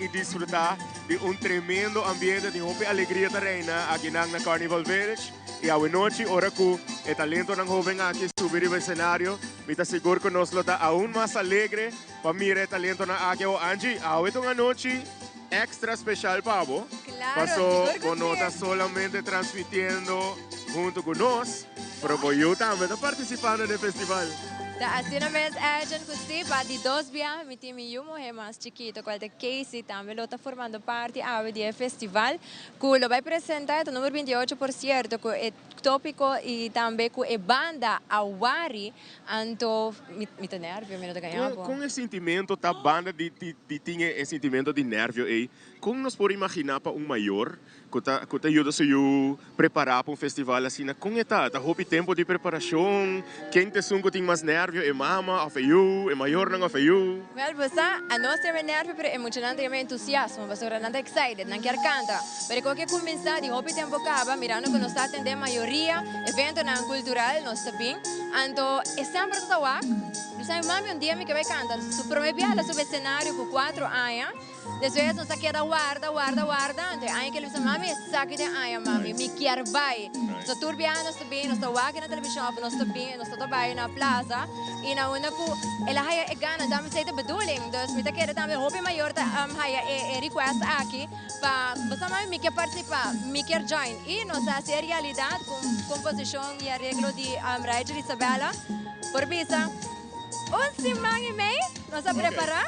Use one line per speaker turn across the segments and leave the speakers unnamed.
Y disfruta di un tremendo ambiente, di hopi alegria ta reina akinan na Carnival Village. Y awe nochi ora cu e talentonan hoben aki subi riba escenario, mi ta sigur cu nos lo ta aun mas alegre pa mira e talentonan aki. Awo Angie, awe ta un anochi extra special pa bo,
Claro,
paso
sigur cu
bo no
si.
ta solamente transmitiendo hunto cu nos, Pero bo yu tambe ta partisipando den festival.
Ta asina mes Edjean cu si pa di dos biaha mi tin mi yu muhe mas chikito cual ta Casey tambe lo ta formando parti awe di e festival cu lo bay presenta e ta number 28 por cierto cu e topico y tambe cu e banda Awari anto mi ta nervio mi no ta gaña bo.
Con e sintimento ta banda di di tin e sintimento di nervio ey con nos por imagina pa un mayor Ku ta ku ta yuda su yu prepará pa un festival asina? Kon e ta? Ta hopi tempu di preparashon? Ken ta esun ku tin mas nèrvio, e mama òf e yu, e mayornan òf e yu?
Wèl, bo sa, anos tin e nèrvio, pero e muchanan tin e entusiasmo, pasobra nan ta excited, nan kier kanta. Pero e koke kuminsá di hopi tempu kaba, mirando ku nos ta atendé mayoria eventonan kultural, nos ta bin, anto e semper ta ta wak, mi sa mi mami un dia mi ke bai kanta. Su promé biaha el a subi esenario ku kuatro aña. Despues nos a keda warda, warda, warda, anto e aña ke el bisa, Mami, esaki ta e aña, mami, mi kier bai. So tur biaha nos ta bin, nos ta wak na televishon of nos ta bin, nos ta ta bai na plaza i na unda ku el a haya e gana, tambe esei ta bedoeling. Dus mi ta kere tambe hopi mayor ta haya e request aki pa bo sa, mami, mi kier partisipa, mi kier join. I nos a hasi e realidat ku un komposishon i areglo di Raichel Isabella por bisa un siman i mei nos a prepara.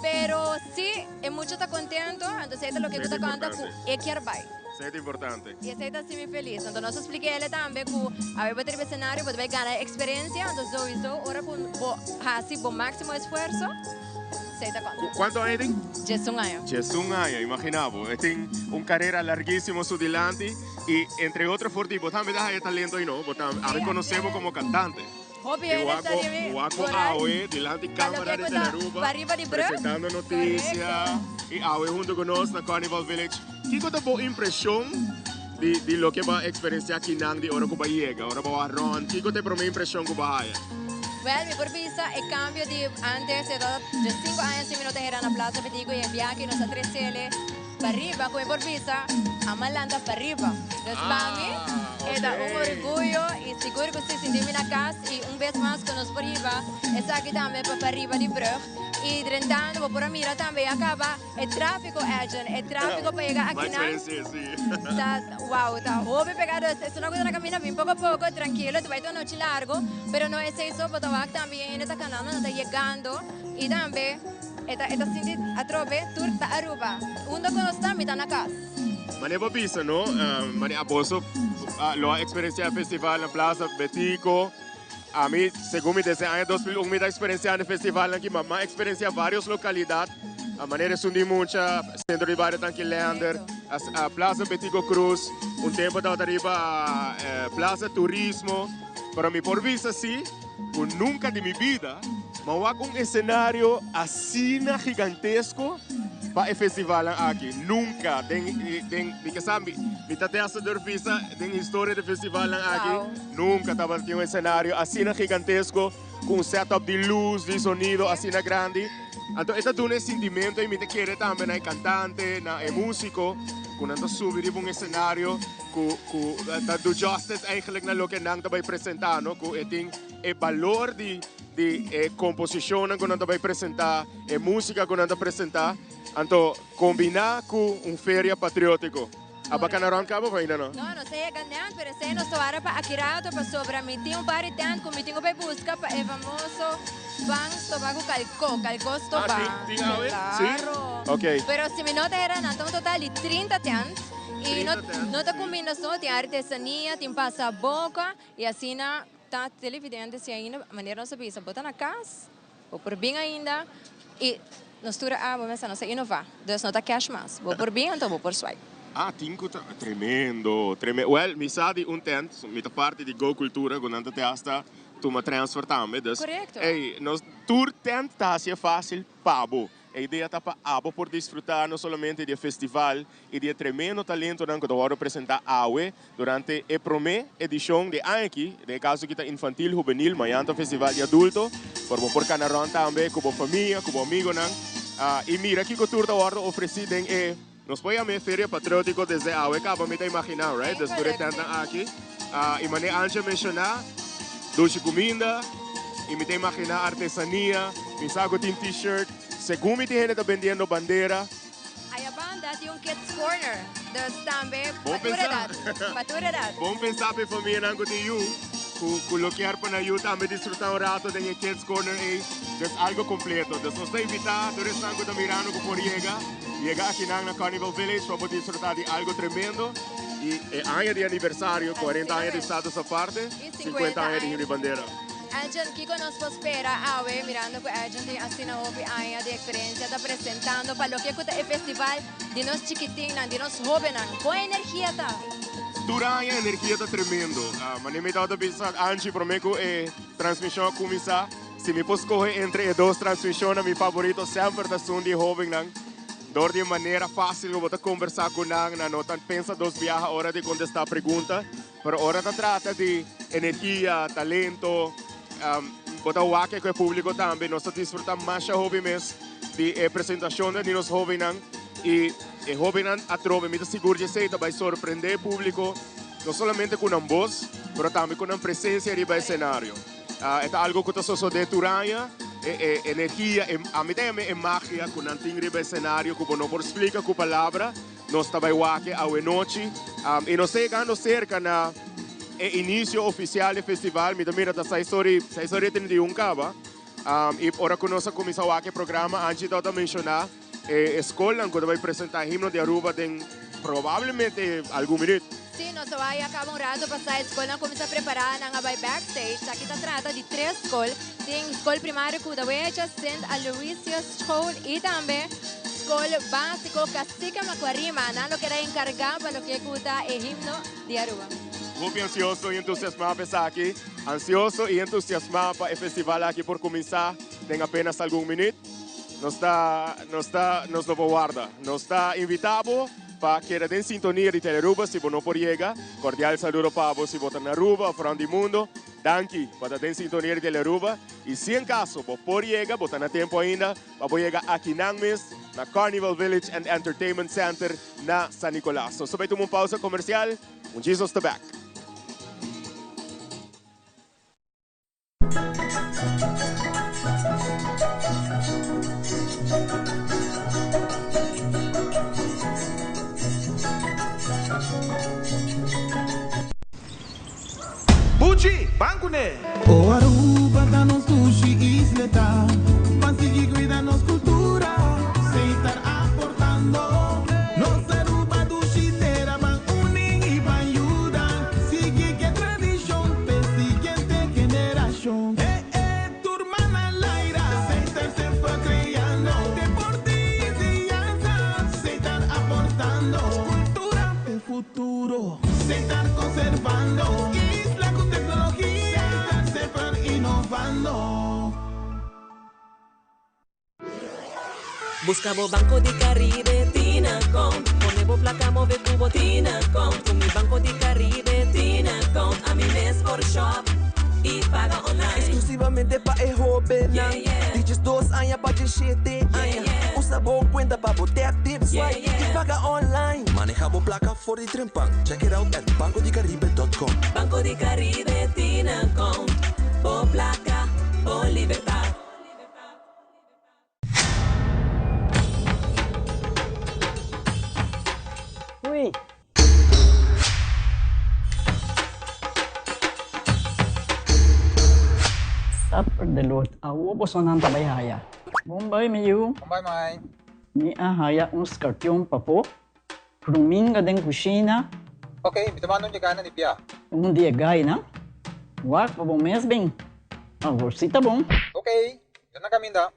Pero si e mucha ta contento, anto esey ta loke cu ta conta cu e kier bay.
Esey ta importante.
Y esey ta haci mi feliz. Anto nos a splica ele tambe cu awe bo ta riba escenario, bo ta bay gana experiencia, anto sowieso ora cu bo haci bo maximo esfuerzo, esey ta conta.
Cuanto aña e tin?
Diesun aña.
11 aña, imagina bo. E tin un carera larguisimo su dilanti y entre otro for di bo tambe ta haya talento ay no, bo ta a reconoce bo como cantante.
Hopi hende sa di mi
Wako
Coral.
awe dilanti
Pa
camara
loke
di
cu ta
Telearuba
pariba di brug.
presentando noticia
Correcto.
y awe hunto cu nos na Carnival Village. Kico ta bo impresion di di loke bo a experiencia akinan di ora cu bo a yega, ora bo a rond? Kico ta e prome impresion cu bo a haya?
Wel, mi por bisa e cambio di antes, e tabata 5 aña sin mi no ta hera na Plaza Betico y e biaha nos a trecele. Pariba, ku mi por bisa, a malanta pariba. Dus pa mi e ta un orguyo i sigur ku si sinti mi na kas i un bes mas ku nos por hiba esaki tambe pa pariba di brug. I drentando bo por a mira tambe ya kaba e trafiko Edjean, e trafiko pa yega akinan ta wow, ta hopi pega. Dus esuna ku ta na kaminda bin poko poko trankilo, ta bai ta un nochi largo, pero no esei so, bo ta wak tambe e hende ta kanando, nan ta yegando i tambe. E ta e ta sinti atrobe tur ta Aruba. Unda cu nos ta mi ta na cas.
Mane bo bisa no, mane aboso lo a experiencia e festival na Plaza Betico. Ami segun mi desde aña 2001 mi ta experienciando e festivalnan aki, ma mi a experiencia varios localidad, manera esun di mucha, Centro di Bario Tanki Leander, Plaza Betico Cruz, un tempo tabata riba Plaza Turismo, pero mi por bisa si cu nunca di mi bida Ma wak un escenario asina gigantesko pa e festivalnan aki. Nunca den den mi ke sa mi ta te hasta durf bisa den historia di festivalnan aki nunca tabatin un escenario asina gigantesko ku un setup di luz, di sonido asina grandi. Anto e ta duna e sintimento i mi ta kere tambe na e cantante, na e musico ku nan ta subi riba un escenario ku ku ta do justice eigenlijk na loke nan ta bai presenta no ku e tin e balor di di e komposishonnan ku nan ta bai presentá, e músika ku nan ta presentá, anto kombiná ku un feria patriótiko. A baka na rònt kaba òf ainda no?
No, nos a yega nèt, pero esei nos ta wara pa aki rato pasobra mi tin un par di tènt ku mi tin ku bai buska pa e famoso pan stobá ku kalkó, kalkó stobá.
Ah, tin awe? Sí?
Klaro.
Ok.
Pero si mi no ta hera nan ta un total di 30 tènt i no no ta kuminda so, tin artesania, tin pasaboka i asina. Ta televidente si ainda manera nos a bisa bo ta na cas bo por bin ainda y nos tur a bo mester nos a inova dus no ta cash mas bo por bin anto bo por swipe.
Ah tin cu ta tremendo tremendo well mi sa di un tent mi ta parti di go cultura cu nan ta te hasta tuma transfer tambe dus
Correcto.
ey nos tur tent ta haci'e facil pa bo. E idea ta pa abo por disfruta no solamente di e festival y di e tremendo talentonan cu ta wordo presenta awe durante e prome edicion di e aña aki, den e caso aki ta infantil, hubenil, mañan ta festival di adulto, pero bo por cana rond tambe cu bo famia, cu bo amigonan. I mira kiko tur ta wòrdu ofresí den e, nos por yam'é Feria Patriótiko desde awe kaba mi ta imaginá, right? Dus tur e tèntnan aki. I manera Angie a menshoná, dushi kuminda, i mi ta imaginá artesania, mi sa ku tin T-shirt, segun mi tin hende ta bendiendo bandera.
Aya banda tin un kids corner, dus tambe pa tur edat, pa tur edat.
Bon pensá pa e famianan ku tin yu, ku lo kier pa nan yu tambe disfrutá un rato den e kids corner ei. Dus algo kompleto. Dus nos ta invitá tur esnan ku ta mirando ku por yega, yega akinan na Carnival Village pa bo disfrutá di algo tremendo. I e aña di aniversario, 40 aña di Status Aparte, 50 aña di Himno i Bandera.
Edjean, kiko nos por spera awe mirando ku Edjean tin asina hopi aña di eksperensia ta presentando pa loke ku ta e festival di nos chikitinnan, di nos hobennan? Kon e energia ta?
Tur aña e energia ta tremendo. Manera mi tabata bisa Angie prome ku e transmishon a kuminsá, si mi por skohe entre e dos transmishonnan mi favorito semper ta esun di e hobennan. Dor di e manera fásil ku bo ta kombersá ku nan, nan no ta pensa dos biaha ora di kontestá pregunta. Pero ora ta trata di energia, talento, bo ta wak ku e públiko tambe. Nos ta disfrutá masha hopi mes di e presentashonnan di nos hóbennan. I e hóbennan atrobe, mi ta sigur di esei, ta bai sorprendé e públiko, no solamente ku nan bos, pero tambe ku nan presensia riba e senario. E ta algu ku ta sosodé tur aña, e energia, ami ta yama e magia ku nan tin riba e senario ku bo no por splika ku palabra. Nos ta bai wak awenochi y nos ta yegando cerca na e inicio oficial di festival. Mi ta mira ta seis ora y seis ora y trinta y un caba. Y ora cu nos a cuminsa wak e programa, Angie tabata menciona e scolnan cu ta bai presenta himno di Aruba den probablemente algun minuut.
Sí, nos a bai a caba un rato pasa e scolnan cuminsa prepara, nan a bai backstage. Aki ta trata di tres scol. Tin scol primario Kudawecha, Sint Aloysius School y tambe Scol Basico Cacique Macuarima. Nan lo keda encarga pa loke cu ta e himno di Aruba.
Hopi ansioso y entusiasma pa esaki. Ansioso y entusiasma pa e festival aki por cuminsa den apenas algun minuut. Nos ta, nos ta, nos no por warda. Nos ta invita bo pa keda den sintonia di Telearuba si bo no por yega. Cordial saludo pa bo si bo ta na Aruba of rond di mundo. Danki pa ta den sintonia di Telearuba y si en caso bo por yega, bo ta na tempo ainda pa bo yega akinan mes na Carnival Village and Entertainment Center na San Nicolas. Nos ta bay tuma un pausa comercial, un djis nos ta back.
Buchi, ban kuné!
O Aruba ta nos dushi isleta, ban sigui cuida nos cultura, Setar aportando. Nos Aruba dushi tera, ban uni y ban yuda, sigui ke tradicion p'e siguiente generacion. Eh eh, tur man al aire, Setar semper creando, deporte y enseñanza, Setar aportando, cultura p'e futuro. Setar conservando isla cu tecnologia. Setar semper innovando.
Busca bo Banco di Caribe tin account. Pone bo placa move cu bo tin account. Cu mi Banco di Caribe tin account ami mes por shop y paga online.
Exclusivamente pa e hobennan di 12 aña pa 17 aña. Usa bo cuenta pa bo tap, tip, swipe y paga online.
Maneha bo placa for di trempan. Check it out at bancodicaribe.com.
Banco di Caribe tin account. Bo placa, bo libertad.
Ui. Supper de lot. Awo bosonan ta bai haya. Bon bai mi yu.
Bon bai mai.
Mi a haya un skarpion papo. Ruminga den kushina.
Ok, mi ta manda un dje gana di bia.
Un di e gainan. Wak pa bo mes bin. Awor si ta bon.
Ok, mi ta na kaminda.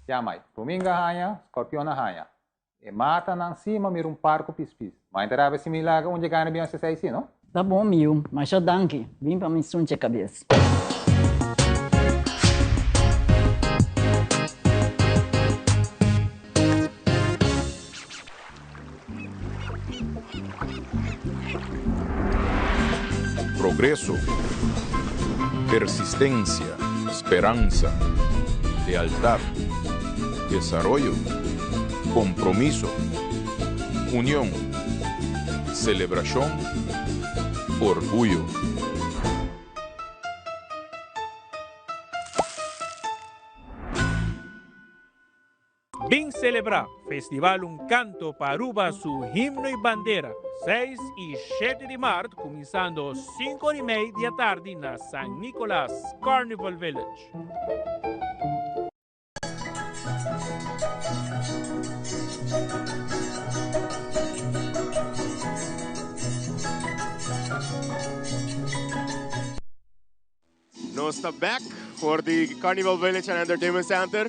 Ya mai, ruminga haña, skorpion a haña. E matanan si ma mira un par ku pispis. Mai ta rabia si mi laga un dje gana bin hasi esei si, no?
Ta bon mi yu, masha danki. Bin pa mi sunche kabes.
Progreso, persistencia. Speransa, lealtad, desaroyo, compromiso, union, celebracion, orguyo.
Bin celebra Festival Un Canto pa Aruba su Himno y Bandera, seis y shete di maart cuminsando cinco ora y mei di atardi na San Nicolas Carnival Village.
Nos ta back for di Carnival Village and Entertainment Center.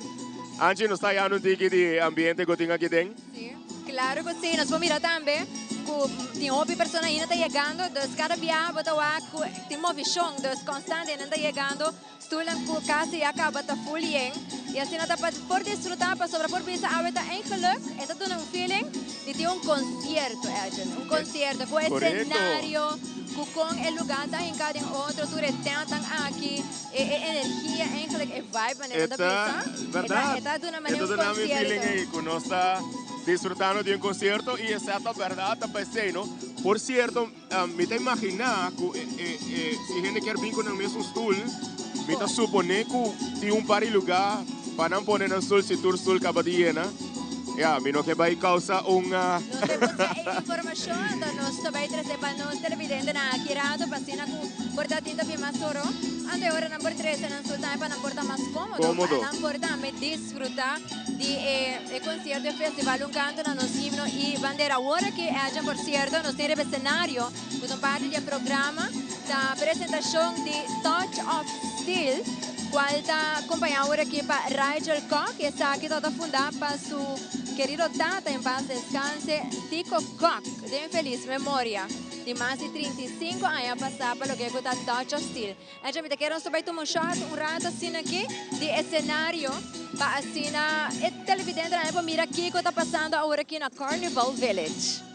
Angie, nos ta haya un tiki di ambiente cu tin aki den.
Sí, claro cu sí. Nos por mira tambe cu tin hopi persona ainda ta yegando. Dus cada biaha bo ta wak cu tin movicion. Dus constante nan ta yegando. Stoelnan cu casi ya caba ta full yen. Y asina ta pa por disfruta pasobra por bisa awe ta eigenlijk e ta duna un feeling di tin un concierto, Edjean. Un concierto cu escenario. Cu con e lugar ta hinca den otro, tur e tentnan aki, e e energia eigenlijk, e vibe manera nan ta bisa, e ta e ta duna manera un
E ta duna mi feeling
concierto.
ey cu nos ta disfrutando di un concierto y esey ta berdad ta pa esey no. Por cierto, mi ta imagina cu e e e si hende kier bin cu nan mes un stoel, mi ta supone cu tin un par di lugar pa nan pone nan stoel si tur stoel caba di yena. Ya, mi no ke bai causa un.
Nos ta busca e informacion, anto nos ta bai trece pa nos televidentenan aki rato pa asina cu por ta tin ta bin mas oro. Anto e ora nan por trece nan stoel tambe pa nan por ta mas comodo, pa nan por tambe disfruta di e concierto, e festival Un Canto na Nos Himno y Bandera. Awor aki, Edjean, por cierto, nos tin riba e scenario cu ta un parti di e programa, ta presentacion di Touch of Steel, cual ta acompaña awor aki pa Rigel Kock, y esaki ta ta funda pa su querido tata en paz descanse, Tico Kock, den feliz memoria di mas di 35 aña pasa pa loke cu ta Touch of Steel. Echa mi ta kere nos ta bay tuma un shot un rato asina aki di escenario pa asina e televidentenan por mira kico ta pasando awor aki na Carnival Village.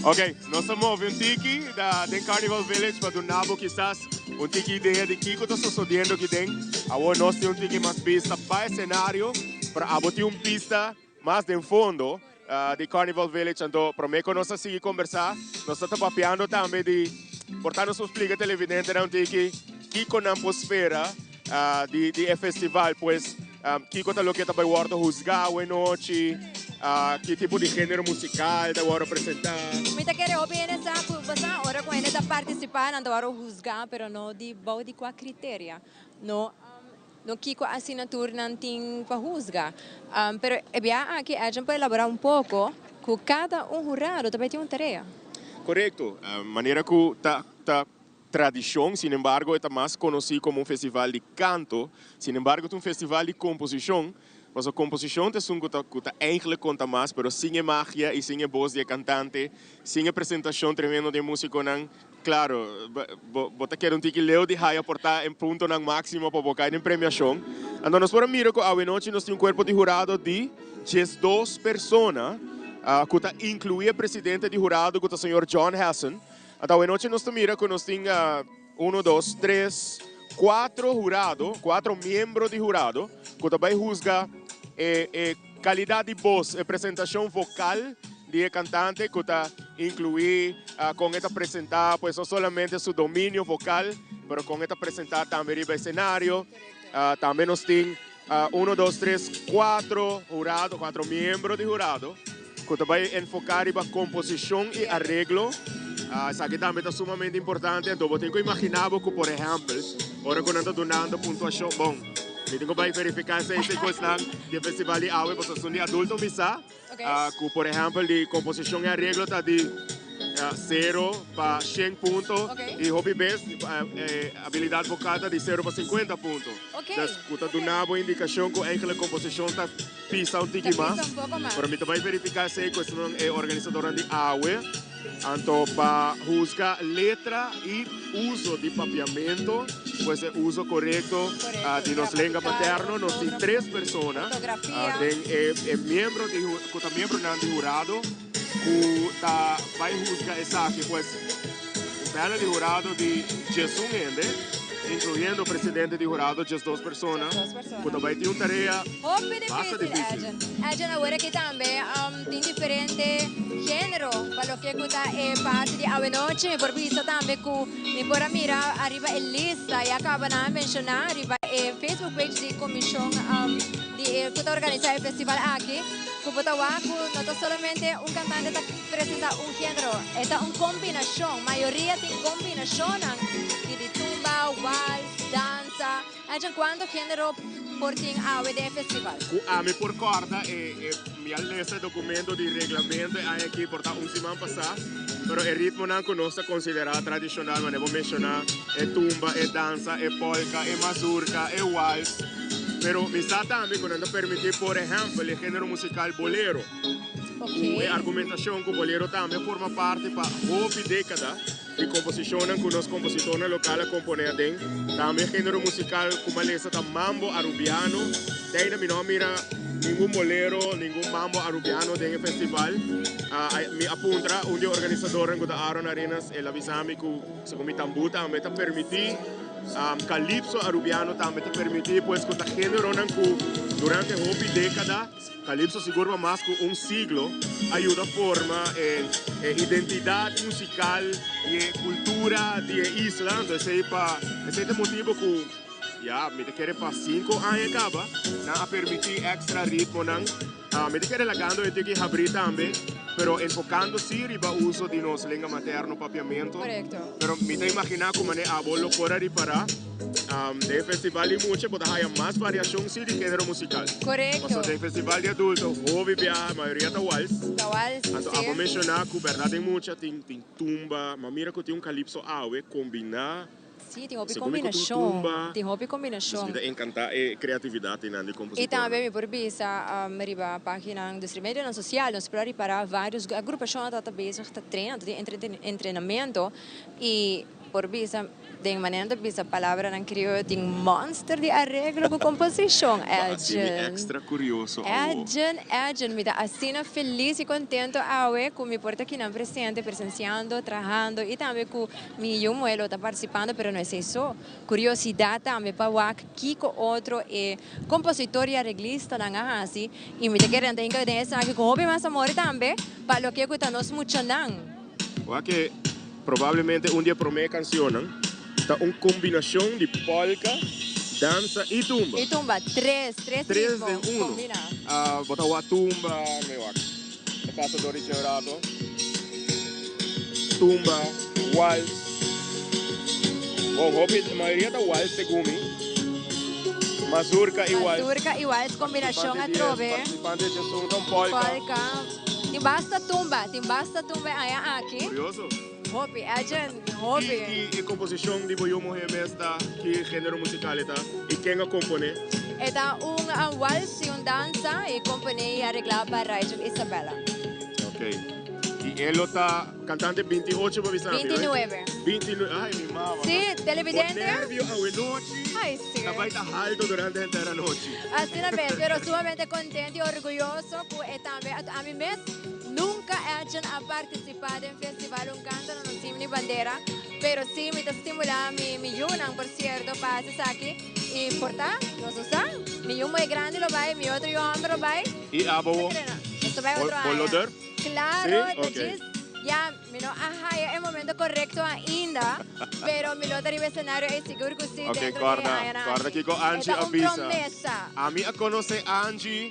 Ok, nos a move un tiki da den Carnival Village pa duna bo kisas un tiki idea di kiko ta sosodiendo aki den. Awor nos tin un tiki mas bista pa escenario, pero abo tin un pista mas den fondo di Carnival Village. Anto prome ku nos a sigui kombersá, nos ta ta papiando tambe di por ta nos por splika televidentenan un tiki kiko nan por spera di di e festival. Pues kiko ta loke ta bai wòrdu husgá awe nochi, ki tipo di género musikal ta wòrdu presentá.
Mi ta kere hopi hende sa ku basa ora ku hende ta partisipá nan ta wòrdu husgá pero no di bou di kua kriteria. No. No kiko asina tur nan tin pa husga. Pero e bia aki Edjean por elabora un poco cu cada un hurado ta bay tin un tarea.
Corecto. Manera cu ta ta tradicion, sin embargo e ta mas conoci como un festival di canto, sin embargo ta un festival di composicion, pasobra composicion ta esun cu ta cu ta eigenlijk conta mas, pero sin e magia y sin e bos di e cantante, sin e presentacion tremendo di e musiconan, Claro, bo ta keda un tiki leu di haya por ta en puntonan maximo pa bo cay den premiacion. Anto nos por a mira cu awenochi nos tin un cuerpo di hurado di 12 persona cu ta inclui e presidente di hurado cu ta señor John Hessen. Anto awenochi nos ta mira cu nos tin uno, dos, tres, cuatro hurado, cuatro miembro di hurado cu ta bay huzga e Calidad di bos, e presentacion vocal di e cantante cu ta inclui con e ta presenta pues no solamente su dominio vocal pero con e ta presenta tambe riba escenario. Tambe nos tin uno, dos, tres, cuatro hurado, cuatro miembro di hurado cu ta bay enfoca riba composicion y areglo. Esaki tambe ta sumamente importante. Anto bo tin cu imagina bo cu por ehempel ora cu nan ta dunando puntuacion, bon, Mi tin ku bai verifiká esei si kosnan di e festival di awe pasobra esun di adulto mi sa ku por ehèmpel di komposishon i areglo ta di sero pa shen punto i hopi bes e abilidat vokal ta di sero pa sinkuenta punto. Dus ku ta duna bo indikashon ku eigentlik komposishon ta pisa un tiki mas. Pero mi ta bai verifiká esei ku esunnan e organisadornan di awe. Anto pa husga letra y uso di papiamento, pues e uso corecto di nos lenga materno, nos tin tres persona den e miembro di cu ta miembronan di hurado cu ta bay husga esaki. Pues un panel di hurado di diesun hende, incluyendo presidente di hurado, 12 persona cu ta bay tin un tarea basta dificil.
Edjean, awor aki tambe Tin diferente genero pa loke cu ta e parti di awenochi. Mi por bisa tambe cu mi por a mira ariba e lista ya caba nan a menciona riba e Facebook page di comision di e cu ta organisa e festival aki cu bo ta wak cu no ta solamente un cantante ta presenta un genero, e ta un combinacion. Mayoria tin combinacionnan di tumba, wals, danza. Ancha cuanto genero por tin awe den e festival?
Cu ami por corda e mi a lesa e documento di reglamento e aña aki por ta un siman pasa, pero e ritmonan cu nos ta considera tradicional manera bo menciona e tumba, e danza, e polka, e mazurka, e wals, pero mi sa tambe cu nan ta permiti por ehempel e genero musical bolero, cu e argumentacion cu bolero tambe a forma parti pa hopi decada. Di komposishonnan ku nos kompositornan lokal a komponé aden. Tambe género musikal ku malesa ta mambo arubiano. Te ainda mi no a mira ningun bolero, ningun mambo arubiano den e festival. Mi a puntra un di e organisadornan ku ta Aaron Arenas, el a bisa mi ku segun mi tambú tambe ta permití. Calypso arubiano tambe ta permití, pues ku ta géneronan ku durante hopi dékada, Calypso sigur pa mas cu un siglo a yuda forma e identidad musical y e cultura di e isla. Anto esey pa esey ta e motibo cu ya mi ta kere pa cinco aña caba nan a permiti extra ritmonan. Mi ta kere lagando e tiki habri tambe, pero enfocando si riba uso di nos lenga materno Papiamento. Pero mi ta imagina cu mane abo lo por a ripara. Den festival di mucha bo ta haya mas variacion si di genero musical.
Correcto.
Pasobra den festival di adulto hopi biaha mayoria ta wals.
Ta wals,
Anto
si.
abo menciona cu berdad den mucha tin tin tumba, ma mira cu tin un calypso awe combina.
Si, tin hopi
Segun mi cu tin
combinacion.
tumba.
Tin hopi combinacion.
Dus mi ta encanta e creatividad einan di
Y
compositornan.
tambe mi por bisa riba paginanan di medionan social nos por a ripara varios agrupacionnan ta bezig ta traina, ta tin entrenamento y por bisa. Den manera ta bisa palabranan krioyo tin monster di areglo ku komposishon,
Bo a hasi mi
Edjean.
extra kurioso awo.
Edjean, Edjean, mi ta asina felis i kontento awe ku mi por ta kinan presente, presensiando, trahando i tambe ku mi yu muhé lo ta partisipando, pero no esei so. Kuriosidat tambe pa wak kiko otro e kompositor i areglistanan a hasi i mi ta kere nan ta hinka den esaki ku hopi mas amor tambe pa loke ku ta nos muchanan.
Wak e probablemente un di e promé kansionnan ta un kombinashon di polka, dansa i tumba.
I tumba, tres, tres
Tres
ritmo
den uno.
kombiná.
Bo ta wak tumba, mi wak ta pasa dor di dje un rato. Tumba, wals. Bon, hopi, mayoria ta wals segun mi. Mazurka i wals.
Mazurka i wals, kombinashon atrobe.
Partisipante di dje un ta un polka.
Polka. Tin basta tumba, tin basta tumba e aña aki.
Curioso.
Hopi, Edjean, hopi.
Ki e composicion di bo yu muhe mes ta? Ki genero musical e ta? Y ken a compone?
E ta un wals y un dansa y compone y aregla pa Rigel Isabella.
Ok. Y e lo ta cantante 28 bo bisa mi, right?
29.
29, ay mi mama.
Si, televidente.
Bo nervio awe nochi.
Ay, si.
Ta bay ta halto durante henter anochi.
Asina mes, pero sumamente contento y orguyoso cu e tambe ami mes nunca Edjean a participa den festival Un Canto na nos himno y bandera, pero si mi ta stimula mi mi yunan por cierto pa haci esaki y por ta nos no sa, mi yu muy grandi lo bay, mi otro yu homber lo bay.
Y abo bo?
Nos ta bay otro
Bo lo
aña.
durf?
Claro,
Sí?
ta
Ok.
djis ya mi no a haya e momento corecto ainda, pero mi lo ta riba escenario ey sigur cu si
Ok,
dentro di e
corda,
añanan
corda
aki.
kico Angie
E ta
a
un
bisa.
promesa.
Ami a conoce Angie,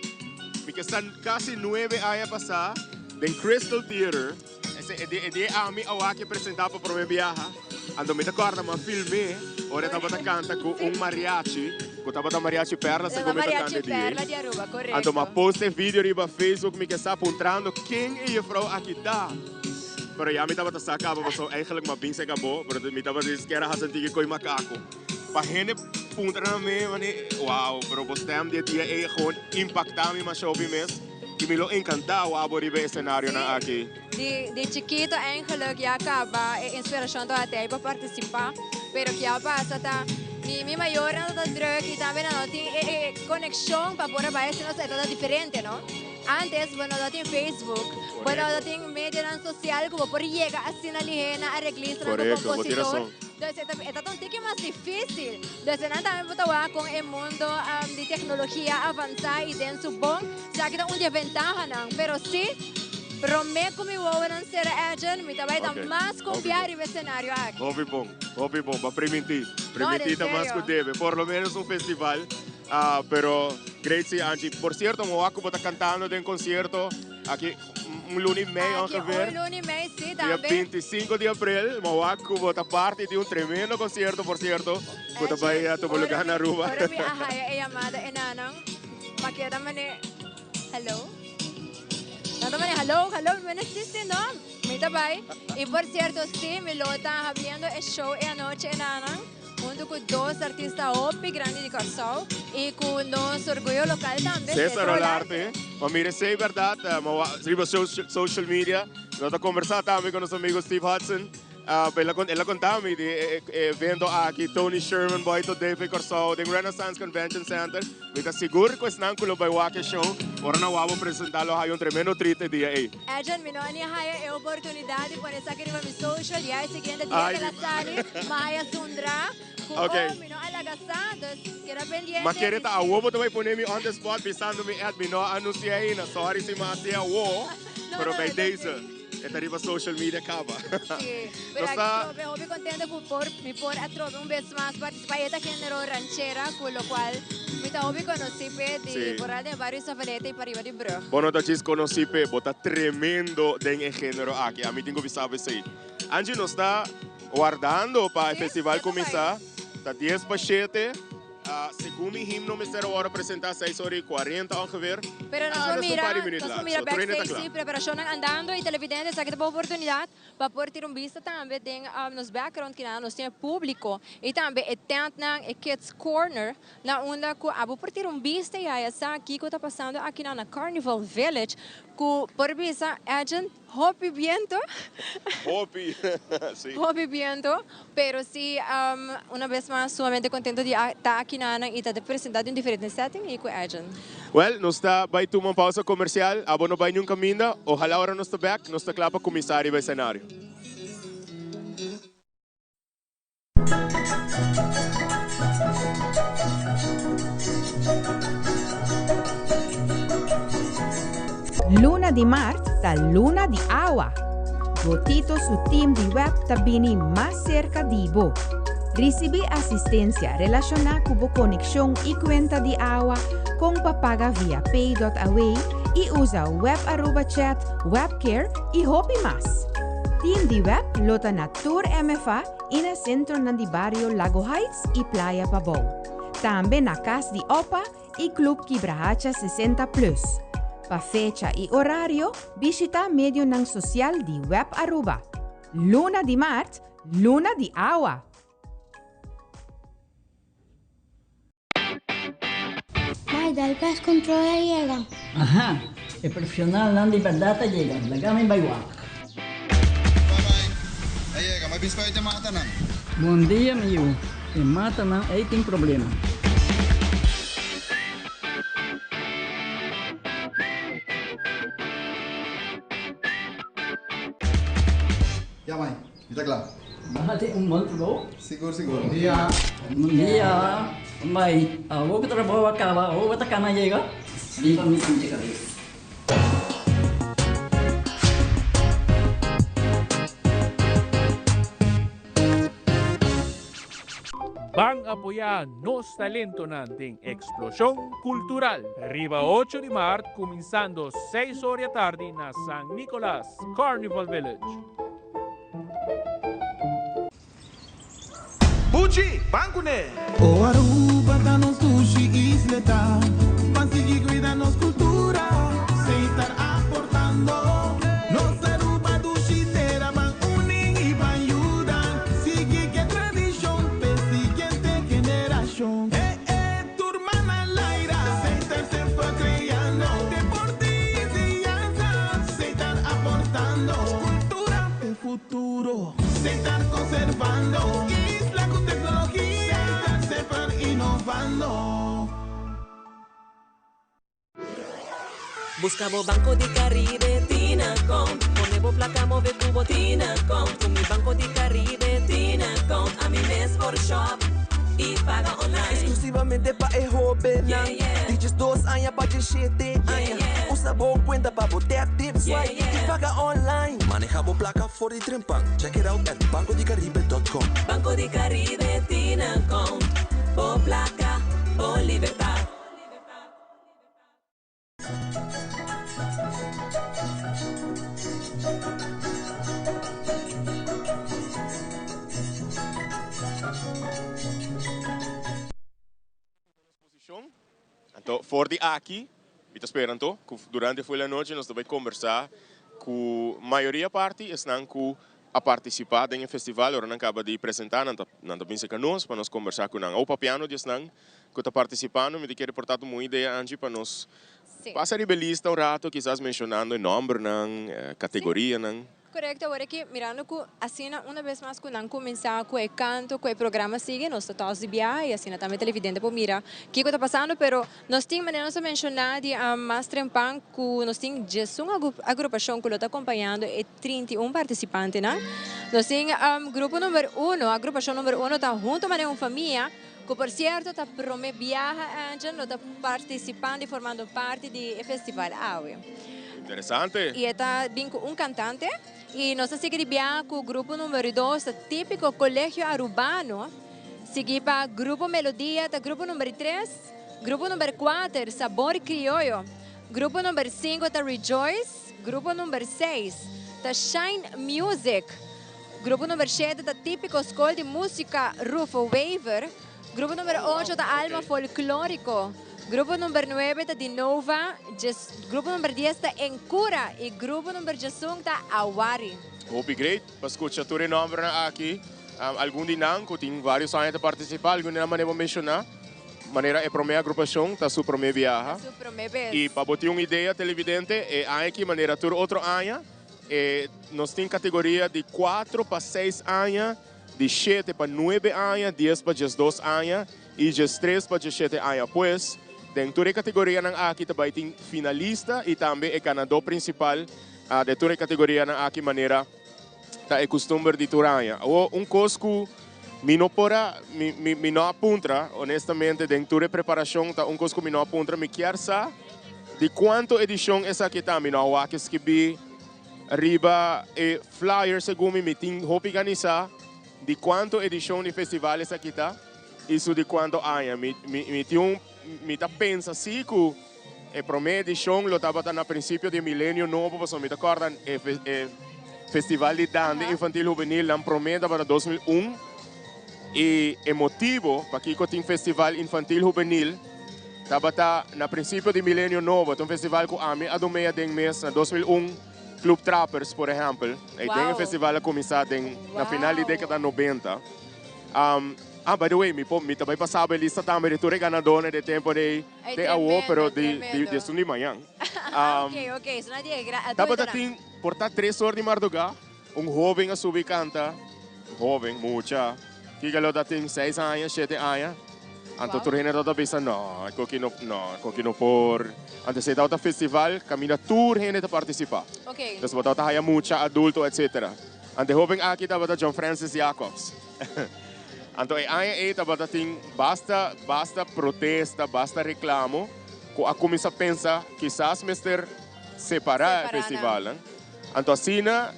mi ke sa casi nuebe aña pasa, den Crystal Theater. Ese e di e di ami a wak e presenta pa prome biaha, anto mi ta corda mi a film'é ora e tabata canta cu un mariachi, cu tabata Mariachi Perla segun mi ta
Mariachi
canta e di ei.
Perla di Aruba, correcto.
Anto mi a post e video riba Facebook, mi ke sa puntrando ken e juffrouw aki ta. Pero ya mi tabata sa caba pasobra eigenlijk mi a bin seca bo, pero mi tabata di sikiera haci un tiki coi macaco. Pa hende puntra na mi, mane, wow, pero bo stem di e dia ei gewoon impacta mi masha hopi mes. Y mi lo encanta wou abo riba e escenarionan aki.
Di di chikito eigenlijk ya caba e inspiracion tabata ey pa participa, pero ke a pasa ta mi mi mayornan ta druk y tambe nan no tin e e conexion pa por a bay asina e ta diferente no. Antes bo no tin Facebook, bo no tin medionan social cu bo por yega asina lihe na areglistanan cu compositor. Entonces e ta e ta un tiki mas dificil. Desde nan tambe bo ta wak con e mundo di tecnologia avansa y den su bon, esaki ta un di e ventahanan. Pero si, prome cu mi wowonan cera Edjean, mi ta bay ta mas confia riba e scenario aki.
Hopi bon, hopi bon. Bo a priminti. Priminti ta mas cu debe. Por lo menos un festival. Pero great si Angie. Por cierto, mi wak cu bo ta cantando den concierto aki. Un luna y mei ongeveer.
Aki un luna y mei, si, tambe.
Dia 25 di april, mi wak cu bo ta parti di un tremendo concierto, por cierto, cu ta bay a tuma lugar na Aruba.
Ora mi a haya e yamada enanan, pa keda mane, hello? Nan ta mane, hello, hello, mi mane, si, si, no, mi ta bay. Y por cierto, si, mi lo ta habiendo e show e anochi enanan. Hunto cu dos artista hopi grandi di Corsou y cu nos orguyo local tambe,
Cesar Olarte. Ma mira esey berdad, riba social media nos ta conversa tambe cu nos amigo Steve Hudson. El a conta mi di e evento aki, Tony Sherman, Boy to Dave Corsou den Renaissance Convention Center. Mi ta sigur cu esnan cu lo bay wak e show, ora nan wak bo presenta lo haya un tremendo treat e dia ey.
Edjean, mi no a ni haya e oportunidad di pone esaki riba mi social, ya e siguiente dia que la sali, mi a haya zundra cu oh, mi no a laga sa, dus keda pendiente.
Ma kere ta awo bo ta bay pone mi on the spot bisando mi Ed, mi no a anuncia aina, sorry si mi a haci awo, pero bay deze. E ta riba social media caba.
Sí, pero
Nos ta.
atrobe hopi contento cu por mi por atrobe un bes mas participa e ta genero ranchera cu locual mi ta hopi conoci p'e di
Sí.
por al den bario Savaneta y pariba di brug.
Bo no ta djis conoci p'e, bo ta tremendo den e genero aki. Ami tin cu bisa bo esey. Angie, nos ta wardando pa e
Sí,
festival
ya ta bai.
cuminsa. Ta dies pa shete. Segun mi himno mester a wòrdu presentá seis ora i kuarenta ongeveer.
Pero nos
Ah,
por
nos un
mira,
par di minuut
nos por
laat.
mira
So, tur hende ta
backstage
kla.
si preparashonnan andando i televidente esaki ta bo oportunidat pa por tira un bista tambe den nos background kinan nos tin e públiko i tambe e tentnan, e kids corner na unda ku abo por tira un bista i haya sa kiko ta pasando akinan na Carnival Village ku por bisa Edjean. Hopi biento.
Hopi, si.
Hopi biento, pero si una bes mas sumamente contento di ta aki nanan y ta di presenta den un diferente setting y cu Edjean.
Well, nos ta bay tuma un pausa comercial, abo no bay niun caminda, ojalá ora nos ta bek, nos ta cla pa cuminsa riba e scenario.
Luna di mart ta luna di awa. Botito su team di web ta bini mas serka di bo. Risibí asistensia relashoná ku bo konekshon i kuenta di awa, kon pa paga via pay.away i usa Web Aruba Chat, Webcare i hopi mas. Team di web lo ta na Tur MFA i na sentronan di bario Lago Heights i Playa Pabou. Tambe na Kas di Opa i Club Kibrahacha 60 Plus. Pa fecha i orario bishita medionan sosial di Web Aruba. Luna di maart, luna di awa!
Mai, dal pest control a yega.
Aha, e profesionalnan di berdad a yega, laga mi bai wak.
Bye bye, a yega, mi a bin spuit e matanan.
Bon dia mi yu, e matanan ei tin problema.
Ya mai, Mi ta kla.
Nan a tin un bon trabou.
Sigur sigur. Bon dia.
Bon dia. Bai, awor ku trabou a kaba, awor bo ta kana yega? Riba mi sinti kabes.
Ban apoyá nos talentonan den Exploshon Kultural riba ocho di mart kuminsando seis or di atardi na San Nicolas Carnival Village.
Buchi, ban kuné!
O Aruba ta nos dushi isleta, ban sigui cuida nos cultura, Setar aportando. Nos Aruba dushi tera, ban uni y ban yuda, sigui ke tradicion p'e siguiente generacion. E e tur man al aire, Setar semper creando, deporte y enseñanza, Setar aportando. Cultura p'e futuro. Setar conservando. Isla cu tecnologia. Setar semper innovando.
Busca bo Banco di Caribe tin account. Pone bo placa move cu bo tin account. Cu mi Banco di Caribe tin account. Ami mes por shop y paga online.
Exclusivamente pa e hobennan di 12 aña pa 17 aña. Usa bo cuenta pa bo tap, tip, swipe y paga online.
Maneha bo placa for di trempan. Check it out at bancodicaribe.com.
Banco di Caribe tin account. Bo placa, bo libertad.
Posicion. Anto for di aki mi ta spera anto cu durante fuel anochi nos ta bay combersa cu mayoria parti esnan cu a participa den e festival ora nan caba di presenta nan ta nan ta bin cerca nos pa nos combersa cu nan. Au papiando di esnan cu ta participando mi ta kere por ta un idea Angie pa nos pasa riba e lista un rato kisas mencionando e nombernan, categorianan.
Korekto, awor aki mirando ku asina una bes mas ku nan kuminsá ku e kanto, ku e programa sigui, nos ta tòs di biaha i asina tambe televidente por mira kiko ta pasando, pero nos tin manera nos a menshoná di mas trempan ku nos tin diesun agrupashon ku lo ta akompañando e 31 partisipantenan. Nos tin grupo number uno, agrupashon number uno ta Hunto Manera Un Famia, ku por sierto ta promé biaha Angel lo ta partisipando i formando parti di e festival awe.
Interesante.
I e ta bin ku un kantante. I nos ta sigui di biaha ku grupo numero dos, ta Típico Colegio Arubano, sigui pa Grupo Melodia, ta grupo numero tres, grupo numero kuater, Sabor Crioyo, grupo numero sinku ta Rejoice, grupo numero seis ta Shine Music, grupo numero shete ta Típico Skol di Músika Rufo Wever, Grupo number ocho ta Alma Folklorico. Grupo number nuebe ta Dinova. Grupo number dies ta Encura. Y grupo number diesun ta Awari.
Hopi great pa scucha tur e nombernan aki. Algun di nan cu tin varios aña ta participa, algun di nan manera bo menciona, manera e prome agrupacion ta su prome biaha.
Ta su prome bes.
Y pa bo tin un idea televidente, e aña aki manera tur otro aña. E nos tin categoria di 4 pa 6 aña, di 7 pa 9 aña, 10 pa 12 aña y 13 pa 17 aña. Pues, den tur e categorianan aki ta bay tin finalista y tambe e ganador principal den tur e categorianan aki manera ta e custumber di tur aña. Awor, un cos cu mi no por a, mi, mi, mi no a puntra, honestamente, den tur e preparacion ta un cos cu mi no a puntra, mi kier sa di cuanto edicion esaki ta. Mi no a wak skibi riba e flyer, segun mi, mi tin hopi ganisa di cuanto edicion di festival esaki ta y su di cuanto aña. Mi, mi, mi tin un, mi ta pensa si cu e prome edicion lo tabata na principio di milenio nobo, pasobra mi ta corda e, e festival di Dande Infantil Juvenil nan prome tabata 2001 y e motibo pakico tin festival infantil juvenil tabata na principio di milenio nobo. Ta un festival cu ami a domea den mes na 2001, Club Trappers, por ehempel. Ey den e festival a cuminsa den na final di decada 90. Ah, by the way, mi por, mi ta bay pasa bo e lista tambe di tur e ganadornan di e tempo di
Ey,
te awo,
tremendo,
pero di, di,
tremendo.
di esun di mañan.
Ok, ok, so na di e gra,
Tabata
adultonan.
tin por ta tres or di marduga, un hoben a subi canta, hoben, mucha, kico lo ta tin seis aña, shete aña, anto
Wow.
tur hende tabata bisa, no, e koki no, no, e koki no por. Anto esey tabata festival caminda tur hende ta participa.
Ok.
Entonces bo tabata haya mucha, adulto, etcetera. Anto e hoben aki tabata John Francis Jacobs. Anto e aña ei tabata tin basta, basta protesta, basta reclamo cu a cuminsa pensa kisas mester separa e
Separa nan.
festivalnan. Anto asina,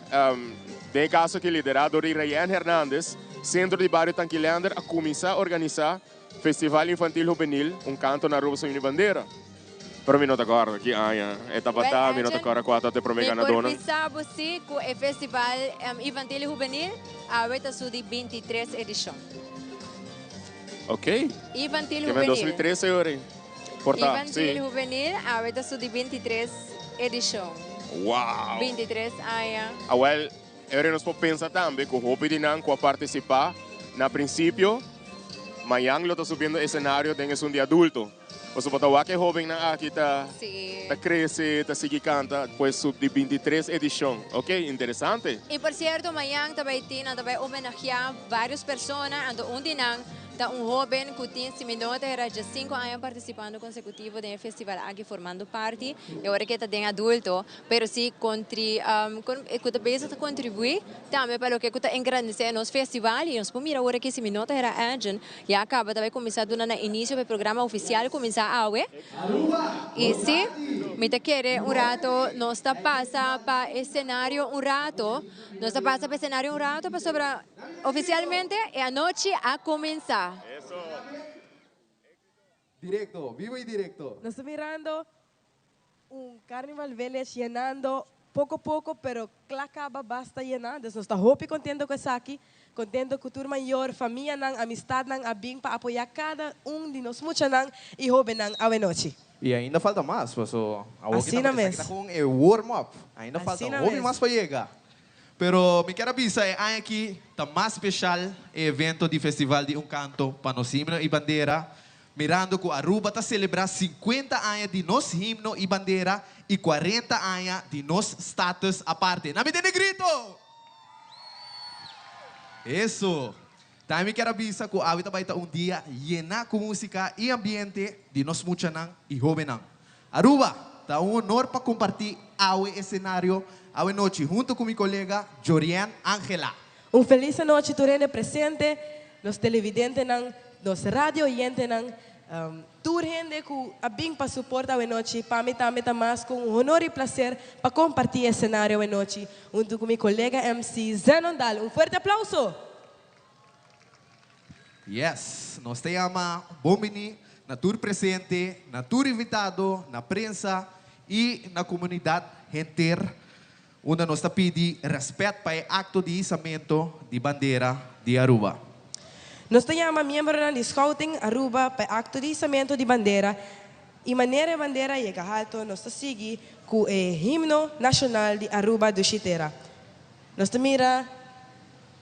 den e caso aki lidera dor di Rayen Hernandez, Centro di Bario Tanki Leander a cuminsa organisa Festival Infantil Juvenil, Un Canto na Aruba Su Himno y Bandera. Pero mi no ta corda ki aña e tabata,
Well,
mi no ta
Arjen,
corda cua tabata e prome
mi por
ganadonan.
bisa bo si cu e Festival Infantil y Juvenil awe ta su di 23 edicion.
Ok.
Infantil
Ke men
Juvenil.
2013 ora ei. Por ta,
Infantil
si.
Juvenil awe ta su di 23 edicion.
Wow!
23 aña.
Awel, e ora nos por pensa tambe cu hopi di nan cu a participa na principio, mañan lo ta subiendo escenario den esun di adulto. Pasobra bo ta wak e hobennan aki ta ta crece, ta sigui canta, pues su di 23 edicion. Ok, interesante.
Y por cierto, mañan ta bay tin, nan ta bay homenagea varios persona, anto un di nan ta un hoben cu tin, si mi no ta hera, 15 aña participando consecutivo den e festival aki formando parti, y awor ke ta den adulto, pero si contri, cu ta bezig ta contribui tambe pa loke cu ta engrandece nos festival, y nos por mira awor aki, si mi no ta hera, Edjean, Ya caba ta bay cuminsa duna na inicio pa e programa oficial cuminsa awe. Y si, mi ta kere un rato nos ta pasa pa e scenario un rato, nos ta pasa pa e scenario un rato pasobra oficialmente e anochi a cuminsa.
Directo, vivo y directo.
Nos ta mirando Un Carnival Village yenando poco poco pero cla caba basta yena. Dus nos ta hopi contento cu esaki, contento cu tur mayor, famianan, amistadnan a bin pa apoya cada un di nos muchanan y hobennan awenochi.
Y ainda falta mas, paso awor ki
Asina
ta esaki
mes.
ta con e warm up, ainda falta
Asina
hopi
mes.
mas pa yega. Pero mi kier a bisa e aña aki ta mas special e evento di Festival di Un Canto pa nos Himno y Bandera Mirando cu Aruba ta celebra 50 aña di nos himno y bandera y 40 aña di nos status aparte. Na mi tende grito! Eso! Tambe mi kier a bisa cu awe ta bay ta un dia yena cu musica y ambiente di nos muchanan y hobennan. Aruba! Ta un honor pa comparti awe escenario awe nochi hunto cu mi colega Jorianne Angela.
Un felis anochi tur hende presente, nos televidentenan, nos radio oyentenan, tur hende ku a bin pa suport awenochi. Pa mi tambe ta mas ku un honor i plaser pa kompartí e senario awenochi huntu ku mi kolega MC Zenon Daal. Un fuerte aplauso!
Yes, nos ta yama bon bini na tur presente, na tur invitado, na prensa i na komunidat henter. Unda nos ta pidi rèspèt pa e akto di hisamento di bandera di Aruba.
Nos ta yama miembronan di Scouting Aruba pa e akto di hisamento di bandera y manera e bandera yega halto nos ta sigui cu e himno nacional di Aruba Dushi Tera. Nos ta mira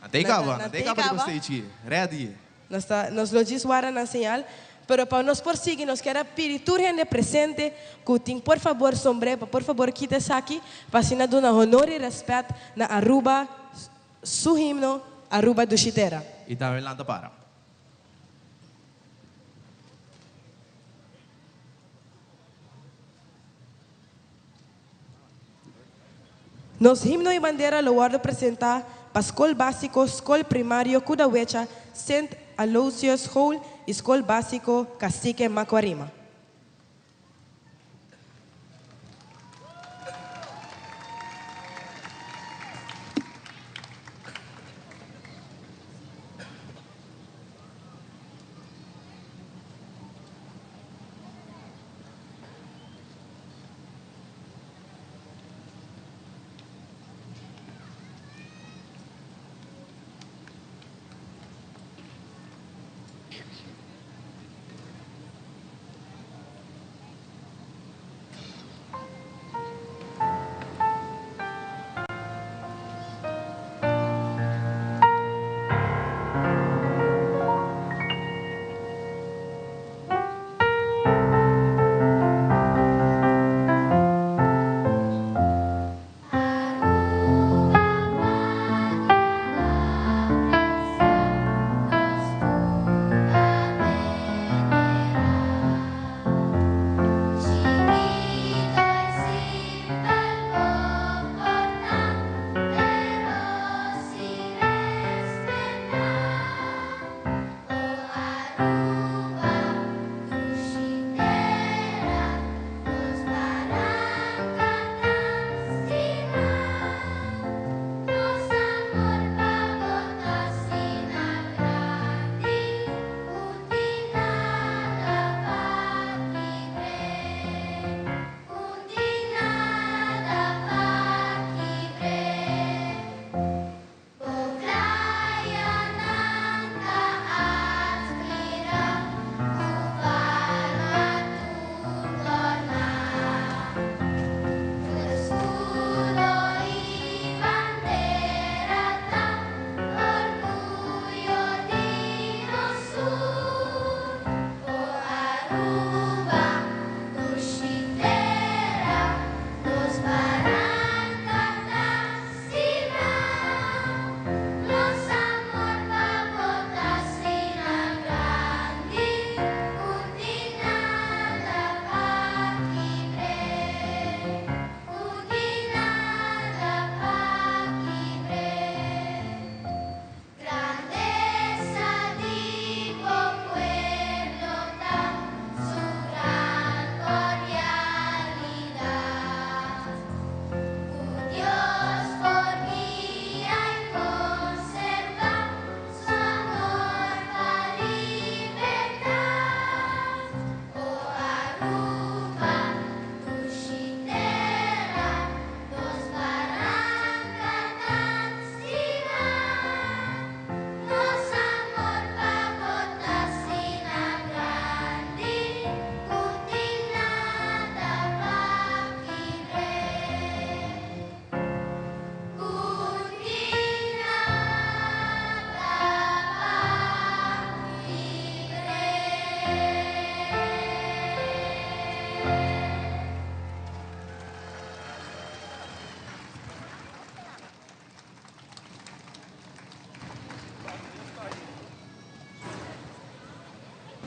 Nan ta e
nan
caba,
nan
nan ta
ta
e
e
caba riba
caba.
stage, ready.
Nos ta nos lo djis warda nan señal. Pero pa nos por sigui nos kier a pidi tur hende presente cu tin por fabor sombre pa por fabor kita esaki pa asina duna honor y respet na Aruba su himno Aruba Dushi Tera.
Y tambe lanta para.
Nos himno y bandera lo wordo presenta pa Skol Basico, Skol Primario Kudawecha, Sint Aloysius School y Skol Basico Cacique Macuarima.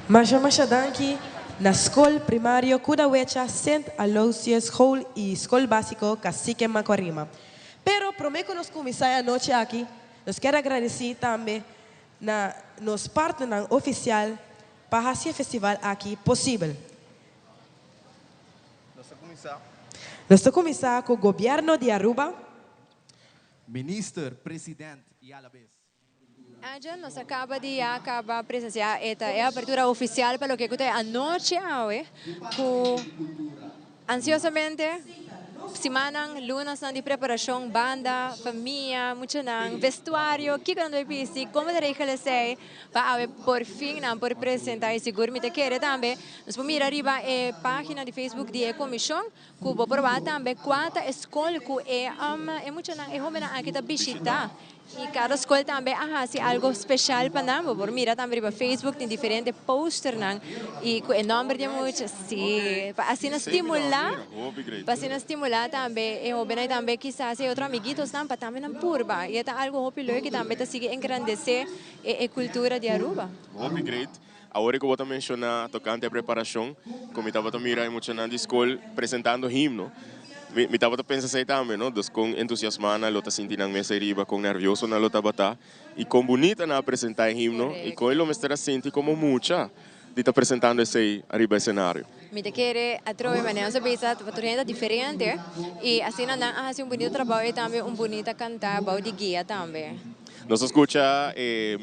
Masha masha danki na Skol Primario Kudawecha, Sint Aloysius School y Skol Basico Cacique Macuarima. Pero prome cu nos cuminsa e anochi aki, nos kier agradeci tambe na nos partnernan oficial pa haci e festival aki posibel.
Nos ta cuminsa.
Nos ta cuminsa cu Gobierno di Aruba.
Minister President y alabes.
Angel, nos a caba di ya caba presencia e ta e apertura oficial pa loke cu ta e anochi awe cu ansiosamente simannan, lunasnan di preparacion, banda, famia, muchanan, vestuario, kico nan ta bay bisti, como ta regel esey pa awe por fin nan por presenta y sigur mi ta kere tambe nos por mira riba e pagina di Facebook di e comision Ku bo por wak tambe kua ta e skol ku e e muchanan, e hobennan aki ta bishita. Y cada scol tambe a haci algo special pa nan. Bo por mira tambe riba Facebook tin diferente posternan y cu e nomber di e mucha. Si, pa asina stimula, pa asina stimula tambe e hobennan y tambe kisas e otro amiguitosnan pa tambe nan purba. Y e ta algo hopi leuk y tambe ta sigui engrandece e cultura di Aruba.
Hopi great. Awor cu bo ta menciona tocante e preparacion, cu mi tabata mira e muchanan di scol presentando himno, mi mi tabata pensa esey tambe, no? Dus con entusiasma nan lo ta sinti nan mes ariba, con nervioso nan lo tabata y con bunita nan a presenta e himno y con e lo mester a sinti como mucha di ta presentando esey ariba escenario.
Mi ta kere atrobe manera nos a bisa ta tur hende ta diferente y asina nan a haci un bunito trabao y tambe un bunita canta bao di guia tambe.
Nos a scucha e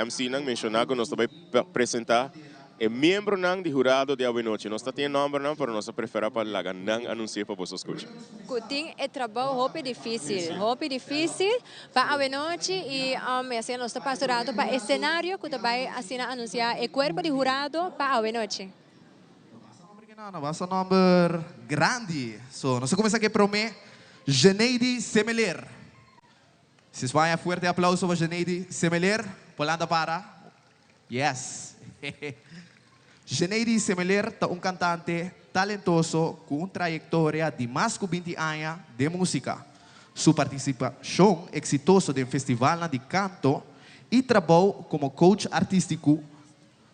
MC nan menciona cu nos ta bay presenta e miembronan di hurado di awenochi. Nos ta tin e nombernan pero nos a prefera pa laga nan anuncia pa boso scucha.
Cu tin e trabao hopi dificil, hopi dificil pa awenochi y asina nos ta pasa un rato pa e scenario cu ta bay asina anuncia e cuerpo di hurado pa awenochi.
Basta nomber grandi. So nos a cuminsa cu e prome, Jeneidi Semeler. Si Spaña fuerte aplauso pa Jeneidi Semeler por lanta para. Yes. Jeneidi Semeler ta un cantante talentoso cu un trayectoria di mas cu binti aña den musica. Su participacion exitoso den festivalnan di canto y trabou como coach artistico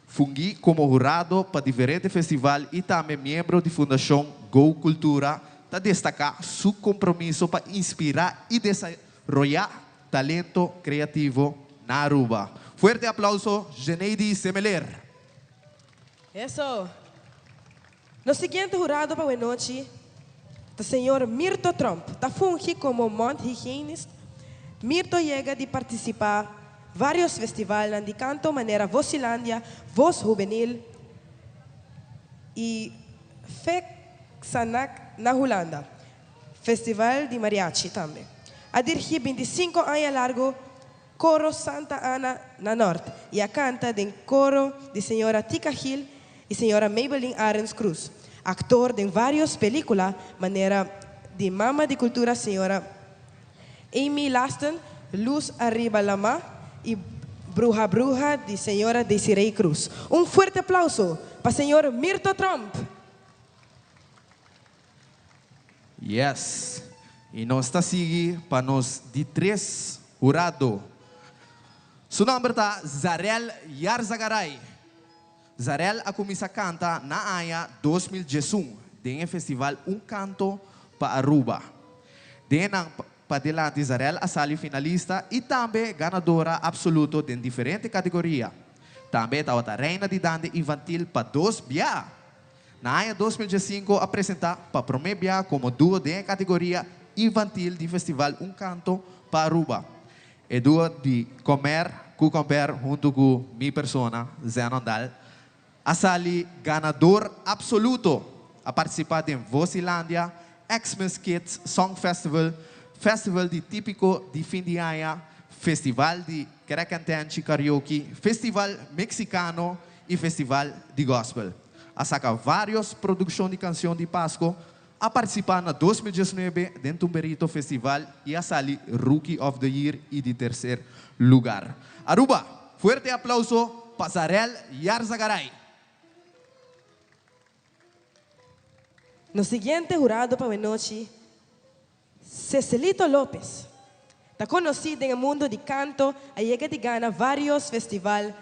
Fungi komo hurado pa diferente festival i tambe miembro di Fundashon Go Cultura ta destaká su kompromiso pa inspirá i desaroyá talento kreativo na Aruba. Fuerte aplauso Jeneidi Semeler!
Eso! Nos siguiente hurado pa wenochi ta señor Mirto Tromp. Ta fungi como mondhygiënist. Mirto yega di participa varios festivalnan di canto manera Vosilandia, Voz Juvenil y Feksanak na Hulanda. Festival di Mariachi tambe. A dirigi 25 aña largo Coro Santa Ana na Nort y a canta den coro di señora Tica Gil y señora Maybelline Arends Cruz. Actor den varios pelicula manera di Mama di Cultura señora Amy Lasten, Luz Ariba Lama y Bruha Bruha di señora Desiree Cruz. Un fuerte aplauso pa señor Mirto Tromp!
Yes. Y nos ta sigui pa nos di tres hurado. Su nomber ta Zarel Yarzagaray. Zarel a cuminsa canta na aña 2011 den e festival Un Canto pa Aruba. Den nan padilanti Zarel a sali finalista y tambe ganadora absoluto den diferente categoria. Tambe e tabata reina di dande infantil pa dos bia. Na aña 2015 a presentá pa promé bia komo duo den e kategoria infantil di festival Un Kanto pa Aruba. E duo di Comer ku Comper huntu ku mi persona, Zenon Daal, a sali ganador absoluto. A partisipá den Vosilandia, Xmas Kids Song Festival, Festival di Típiko di Fin di Aña, Festival di Krekentenchi Karaoke, Festival Mexicano i Festival di Gospel. A saca varios produccion di cancion di Pasco, a participa na 2019 den Tumberito Festival y a sali Rookie of the Year y di tercer lugar. Aruba, fuerte aplauso pa Zarel Yarzagaray!
Nos siguiente hurado pa wenochi Cecelito Lopez ta conoci den e mundo di canto a yega di gana varios festival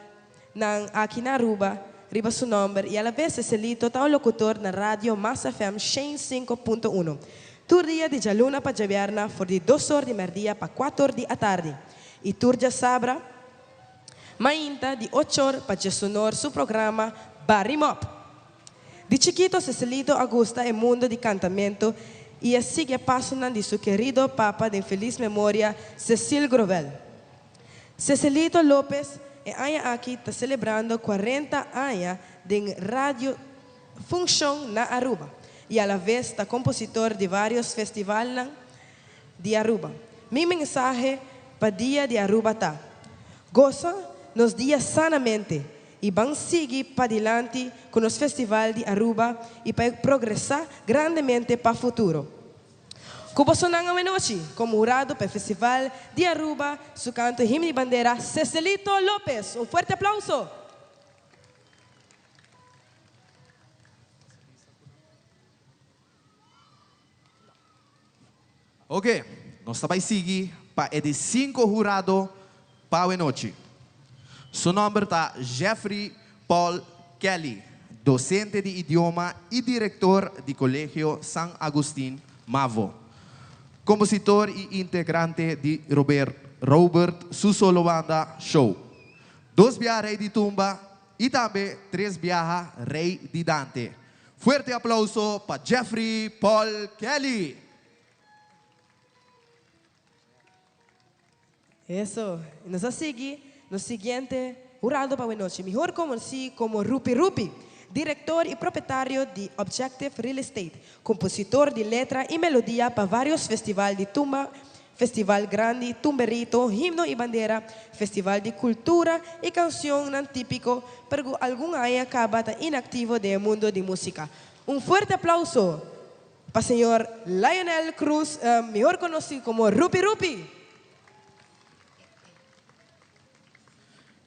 nan aki na Aruba riba su nomber y alabes Cecelito ta un locutor na radio Mas FM shen sinku punto uno tur dia di djaluna pa djabierna for di dos or di merdia pa cuator di atardi y tur djasabra mainta di ochor pa djesunor su programa Barry Mop. Di chikito Cecilito a gusta e mundo di cantamento y a sigui e pasonan di su querido papa den feliz memoria Cecil Grovel. Cecilito Lopez e aña aki ta celebrando cuarenta aña den radio funcion na Aruba y alavez ta compositor di varios festivalnan di Aruba. Mi mensahe pa Dia di Aruba ta, Goza nos dia sanamente y ban sigui padilanti cu nos Festival di Aruba y pa e progresa grandemente pa futuro. Ku bosonan awenochi komo hurado pa e Festival di Aruba su kanto Himno di Bandera Cecelito Lopez. Un fuerte aplauso!
Ok, nos ta bai sigui pa e di cinco hurado pa awenochi. Su nomber ta Jeffrey Paul Kelly, docente di idioma y director di Colegio San Agustin Mavo. Compositor y integrante di Robert Robert su solo banda Show. Dos biaha Rey di Tumba y tambe tres biaha Rey di Dante. Fuerte aplauso pa Jeffrey Paul Kelly.
Eso. Y nos a sigui nos siguiente hurado pa awenochi, mihor conoci como Rupi Rupi, director y propietario di Objective Real Estate, compositor di letra y melodia pa varios festival di tumba, Festival Grandi, Tumberito, Himno y Bandera, Festival di Cultura y Cancionnan Tipico, pero cu algun aña caba ta inactivo den e mundo di musica. Un fuerte aplauso pa señor Lionel Cruz, mihor conoci como Rupi Rupi!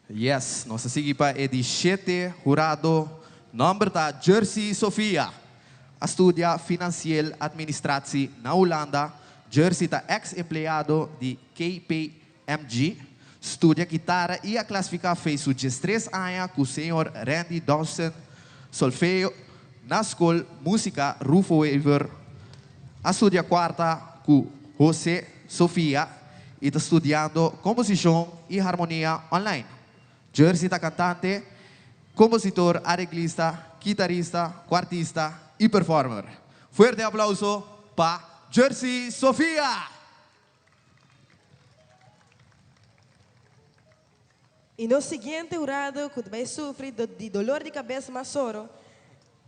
Yes, nos ta sigui pa e di shete hurado. Nomber ta Jersey Sofia. A studia Financieel Administratie na Hulanda. Jersey ta ex empleado di KPMG. Studia kitara y a clasifica fei su diestres aña cu señor Randy Dawson Solfeo na Scol Musica Rufo Wever. A studia cuarta cu Jose Sofia y ta studiando composicion y harmonia online. Jersey ta cantante, compositor, areglista, kitarista, cuartista y performer. Fuerte aplauso pa Jersey Sofia!
Y nos siguiente hurado cu ta bay sufri di dolor di cabes mas oro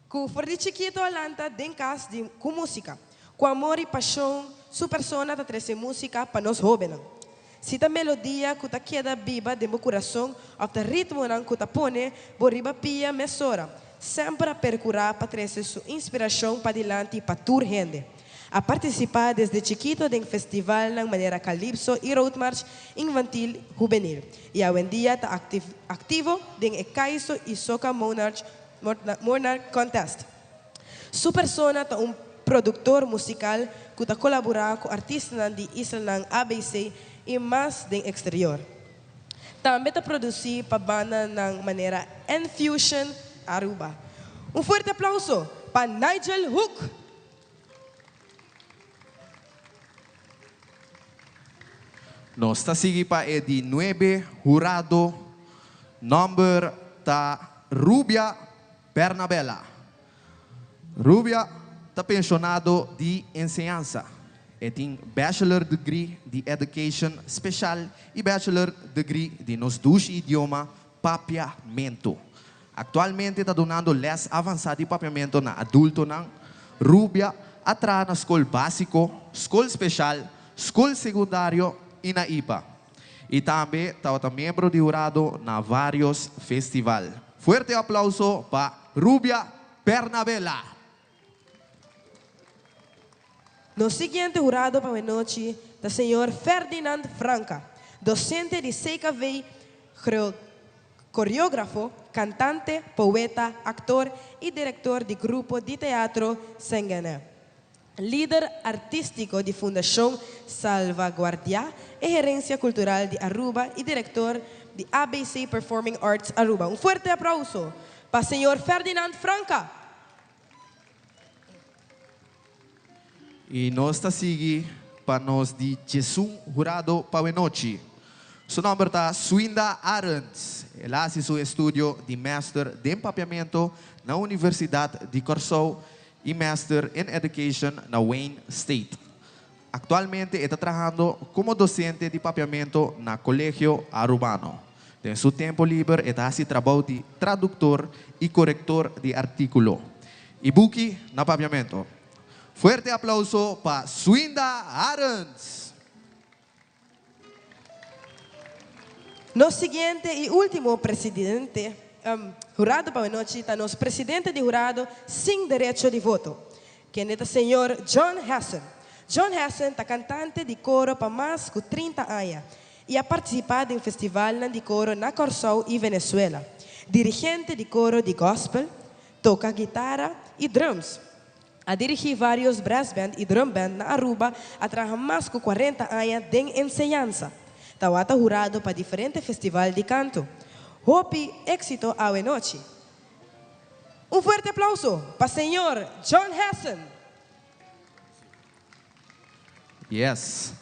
cu for di chikito a lanta den cas di cu musica. Cu amor y pasion su persona ta trece musica pa nos hobennan. Si ta melodia cu ta keda biba den bo curason of ta ritmonan cu ta pone bo riba pia mesora, semper a percura pa trece su inspiracion padilanti pa tur hende. A partisipá desde chikito den festivalnan manera Calypso i Roadmarch Infantil Hubenil i awendia ta aktivo den e Kaiso i Soca Monarch Monarch Contest. Su persona ta un produktor musikal ku ta kolaborá ku artistanan di islanan ABC i mas den eksterior. Tambe ta produsí pa bandanan manera N-Fusion Aruba. Un fuerte aplauso pa Nigel Hoek!
Nos ta sigui pa e di nuebe hurado, nomber ta Rubia Bernabela. Rubia ta penshonado di enseñansa. E tin Bachelor Degree di Education Special y Bachelor Degree di nos dushi idioma Papiamento. Aktualmente ta dunando lès avansá di papiamento na adultonan. Rubia a traha na skol básiko, skol speshal, skol segundario i na ipa. I tambe tabata miembro di hurado na vários festival. Fuerte aplauso pa Rubia Bernabela!
Nos siguiente hurado pa wenochi ta señor Ferdinand Franca, docente di CKV, coreografo, cantante, poeta, actor y director di grupo di teatro Sengene. Lider artistico di Fundacion Salvaguardia e Herencia Cultural di Aruba y director di ABC Performing Arts Aruba. Un fuerte aplauso pa señor Ferdinand Franca!
I nos ta sigui pa nos di djesun hurado pa wenochi. Su nomber ta Swinda Arends. El a hasi su estudio di Master den Papiamento na Universidad di Kòrsou i Master in Education na Wayne State. Aktualmente e ta trahando komo dosente di papiamento na Colegio Arubano. Den su tempo liber e ta hasi trabou di traduktor i korektor di artíkulo i buki na papiamento. Fuerte aplauso pa Swinda Arends!
Nos siguiente i último presidente hurado pa awenochi ta nos presidente di hurado sin derecho di voto, kende ta señor John Hessen. John Hessen ta kantante di koro pa mas ku 30 aña i a partisipá den festivalnan di koro na Kòrsou i Venezuela. Dirigente di koro di gospel, toka gitara i drums. A dirigí vários brassband i drumband na Aruba, a traha mas ku 40 aña den enseñansa. Tawata hurado pa diferente festival di kanto. Hopi éksito awe nochi. Un fuerte aplauso pa señor John Hessen!
Yes.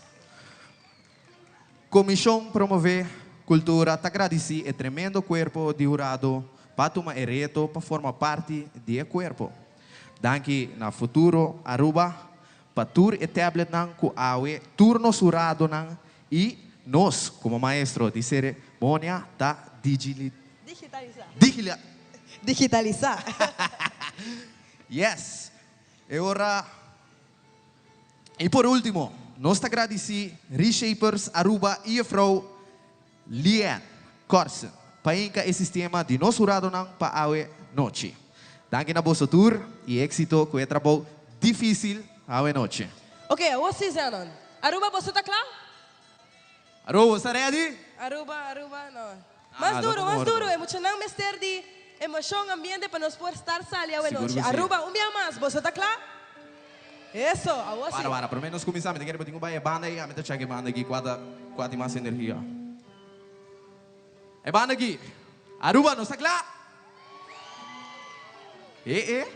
Komishon Promové Kultura ta gradisí e tremendo kuerpo di hurado pa tuma e reto pa forma parti di e kuerpo. Danki na Futuro Aruba pa tur e tabletnan ku awe tur nos huradonan i nos komo maestro di seremonia ta digili.
Digitalisá. Digitalisá.
Yes. E ora. I por último, nos ta gradisí Reshapers Aruba i Juffrouw Lianne Corsen pa hinka e sistema di nos huradonan pa awe nochi. Danki na boso tur i éksito ku e trabou difísil awe nochi.
Ok, awor sí Zenon. Aruba boso ta kla?
Aruba boso ta ready?
Aruba, Aruba, no. Mas duro, mas duro, e muchanan mester di emocion, ambiente pa nos por start sali awe nochi. Aruba, un bia mas, boso ta kla? Eso, awor si.
Wara, wara, prome nos kuminsá, mi ta kere bo tin ku bai e banda ei, ami ta chèk e banda aki kua ta, kua tin mas energia. E banda aki. Aruba, nos ta kla? E, e.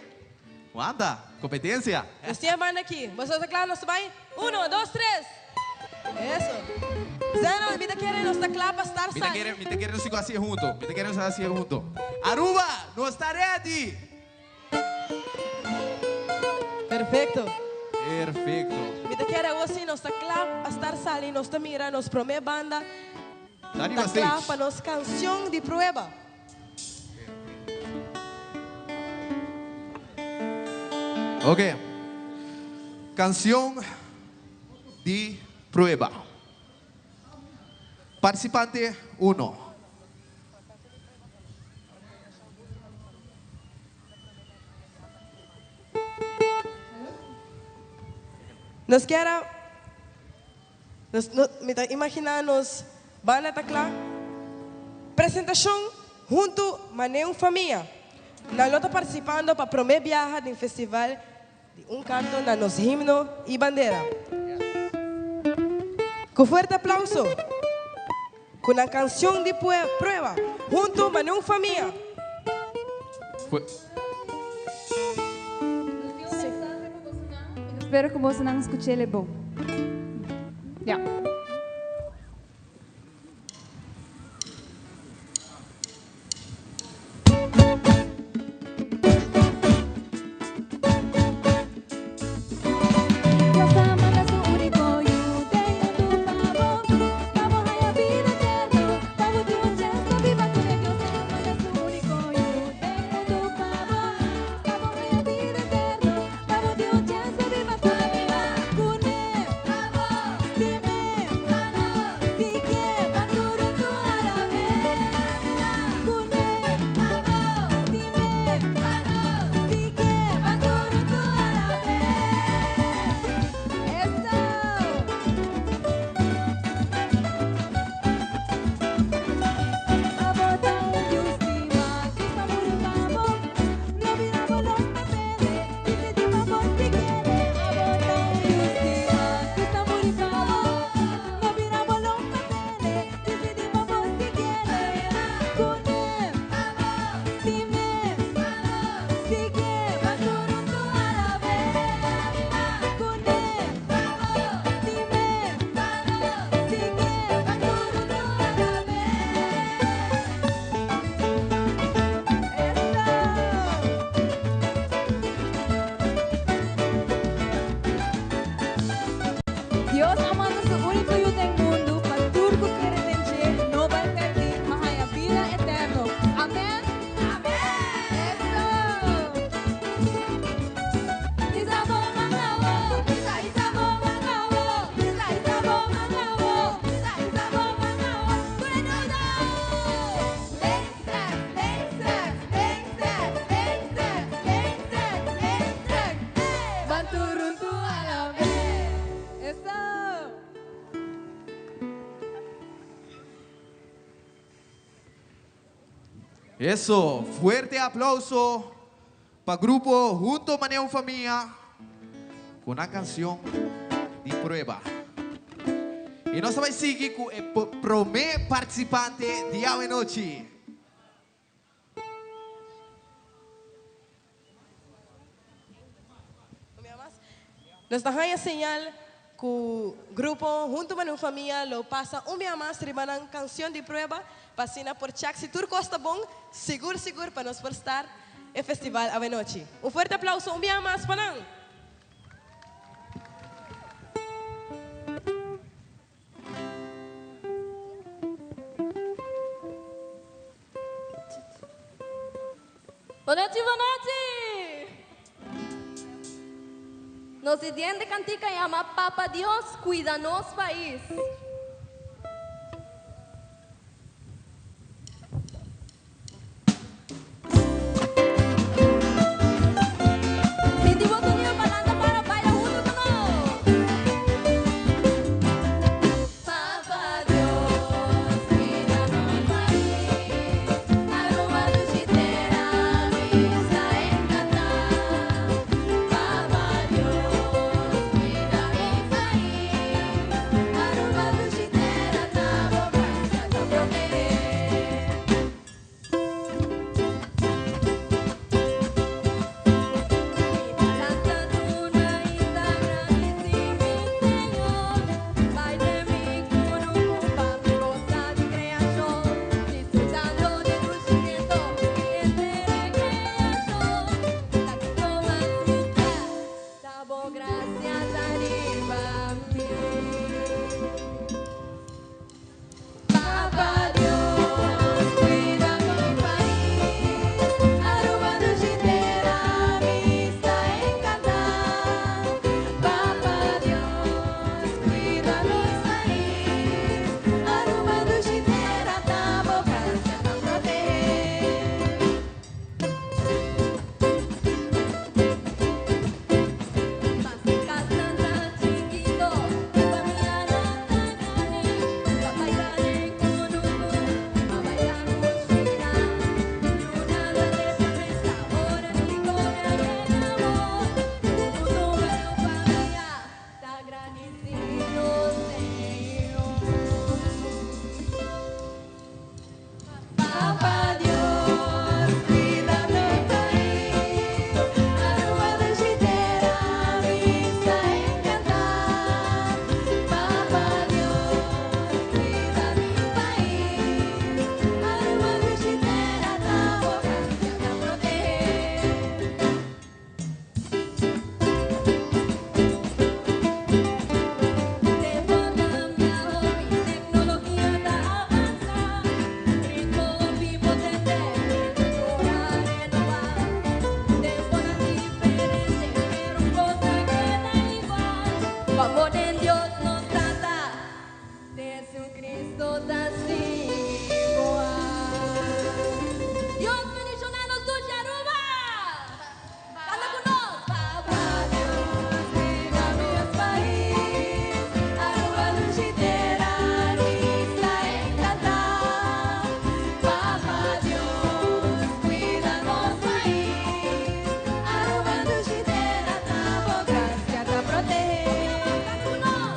Wanta, kompetensia.
Nos tin e banda aki. Boso ta kla? Nos ta bai? Uno, dos, tres! Eso. Zenon, mi ta kere nos ta kla pa start
Mi ta
sali.
kere, mi ta kere nos sigu hasi e hunto. Mi ta kere nos hasi e hunto. Aruba, nos ta ready!
Perfecto.
Perfecto.
Mi ta kere awor si nos ta kla pa start sali. Nos ta mira nos prome banda
Ta riba
ta kla
stage.
pa nos cancion di prueba.
Ok. Canción di prueba. Participante uno.
Nos kier a nos no mi ta imagina nos banda ta kla. Presentacion hunto mane un famia. Nan lo ta participando pa prome biaha den festival Di un canto na nos himno y bandera. Cu fuerte aplauso, cu nan cancion di prueba, hunto mane un famia.
Spero cu bosonan scuchele bon. Ya.
Dios a manda su úniko Yu den mundu pa bo, pa bo haña bida eterno, pa bo tin un chens pa biba ku e. Dios a manda su úniko Yu den mundu pa bo, pa bo haña bida eterno, pa bo tin un chens pa biba ku e. Biba kuné, pa bo, stim'é.
Eso, fuerte aplauso pa grupo Hunto Manera Un Famia cu nan cancion di prueba. Y nos ta bay sigui cu e prome participante di awe nochi.
Nos ta haña señal ku grupo Huntu Manera Un Famia lo pasa un bia mas riba nan kansion di prueba pa asina por chèk si tur kos ta bon, sigur sigur pa nos por start e festival awenochi. Un fuerte aplauso un bia mas pa nan!
Bonochi bonochi! Nos siguiente cantica yama Papa Dios cuida nos pais. Sinti bo sonido palanta para baila hunto cu nos. Papa Dios cuida nos pais, Aruba dushi tera mi sta encanta. Papa Dios cuida mi pais, Aruba dushi tera ta bo gracia ta protehe. Papa Dios cuida mi pais, Aruba dushi tera mi sta encanta. Papa Dios cuida nos pais, Aruba dushi tera ta bo gracia ta protehe. Maske casnan ta chikito, e famianan ta grandi, pa baila den cunucu, pa baila cushina. Luna ta trece mesa, ora di come a yena amor. Tur mundo pero famia ta gradicido Señor. Papa Dios cuida mi pais, Aruba dushi tera mi sta encanta. Papa Dios cuida mi pais, Aruba dushi tera ta bo gracia ta protehe. Tempo a cambia hopi, tecnologia ta avansa, ritmo hopi potente, cultura renova. Temponan diferente, pero un cos a keda igual, cu amor den Dios nos Tata, Jesucristo ta sigui igual. Dios bendiciona nos dushi Aruba! Canta cu nos! Papa Dios cuida nos pais, Aruba dushi tera mi sta encanta. Papa Dios cuida nos pais, Aruba dushi tera ta bo gracia ta protehe.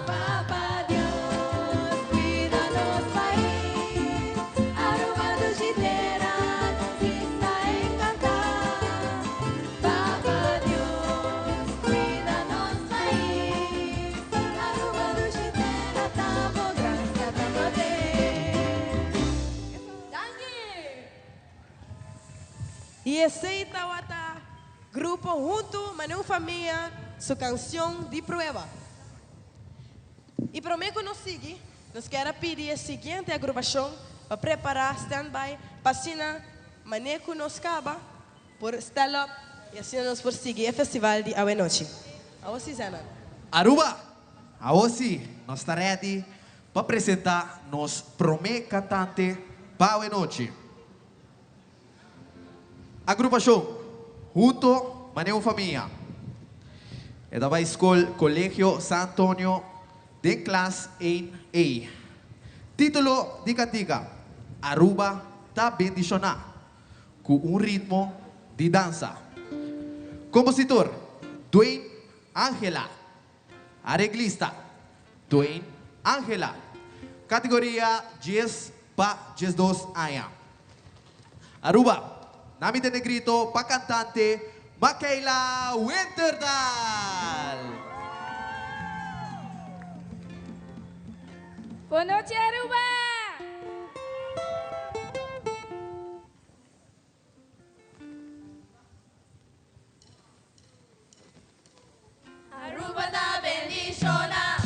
Papa Dios cuida nos pais, Aruba dushi tera mi sta encanta. Papa Dios cuida nos pais, Aruba dushi tera ta bo gracia ta protehe. Danki!
Y esey tawata Grupo Hunto Mane Un Famia su cancion di prueba. Y prome cu nos sigui, nos kier a pidi e siguiente agrupacion pa prepara stand by pa asina mane cu nos caba por stel up y asina nos por sigui e festival di awenochi. Awo si Zenon.
Aruba! Awo si, nos ta ready pa presenta nos prome cantante pa awenochi. Agrupacion Hunto Mane Un Famia. E ta bay scol Colegio San Antonio den klas een A. Titulo di cantica, Aruba ta bendiciona. ku un ritmo di dansa. Kompositor, Dwayne Angela. Areglista, Dwayne Angela. Kategoria djes pa 12 aña. Aruba, Nami ta Negrito pa kantante Makayla Winterdal.
Bon nochi Aruba! Aruba ta bendiciona.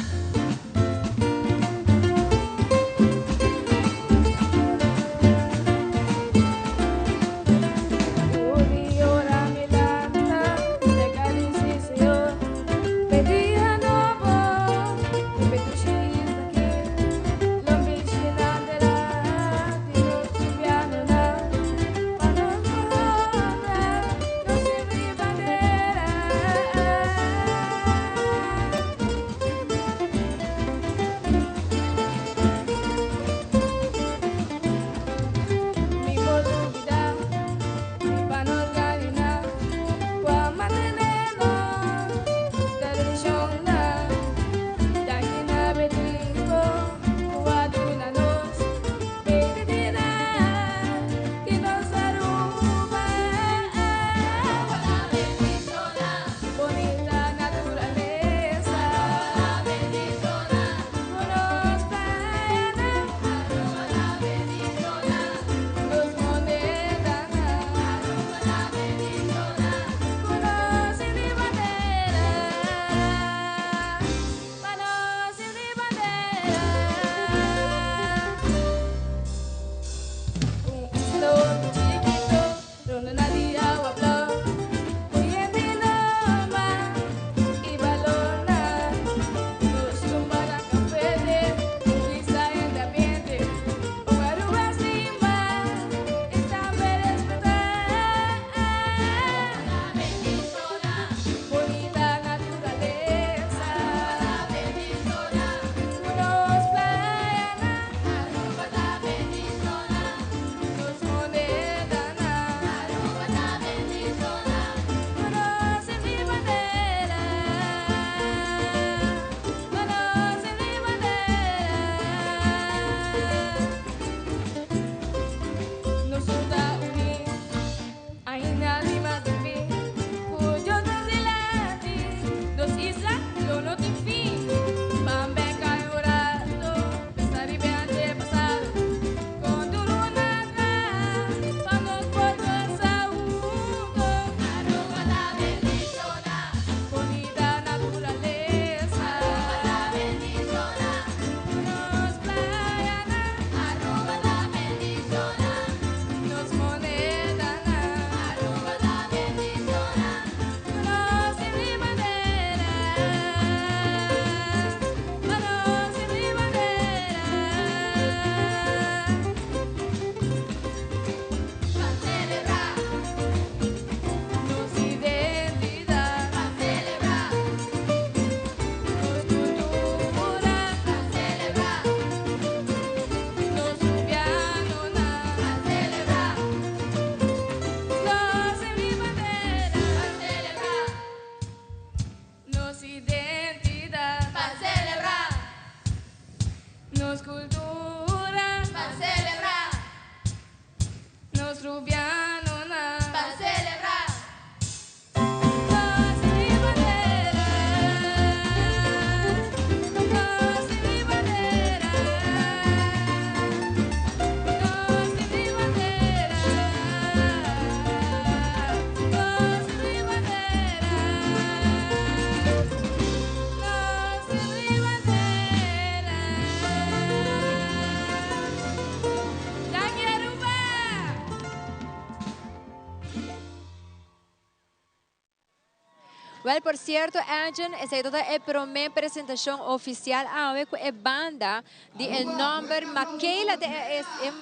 Wel por cierto Edjean, esey ta e prome presentacion oficial awe cu e banda di e nomber Makayla ta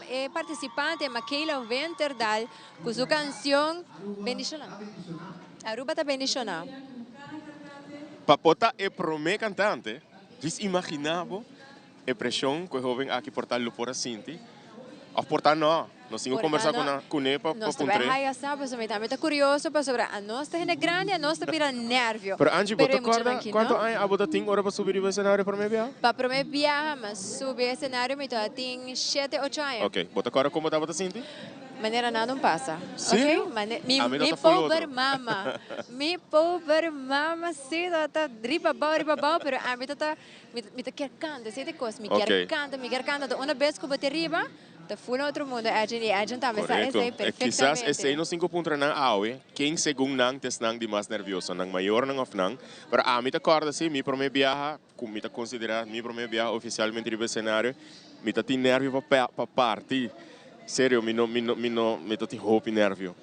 e participante Makayla Winterdal cu su cancion Bendiciona. Aruba ta bendiciona.
Pa por ta e prome cantante, djis imagina bo e presion cu e hoben aki por ta lo por a sinti of por ta no. Nos tin ku kombersá ku nan kuné pa
Nos ta bai
puntr'é.
haya sa pasobra mi tambe ta kurioso pasobra anos ta hende grandi anos ta bira nèrvio.
Pero Angie, bo
Pero
ta
e muchanan
kòrda
aki
kuantu
no.
aña abo ta tin ora bo subi riba esenario promé biaha?
Pa promé biaha mi a subi e esenario mi tabata tin shete ocho aña.
Ok, bo ta kòrda kon bo tabata sinti?
Manera nada un pasa.
Serio?
Ok, mane mi
Ami no
mi
ta full
pober
otro.
mama, mi pober mama si tabata riba abou riba abou pero ami ta mi mi ta kier kanta esei ta e kos mi kier
Ok.
kanta mi kier kanta anto una bes ku bo ta riba Ta full otro mundo Edgin y Edgin tambe sa
Correcto.
esey
E kisas
perfectamente.
esey nos tin cu puntra nan awe, ken segun nan ta esnan di mas nervioso, nan mayornan of nan. Pero ami ta corda si, mi prome biaha, cu mi ta considera mi prome biaha oficialmente riba escenario, mi ta tin nervio pa pa parti. Serio, mi no, mi no, mi no, mi ta tin hopi nervio.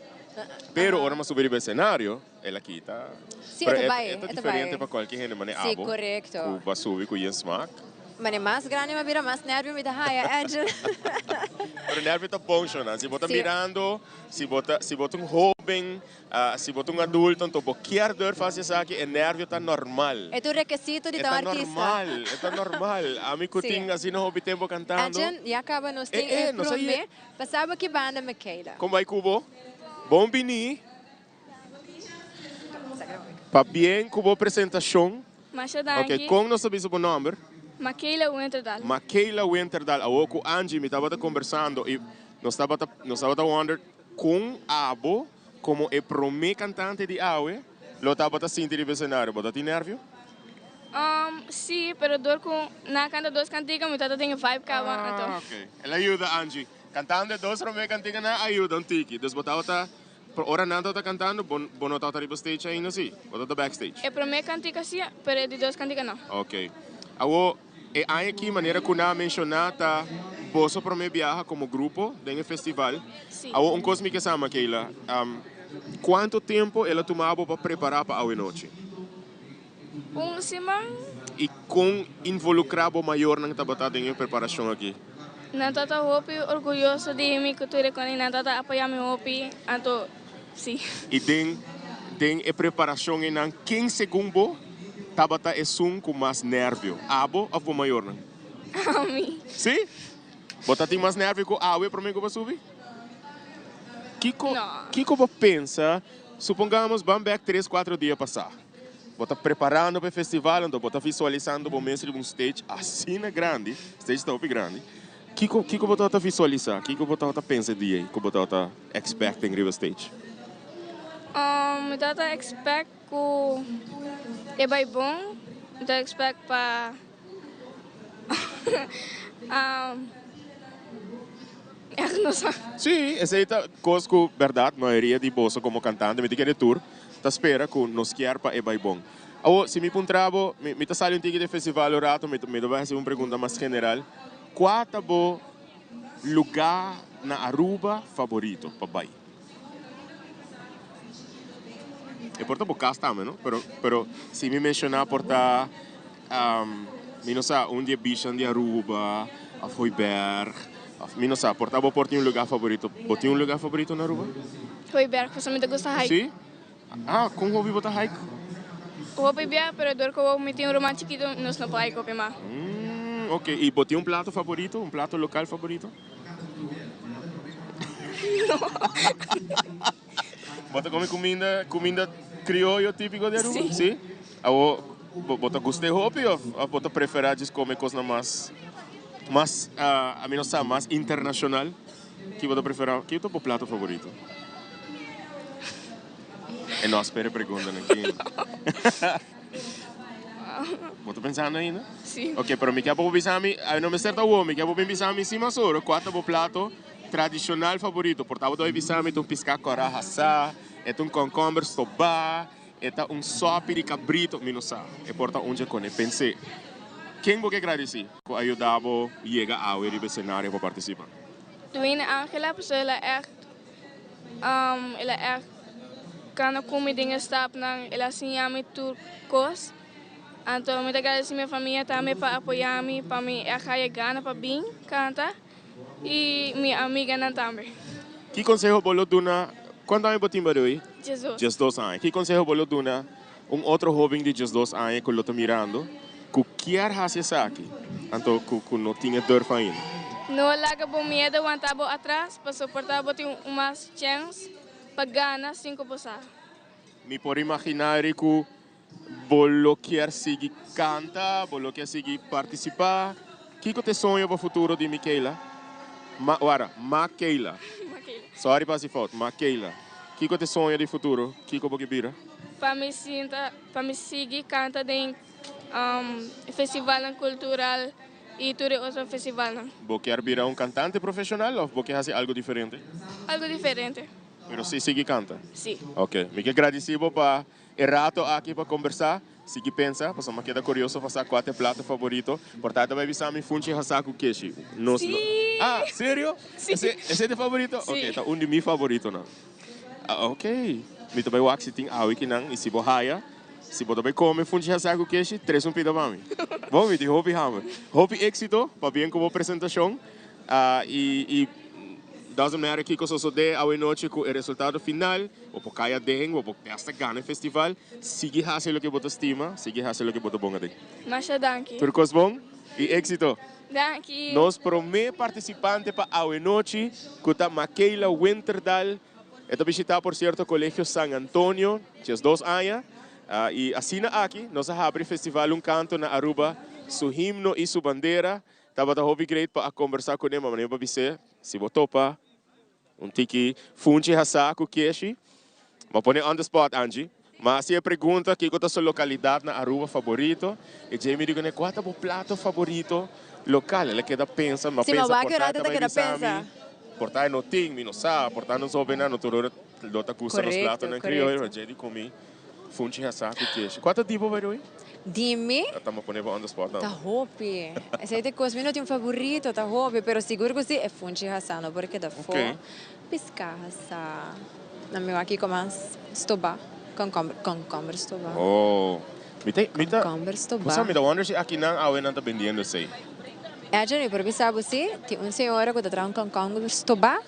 Pero ora mi a subi riba escenario, el a kita.
Si,
Pero
e ta
e
bai,
e ta
e ta
diferente
bai.
pa cualkier hende, mane
Si,
abo,
correcto.
cu bo a subi cu yen smaak.
Mane mas grandi mi a bira, mas nervio mi ta haya, Edgin.
Pero nervio ta bon, Shona. Si bo ta
Si.
mirando, si bo ta, si bo ta un hoben, si bo ta un adulto, anto bo kier durf haci esaki, e nervio ta normal.
E ta un rekesito di
E
ta
ta
un artista.
normal, e ta normal. Ami cu
Si.
tin asina hopi tempo cantando.
Edgin, ya caba nos tin
E, e,
e
nos a
prome.
ye.
Pasa bo ki banda, Michaela.
Con bai cu bo? Bon bini. Pabien ku bo presentashon.
Masha danki.
Ok, kon nos ta bisa bo nòmber?
Makayla Winterdal.
Makayla Winterdal. Awor ku Angie mi tabata kombersando i nos tabata nos tabata wonder kon abo komo e promé kantante di awe lo tabata sinti riba esenario. Bo ta tin nèrvio?
Si, pero dor ku nan a kanta dos kantika mi tabata tin e vibe kaba anto.
Ah, ok. El a yuda Angie. Kantando e dos promé kantikanan a yuda un tiki. Dus bo tabata Pero ora nan tabata cantando, bo, bo no tabata riba stage ainda si? Bo tabata backstage?
E prome cantica si, pero e di dos cantica no.
Ok. Awo, e aña aki, manera cu nan a menciona, ta boso prome biaha como grupo den e festival.
Si.
Awo, un cos mi ke sa, Makayla, cuanto tempo el a tuma bo pa prepara pa awe nochi?
Un siman.
I kon involukrá bo mayornan tabata den e preparashon aki?
Nan tata hopi orguyoso di mi ku tur e kos i nan tata apoyá mi hopi, anto si.
I den den e preparashon einan, ken segun bo tabata esun ku mas nèrvio, abo òf bo mayornan?
Ami.
Si? Bo ta tin mas nèrvio ku awe promé ku bo a subi? Kiko kiko bo pensa, supongamos ban bèk tres kuatro dia pasá. Bo ta preparando pa e festival, anto bo ta visualisando bo mes riba un stage asina grandi, stage ta hopi grandi. Kiko kiko bo tabata visualisa? Kiko bo tabata pensa di ei ku bo tabata expecting riba stage?
Mi tabata expect ku e bai bon, mi tabata expect pa Echt no sa.
Sí, esei ta kos ku bèrdat mayoria di boso komo kantante, mi ta kere tur, ta spera ku nos kier pa e bai bon. Awor, si mi puntra bo, mi mi ta sali un tiki di e festival un rato, mi mi ta bai hasi un pregunta mas general, kua ta bo lugá na Aruba faborito pa bai? E por ta bo kas tambe, no? Pero pero si mi menshoná por ta Mi no sa un di e beachnan di Aruba of Hooiberg of mi no sa por ta bo por tin un lugar favorito. Bo tin un lugar favorito na Aruba?
Hooiberg pasobra mi ta gusta hike.
Si? Ah, con hopi bo ta hike?
Hopi bia pero dor cu mi tin un ruman chikito nos no por hike hopi mas.
Mm, ok. Y bo tin un plato favorito? Un plato local favorito?
No.
Bo ta come cuminda, cuminda crioyo tipico di Aruba?
Si.
Si? Awo, bo, bo ta gusta e hopi of, of bo ta prefera djis come cosnan mas, mas, ami no sa, mas internacional? Ki bo ta prefera? Ki ta bo plato favorito? E no a spera e preguntanan aki. Bo ta pensando ainda?
Si.
Ok, pero mi ke bo bisa mi, ami no mester ta awo, mi ke bo bin bisa mi si mas ora, cua ta bo plato Tradishonal favorito por tabata hoy bisa mi ta un piská kòrá hasá, e ta un kònkòmber stobá, e ta un sòpi di kabrito, mi no sa, e por ta un dje kone. Pens'é, ken bo ke gradisí ku a yuda bo yega awe riba e senario pa partisipá?
Dwayne Angela pasobra el a ègt el a ègt kana ku mi den e stapnan, el a siña mi tur kos. Anto mi ta gradisí mi famia tambe pa apoyá mi pa mi ègt haya gana pa bin kanta. Y mi amiganan tambe.
Ki conseho bo lo duna, cuanto aña bo tin Baroy?
Diesdos.
Diesdos aña. Ki conseho bo lo duna un otro hoben di diesdos aña cu lo ta mirando cu kier haci esaki, anto cu cu no tin e durf ainda?
No laga bo miedo wanta bo atras, paso por ta bo tin un mas chèns pa gana sin ku bo sa.
Mi por imaginá ri ku bo lo kier sigui kanta, bo lo kier sigui partisipá. Kiko ta e soño pa futuro di Mikayla? Ma, wara, Makayla. Sorry pa hasi fout, Makayla. Kiko ta e soño di futuro? Kiko bo ke bira?
Pa mi sinta, pa mi sigui kanta den festivalnan kultural i tur e otro festivalnan.
Bo kier bira un kantante profeshonal òf bo ke hasi algu diferente?
Algu diferente.
Pero si sigui kanta?
Si.
Ok, mi ke gradisí bo pa e rato aki pa kombersá. Sigui pensa, pasobra mi a keda kurioso pa sa kua ta e plato faborito. Por ta ta bai bisa mi funchi hasá ku keshi. Nos no.
Si!
Ah, serio?
Si.
Esei, esei ta e faborito?
Si.
Ok, ta un di mi faboritonan. Ah, ok. Mi ta bai wak si tin awe kinan i si bo haya. Si bo ta bai come funchi hasá ku keshi, tres un pida pa mi. Bon, mi tin hopi hamber. Hopi éxito, pabien ku bo presentashon. I i doesn't matter kiko sosodé awe nochi ku e resultado final, bo por kai aden, bo por hasta gana e festival. Sigui hasi loke bo ta stima, sigui hasi loke bo ta bon aden.
Masha danki.
Tur kos bon i éxito.
Danki.
Nos promé partisipante pa awe nochi ku ta Makayla Winterdal. E ta bishitá por sierto Colegio San Antonio, 12 aña, i asina aki nos a habri Festival Un Canto na Aruba, su himno i su bandera. Tabata hopi great pa a kombersá kuné, ma manera bo a bis'é, si bo topa un tiki funchi hasá ku keshi, bo a pone on the spot, Angie. Ma hasi e pregunta kiko ta su lokalidat na Aruba faborito, i Jamie di kuné, kua ta bo plato faborito lokal? El a keda pensa, mi a
Si, ma
pensa
wak
por
un
ta e
rato
ta
ta
bai
keda
bisa
pensa.
mi, por ta e no tin, mi no sa, por ta nos hobennan no tur ora lo ta gusta nos
Korekto,
platonan krioyo,
korekto.
pero Jamie di ku mi funchi hasá ku keshi. Kua ta di bo by the way?
Di mi?
Ta mi a pone bo on the spot
Ta
nan.
hopi. Esei ta e kos, mi no tin un favorito, ta hopi, pero sigur ku si e funchi hasá no por keda afó.
Ok.
Piská hasá. Na mi wak kiko mas stobá. Kònkòmber, kònkòmber stobá.
Oh, mi ta, mi ta,
Kònkòmber stobá.
bo sa mi ta wonder si akinan awe nan ta bendiendo esei.
Edjean, mi por bisa bo si, tin un señora ku ta traha un kònkòmber stobá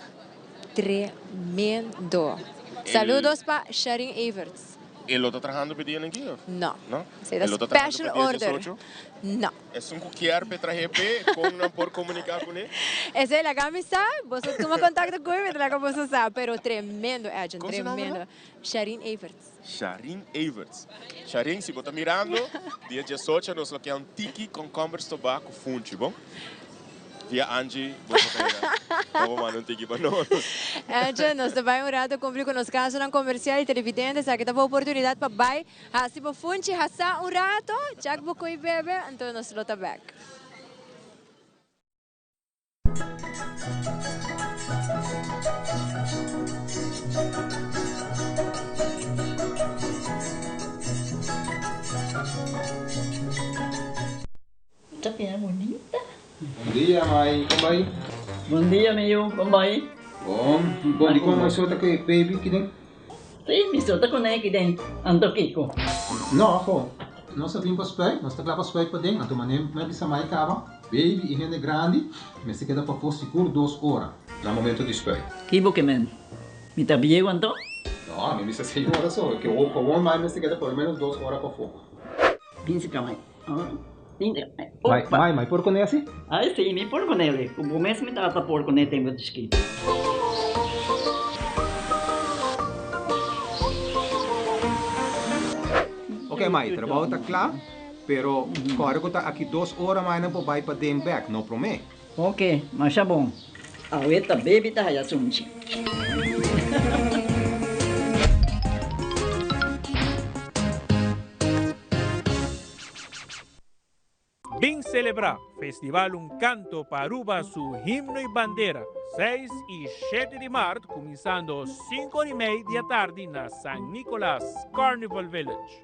tremendo. Saludos pa Sharin Everts.
E lo ta trahando p'e dianan aki of?
No.
No?
Esei ta
E lo ta trahando
special
p'e dia
order.
18?
No.
Esun ku kier p'e trahe p'e, kon nan por komuniká kuné?
Esei laga mi sa, boso tuma kontakto ku mi, mi ta laga boso sa. Pero tremendo Edjean,
Kon su nomber
tremendo.
ta?
Sharin Everts.
Sharin Everts. Sharin, si bo ta mirando, dia 18 nos lo kia un tiki konkomber stobá ku funchi, bon? Via Angie bo por ta yega. Pa bo manda un tiki pa nos.
Angie, nos ta bai un rato cumpli cu nos casonan comercial y televidente. Esaki ta bo oportunidad pa bai haci bo funchi hasa un rato. Check bo coy bebe, anto nos lo ta back.
Ta bira bunita.
Bon dia mai, kon bai?
Bon dia mi yu, kon bai?
Bon, bon di kon mai so ta ku e baby kiden?
Si, mi so ta kuné kiden, anto kiko?
No, ho, nos a bin pa spuit, nos ta kla pa spuit paden, anto manera mi a bisa mai kaba, baby i hende grandi mester keda pafó sigur dos ora na momento di spuit.
Ki bo ke men? Mi ta bieu anto?
No, mi bisa seis ora so, ke gewoon mai mester keda por lo menos dos ora pafó.
Bin si kama.
Mai, mai, mai por kuné asi?
Ai si, mi por kuné li. Ku bo mes mi tata por kuné tempu di chikito.
Ok mai, trabou ta kla, pero kòrda ku ta aki dos ora mai nan por bai paden bèk, no promé.
Ok, masha bon. Awe ta baby ta haya sunchi.
Bin celebra Festival Un Canto pa Aruba su himno y bandera, 6 y 7 di maart cuminsando 5 or y mei di atardi na San Nicolas Carnival Village.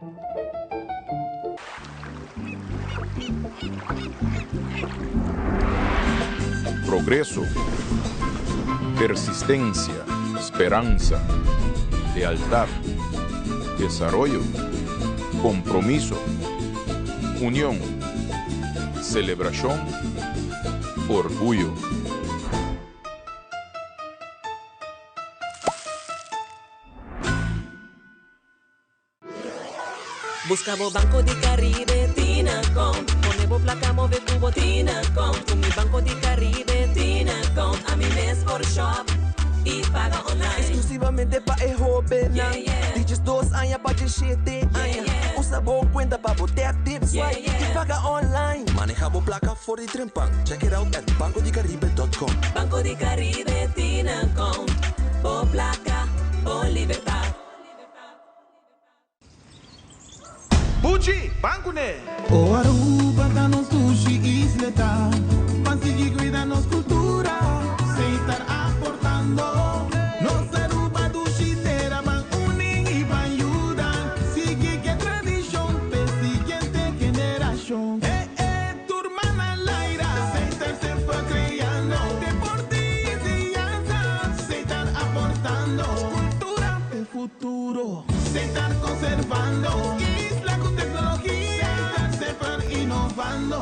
Progreso, persistencia, speransa, lealtad, desaroyo, compromiso, union, celebracion, orguyo.
Busca bo Banco di Caribe Tinacom.
bo placa move cu bo tin account. Cu mi Banco di Caribe tin account. Ami mes por shop y paga online.
Exclusivamente pa e hobennan. Di 12 aña pa 17 aña. Usa bo cuenta pa bo tap, tip, swipe y paga online.
Maneha bo placa for di trempan. Check it out at bancodicaribe.com.
Banco di Caribe tin account. Bo placa, bo libertad.
Buchi, ban kuné!
O Aruba ta nos dushi isleta, Ban sigui cuida nos cultura, Setar aportando. Nos Aruba dushi tera, Ban uni y ban yuda, Sigui cu e tradicion p'e siguiente generacion. Eh eh, tur man na laira, Setar semper creando. Deporte y enseñanza, Setar aportando. Cultura p'e futuro. Setar conservando. Isla cu tecnologia. Setar semper innovando.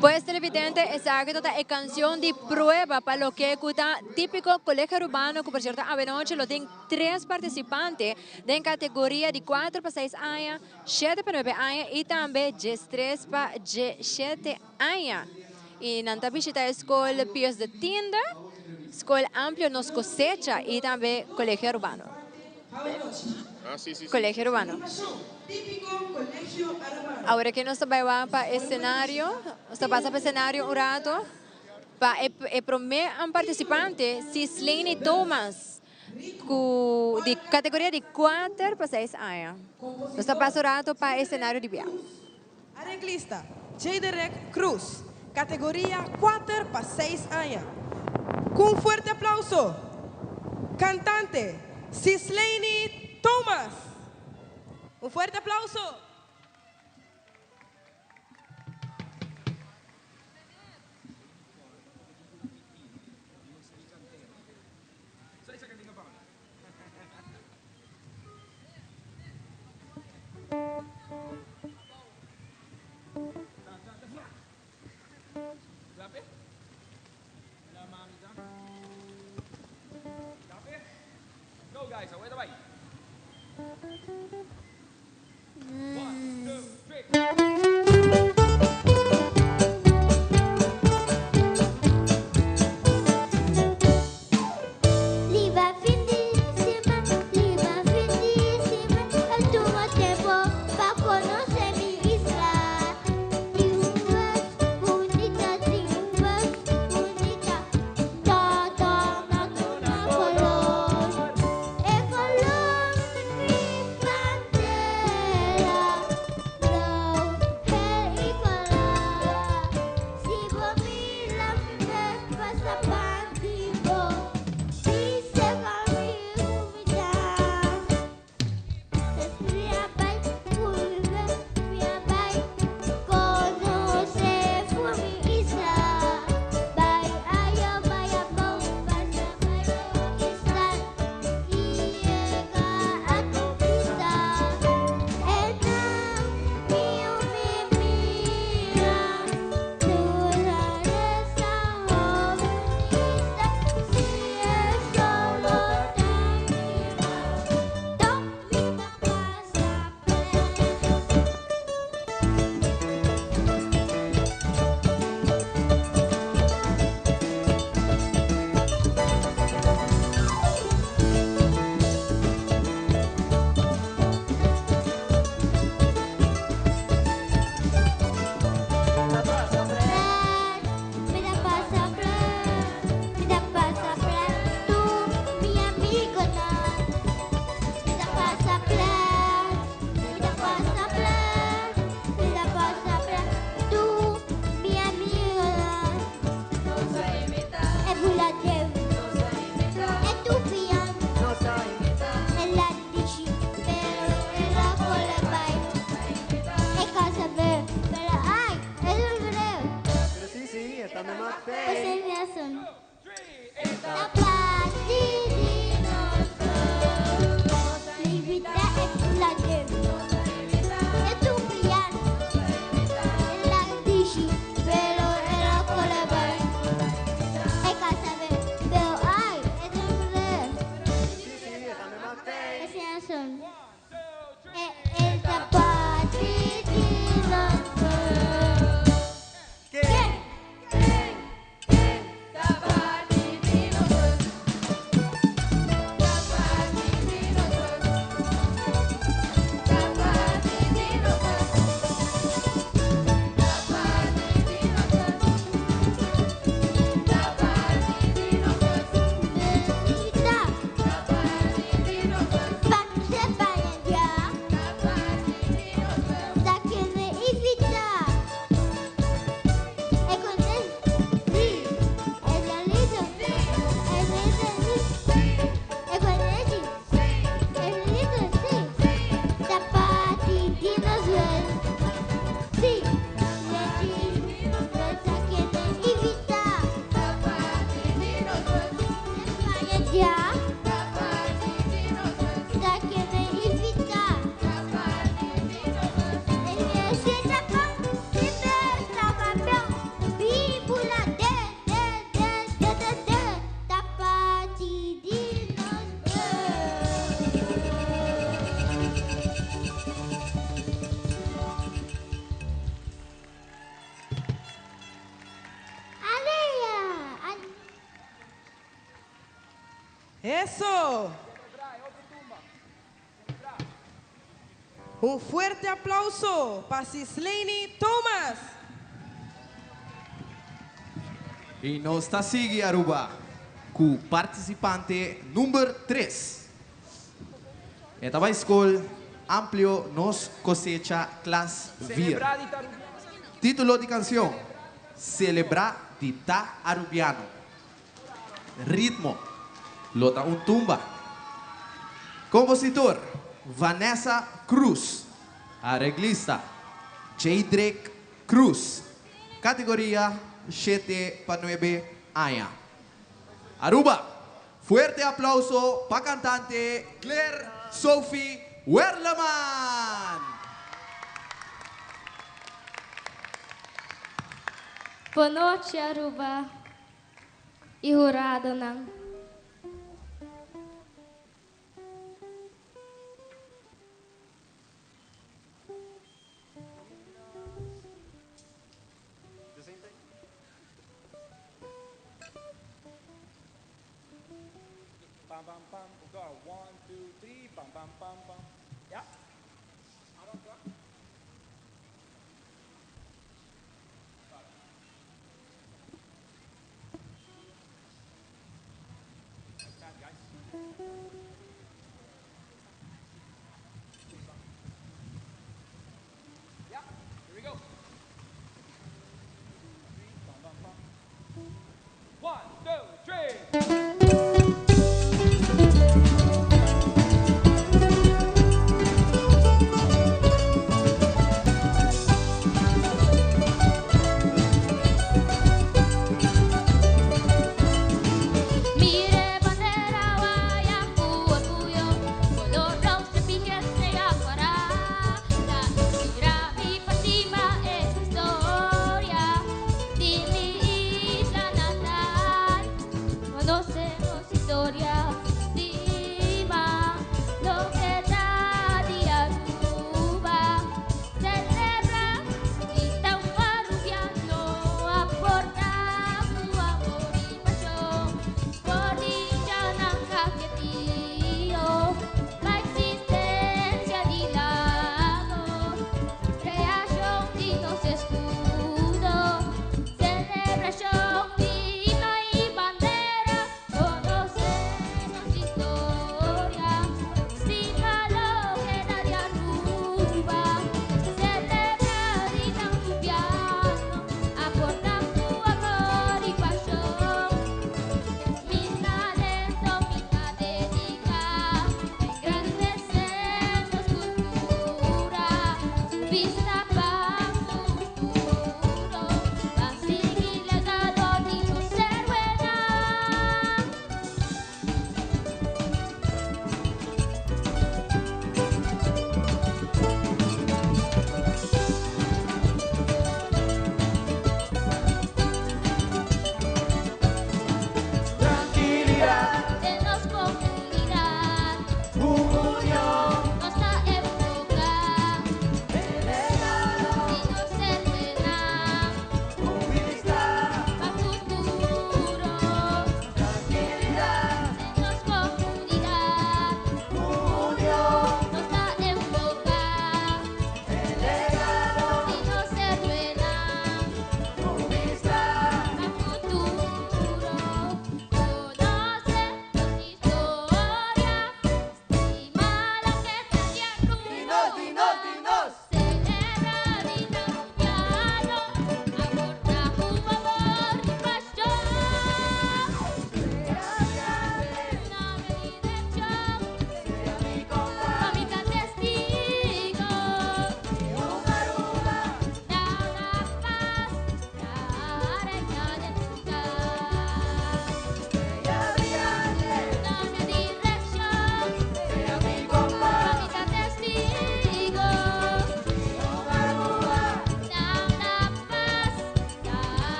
Pues televidente, esaki ta e cancion di prueba pa loke cu ta tipico Colegio Arubano cu por cierto awenochi lo tin tres participante den categoria di cuater pa seis aña, shete pa nuebe aña y tambe diestres pa diesshete aña. Y nan ta bishita e scol Pius de Tiende, Scol Amplio Nos Cosecha y tambe Colegio Arubano. Colegio Arubano. Awor aki nos ta bai wak pa e scenario, nos ta pasa pa e scenario un rato pa e prome participante Cislene Thomas cu di categoria di cuater pa seis aña. Nos ta pasa un rato pa e scenario di bia.
Areglista, Jayderek Cruz, categoria cuater pa seis aña. Cu un fuerte aplauso, cantante Cislene Thomas. Un fuerte aplauso.
son. Ta parti di nos bus. Evita e placer. E tupian. El a dishi, pero el a core bay. E casa ve, pero ay, e temblé. E son. E el ta parti di nos bus. Ken? Yeah.
Eso! Un fuerte aplauso pa Cisleni Thomas.
Y nos ta sigui Aruba cu participante number 3. E ta bay scol Amplio Nos Cosecha Klas 4. Titulo di cancion, Celebra di ta Arubiano. Ritmo, Lo ta un tumba. Compositor, Vanessa Cruz. Areglista, Jadrick Cruz. Categoria, shete pa nuebe aña. Aruba, Fuerte aplauso pa cantante Claire Sophie Werleman!
Bon nochi Aruba y huradonan.
Pam pam pam, go one two three, pam pam pam pam. Ja. Here we go. One, two, three.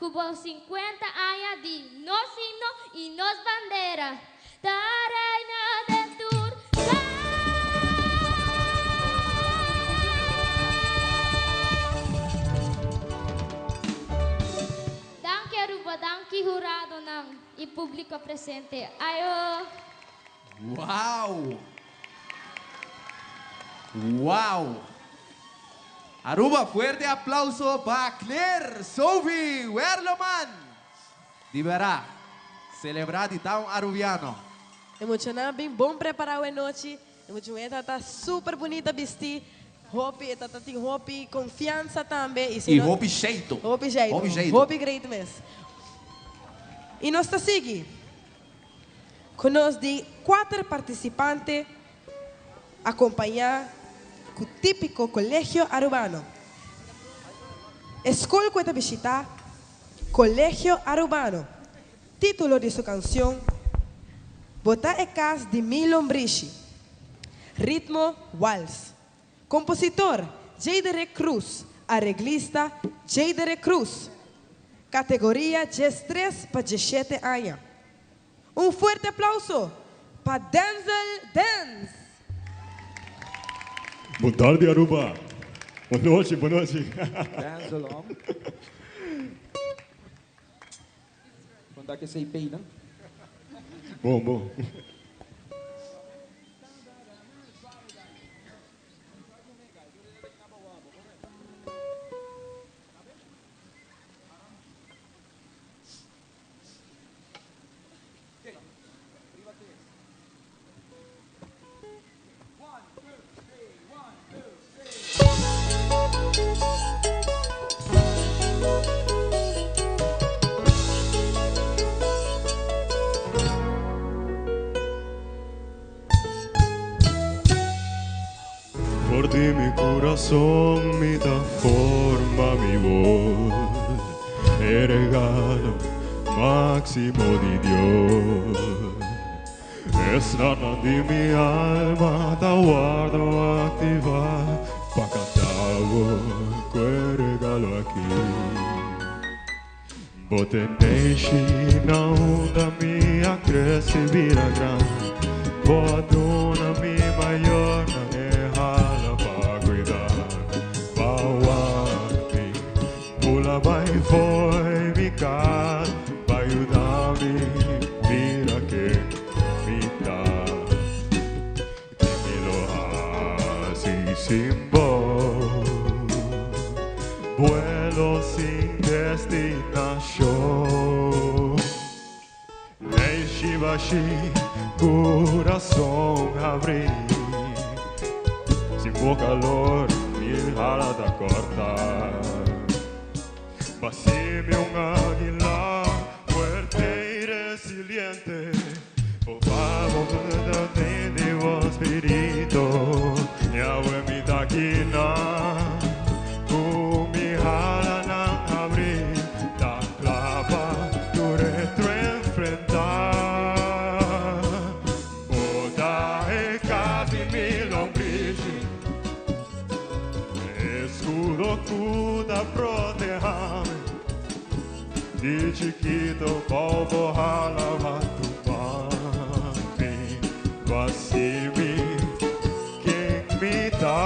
Ku bo 50 aña di nos himno i nos bandera. Ta reina den tur Danki Aruba, danki huradonan i públiko presente. Ayo!
Wow! Wow! Aruba, fuerte aplauso pa Claire Sophie Werleman! Di bera, celebra di ta un Arubiano.
E muchanan bin bon prepara awe nochi. E mucha muher ta ta super bunita bisti. Hopi, e ta ta tin hopi confiansa tambe. Y si
Y
no-
hopi jeito.
Hopi jeito.
Hopi jeito.
Hopi great mes. Y nos ta sigui cu nos di cuater participante acompaña cu Tipico Colegio Arubano. E scol cu e ta bishita, Colegio Arubano. Titulo di su cancion, Bo ta e cas di mi lombrishi. Ritmo, wals. Compositor, Jadere Cruz. Areglista, Jadere Cruz. Categoria 13 pa 17 aña. Un fuerte aplauso pa Denzel Dance!
Bon tardi Aruba. Bon nochi, bon nochi.
Denzel om. Conta que sei pay, no?
Bon, bon. For di mi corazón mi ta forma mi voz E regalo máximo di Dios Esnan di mi alma ta guardo activa Pa cantabo cu e regalo aki Bo tendenshi na unda mi a crece bira grandi Bo a duna mi mayornan e hala pa cuida Pa wak mi bula bai fo'i mi cas Pa yuda mi mira ken mi ta Ki mi lo haci sin bo Vuelo sin destinacion Neishi bashi curason habri Sin bo calor mi hala ta corta Bacimi un aguila fuerte y resiliente Por favor di bo spirito Yahweh mi ta kina Cu mi halanan habri Ta cla pa tur reto enfrenta Bo ta e cas di mi lombrishi Escudo cu ta proteha mi Di chikito bou bo hala bo a tuma mi Bo a haci mi ken mi ta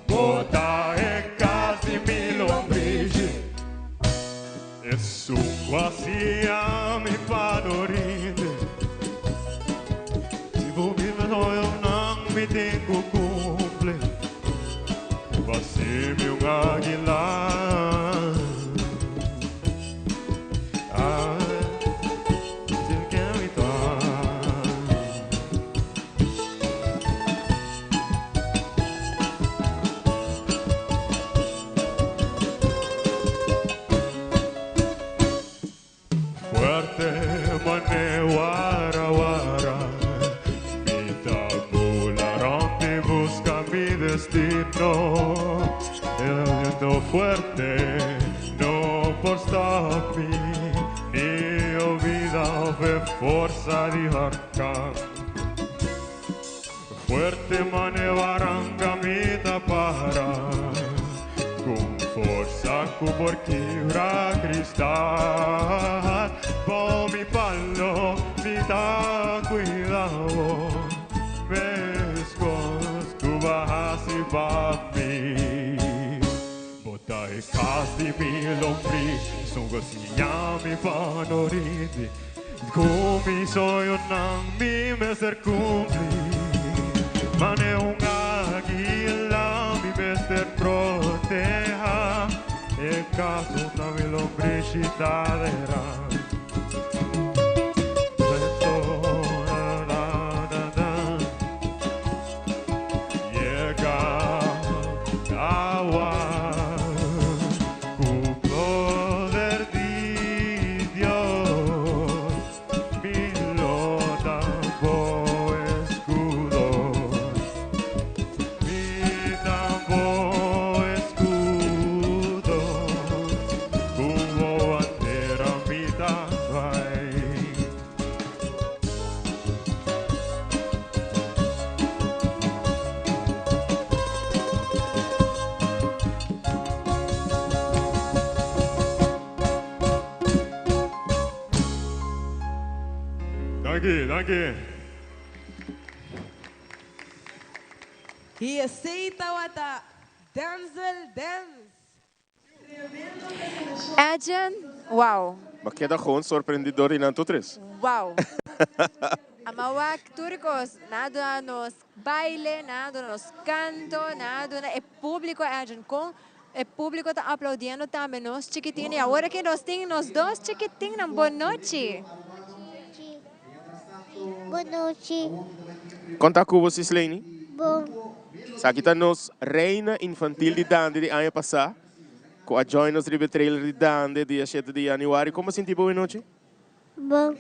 Bo ta e cas di mi lombrishi Esun cu a siña mi pa no rindi Si bo mi soñonan mi tin cu cumpli Bo a haci mi un aguila Ah, sin ken mi ta. Fuerte mane wara wara Mi ta bula rond y busca mi destino El viento fuerte no por stop mi Ni olvida of e forza di horcan Fuerte mane baranca mi ta para Con forza. ku por kibra kristal. Bo mi palo, mi ta kuida bo, meskos ku bo a hasi pa mi. Bo ta e kas di mi lombrí, esun ku a siña mi pa no rindi. Ku mi soñonan mi mester kumpli, Mane un águila mi mester proteha, E kas unda mi lombrishi ta dera. Yega awa ku poder di Dios, mi lo ta bo eskudo, mi ta bo eskudo, ku bo bandera mi ta bai. Danki, danki.
I esei tawata Denzel Dance.
Edjean, wow.
Bo keda gewoon sorprendí dor di nan tur tres.
Wow. Ama wak tur kos, nan a duna nos baile, nan a duna nos kanto, nan a duna e públiko Edjean kon e públiko ta aplaudiendo tambe nos chikitin y awor aki nos tin nos dos chikitinnan. Bon nochi.
Bon nochi.
Kon ta ku bo Sisleini?
Bon.
Esaki ta nos reina infantil di Dande di aña pasá ku a join nos riba e trailer di Dande dia shete di yanüari. Kon bo sinti bo anochi?
Bon.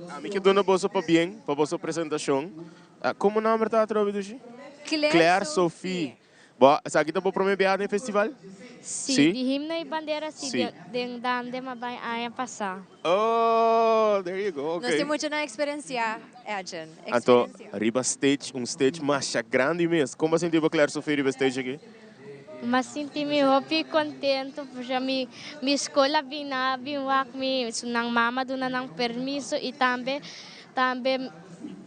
Ami ke duna boso pabien pa boso presentashon. Komo nòmber ta atrobe dushi?
Claire
Sophie. Bo, esaki ta bo prome biaha den festival?
Sí, di himno y bandera sí, sí. Den Dande ma bai aña pasá.
Oh, there you go,
ok. Nos tin mucho na experiencia, Edjean.
Anto, riba stage, un stage masha grandi mes. Con bo a sinti bo Claire Sofia riba stage aki?
M'a sinti mi hopi contento pasobra mi mi school a bin nan a bin wak mi, su nan mama a duna nan permiso y tambe tambe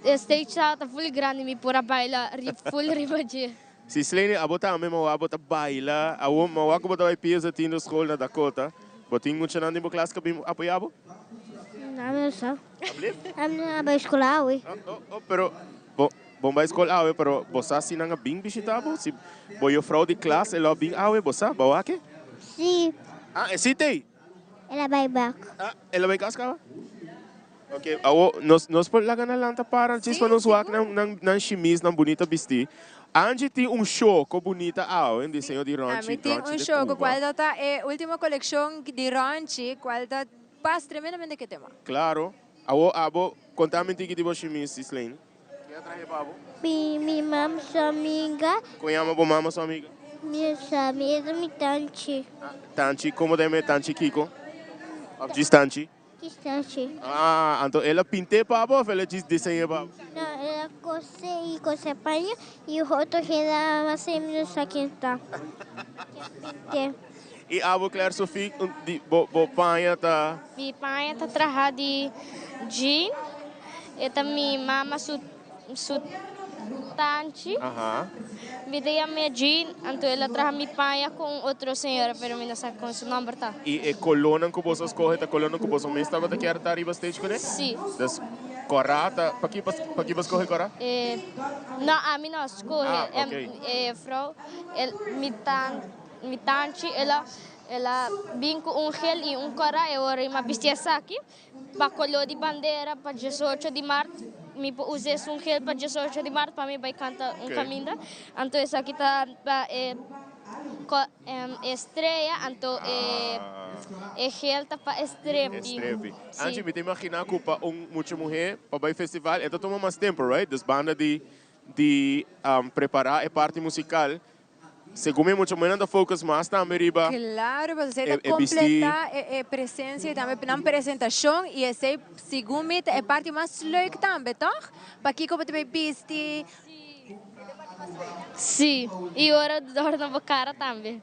e stage tabata full grandi mi por a baila full riba dje.
Si Slaney abo tambe mawa bo ta baila awo mawa ku bo ta bai pieza tin do school na Dakota bo tin muchanan den bo klas ku a bin apoya bo?
No mi no sa. Ami no a bai school awe.
Oh oh pero bo bo bai school awe pero bo sa si nan a bin bishita bo? Si bo yofrou di klas e lo a bin awe bo sa? Bo wak e?
Si.
Ah e si tey?
El a bai bak.
Ah el a bai kas kaba? Ok, awo nos nos por laga nan lanta para djis pa nos wak nan nan nan shimis nan bunita bisti. Angie tin un shoko bunita awe, un diseño di Ronchi,
Ami tin
Ronchi
un
de
shoko
Cuba.
cual ta ta e ultimo coleccion di Ronchi cual ta pas tremendamente ke tema.
Claro. Awo abo conta mi un tiki di bo shimis, Islaine. Ke a trahe pa bo?
Mi mi mama su amiga.
Con yama bo mama su amiga?
Mi sa, mi e ta mi tanchi.
Tanchi, como ta yama e tanchi Kiko? Of djis tanchi?
Kistashi.
Ah, anto el a pint'é pa bo of el a djis diseñ'é pa bo?
No, el a kose i kose paña i otro hende a hasi mi no sa ken ta. Ken pint'é.
I abo Claire Sophie, di bo bo paña ta?
Mi paña ta traha di jean. E ta mi mama su su tanchi.
Aha.
Mi ta yam'é Jean, anto el a traha mi paña ku un otro señora, pero mi no sa kon su nòmber ta.
I e kolónan ku boso a skohe ta kolónan ku boso mes tabata kier ta riba stage kuné?
Sí.
Dus kòrá ta, paki bo paki bo skohe kòrá?
E, no, ami no a skohe.
Ah, ok.
E frou, el, mi tan, mi tanchi, el a, el a bin ku un gel i un kòrá, e ora i mi a bisti esaki. Pa koló di bandera pa diesocho di mart mi por usa esun gel pa diesocho di mart pa mi bai kanta un kaminda anto esaki ta pa e e strea anto e e gel ta pa e strepi.
E strepi. Angie mi ta imagina ku pa un mucha muhé pa bai festival e ta tuma mas tempu right? Dus banda di di prepara e parti musikal Segun mi mucha muhernan ta focus mas tambe riba
Claro, pasobra esei ta
e bisti.
completa e presencia y tambe nan presentacion y esei segun mi ta e parti mas leuk tambe, toch? Pakico bo ta bay bisti?
Sí, y ora dorna bo cara tambe.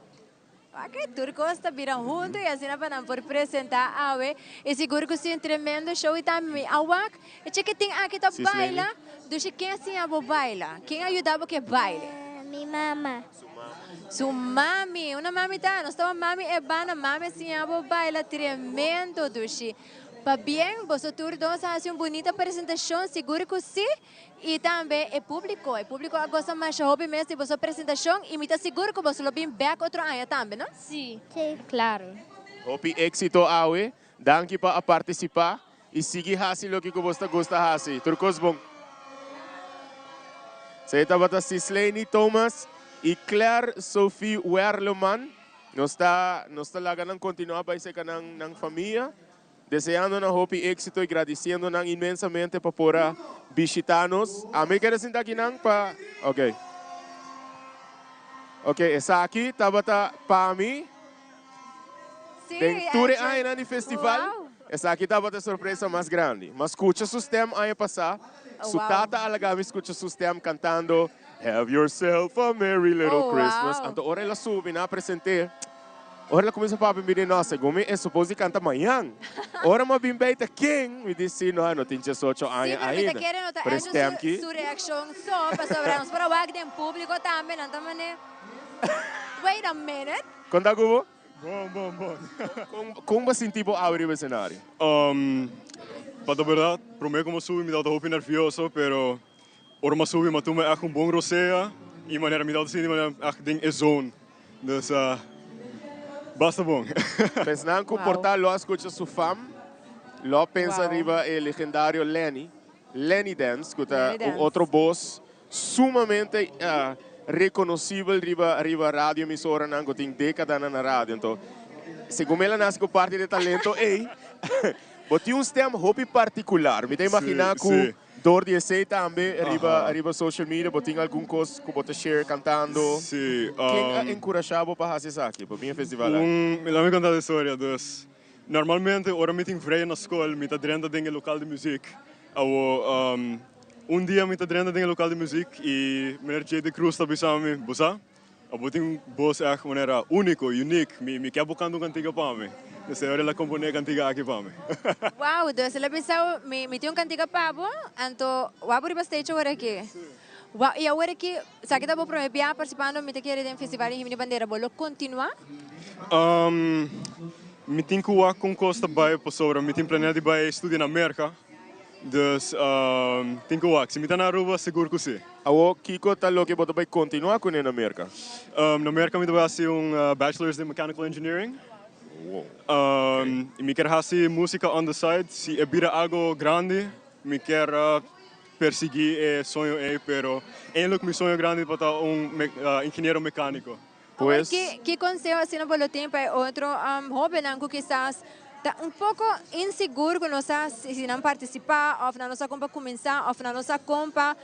Ok, tur cos ta bira hunto y asina pa nan por presenta awe. Y sigur cu si un tremendo show y tambe mi a wak e chikitin aki ta baila. Dushi ken a siña bo baila? Ken a yuda bo ke baile?
Mi mama.
Su mami. Una mami ta? Nos taba mami e banda, mami a siña bo baila tremendo Dushi. Pabien, boso tur dos a haci un bunita presentacion, sigur cu si. Y tambe e publico, e publico a goza masha hopi mes di boso presentacion y mi ta sigur cu boso lo bin bek otro aña tambe, no?
Si, claro.
Hopi exito awe, danki pa a participa y sigui haci loke cu bos ta gusta haci. Tur cos bon. Esey tabata Cisleni Thomas y Claire Sophie Werleman. Nos ta nos ta laga nan continua bay cerca nan nan famia. Deseando nan hopi éxito y gradiciendo nan inmensamente pa por a bishita nos. Ami kere sinta aki nan pa. Ok. Ok, esaki tabata pa mi den tur e añanan di festival, esaki tabata e sorpresa mas grandi. M'a scucha su stem aña pasa, su tata a laga mi scucha su stem cantando Have yourself a merry little Christmas. Anto ora el a subi nan a present'é. Ora el a cuminsa papia mi di, no, segun mi e supos di canta mañan. Ora mi a bin bay ta ken, mi di, si, no, e no tin diesocho aña
Sí, pero mi ta
ainda.
kere nota
Pero e
Andrew
stem
su,
ki.
su reaccion so, pasobra nos por a wak den publico tambe, nan ta mane, Wait a minute.
Con ta cu bo?
Bon, bon, bon.
Con, con bo a sinti bo awe riba e scenario?
Um, pa ta berdad, prome cu mi a subi mi tabata hopi nervioso, pero ora mi a subi mi a tuma echt un bon rosea y manera mi tabata sinti manera echt den e zone. Dus basta bon.
Esnan ku por ta lo a skucha su fam, lo a pensa riba e legendario Lenny, Lenny Dance, ku ta un otro bos sumamente rekonosibel riba riba radio emisoranan ku tin dekadanan na radio. Anto, segun mi el a nase ku parti di e talento ei, bo tin un stem hopi partikular. Mi ta imaginá ku Door di esey tambe riba riba social media bo tin algun cos cu bo ta share cantando.
Sí.
Ken a encurasha bo pa haci esaki, pa bin e festival aki?
Un, laat mi conta de historia. Dus, normalmente ora mi tin vrij na school mi ta drenta den e local di muziek. Awo, un dia mi ta drenta den e local di muziek y meneer Jay de Cruz ta bisa mi, bo sa? Abo tin un bos echt manera úniko, unique. Mi mi ke bo kanta un kantiga pa mi. Dus e ora el a komponé e kantiga aki pa mi.
Wow, dus el a bisa bo, mi mi tin un kantiga pa bo, anto wak bo riba stage awor aki. Wow, i awor aki, esaki ta bo promé bia partisipando mi ta kere den Festival di Himno i Bandera, bo lo kontinuá?
Mi tin ku wak kon kos ta bai pasobra mi tin planea di bai studia na Merka. Dus tin ku wak. Si mi ta na Aruba, sigur ku si.
Awor, kiko ta loke bo ta bai kontinuá kuné na Merka?
Na Merka mi ta bai hasi un bachelor's den mechanical engineering. I mi kier hasi músika on the side. Si e bira algo grandi, mi kier persiguí e soño ei, pero eindelijk mi soño grandi pa ta un ingeniero mecániko.
Awor, ki konseho asina bo lo tin pa e otro hóbennan ku kisas ta un poko insigur ku no sa si nan partisipá òf nan no sa kon pa kuminsá òf nan no sa kon pa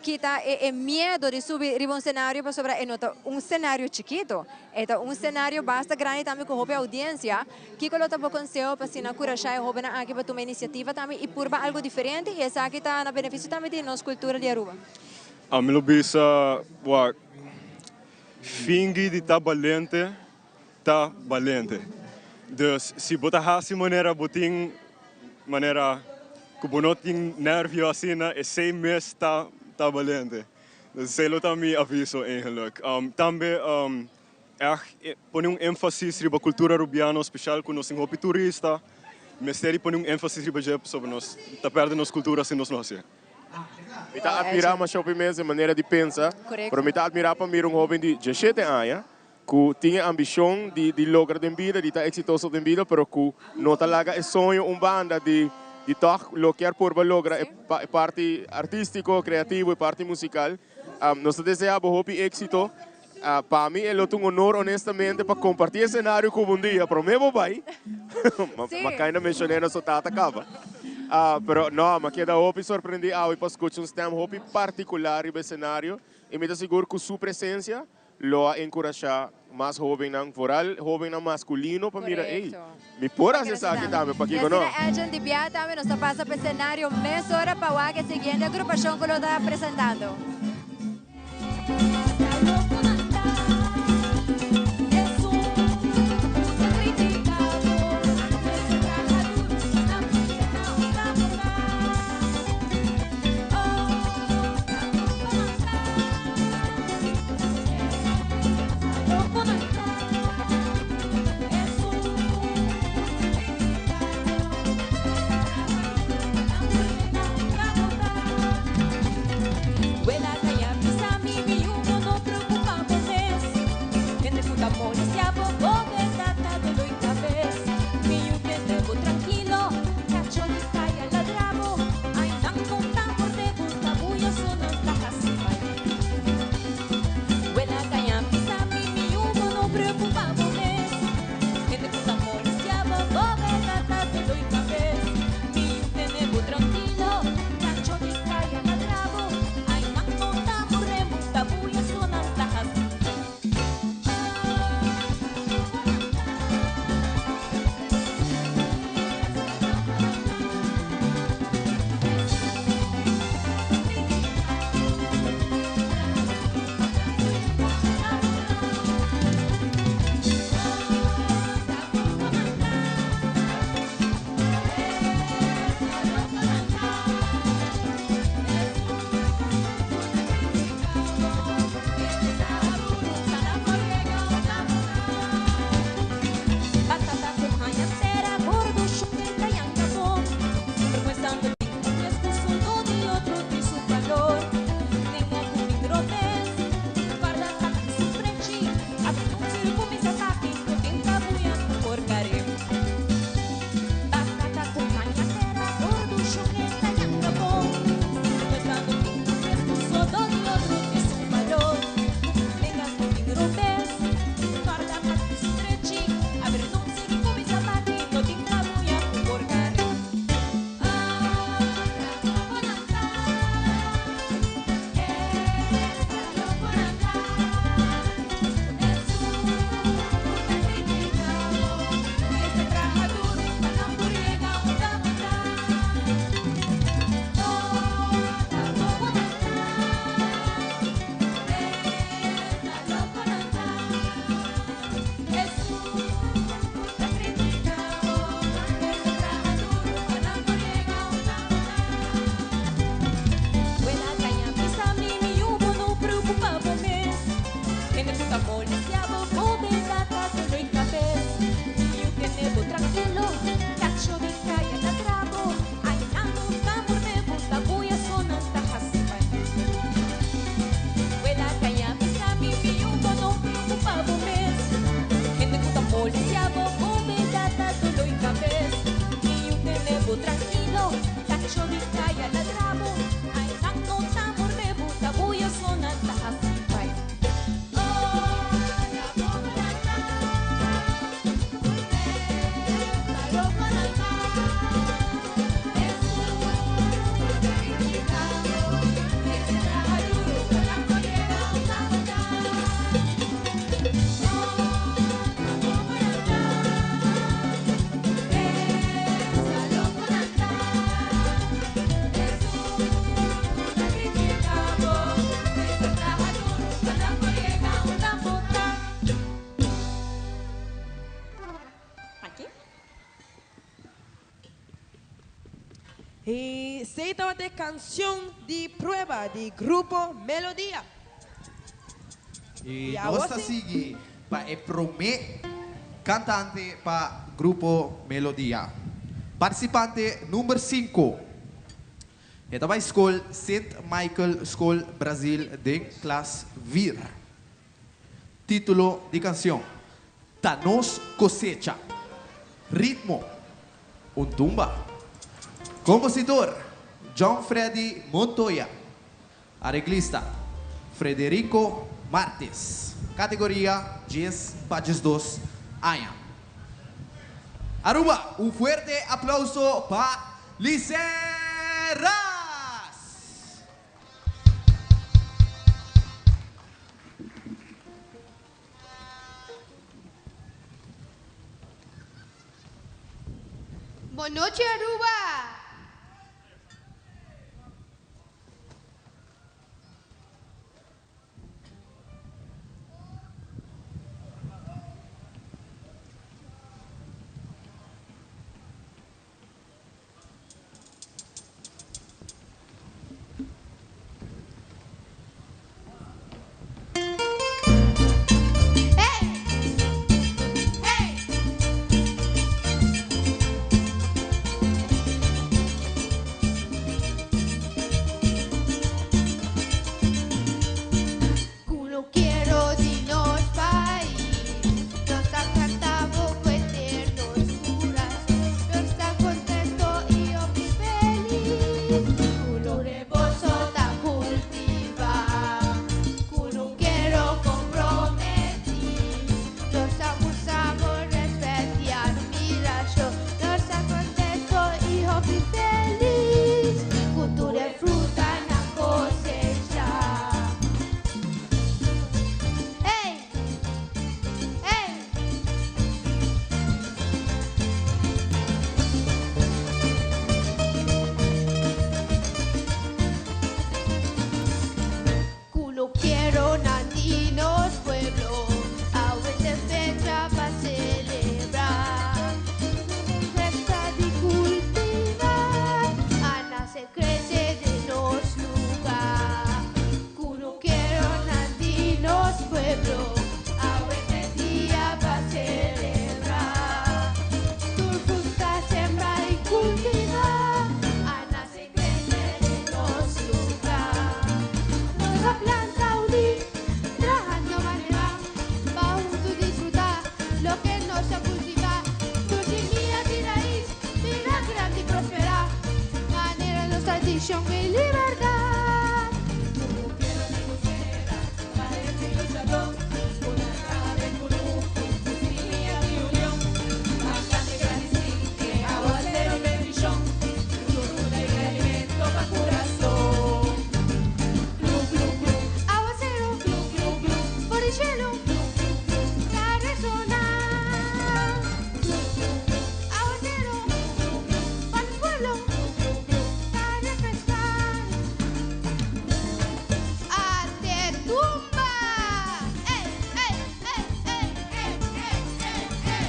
kita e miedo di subi riba un senario pasobra e no ta un senario chikito, e ta un senario basta grandi tambe ku hopi oudiensia. Kiko lo ta bo konseho pa asina kurashá e hóbennan aki pa tuma inisiativa tambe i purba algu diferente i esaki ta na benefisio tambe di nos kultura di Aruba?
Ami lo bisa, wak. Fingi di ta balente ta balente. Dus si bo ta hasi manera bo tin manera ku bo no tin nervio asina, esei mes ta ta balente. Dus esei lo ta mi aviso eigenlik. Tambe ègt pone un énfasis riba kultura Rubiano, spesial ku nos tin hopi turista, mester di pone un énfasis riba dje pasobra nos ta pèrdè nos kultura si nos no hasié.
Mi ta admirá masha hopi mes e manera di pensa, pero mi ta admirá pa mira un hoben di diesshete aña ku tin e ambishon di di logra den bida, di ta eksitoso den bida, pero ku no ta laga e soño un banda di di tòg lo kier purba logra e e parti artístiko, kreativo, e parti musikal. Nos ta deseá bo hopi éksito. Pa mi e lo ta un honor honestamente pa comparti e scenario cu bo un dia, prome bo bay, ma kinda mencion'e na su tata caba. Pero no, m'a keda hopi sorprendi awe pa scucha un stem hopi particular riba e scenario y mi ta sigur cu su presencia lo a encurasha mas hobennan, vooral hobennan masculino pa mira, ey, mi por haci esaki tambe, pakico no?
Y asina Edjean di bia tambe nos ta pasa pa e scenario mesora pa wak e siguiente agrupacion cu lo ta presentando.
ta molestia bo, bo berdad ta dolo y cabez. Mi yu tende bo tranquilo, cacho di caya ladrabo. Ay nan no ta morde bo, ta buya so nan ta hasi bai. Wela caya pisa mi, mi yu bo no preocupa bo mes. Hende cu ta molestia bo, bo berdad ta dolo y cabez. Mi yu tende bo tranquilo, cacho di caya ladrabo. Ay nan no ta morde bo, ta buya so nan ta hasi. Batata con haña cera, gordo, chupeta y ancabón. Sinvergüenza no tiene excusa, uno di otro di su valor. Nenga cu microbes, guarda taki su frechi. Aventura cu mis ataques, no tenta buia cu porcaré. Batata con haña cera, gordo, chupeta y ancabón. Sinvergüenza no tiene excusa, uno di otro di su valor. Nenga cu microbes, guarda taki su frechi. A ver, no se come zapati, no tinta buia cu porcaré. Buena caña pisa mi mi hubo no preocupa bo mes. Hende cu ta molestia bo, bo bedata solo y cabez. Mi yu tene bo tranquilo, cacho di caya ladrabo. Ay nan no ta morde bo, ta buya so nan ta hasi bai. Buena caña pisa mi mi hubo no preocupa bo mes. Hende cu ta molestia bo, bo bedata solo y cabez. Mi yu tene bo tranquilo, cacho di caya ladrabo. Ay nan no ta morde bo, ta buya so nan ta hasi bai. Aqui.
E seita de canción di prueba di Grupo Melodia.
E
E
nos
awor
ta
si.
sigui pa e prome cantante pa Grupo Melodia. Participante number 5. E ta bay school Sint Michael School Brazil den klas 4. Titulo di cancion, Ta Nos Cosecha. Ritmo, Un tumba. Compositor, John Freddy Montoya. Areglista, Frederico Martes. Categoria, 10 pa 12 aña. Aruba, un fuerte aplauso pa Lisette Ras!
Bon nochi Aruba! Bendicion y libertad. Aguacero, por el cielo, la resonar. Aguacero, para el pueblo, para refrescar. ¡Ate tumba! ¡Ey, ey, ey, ey, ey, ey, ey, ey!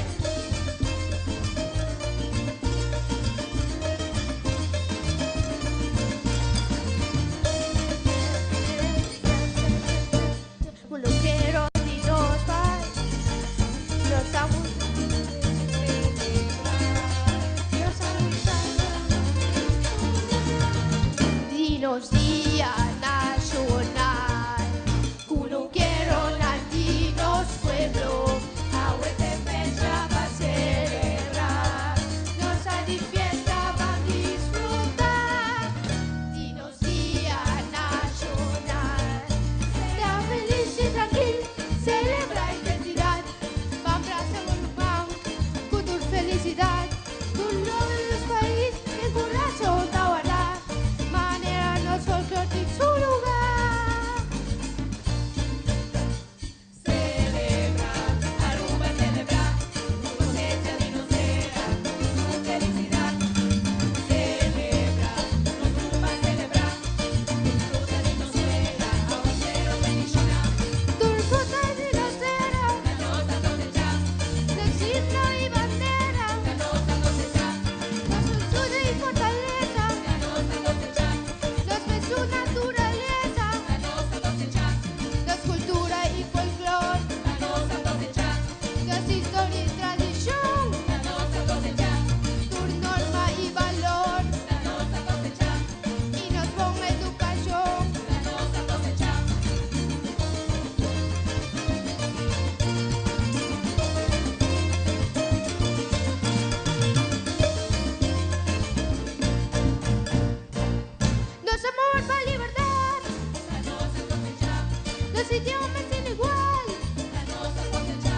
Lo quiero di nos paz, nos amo. Dinos Día Nacional, cuno quiero dinos pueblo, ahuete fecha pa' celebrar, nos ha di fiesta pa' disfrutar, dinos Día Nacional, sea feliz y tranquilo, celebra identidad, van pan, con tu felicidad, tu logro de los país, el corazón te guardar, manera nos folclore su lugar.
Celebra, Aruba celebra, tu cosecha de inocera, tu felicidad. Celebra, nos tumba celebra, tu fruta de inocera, aguacero bendicionar.
Tu fruta de inocera,
La nosa cosecha,
los himno y bandera,
la nosa cosecha,
nos dulzura y fortaleza,
la nosa cosecha,
nos ve su naturaleza,
la nosa cosecha,
nos cultura y folclor,
la nosa cosecha,
nos historia y tradición,
la nosa cosecha,
tu norma y valor,
la nosa cosecha,
y nos ponga educación.
la nosa cosecha.
Nos amor pa' libertad,
La nosa cosecha,
los idiomas sin igual,
la nosa cosecha,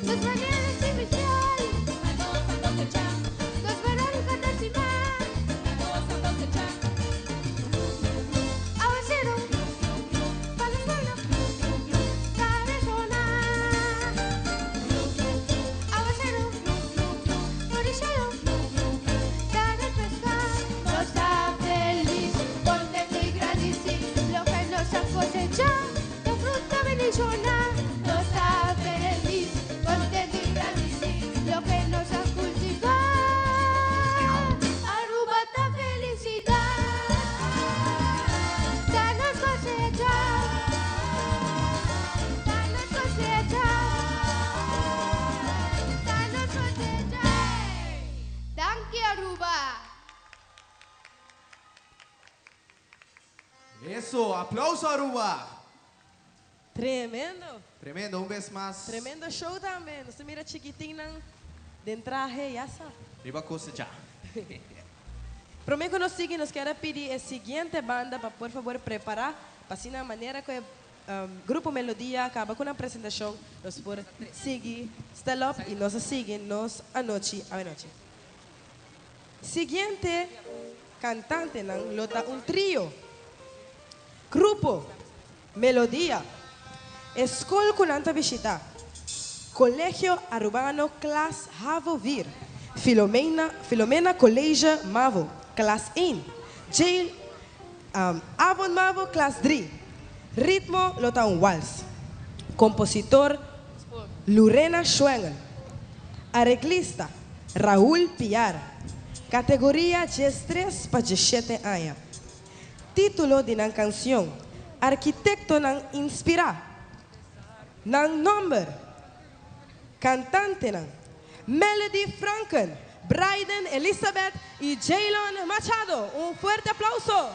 los maneras sin especial,
la nosa cosecha,
nos verán cantar sin más.
la nosa cosecha.
Aguacero, pa' los pueblos, para resonar. Aguacero, por el cielo, para refrescar. Nos da feliz, contento y grandísimo, lo que nos ha cosechado, la fruta bendicional. Nos da feliz, contento y grandísimo, lo que nos ha cultivado. Aruba ta felicidad. Danos cosecha, danos cosecha, danos cosecha. Danke Aruba.
Eso, aplauso Aruba.
Tremendo.
Tremendo, un bes mas.
Tremendo show tambe. Nos mira chikitin nan den trahe, ya sa.
Riba cosecha.
Prome cu nos sigui, nos kier pidi e siguiente banda pa por fabor prepara, pa asina manera cu Grupo Melodia caba cu e presentacion, nos por sigui step up y nos sigui nos anochi anochi. Siguiente cantante nan lo ta un trio. Grupo Melodia. Scol cu nan ta bishita. Colegio Arubano Klas Havo Vier. Filomena, Filomena College Mavo, klas 1. Jail Avon Mavo, klas 3. Ritmo lo ta un wals. Compositor Lorena Schwengel. Areglista Raúl Piar. Categoria 3 pa 17 aña. Titulo di e cancion Arquitecto nan inspira. Nan nomber. Cantante nan Melody Franken, Bryden Elizabeth y Jaylon Machado. Un fuerte aplauso.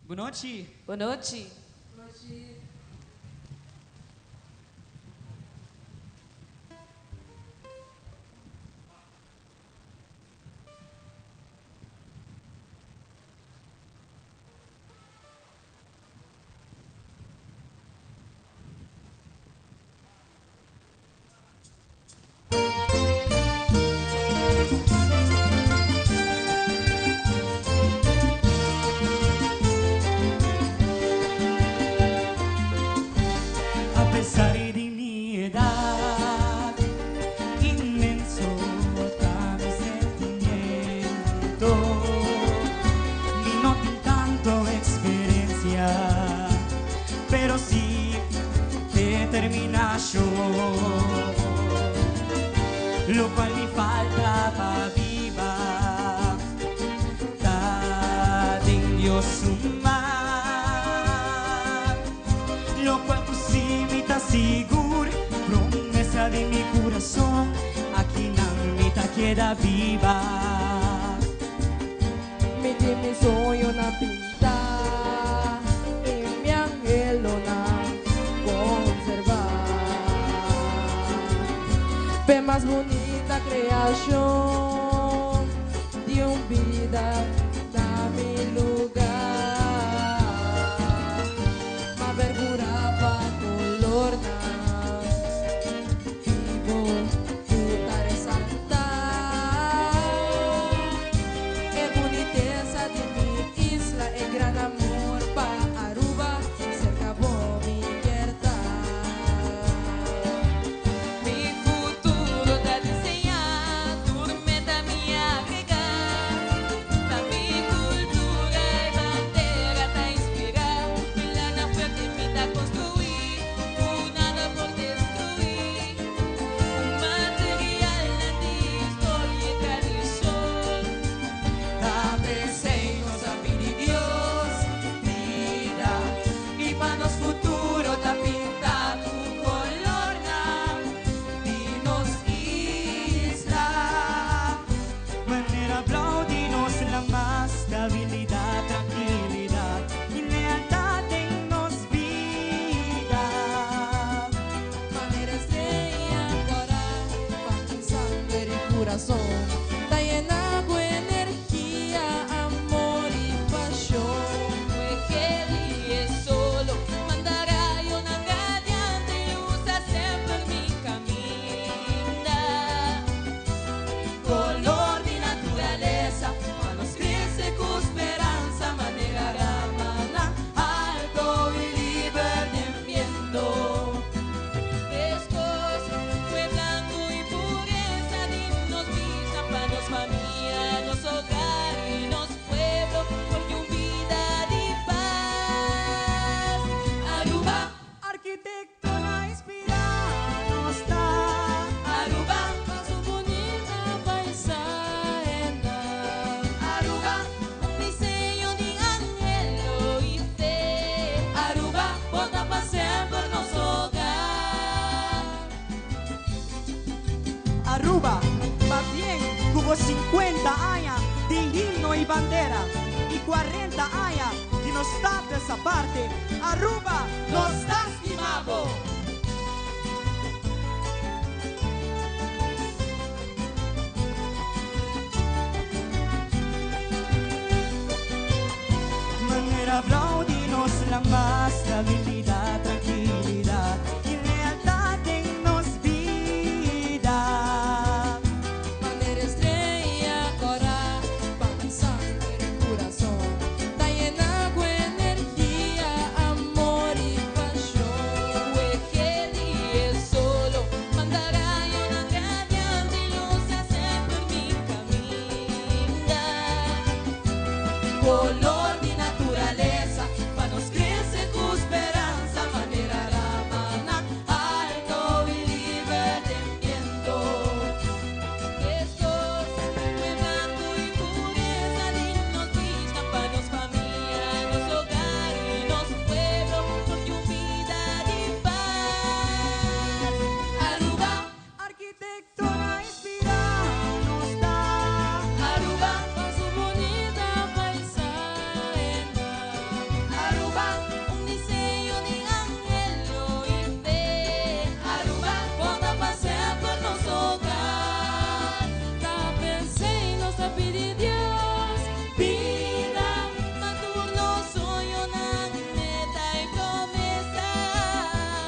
Bon nochi.
Bon nochi.
Dios su man. Locual cu si mi ta sigur, promesa di mi curason, akinan mi ta keda biba.
Mi tin mi soñonan pintá i mi anhelonan konservá. P'e mas bunita kreashon di un bida na mi lugá. M'a bergurá pa kolornan bibo ku ta resaltá e bunitesa di mi isla, e gran amor pa Aruba, serka bo mi kier ta.
Mi futuro ta diseñá, tur meta mi agregá. Ta mi cultura y bandera ta inspirá. Mi lana fuerte mi ta construí, cu nada por destruí. Un materialnan di historia y tradicion.
Ta p'esey nos a pidi Dios bida y pa nos futuro ta pinta cu colornan di nos isla. Manera blauw di nos lama, stabilidad, tranquilidad y lealtad den nos bida.
Manera estrella cora, pa mi sanger y curason ta yena cu energia, amor y pasion.
Cu e solo manda rayonan radiante y lusa semper mi caminda.
Color di naturalesa, pa nos crece cu speransa, manera ramanan alto y liber den biento.
Despues, cu blanco y pureza di nos bista pa nos famia, nos hogar y nos pueblo, porque un bida di paz. Aruba,
Arquitectura inspira nos ta.
Aruba,
Pa su bunita paisahenan.
Aruba, un diseño di anhelo y fe. Aruba, bo ta pa semper nos hogar.
Aruba, pabien cu bo 50 aña di himno y bandera y 40 aña di nos status aparte. Aruba, nos ta stima bo! Manera blauw di nos lama, stabilidad, tranquilidad y lealtad den nos bida.
Manera estrella cora, pa mi sanger y curason ta yena cu energia, amor y pasion.
E solo manda rayonan radiante y lusa semper mi caminda.
Color di naturalesa, pa nos crece cu speransa, manera ramanan alto y liber den biento.
Despues, cu blanco y pureza di nos bista pa nos famia, nos hogar y nos pueblo, porque un bida di paz. Aruba,
Arquitectura inspira nos ta.
Aruba,
Pa su bunita paisahenan.
Aruba, un diseño di anhelo y fe. Aruba, bo ta pa semper nos hogar.
Ta p'esey nos ta pidi Dios
Bida, pa tur nos soñonan, meta y promesa.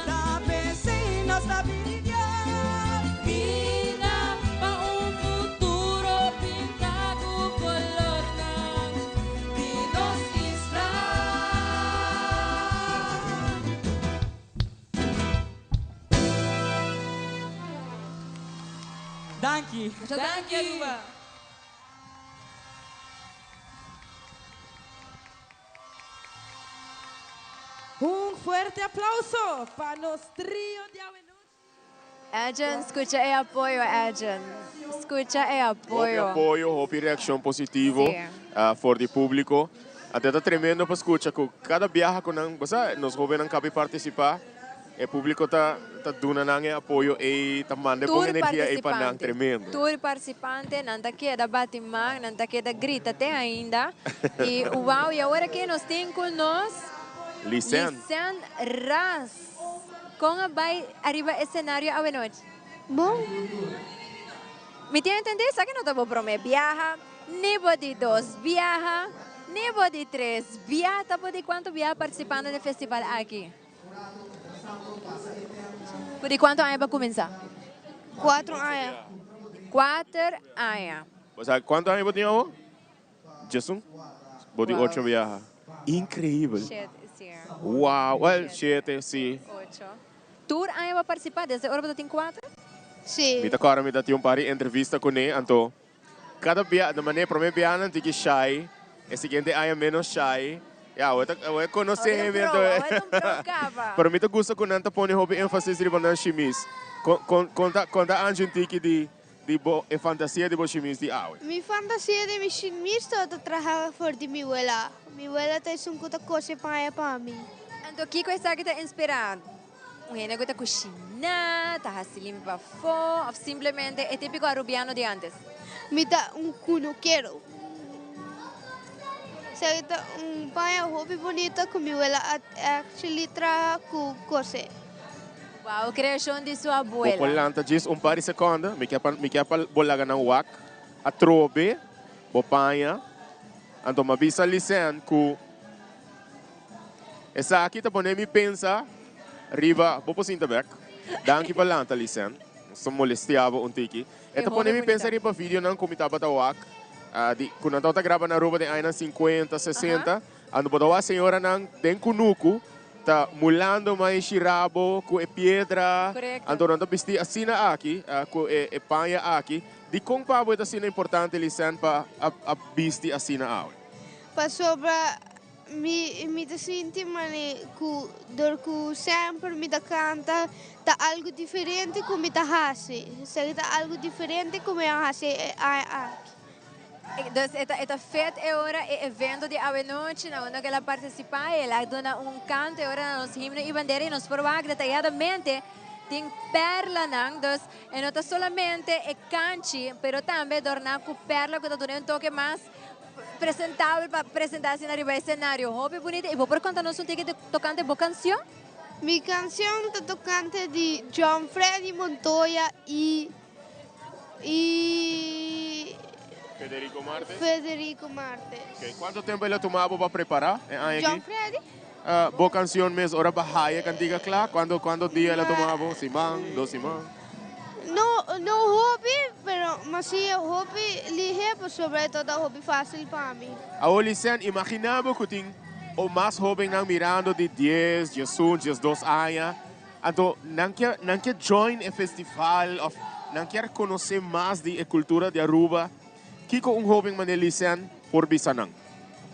Ta p'esey nos ta pidi Dios
Bida pa un futuro pinta cu colornan di nos isla.
Danki.
Danki, Aruba.
Un fuerte aplauso pa nos trio di awe nochi.
Edjean, scucha e apoyo, Edjean. Scucha e
Hopi
apoyo.
apoyo, hopi reaccion positivo
Si.
for di publico. Anto ta tremendo pa scucha cu cada biaha cu nan, bo sa, nos hobennan cabi participa, e publico ta ta duna nan e apoyo ey, ta manda e bon
Tur
energia ey pa nan,
participante,
tremendo.
tur participante nan ta keda bati man, nan ta keda grita te ainda. Y wow, y awor aki nos tin cu nos
Licen.
Licen Ras. Con a bay ariba e scenario awenochi?
Bon.
Mi tin entendi esaki no ta bo prome biaha, ni bo di dos biaha, ni bo di tres biaha. Ta bo di cuanto biaha participando den festival aki? Bo di cuanto aña bo a cuminsa?
Cuatro aña.
Cuater aña.
Bo sa cuanto aña bo tin awo? Djesun? Bo di ocho biaha. Increibel.
Shete, si.
Wow, well, shete, si.
Ocho. Tur aña bo a participa desde ora bo ta tin cuater?
Si.
Mi ta corda mi ta tin un par di entrevista cune, anto cada bia, na mane prome bianan tiki shy, e siguiente aña menos shy. Ya, awe ta, awe conoce
Awe ta un
mi,
pro,
anto.
awe ta un pro caba.
Pero mi ta gusta cu nan ta pone hopi enfasis riba nan shimis. Con, con, conta, conta Angie un tiki di. Di bo e fantasia di bo shimis di awe.
Mi fantasia di mi shimis tabata traha for di mi wela. Mi wela ta esun ku ta kose paña pa mi.
Anto kiko esaki ta inspirá? Un hende ku ta kushiná, ta hasi limpi pafó òf simplemente e típiko arubiano di ántes?
Mi ta un kunukero. Esaki ta un paña hopi bunita ku mi wela a actually traha ku kose.
Wow, creacion di su
Bo
abuela.
por lanta djis un par di seconda, mi kier pa mi kier pa bo laga nan wak atrobe bo paña. Anto mi a bisa Lisèn ku esaki ta pone mi pensa riba, bo por sinta bek. Danki pa lanta Lisèn, nos ta molestia bo un tiki. E ta pone mi pensa riba videonan ku mi tabata wak di ku nan tabata graba na Aruba den añanan sinkuenta, sesenta. Anto bo ta wak señoranan den kunuku ta mulando maishi rabo ku e piedra. Anto nan ta bisti asina aki, ku e paña aki. Dikon pa bo e ta asina importante, Lisanne, pa a bisti asina awe?
Pasobra mi mi ta sinti mane ku dor ku semper mi ta kanta ta algu diferente ku mi ta hasi. Esaki ta algu diferente ku mi a hasi e aña aki.
Dus e ta e ta fet e ora e evento di awenochi na unda ku el a partisipá i el a duna un kanto e ora na nos himno i bandera i nos por wak detayadamente tin pèrlanan dus e no ta solamente e kanchi pero tambe dorná ku pèrla ku ta duna e un toke mas presentabel pa presentá asina riba e senario. Hopi bunita i bo por konta nos un tiki tokante bo kansion?
Mi kansion ta tokante di John Freddy Montoya i. Y
Federico Martes.
Federico Martes.
Ok, cuanto tempo el a tuma bo pa prepara e aña aki?
John Freddy.
Bo cancion mes ora bo haya cantica cla, cuanto cuanto dia el a tuma bo? Siman, dos siman?
No, no hopi, pero mas si hopi lihe pasobra e tabata hopi facil pa mi.
Awor Lisen, imagina bo cu tin o mas hobennan mirando di dies, diesun, diesdos aña. Anto nan kier nan kier join e festival of nan kier conoce mas di e cultura di Aruba, kico un hoben manera Lisian por bisa nan?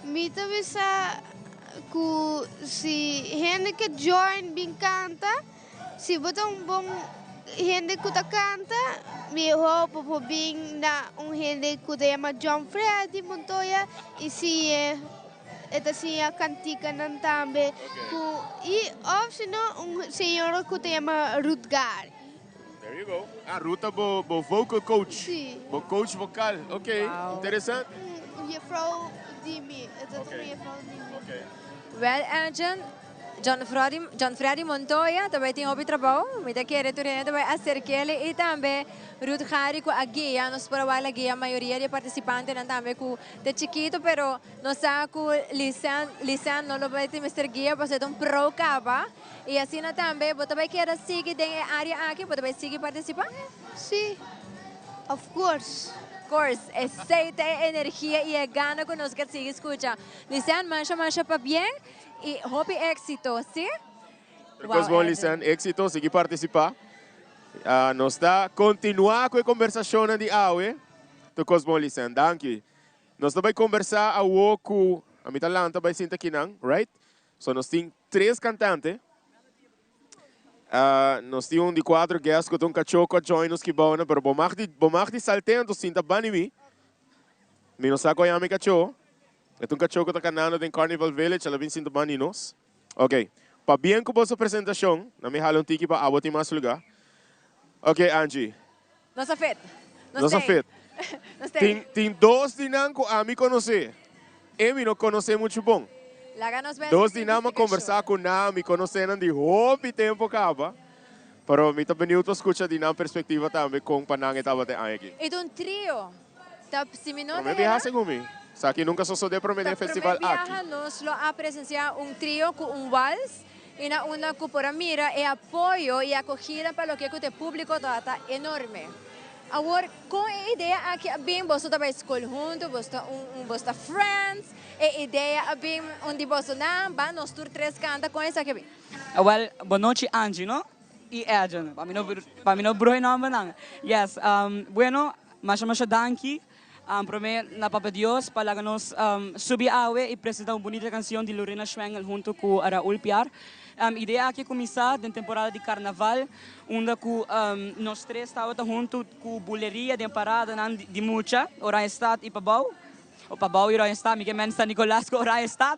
Mi ta bisa cu si hende ke join bin canta, si bo ta un bon hende cu ta canta, miho bo por bin na un hende cu ta yama John Freddy Montoya y siñ'e. E ta siña kantikanan tambe ku i òf si no un señora ku ta yama Ruth Gary.
There you go. Ah, Ruth ta bo bo vocal coach.
Sí.
Bo coach vocal. Ok, interesante.
Un jefrouw di mi. E ta un jefrouw di mi.
Ok.
Well, Edjean, John Frody, John Freddy Montoya ta bai tin hopi trabou. Mi ta kere tur hende ta bai aserk'el i tambe Ruth Gary ku a guia. Nos por a wak la guia mayoria di e partisipantenan tambe ku Ta chikito pero nos sa cu Lisanne Lisanne no lo bay tin mester guia pasobra e ta un pro caba y asina tambe bo ta bay keda sigui den e area aki bo ta bay sigui participa?
Si, of course.
Of course, esey ta e energia y e gana cu nos kier sigui scucha. Lisanne masha masha pabien y hopi exito, si?
Wow, bon Lisanne, exito, sigui participa. Nos ta continua cu e conversacionnan di awe. Tur kos bon Lisanne, danki. Nos ta bai kombersá awo ku, ami ta lanta bai sinta kinan, right? So nos tin tres kantante. Nos tin un di kuater guest ku ta un kachó ku a join nos kibounan, pero bo mag di, bo mag di salt'é anto sinta bani mi. Mi no sa ku a yama e kachó. E ta un kachó ku ta kanando den Carnival Village, el a bin sinta banda di nos. Ok, pabien ku boso presentashon, nan mi hala un tiki pa abo tin mas lugá. Ok, Angie.
Nos a fit.
Nos a fit.
Nos ta
Tin, tin dos di nan ku ami konosé. E mi no konosé muchu bon.
Laga nos bai
Dos
hasi
di nan mi a kombersá ku nan, mi konosé nan di hopi tempu kaba. Pero mi ta beniut pa skucha di nan perspektiva tambe kon pa nan e tabata e aña aki.
E ta un trio. Ta si mi no ta
Promé
hera.
biaha segun mi. Esaki nunka sosodé promé den
Ta promé
festival aki.
biaha nos lo a presensiá un trio ku un wals i na unda ku por a mira e apoyo i akogida pa loke ku ta e públiko tabata enorme. Awor, kon e idea aki a bin? Boso ta bai skol huntu, boso ta un un boso ta friends, e idea a bin un di bosonan, ban nos tur tres kanta, kon esaki a bin?
Awel, bon nochi Angie, no? I Edwin, pa mi no pa mi no broe nombernan. Yes, bueno, masha masha danki prome na Papa Dios pa laga nos subi awe i presenta un bunita cancion di Lorena Schwengel hunto cu Raul Piar. Idea aki a cuminsa den temporada di carnaval unda cu nos tres tabata hunto cu buleria den paradanan di mucha, Oranjestad i Pabao. O Pabao i Oranjestad, mi ke men San Nicolas cu Oranjestad.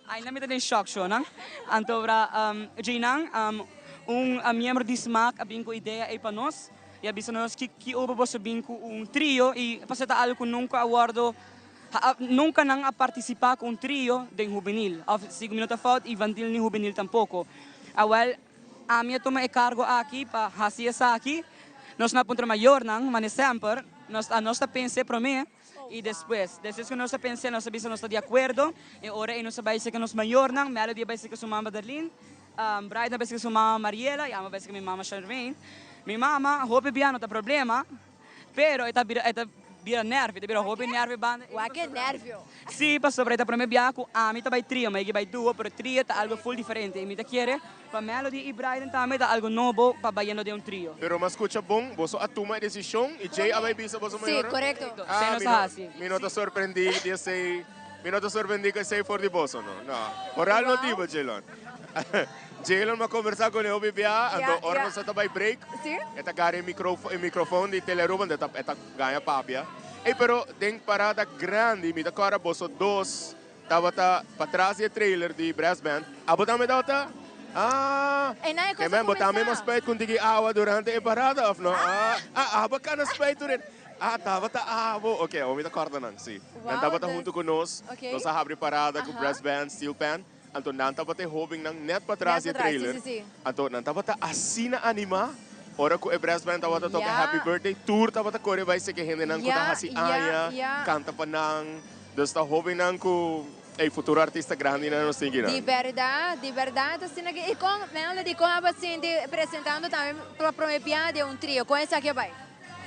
Ainda mi ta den shock shonan. Anto ora djeinan un miembro di smaak a bin cu idea ey pa nos y a bisa nos ki ki obo boso bin cu un trio y pasobra ta algo cu nunca a wordo nunca nan a participa cu un trio den hubenil of si cu mi no ta fout infantil ni hubenil tampoco. Awel ami a tuma e cargo aki pa haci esaki. Nos no a puntra mayornan, mane semper nos nos ta pense prome. I despues, despues ku nos a pensa, nos a bisa nos ta di akuerdo, e ora ei nos a bai serka nos mayornan, Melody a bai serka su mama Darlene, Brighton a bai serka su mama Mariela i ami a bai serka mi mama Charmaine. Mi mama hopi bia no ta problema, pero e ta bira e ta bira nervio, e ta bira hopi nervio banda ei.
Wak e nervio.
Sí, pasobra e ta prome bia ku ami ta bai trio, mi a bai duo, pero trio ta algo full diferente i mi ta kere Pa Melody y Brayden tambe ta algo nobo pa bayendo den un trio.
Pero m'a scucha bon, boso a tuma e decision y djey a bay bisa boso mayornan?
Sí, corecto.
Ah,
nos
mi
a
no,
haci.
mi no ta sorprendí di esey, mi no ta sorprendí cu esey for di boso, no, no. Por al motibo, Jaylon. Jaylon m'a conversa cu ne hopi bia, anto
Ja,
ora
ja.
nos a ta bay break,
Sí.
e ta gara e microfo, e microfon di Telearuba, anto e ta, e ta gaña papia. Ey, pero den parada grandi mi ta corda boso dos Tabata patras di e trailer di brass band. Abo tambe tabata? Ah!
E nan e
Ke
cosa
men, bo tambe
cuminsa.
mas spuit con tiki awa durante e parada of no? Ah, ah, abo cana spuit tur e. Ah, tabata abo. Ok, awor mi ta corda nan, si. Nan
Wow,
tabata
dus
hunto cu nos.
Ok.
Nos a habri parada cu
Aha.
brass band, steel pan. Anto nan tabata e hobennan net patras
Net
di e
patras, si,
trailer.
si, si.
Anto nan tabata asina anima ora cu e brass band tabata toca
Ya.
Happy Birthday. Tur tabata core bay seki hendenan cu ta
Ya,
haci
ya,
aña,
ya.
canta pa nan. Dus ta hobennan ku ey futuro artista grandinan nos tin kinan.
Di berdad, di berdad asina ki. I kon, Melody, kon abo a sinti presentando tambe pa prome bia den un trio? Kon esaki a bai?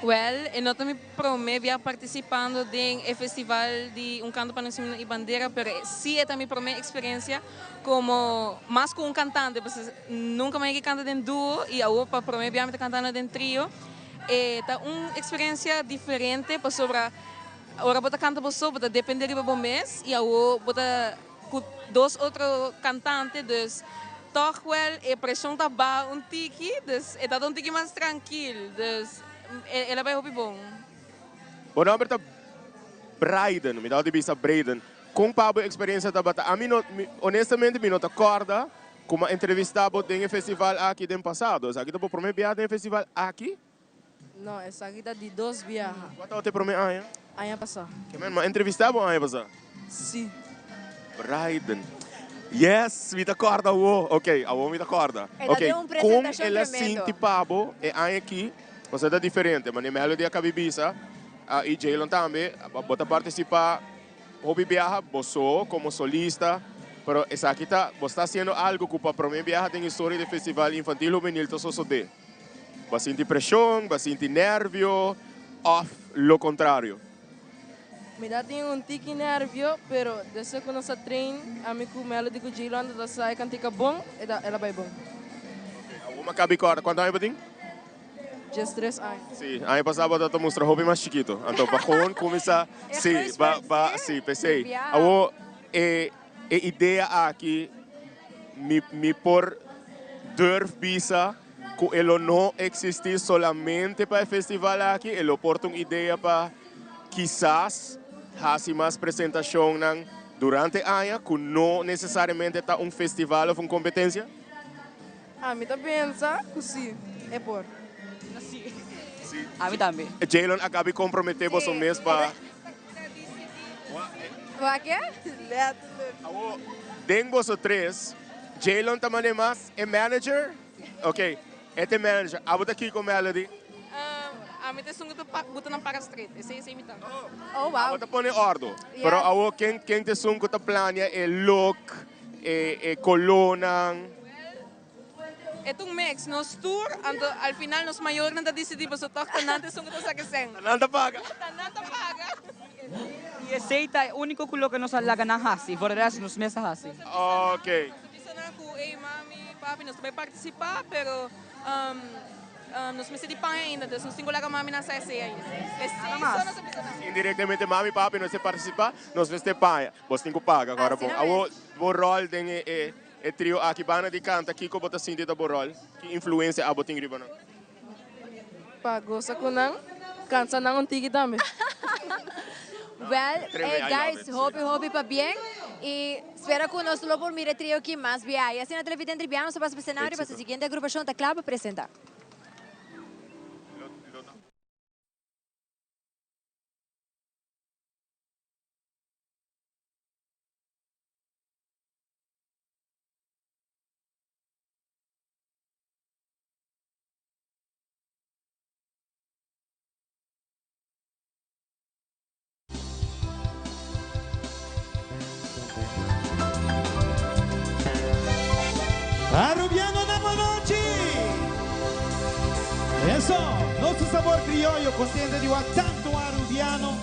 Wel, e no ta mi prome bia participando den e festival di Un Canto pa Nos Himno y Bandera, pero si e ta mi prome experiencia como mas cu un cantante, pasobra nunca mi a yega canta den duo y awor pa prome bia mi ta cantando den trio. E ta un experiencia diferente pasobra Ora bo ta canta bo so bo ta depende riba bo mes y awo bo ta cu dos otro cantante dus toch wel e presion ta baha un tiki dus e ta un tiki mas trankil dus el a bay hopi bon.
Bo nomber ta Brayden, mi tabata bisa Brayden. Con pa bo experiencia tabata? Ami no, honestamente mi no ta corda cu mi a entrevista bo den e festival aki den pasado. Esaki ta bo prome biaha den e festival aki?
No, esaki ta di dos biaha.
Kua tabata e promé aña?
Aña pasá.
Ke men, m'a entrevistá bo aña pasá?
Sí.
Brayden. Yes, mi ta kòrda awo. Ok, awo mi ta kòrda.
E ta
Ok,
den un
kon
presentashon
el a
tremendo.
sinti pa bo e aña akí? Pasobra ta diferente. Manera Melody a kabi bisa, i Jaylon tambe, bo ta partisipá hopi biaha bo so komo solista, pero esaki ta, bo sta hasiendo algu ku pa promé biaha den historia di e Festival Infantil Hubenil ta sosodé. Bo a sinti preshon, bo a sinti nervio òf lo kontrario?
Mi ta tin un tiki nervio, pero despues ku nos a train, ami ku Melody ku Jaylon ta sa e kantika bon, e ta el a bai bon.
Ok, awor mi a kabi kòrda, kuantu aña bo tin?
13 aña.
Sí, aña pasá bo ta mustra hopi mas chikito, anto pa gewoon kuminsá, sí, ba, ba, sí, p'esei. Awor e e idea aki mi mi por durf bisa ku e lo no eksistí solamente pa e festival aki, e lo por ta un idea pa kisas hasi mas presentashonnan. Durante aña ku no nesesariamente ta un festival of un kompetensia?
Ami ta pensa ku si, e por.
Si. Ami tambe.
Jaylon a kabi komprometé boso mes pa.
Wak-e?
Letterlijk.
Awo, den boso tres, Jaylon ta mane mas e manager? Ok, e ta e manager. Abo ta kiko, Melody?
Ami ta esun ku ta buta nan para straight. Esei esei mi ta.
Oh, wow.
Abo ta pone ordo. Pero awo ken ken ta esun ku ta plania e look, e e kolónan?
E ta un mix. Nos tur, anto al final nos mayornan ta disidí pasobra tòg ta nan ta esun ku ta saka e sèn.
Ta nan ta paga.
Ta nan ta paga.
I esei ta e úniko ku loke nos a laga nan hasi. For de rèst nos mes a hasi.
Ok.
Nos ta bisa nan ku, ey mami, papi, nos ta bai partisipá, pero Nos mester di pan ainda, dus nos tin ku laga maminan sa esei ainda. Esei so nos a bisa nan.
Indirectamente mami papi no mester participa, nos mester paña. Bos tin ku paga agora bon. Awo bo rol den e e trio aki banda di kanta kiko bo ta sinti ta bo rol? Ki influencia abo tin riba nan?
Pa gosa ku nan, kansa nan un tiki tambe.
Well, eh guys, hopi hopi pabien y spera cu nos lo por mira e trio aki mas bia. Y asina Televidente Ribiano sa pasa pa escenario pa su siguiente agrupacion ta cla pa presenta.
Arubiano na bonochi! Eso, nos sabor criollo contento di wak tanto Arubiano,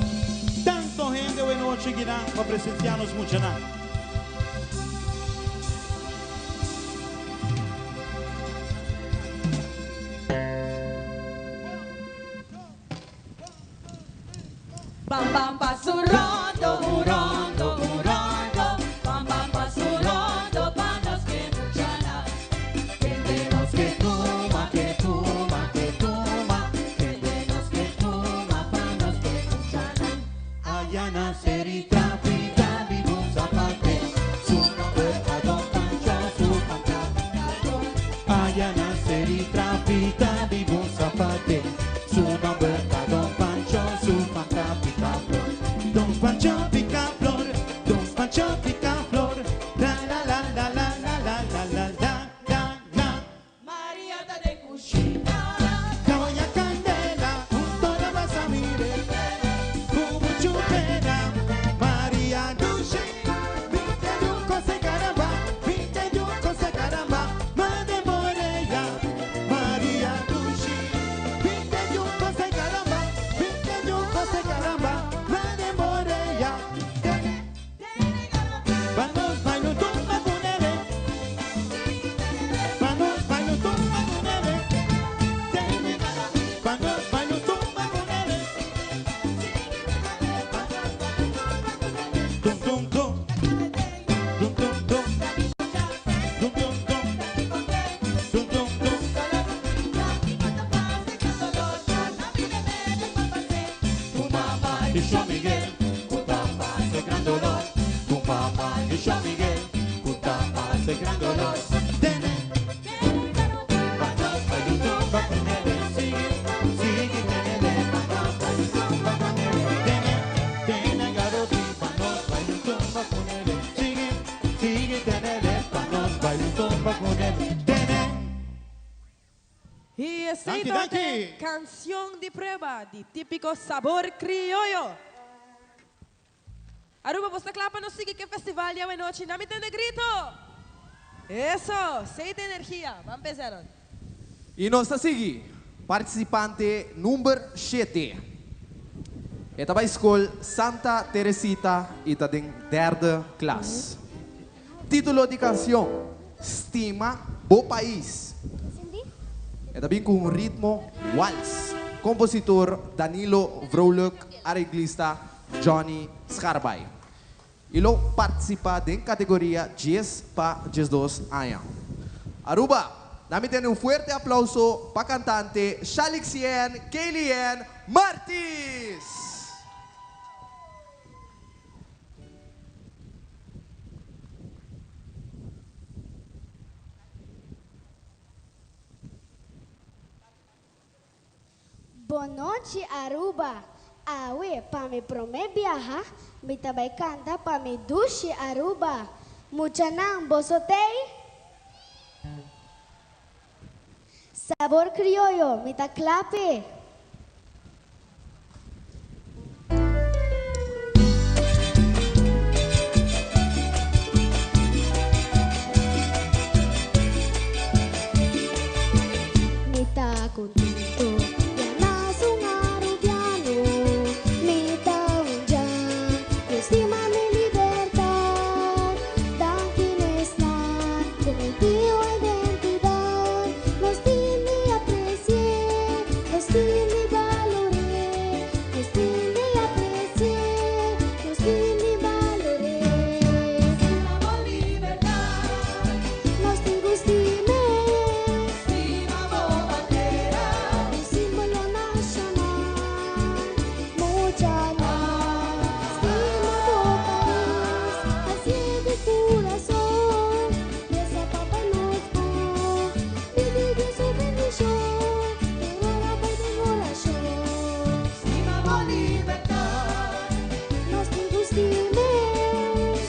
tanto hende awe nochi kinan pa presencia nos muchanan.
Bam bam pasu rondo, un rondo, un rondo. Bam bam pasu rondo pa nos ke muchanan. Kende nos ke tuma, ke tuma, ke tuma. Kende nos ke tuma pa nos ke muchanan.
Aya na seri trafika di un zapate, su nomber ta Don Pancho, su panta picador. Aya na seri trafika di un zapate, Su nomber ta Don Pancho, su fanta picaflor. Don Pancho picaflor, Don Pancho picaflor, la la la la la la la la la la la la.
Maria ta den cushina.
Caoya candela, junto la vas a mire, cu mucho pena. Maria Dushi, vinte yuco se caramba, vinte yuco se caramba, mande por ella. Maria Dushi, vinte yuco se caramba, vinte yuco se caramba, mande por ella. Vamos bailo tumba con él. Vamos bailo tumba con él. Vamos bailo tumba con él. Tum tum tum. Tum tum tum. Tum tum tum. Tum tum tum. Tu mamá y yo Miguel, cu tapa ese gran dolor. Tu mamá y yo Miguel, cu tapa ese gran dolor. Tene, vamos bailo tumba con él. Sigue, sigue, tenele, vamos bailo tumba con él. Tene, tene, garoti, vamos bailo tumba con él. Sigue, sigue, tenele, vamos bailo tumba con él. Tene.
Y esey
Danki,
ta
danki.
e cancion di prueba di Tipico Sabor Criollo. Aruba, bo sta cla pa nos sigui cu e festival di awenochi? Na mi tende grito! Eso! Esey ta energia! Ban p'esey nan.
Y nos ta sigui participante number shete. E ta bay scol Santa Teresita y ta den derde klas. Titulo di cancion, Stima bo pais. E ta bin cu un ritmo wals. Compositor Danilo Vrolijk, areglista Johnny Scharbaai. Y lo participa den categoria dies pa 12 aña. Aruba, na mi tene un fuerte aplauso pa cantante Shalixien Kaylienne Martis!
Bonochi Aruba. Awe, pa mi prome biaha, mi ta bay canta pa mi dushi Aruba. Muchanan, boso t'ey? Sabor Crioyo, mi ta cla p'e. Mi ta contento di a nace un Arubiano. Mi ta un Jan cu stima mi libertad. Danki n'esnan cu mi dio identidad. Nos tin di apreci'é, nos tin di balor'é. Nos tin di apreci'é, nos tin di balor'é. Stima bo libertad. Nos tin cu stim'é. Stima bo bandera. Un simbolo nacional. Mucha nan. Stima bo pais. Hacié di curason. Reza pa bai nos bon. Pidi Dios su bendicion. Tur ora bai den oracion. Stima bo libertad. Nos tin cu stim'é.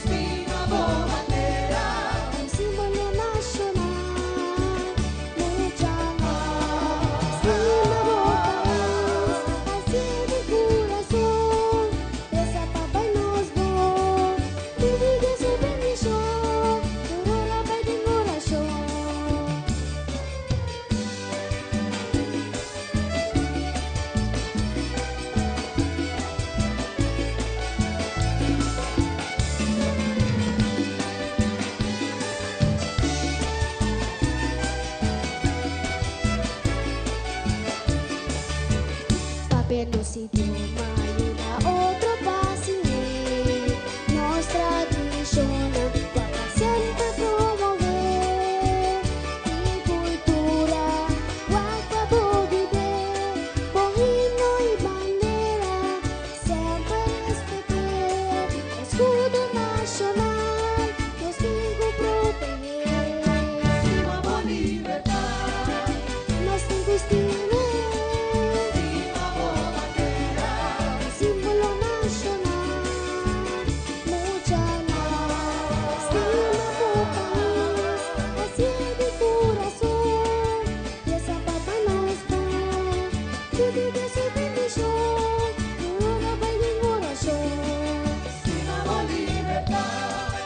Stima bo bandera. Un simbolo nacional. Mucha nan. Stima bo pais. Hacié di curason. Reza pa bai nos bon. Pidi Dios su bendicion. Tur ora bai den oracion. Papia nos idioma yuda otro pa siñ'é. Nos tradishonnan wak pa semper promové. Tin kultura wak pa bo bib'é. Bo himno i bandera semper respet'é. Eskudo nashonal nos tin ku protehé. Stima bo libertat. Nos tin ku stim'é. Stima bo bandera. Un símbolo nashonal. Mucha nan. Stima bo pais. Hacié di kurason. Resa pa pa nos bon. Pidi Dios su bendishon. Tur ora bai den orashon. Stima bo libertat.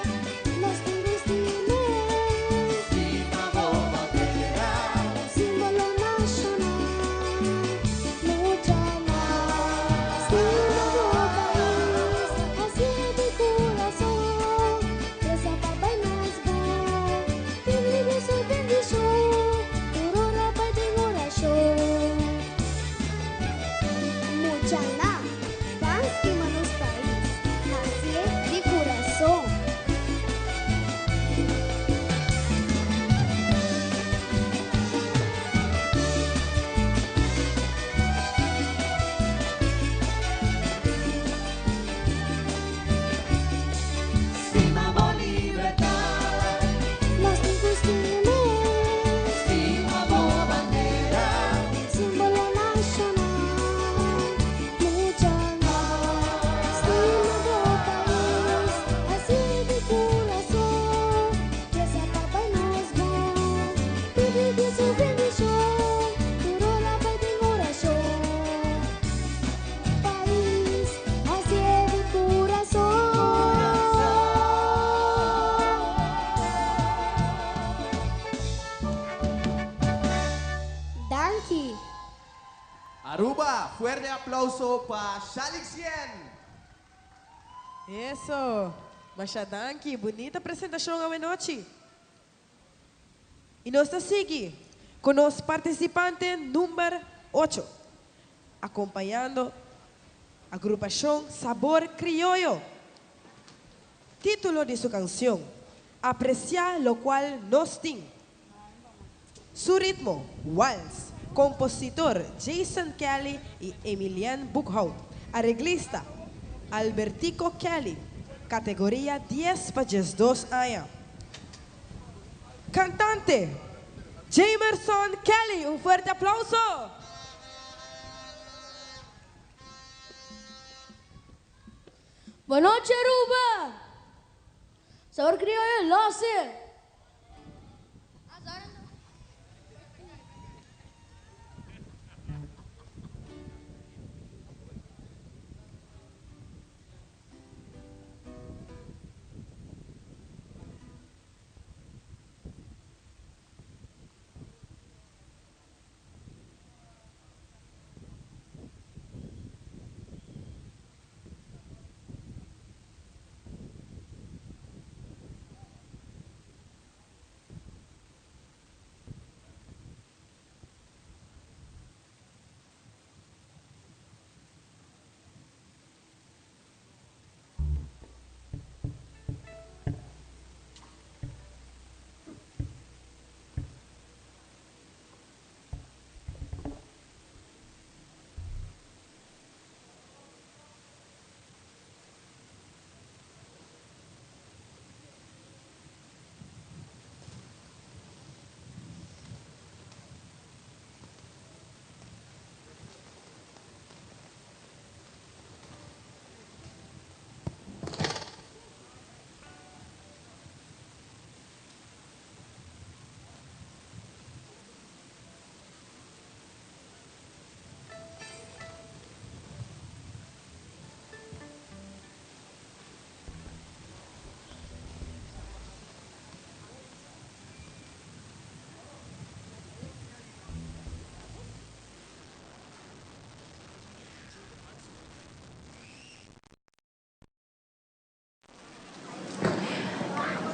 Nos tin ku stim'é. Stima bo bandera. Un símbolo nashonal. Mucha nan. Stima bo pais. Hacié di kurason. Resa pa bai nos bon. Pidi Dios su bendishon. Tur ora bai den orashon. Mucha nan. Ban stima nos pais. Hacié di kurason.
Stima bo libertad.
Nos tin ku stim'é.
Stima bo bandera.
Un simbolo nashonal. Mucha nan. Stima bo pais. Hacié di kurason. Resa pa bai nos bon. Pidi Dios su bendishon. Tur ora bai den orashon. Pais, hacié di kurason. Danki.
Aruba, fuerte aplauso pa Shalixien!
Eso! Masha danki, bunita presentacion awenochi. Y nos ta sigui cu nos participante number ocho, acompañando agrupacion Sabor Crioyo. Titulo di su cancion, Aprecia locual nos tin. Su ritmo, wals. Compositor, Jason Kelly y Emilienne Boekhout. Areglista, Albertico Kelly. Categoria dies pa 12 aña. Cantante, Jamerson Kelly. Un fuerte aplauso!
Bon nochi Aruba! Sabor Criollo Lose!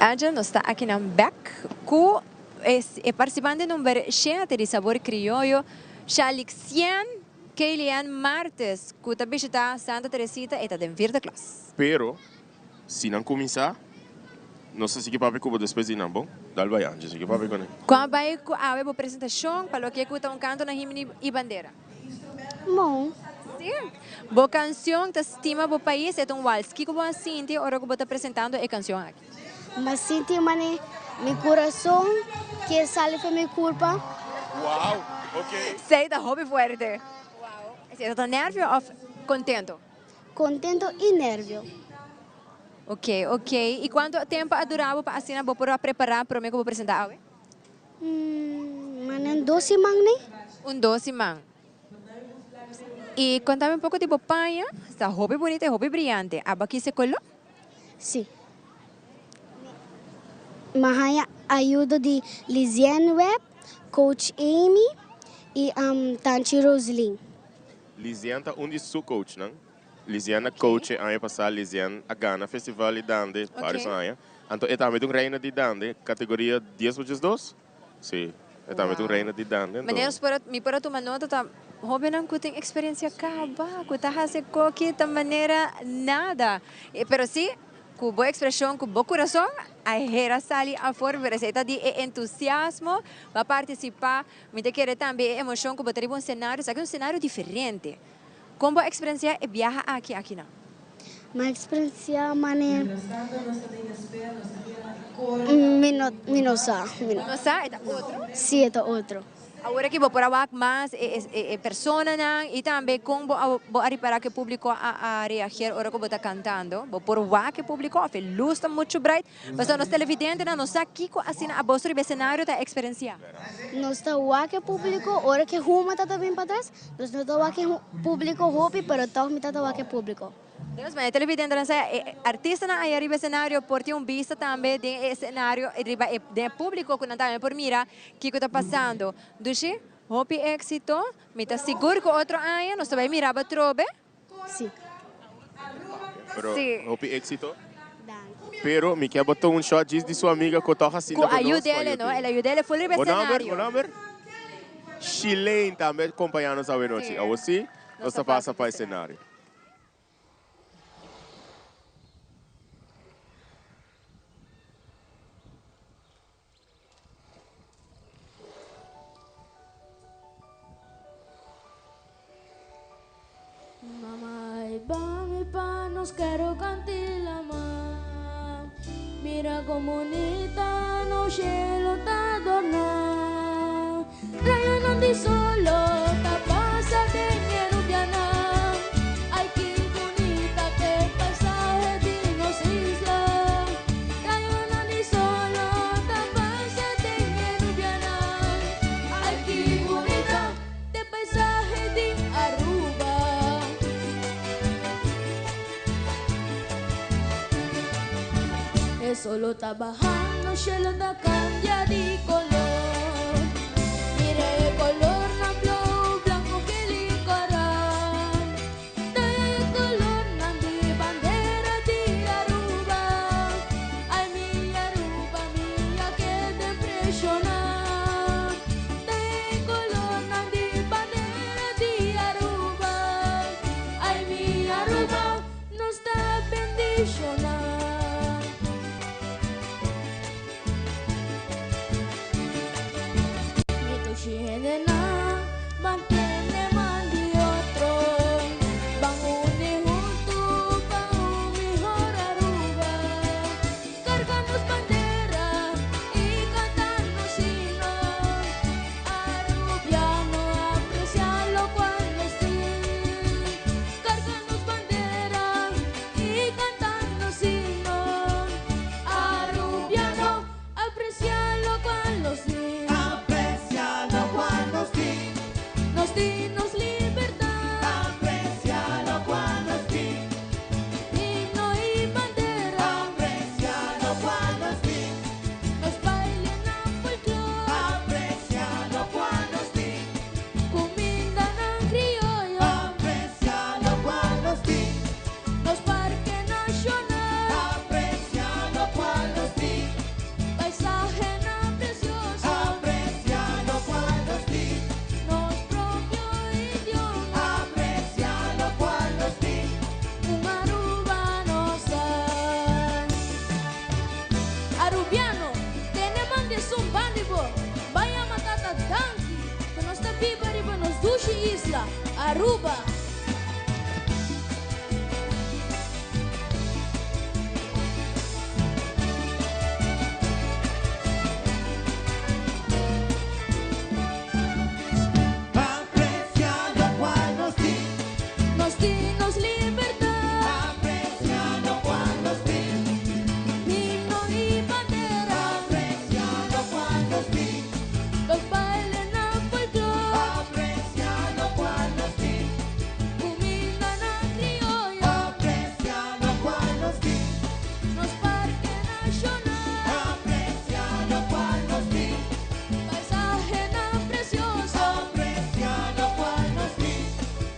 Angel, nos ta aki nan bek ku e participante number shete di Sabor Criollo, Shalixien Kaylian Martes, ku ta bishita Santa Teresita e ta den vierde klas.
Pero, si nan kuminsá, nos ta sigui papia ku bo despues di nan, bon? Dal bai, Angie, sigui papia ku nan.
Kon a bai ku awe bo presentashon pa loke ku ta un kanto na himno i bandera?
Bon.
Sí. Bo canción ta Stima Bo Pais, e ta un wals. Kiko bo a sinti ora ku bo ta presentando e canción aki?
M'a sinti mane mi curason kier sali for mi curpa.
Wow, ok.
Esei ta hopi fuerte. Wow. Esei ta nervio of contento?
Contento y nervio.
Ok, ok. Y cuanto tempo a dura bo pa asina bo por a prepara prome ku bo presenta awe?
Mane un dos siman ne.
Un dos siman. Y contame un poco di bo paña. Sta hopi bunita y hopi brillante. Abo a kise color?
Si. Mi a haña ayudo di Lizienne Webb, Coach Amy y Tanchi Roselyn.
Lizienne ta un di su coachnan. Lizienne a coach e aña pasá. Lizienne a gana festival di dande varios aña. Anto e tambe ta un reina di dande, categoria dies por 12. Sí, e tambe ta un reina di dande. Anto.
Manera mi por a tuma nota ta hobennan cu tin experiencia caba, cu ta haci coki ta manera nada. Pero sí, cu bo expresion, cu bo curason a hera sali afor, pero esey ta di e entusiasmo pa participa. Mi ta kere tambe e emocion cu bo ta riba un scenario, esaki ta un scenario diferente. Kon bo a eksperensiá e biaha aki akinan?
Mi a eksperensiá manera mi no mi no sa.
Bo no sa? E ta otro?
Sí, e ta otro.
Awor aki bo por a wak mas e e personanan i tambe kon bo a bo a ripará ku e públiko a a reageer ora ku bo ta kantando? Bo por wak e públiko òf e lus ta muchu bright? Pasobra nos televidentenan no sa kiko asina abos riba e senario ta eksperensiá.
Nos ta wak e públiko ora ku e huma ta ta bin patras. Nos no ta wak e publico hopi pero tog mi ta ta wak e publico.
Dios mío, e televidentenan sa e artistanan aya riba escenario por tin un bista tambe den e escenario riba e den e publico cu nan tambe por mira kico ta pasando. Dushi, hopi exito. Mi ta sigur cu otro aña nos ta bay mira bo atrobe.
Si.
Pero hopi exito. Pero mi kier bota un shot djis di su amiga cu toch a sinta
Cu
cu nos.
ayudele, no? El ayudele full riba
Bo nomber?
escenario.
Bo nomber? Shilane tambe acompaña nos awe nochi. Awo si, nos ta pasa pa escenario.
Mama ay ba mi pa nos kero kanti lama Mira kon bunita nos shelo ta dorna Rayonan di solo ta pasa den e rubianan Ay ki bunita k'e paisahe. E solo ta bahando, cielo ta cambia di color. Mira e color nan blauw, blanco, geel y coral. Ta e color nan di bandera di Aruba. Ay mi Aruba, mi a keda impresiona. Ta e color nan di bandera di Aruba. Ay mi Aruba, nos ta bendiciona. Mi dushi hendenan, mantene man di otro. Ban uni huntu pa un mihor Aruba. Carga nos bandera y canta nos himno. Arubiano aprecia locual nos tin. Carga nos bandera y canta nos himno. Arubiano aprecia locual nos tin.
Aprecia locual nos tin.
Nos tin nos libertad.
Aprecia locual nos tin.
Himno y bandera.
Aprecia locual nos tin.
Nos baile nan folklore.
Aprecia locual nos tin.
Cuminda nan criollo.
Aprecia locual nos tin.
Nos parque nacional.
Aprecia locual nos tin.
Paisaje nan precioso.
Aprecia locual nos tin.
Nos propio idioma.
Aprecia locual nos tin.
Un Aruba nos da. Arubiano, tene man di esun bandi bo. Bay yama tata danki ku nos ta biba riba nos dushi isla, Aruba.
Aprecia locual nos tin.
Nos tin nos libertad.
Aprecia locual nos tin.
Himno y bandera.
Aprecia locual nos tin.
Los bailes nan folklore.
Aprecia locual nos tin.
Cuminda nan criollo.
Aprecia locual nos tin.
Nos parque nacional.
Aprecia locual nos tin.
Paisaje nan precioso.
Aprecia locual nos tin.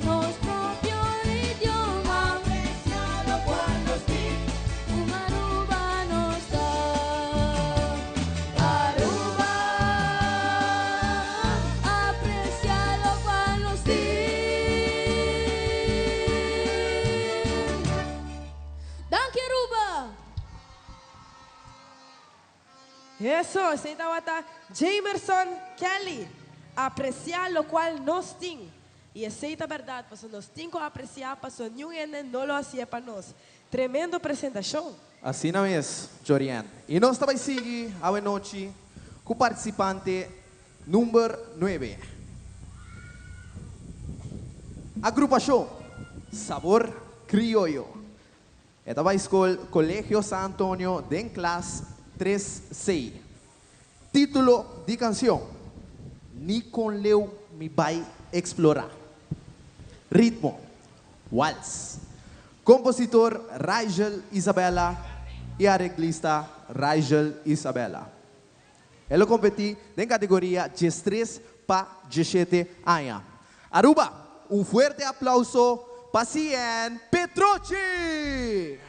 Nos propio idioma.
Aprecia locual nos tin.
Un Aruba nos da. Aruba, aprecia lo cual nos tin. Danki Aruba!
Eso, esey tawata Jamerson Kelly. Aprecia locual nos tin. Y esey ta berdad, paso nos tin cu aprecia, paso niun hende no lo haci'e pa nos. Tremendo presentacion.
Asina mes, Jorian. Y nos ta bay sigui awe nochi cu participante number nuebe. Agrupacion Sabor Crioyo. E ta bay scol Colegio San Antonio den klas tres C. Titulo di cancion, Ni con leu mi bay explora. Ritmo, Wals. Compositor Rigel Isabella y areglista Rigel Isabella. E lo competi den categoria diestres pa diesshete aña. Aruba, un fuerte aplauso pa CN Petrochi!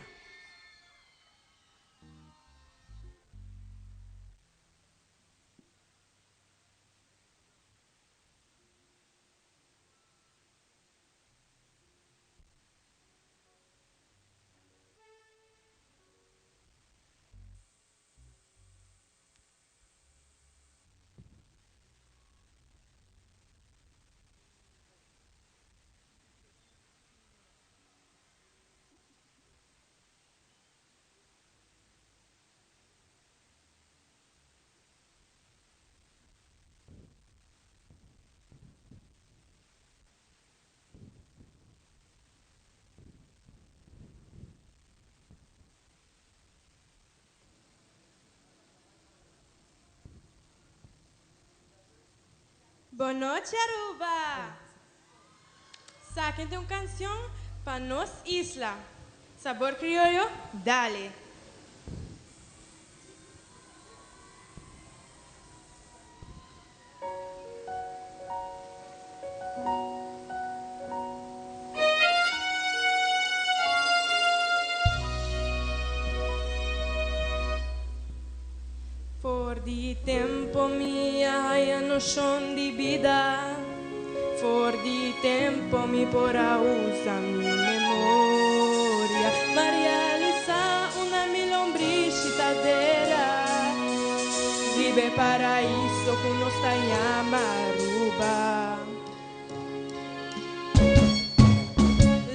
Bon nochi Aruba! Saquen un cancion pa nos isla. Sabor Criollo, dale! di tempo mi a haya noshon di bida For di tempo mi por a usa mi memoria M'a realisa unda mi lombrishi ta dera Riba e paraiso ku nos ta yama Aruba.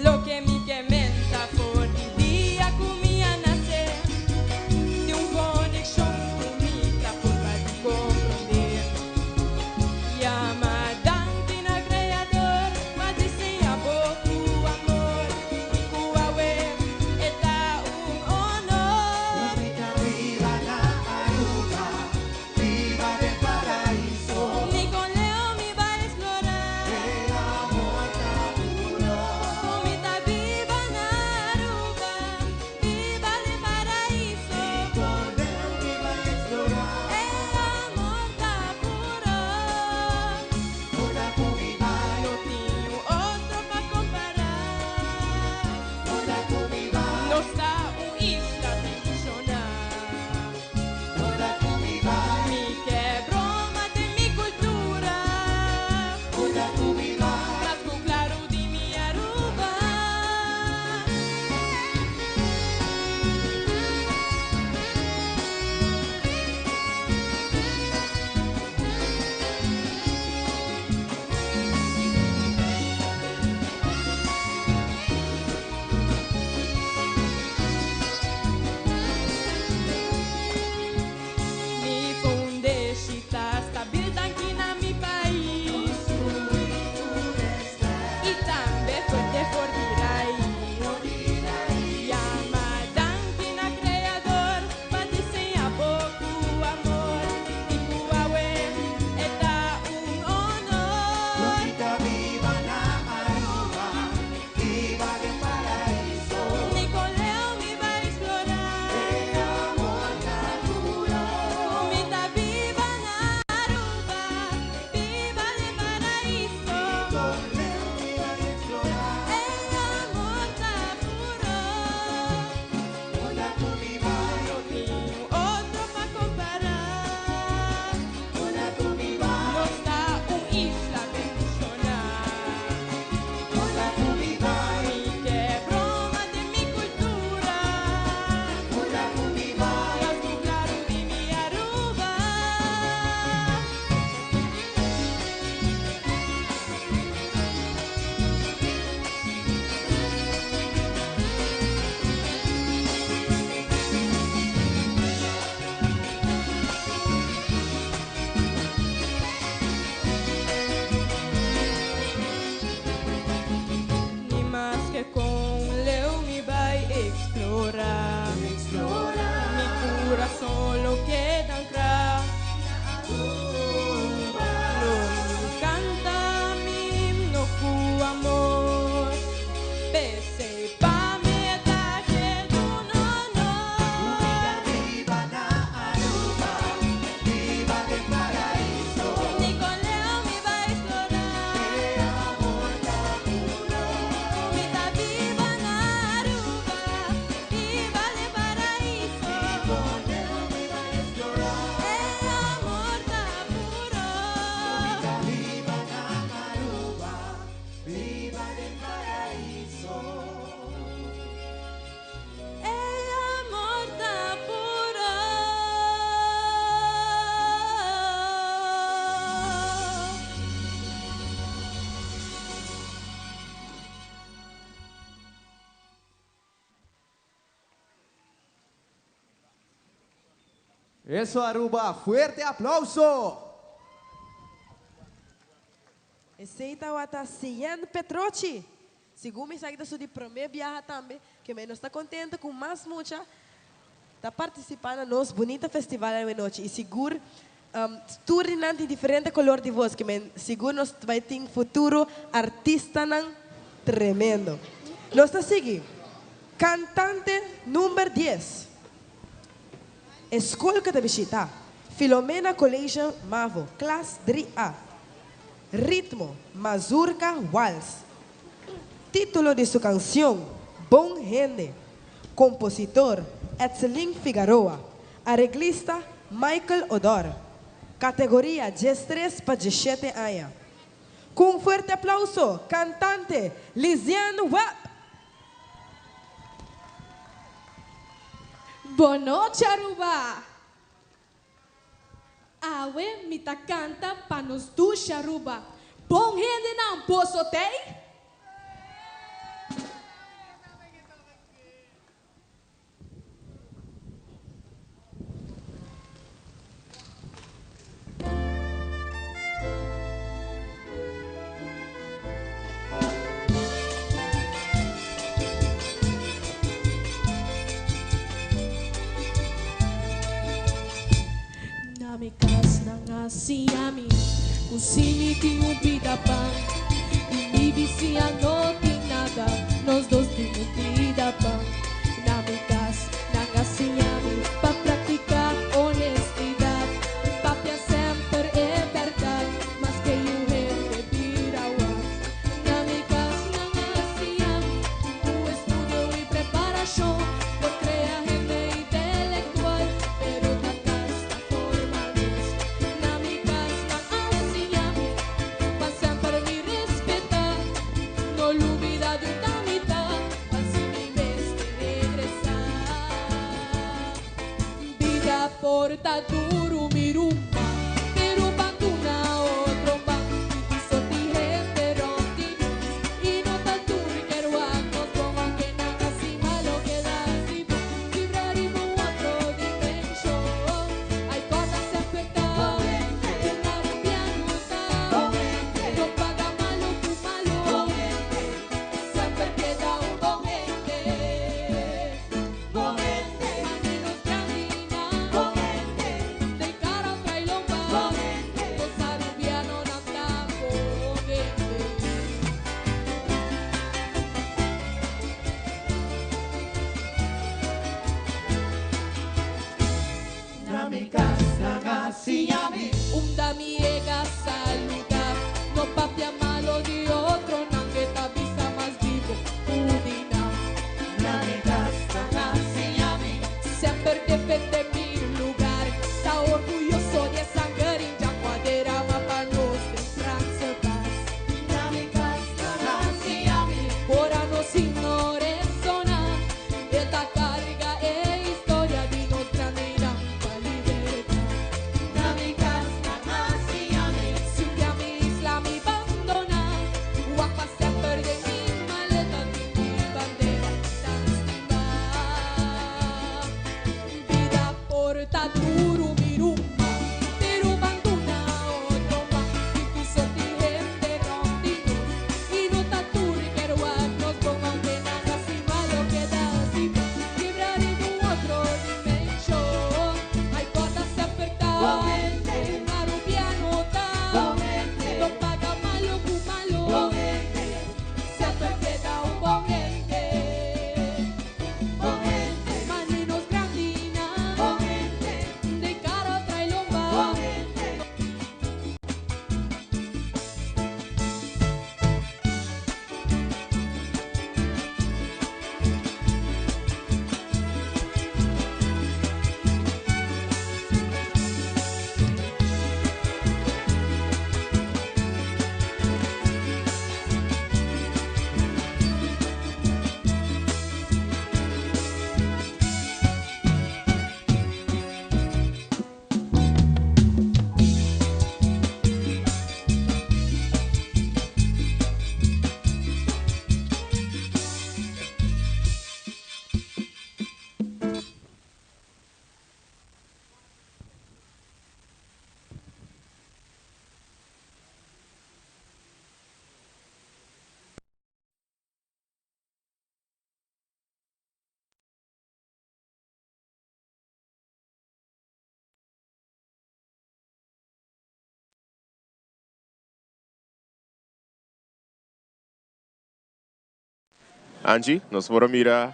Loke mi ke menta for di dia ku mi a nase Tin un konekshon ku mi ta purba di komprondé Yama danki na Kreador ku a diseñá bo ku amor I ku awe e ta un honor
Mi ta biba na Aruba, biba den paraiso.
Ni con leu mi bai explorá.
E amor ta puro.
Cu mi ta biba na Aruba, biba den paraiso.
Ni con leu mi bai explorá.
E amor ta puro.
Unda cu mi bai.
No tin un otro pa compará.
Unda cu mi bai.
Nos ta un isla bendishoná.
Unda cu mi bai.
Mi ke broma den mi cultura.
Unda cu mi bai.
Mas cu claro di mi Aruba. Mi fundeshi ta stabil danki na mi pais I tambe fuerte for di rais Yama danki na Creador pa diseña bo cu amor I cu awe e ta un honor.
Mi ta biba na Aruba, biba den paraiso.
Ni con leu mi bai explorá.
E amor ta puro.
Cu mi ta biba na Aruba, biba den paraiso.
Ni con leu mi bai explorá.
E amor ta puro.
Unda cu mi bai.
No tin un otro pa compará.
Unda cu mi bai.
Nos ta un isla bendishoná.
Unda cu mi bai.
Mi ke broma den mi cultura.
Unda cu mi bai.
Mas cu claro di mi Aruba. Ni maske con leu mi bai explorá.
Explorá.
Mi curason lo keda ancrá. Lo mi canta mi himno cu amor. P'esey pa mi ta keda un honor.
Mi ta biba na Aruba, biba den paraiso.
Ni con leu mi bai explorá.
E amor ta puro.
Mi ta biba na Aruba, biba den paraiso.
Ni con leu mi bai explorá.
E amor ta puro.
Mi ta biba na Aruba, biba den paraiso.
E amor ta puro.
Eso Aruba, fuerte aplauso!
Esey tawata Cian Petrochi. Segun mi sa ta su di prome biaha tambe, ke men nos ta contento cu mas mucha ta participa na nos bunita festival awe nochi y sigur tur di nan tin diferente color di voz ke men sigur nos bay tin futuro artistanan tremendo. Nos ta sigui cantante number dies. E skol ku ta bishita, Filomena College Mavo, klas dri A. Ritmo, Mazurka Wals. Título di su kansion, Bon Hende. Kompositor, Etselin Figaroa. Areglista, Michael Odor, categoria 13 pa 17 aña. Cu un fuerte aplauso, cantante Liziane Webb!
Bon nochi Aruba! Awe mi ta canta pa nos dushi Aruba. Bon hendenan boso tey? Na mi cas nan a siña mi cu si mi tin un pida pan y mi bisiña no tin nada, nos dos tin un pida pan. Na mi cas nan a siña mi pa practica honestidad, papia semper e berdad, maske yu hende bira wak. Na mi cas nan a siña mi cu estudio y preparacion por crea hende intelectual, pero ta cas ta forma nos. Na mi cas nan a siña mi pa semper mi respeta, no lubida di un ta mita, pa si mi mester regresa. Bida por ta duro mi rumba, pero banduna otro man y sorti hende rond di nos. Y no ta tur kier wak nos bon, aunke nan haci malo keda haci bon. Vibra riba un otro dimension. Ay corda semper ta un arubiano ta. No paga malo cu malo. Semper keda un bon hende. Bon hende. Mane nos grandinan. Bon hende. Den cara trae lomba. Bon hende. Nos arubianonan ta bon hende.
Na mi cas nan a siña mi.
Unda mi yega saluda. No papia malo di otronan e ta bisa mas bibo cu di nan.
Na mi cas nan a siña mi.
Semper defende mi lugar. Ta orguyoso di e sanger indjan cu a derama pa nos den Franse pas.
Na mi cas nan a siña mi.
Ora nos himno resona, e ta carga e historia di nos grandinan pa libertad.
Na mi cas nan a siña mi.
Si un dia mi isla mi bandona, wak pa semper den mi maleta tin mi bandera tan stima. Bida por ta duro mi rumba, pero banduna otro man tin cu sorti hende rond di nos. Y no ta tur kier wak nos bon, aunke nan haci malo keda haci bon. Vibra riba un otro dimension. Ay corda semper ta
Bon hende.
un arubiano ta.
Bon hende.
No paga malo cu malo.
Bon hende.
Semper keda un bon hende.
Bon hende.
Mane nos grandinan.
Bon hende.
Den cara trae lomba.
Bon hende.
Angie, nos por a mira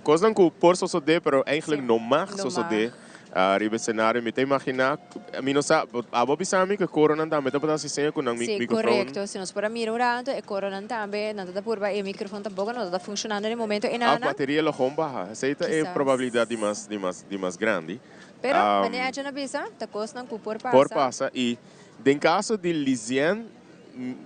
cosnan cu por sosode, pero eigenlijk no mag
No
sosode.
mag.
Riba escenario, mi ta imagina, mi no sa, abo bisa mi cu e coronan tambe ta por haci seña cu nan
Si,
microfoon.
correcto. Si nos por a mira un rato, e coronan tambe, nan ta ta purba e microfoon tampoco no ta ta funcionando na e momento
Of
enanan.
bateria lo gewoon baha. Esey ta e
Kisas.
probabilidad di mas, di mas, di mas grandi.
Pero, manera Edjean a bisa, ta cosnan cu por
Por
pasa.
pasa y den caso di Lizienne,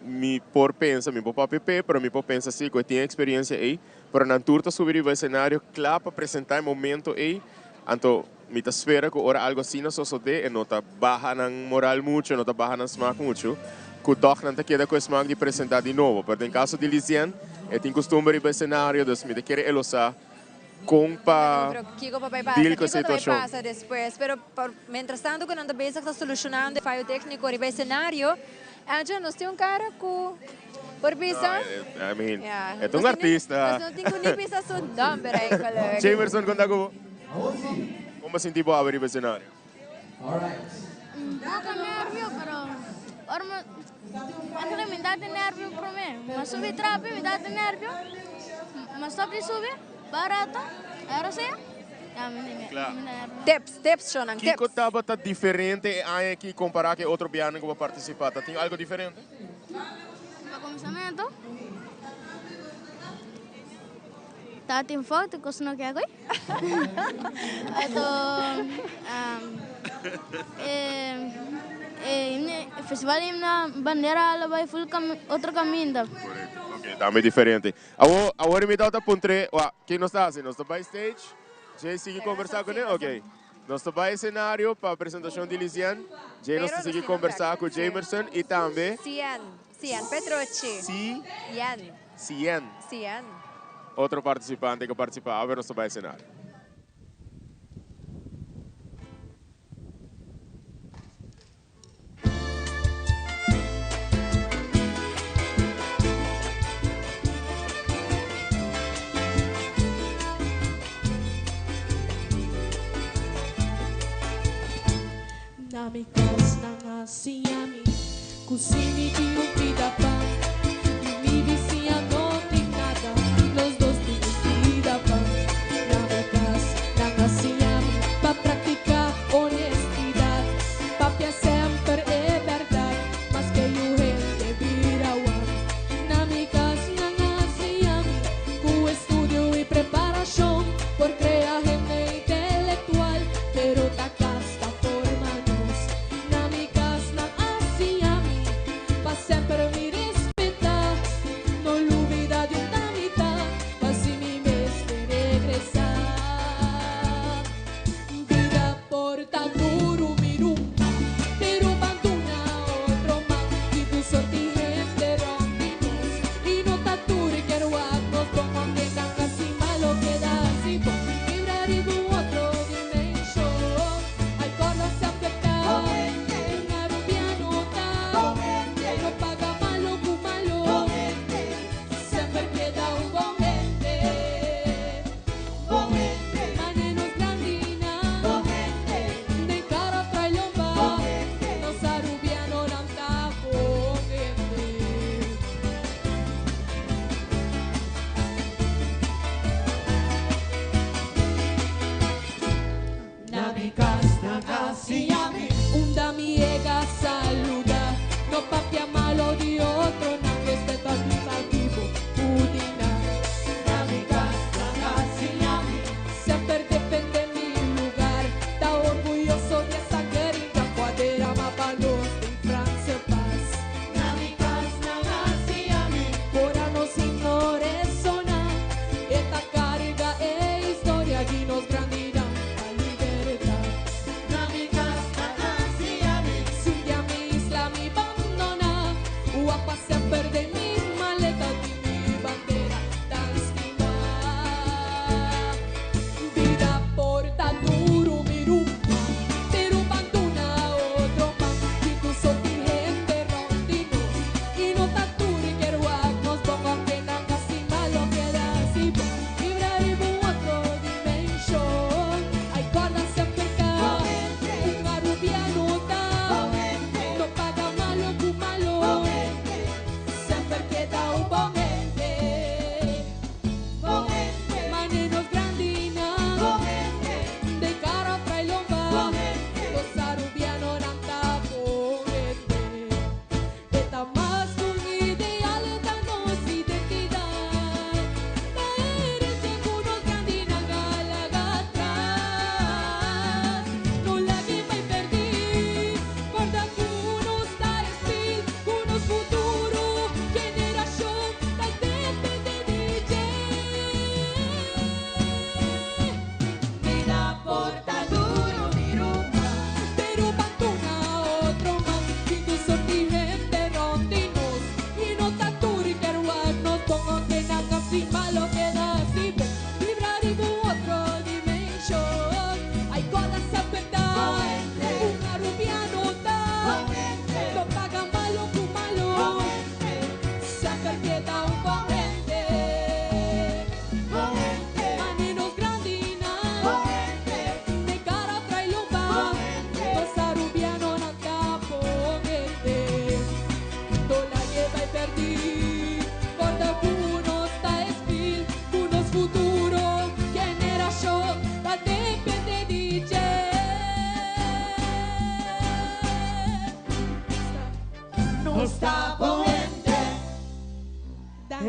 mi por pensa, mi por papia p'e, pero mi por pensa si cu e tin e experiencia ey, pero nan tur ta subi riba escenario cla pa presenta e momento ey, anto mi ta spera cu ora algo asina sosode e no ta baha nan moral mucho, e no ta baha nan smaak mucho, cu toch nan ta keda cu e smaak di presenta di nobo. Pero den caso di Lizienne, e tin custumber riba escenario, dus mi ta kere e lo sa con pa
Pero kico pa bay pasa?
deal cu e
Kico ta bay
situacion.
pasa despues? Pero por mientras tanto cu nan ta bezig ta solucionando e fayo tecnico riba escenario, Angela, nos tin un cara cu por bisa.
I mean,
Ja,
e ta un
nos tin ni-
artista.
Nos no tin cu ni bisa su nomber eigenlijk.
Jamerson, con ta cu bo? Con bo sinti bo awe riba escenario?
Un poco nervio, pero ora mi, eigenlijk mi dati nervio prome. Mi a subi trapi, mi dati nervio. Mi a stop di subi, barato, ahora si, ya mi tin
Kla.
mi nervio.
Tips, tips, Shonan, tips.
Kiko tabata diferente e aña aki kompará ku e otro bianan ku bo a partisipá? Ta tin algu diferente?
Pa kuminsamentu, tabatin fout, kos no ke akoy. Anto, e festival himna bandera lo bai ful otro kaminda.
Korekto, ok, tambe diferente. Awor, awor mi tabata puntr'é, wak, ke nos ta hasi? Nos ta bai stage? Djei sigui kombersá kuné? Ok. Nos ta bai esenario pa presentashon di Lizian. Djei nos ta sigui kombersá ku Jamerson i tambe.
Cien. Cien Petrucci.
Si.
Yen.
Cien.
Cien.
Otro partisipante ku partisipá awe nos ta bai esenario.
Na mi cas nan a siña mi cu si mi tin un pida pan y mi bisiña no tin nada, nos dos tin un pida pan. Na mi cas nan a siña mi pa practica honestidad, papia semper e berdad, maske yu hende bira wak. Na mi cas nan a siña mi cu estudio y preparacion por crea hende intelectual, pero ta cas ta forma nos. Na mi cas nan a siña mi pa semper mi respeta, no lubida di un damita, pa si mi mester regresa. Bida por ta duru mi rumba, pero banduna otro man di tu sorti hende rond di nos. Y no ta tur kier wak nos bon, aunke nan hasi malo keda hasi bon. Vibra riba un otro dimension, ay corda semper ta un arubiano ta. No paga malo cu malo, semper keda un bon hende. Bon hende, mane nos grandina. Bon hende, den cara trae lomba. Bon hende, nos arubianonan ta bon hende. Na mi cas nan a siña mi. Unda mi yega saluda. No papia malo di otronan, respeta di vivo pudina. Na mi cas nan a siña mi. Semper defende mi lugar. Ta orguyoso di e sanger inca cu a derama pa nos den Franse Pas. Na mi cas nan a siña mi. Ora nos himno resona, e ta carga e historia di nos grandinan pa libertad. Na mi cas nan a siña mi. Si un dia mi isla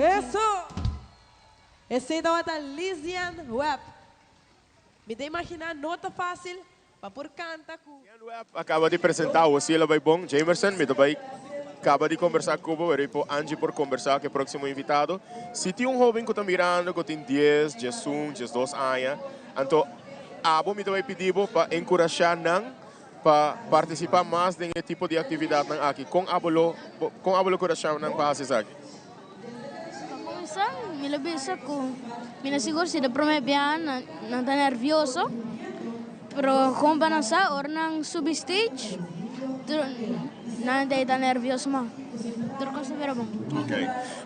Eso! Esey tabata Lizian Webb. Mi ta imagina no ta facil pa por canta cu.
Acaba di presenta awo si el a bay bon. Jamerson, mi ta bay caba di conversa cu bo, pero por Angie por conversa cu e proximo invitado. Si tin un hoben cu ta mirando cu tin dies, diesun, diesdos aña, anto abo mi ta bay pidi bo pa encurasha nan pa participa mas den e tipo di actividadnan aki. Con abo lo, con abo lo curasha nan pa haci esaki?
Pa cuminsa, mi lo bisa cu mi no sigur si de prome biaha nan ta nervioso, pero con pa nan sa ora nan subi stage tur nan ta ta nervioso mas. Tur cos ta bira bon.
Ok.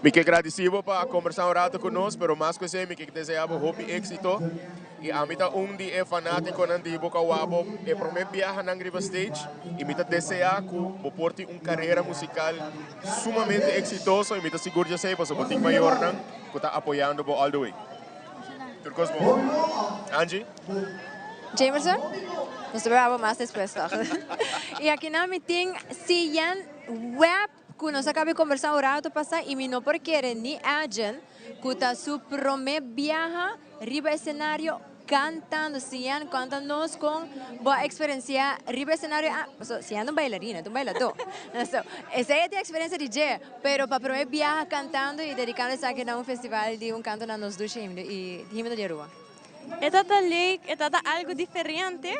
Mi ke gradisi bo pa combersa un rato cu nos, pero mas cu esey mi ke desea bo hopi exito. Y ami ta un di e fanaticonan di bo cu a wak bo e prome biahanan riba stage y mi ta desea cu bo por tin un carera musical sumamente exitoso y mi ta sigur dje esey pasobra bo tin mayornan cu ta apoyando bo all the way. Tur cos bon. Angie?
Jamerson, nos ta beba mas despues toch. Y akinan mi tin Sian Webb cu nos a caba di conversa un rato pasa y mi no por kere ni Adjen cu ta su prome biaha riba escenario cantando. Sian, conta nos con bo a experiencia riba escenario. Ah, paso Sian ta un bailarina, ta un bailador. So, esey a tin experiencia di dje, pero pa prome biaha cantando y dedicando esaki na un festival di un canto na nos dushi himno y himno di Aruba.
E ta ta leuk, e ta ta algo diferente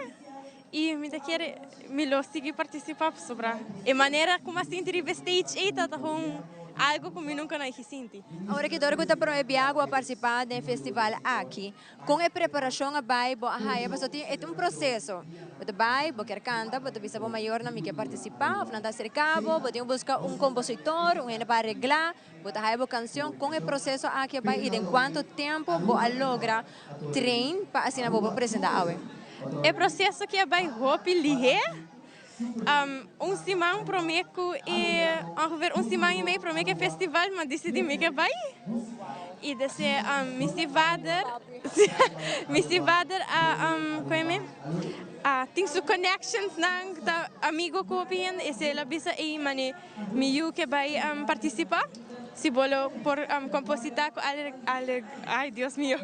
y mi ta kere mi lo sigui participa pasobra e manera como a sinti riba e stage ey ta ta un algo cu mi nunca no a yegi sinti.
Awor ki dor cu ta prome biaha cu a participa den e festival aki, con e preparacion a bay bo a haya pasobra tin e ta un proceso, bo ta bay bo kier canta bo ta bisa bo mayornan mi kier participa of nan ta acerca bo, bo tin cu busca un compositor, un hende pa aregla, Bo ta haya bo cancion con e proceso aki a bay y den cuanto tempo bo a logra train pa asina bo por presenta awe?
E proceso ki a bay hopi lihe. Un siman prome cu e, ongeveer un siman y mei prome cu e festival mi a dicidi mi ke bay y dese mi si vader, mi si vader a, como a tin su connections nan ta amigo cu hopi hende y si el a bisa ey mane. Mi yu ke bai partisipá, si bo lo por kompositá ku ay Dios mio,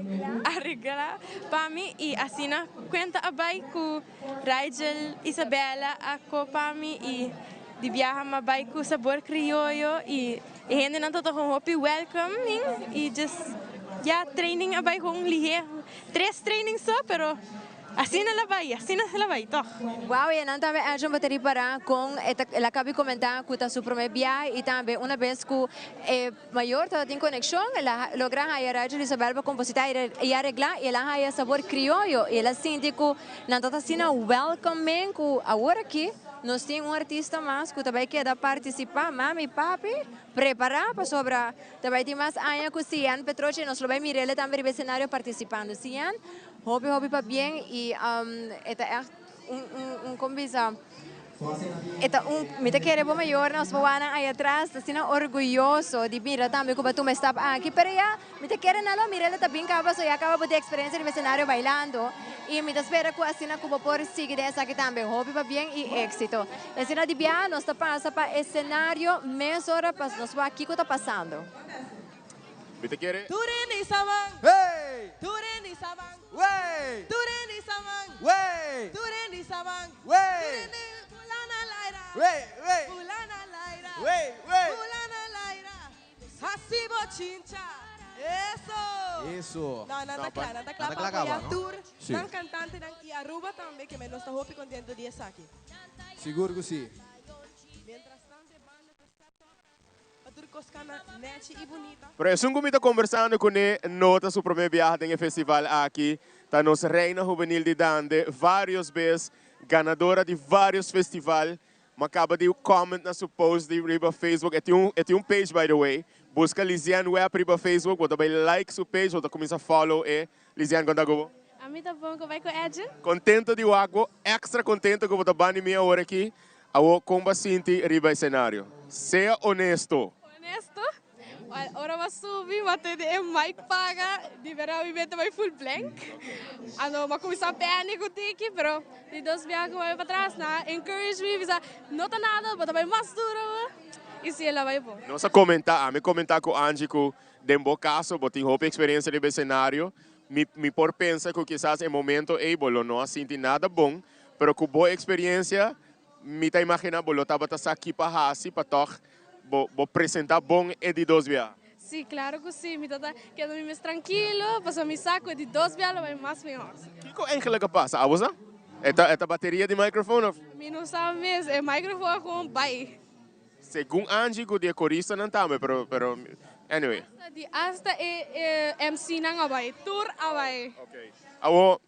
areglá pa mi i asina kuenta a bai ku Rigel Isabella a kopa mi i di biaha m'a bai ku Sabor Krioyo i e hendenan ta tok un hopi welcoming i just ya training a bai kon lihé, tres training so pero. Asina la bai, asina la bai tog.
Wow, y nan tambe Edson bo ta ripara con e ta el a caba di comenta cu ta su prome biahe y tambe una bes cu e mayor tabatin conexion el a logra haya Rigel Isabel pa composita y aregla y el a haya sabor crioyo y el a sinti cu nan ta asina welcoming cu awor aki nos tin un artista mas cu ta bay keda participa mami papi prepara pasobra ta bay tin mas aña cu Sian Petrochi y nos lo bay mirele tambe riba escenario participando Sian. Hopi hopi pabien y e ta echt un un un como bisa e ta un mi ta kere bo mayornan os bo wak nan aya atras ta asina orguyoso di mira tambe cu bo a tuma e stap aki pero ya mi ta kere nan lo mira lo ta bin caba pasobra ya caba bo tin experiencia riba escenario bailando y mi ta spera cu asina cu bo por sigui den esaki tambe hopi pabien y exito y asina di bia nos ta pasa pa escenario mesora pa nos wak kico ta pasando.
Mi ta kere.
Tur hende sa man.
Hey!
Tur hende sa man.
Wey!
Tur hende sa man.
Wey!
Tur hende sa man.
Wey!
Tur hende Fulana laira.
Wey! Wey!
Fulana laira.
Wey! Wey!
Fulana laira. Hasi bo chincha. Eso!
Eso.
No, nan ta kla, nan ta kla
Nan ta
pa
kla
apoya
kaba, no?
tur
Sí.
nan kantantenan i Aruba tambe ke men nos ta hopi kontento di esaki.
Sigur ku si.
Mientras tanto e banda ta set up. Pa tur kos kana nechi i bunita.
Pero esun ku mi ta kombersando kuné no ta su promé biaha den e festival aki. Ta nos Reina Hubenil di Dande, vários bes ganadora di vários festival. Mi a kaba di comment na su post di riba Facebook. E tin un e tin un page by the way. Buska Liziane Webb riba Facebook, bo ta bai like su page, bo ta kuminsá follow e. Liziane, kon ta ku bo?
Ami ta bon, kon bai ku Edjin?
Kontento di wak bo, extra kontento ku bo ta bani mi awor aki. Awor kon bo a sinti riba e senario? Sea honesto.
Honesto? Wel, ora bo a subi, bo a tende e mic paga, di berdad mi mente bai full blank. Anto bo a cuminsa panic un tiki, pero di dos biaha cu bo a bai patras, nan a encourage mi, bisa, no ta nada, bo ta bai mas duro. Y si el a bay bon.
Nos a comenta, ami a comenta cu Angie cu den bo caso bo tin hopi experiencia riba escenario, mi mi por pensa cu kisas e momento ey bo lo no a sinti nada bon, pero cu bo experiencia mi ta imagina bo lo tabata sa ki pa haci pa tog bo bo presenta bon e di dos bia.
Si, claro cu si, mi ta keda mi mes trankilo, pasobra mi sa cu e di dos bia lo bay mas mihor.
Kico eigenlijk a pasa? Abo sa? E ta e ta bateria di microfoon of?
Mi no sa mes, e microfoon a gewoon bay.
Segun Angie cu di e coristanan tambe, pero pero anyway.
Hasta di hasta e e MC nan a bay, tur a bay.
Okay. Awo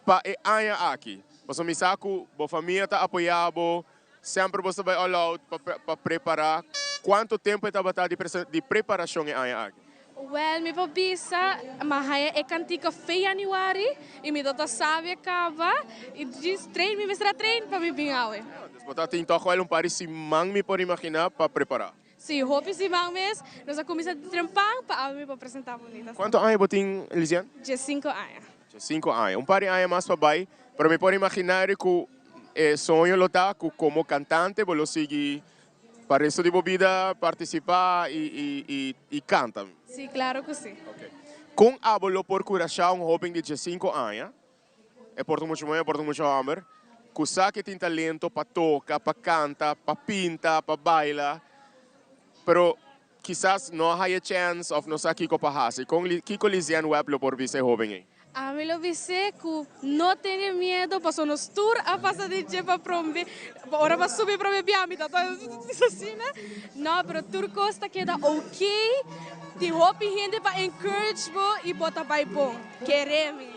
pa e aña aki, pasobra mi sa cu bo famia ta apoya bo, semper bo ta bay all out pa pa prepara, cuanto tempo e tabata di di preparacion e aña aki?
Wel, mi por bisa, m'a haya e cantica fe januari y mi ta ta sabi caba y djis train, mi mester a train pa mi bin awe.
Dus bo ta tin toch wel un par di siman mi por imagina pa prepara.
Si, hopi siman mes. Nos a cuminsa di trempan pa awe mi por presenta bunita.
Cuanto aña bo tin, Lisian?
Diescinco aña.
Diescinco aña. Un par di aña mas pa bay, pero mi por imagina cu e soño lo ta cu como cantante bo lo sigui Pa resto di bo bida partisipá i kanta.
Sí, klaro ku sí.
Kon abo lo por kurashá un hóben di diesinku aña, e por ta muchu muhé, e por ta muchu hòmber, ku sa ke tin talento pa toka, pa kanta, pa pinta, pa baila, pero kisas no a haya chèns òf no sa kiko pa hasi? Kon kiko Liziane Webb lo por bisa e hóben ei?
Ami lo bis'é ku no tene miedo pasobra nos tur a pasa di dje pa prombe, ora pa subi prome bia mi ta asina, no pero tur kos ta keda ok, tin hopi hende pa encourage bo i bo ta bai bon, kere mi.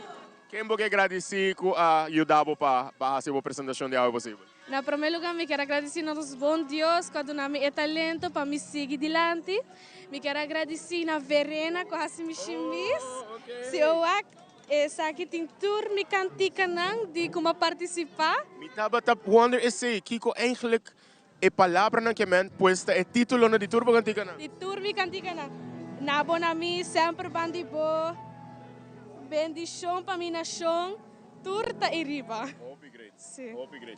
Ken bo ke gradisí ku a yuda bo pa hasi bo presentashon di awe posibel?
Na prome lugar mi kier a gradisí nos bon Dios ku a duna mi e talento pa mi sigui dilanti. Mi kier a gradisí na Verena ku a hasi mi shimis. Si bo wak esaki tin tur mi kantikanan di ku mi a partisipá.
Mi tabata wonder esei, kiko eigenlijk e palabranan ke men pues ta e titulonan di tur bo kantikanan?
Di tur mi kantikanan. Na bo na mi, semper ban di bo, bendishon pa mi nashon, tur ta ei riba.
Hopi great. Hopi great.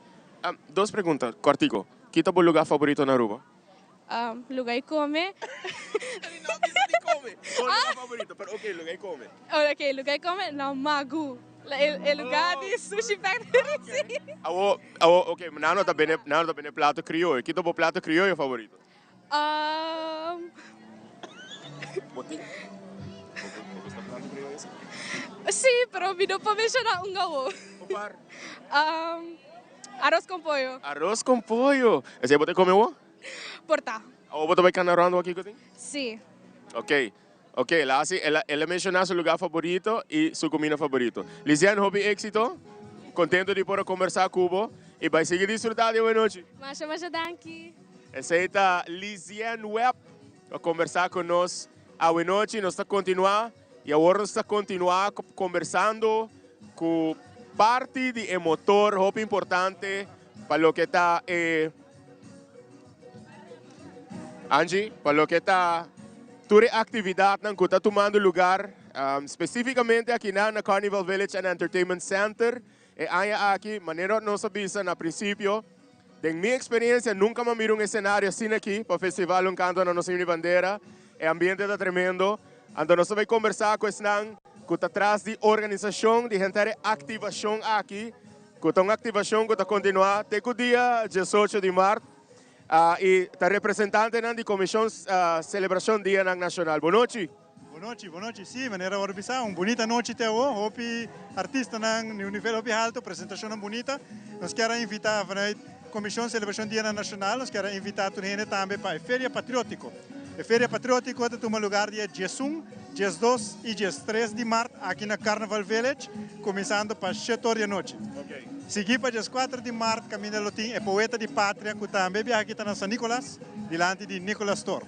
Dos pregunta kortiko. Ki ta bo lugar favorito na Aruba?
Lugar y come.
No bisa di come. Bo lugar favorito, pero ok, lugar y come.
Ok, lugar y come, na Magu. E lugar di Sushi Factory, si.
Awo, awo, ok, nan no ta bende, nan no ta bende plato crioyo. Ki ta bo plato crioyo favorito? Bo tin, bo gusta plato crioyo si?
Si, pero mi no por menciona un awo.
Por?
Arroz con pollo.
Arroz con pollo. Esei bo ta come awo?
Por ta.
Awo bo ta bai cana rond wak kiko tin?
Si.
Ok, ok, el a haci, el a menciona su lugar favorito y su comida favorito. Liziane, hopi exito. Contento di por a conversa cu bo y bai sigui disfruta di awe nochi.
Masha, masha danki.
Esei ta Liziane Webb a conversa cu nos awe nochi. Nos ta continua y awor nos ta continua conversando cu parti di e motor hopi importante pa loke ta e Angie, pa loke ta tur e actividadnan cu ta tumando lugar specificamente akinan na Carnival Village and Entertainment Center e aña aki, manera nos a bisa na principio, den mi experiencia nunca mi a mira un escenario asina aki pa Festival Un Canto na Nos Himno y Bandera, e ambiente ta tremendo, anto nos ta bay conversa cu esnan cu ta tras di organisacion di henter e activacion aki, Ku ta un aktivashon ku ta kontinuá te ku dia diesocho di mart i ta representantenan di Komishon Selebrashon Dianan Nashonal. Bonochi!
Bonochi, bonochi. Sí, manera awor bisa, un bunita nochi te awo. Hopi artistanan di un nivel hopi halto, presentashonnan bunita. Nos kier a invitá vanuit Komishon Selebrashon Dianan Nashonal, nos kier a invitá tur hende tambe pa e Feria Patriótiko. E Feria Patriótiko ta tuma lugar dia diesun, diesdos i diestres di mart aki na Carnival Village, kuminsando pa shet or di anochi. Sigui pa dieskuater di mart kaminda lo tin e Poeta di Patria ku tambe biaha kita na San Nicolas, dilanti di Nicolas Store.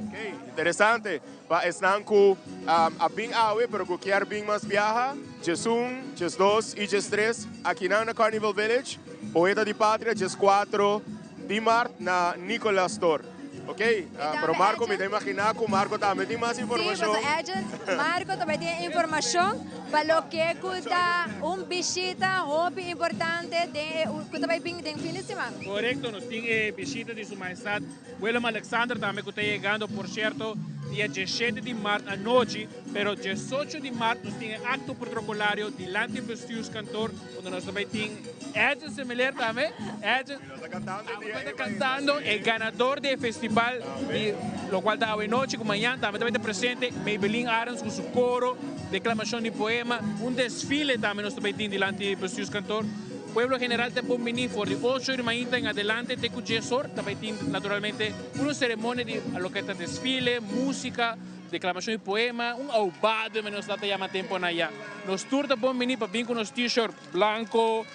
Ok, interesante. Pa esnan ku a bin awe pero ku kier bin mas biaha, diesun, diesdos i diestres akinan na Carnival Village, Poeta di Patria dieskuatro di mart na Nicolas Store. Ok, pero Marco mi ta imagina cu Marco tambe tin mas informacion.
Si, paso agent Marco tambe tin informacion. Pa loke cu ta un bishita hopi importante den e cu ta bay bin den fin di siman.
Corecto, nos tin e bishita di Su Majestad Willem Alexander tambe cu ta yegando, por cierto, dia diesshete di maart anochi, pero diesocho di maart nos tin e acto protocolario dilanti Bestuurskantoor, unda nos ta bay tin Edjean Semeleer tambe, Edjean ta cantando, e ganador di e festival di locual ta awe nochi cu mañan tambe ta bay ta presente, Maybelline Arends cu su coro, declamacion di poema, un desfile tambe nos ta bay tin dilanti Bestuurskantoor. Pueblo general ta bon bini for di ocho di mainta en adelante te cu dies or ta bay tin naturalmente uno ceremonia di loke ta desfile, musica, declamacion di poema, un aubado nos ta yama tempo na ya. Nos tur ta bon bini pa bin cu nos t-shirt blanco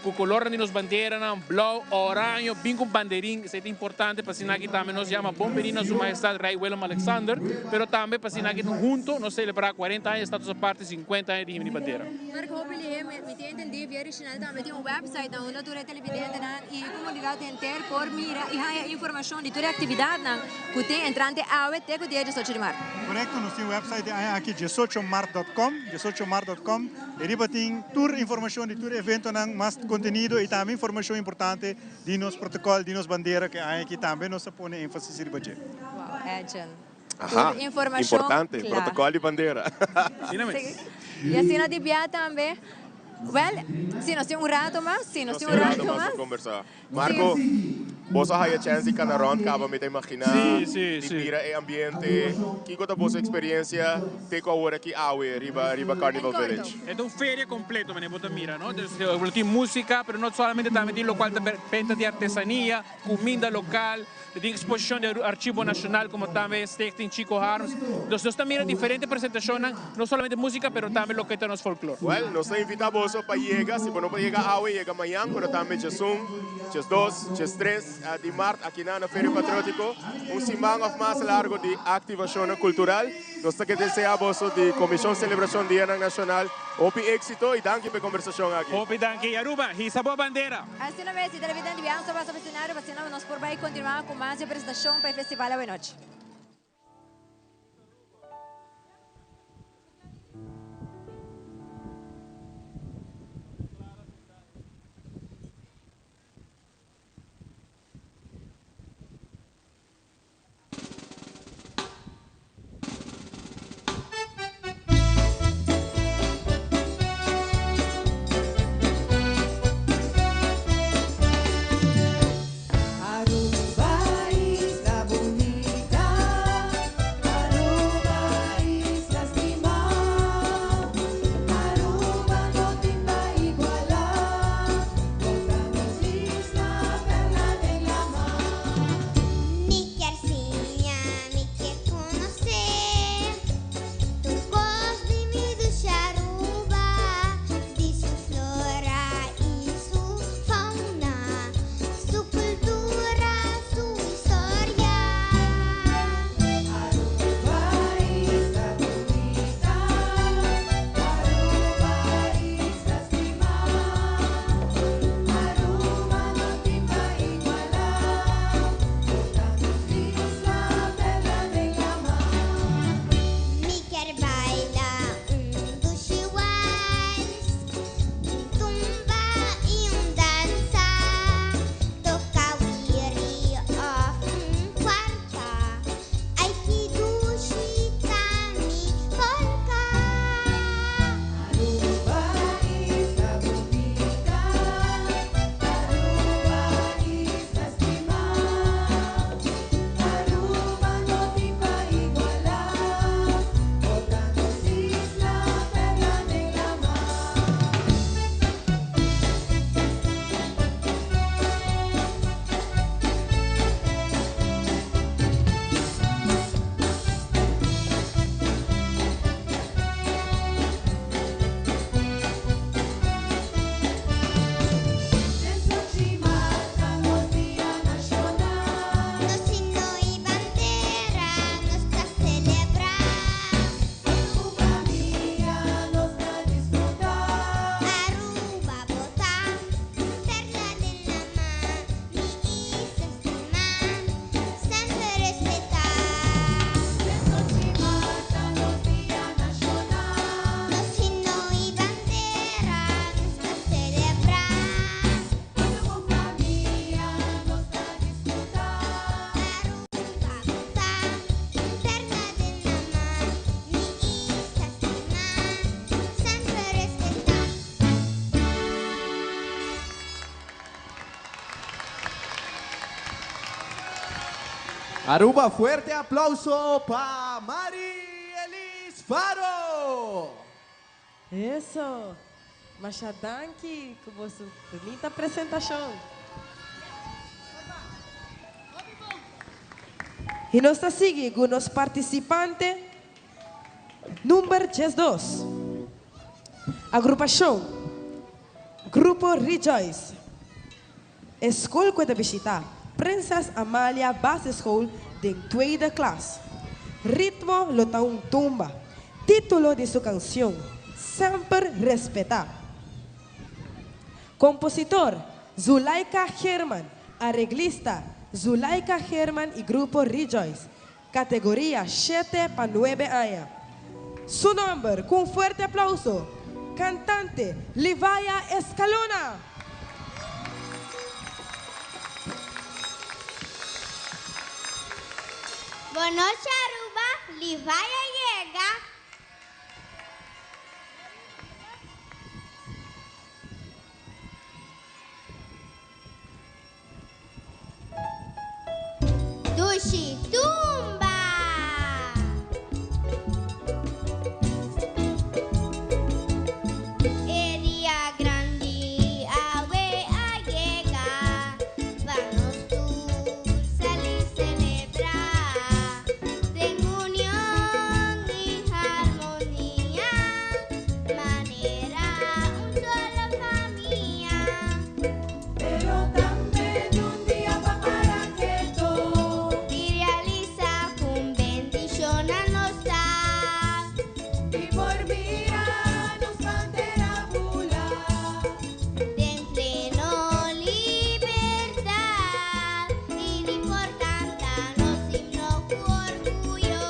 cu colornan di nos banderanan, blauw, oraño, bin cu banderin, esey ta importante pa asina aki tambe nos yama bon bini na Su Majestad Rey Willem Alexander, pero tambe pa asina aki hunto nos celebra cuarenta aña di Status Aparte y cincuenta aña di Himno di Bandera.
Marco hopi lihé mi tin entendí via Richinel tambe tin un website na unda tur e televidentenan i komunidat henter por mira i haña informashon di tur e aktividatnan ku tin entrante awe te ku dia diesocho di mart.
Korekto, nos tin website di aña aki diesocho mart dot com, diesocho mart dot com, i riba tin tur informashon di tur e eventonan, mas kontenido i tambe informashon importante di nos protokòl, di nos bandera ku e aña aki tambe nos ta pone énfasis riba dje.
Wow, Edjean.
Aha,
Tur informashon
importante,
kla.
protocol di bandera.
Sí. I asina di bia tambe. Wel, si nos tin un rato mas, si nos tin un rato
mas
mas.
pa conversa. Marco, boso a haya chance di cana rond caba, mi ta imagina,
Sí, sí,
di
sí.
mira e ambiente. Kico ta boso experiencia te cu awor aki awe riba riba Carnival Village?
E ta un feria completo manera bo ta mira, no? Dus lo tin musica, pero no solamente tambe tin locual ta benta di artesania, cuminda local. Tin exposicion di Archivo Nacional como tambe Stichting Chico Harms. Dus nos ta mira diferente presentacionnan, no solamente musica pero tambe loke ta nos folklor.
Well, nos ta invita boso pa yega, si bo no por yega awe, yega mañan, pero tambe djesun, djesdos, djestres di mart akinan na Feria Patriotico, un siman of mas largo di activacionnan cultural. Nos ta ke desea boso di Comision Celebracion Dianan Nacional hopi exito y danki pa e conversacion aki.
Hopi danki. Aruba, hisa bo bandera!
Asina mes, y televidente di Bianca pasa pa escenario pa asina nos por bay continua cu mas di e presentacion pa e festival awenochi.
Aruba isla bunita.
Aruba, fuerte aplauso pa Mari Elis Faro!
Eso! Masha danki ku boso bunita presentashon. I nos ta sigui ku nos partisipante number 12. Agrupashon Grupo Rejoice. E skol ku e ta bishitá, Prinses Amalia Basisschool den tweede klas. Ritmo lo ta un tumba. Título di su kansion, Semper Respetá. Kompositor, Zulaika Geerman, areglista, Zulaika Geerman i Grupo Rejoice. Kategoria shete pa nuebe aña. Su nòmber, ku un fuerte aplauso, kantante Livaya Escalona!
Bon nochi Aruba, Livaya yega! Dushi tumba! E dia grandi awe a yega, pa nos tur sali selebrá den union i harmonia, manera un solo famia.
Pero tambe di un dia pa para keto.
Y realisa con bendición a nos da.
Y por mira nos bandera bula.
Den pleno libertad. Y di por canta nos himno cu orgullo.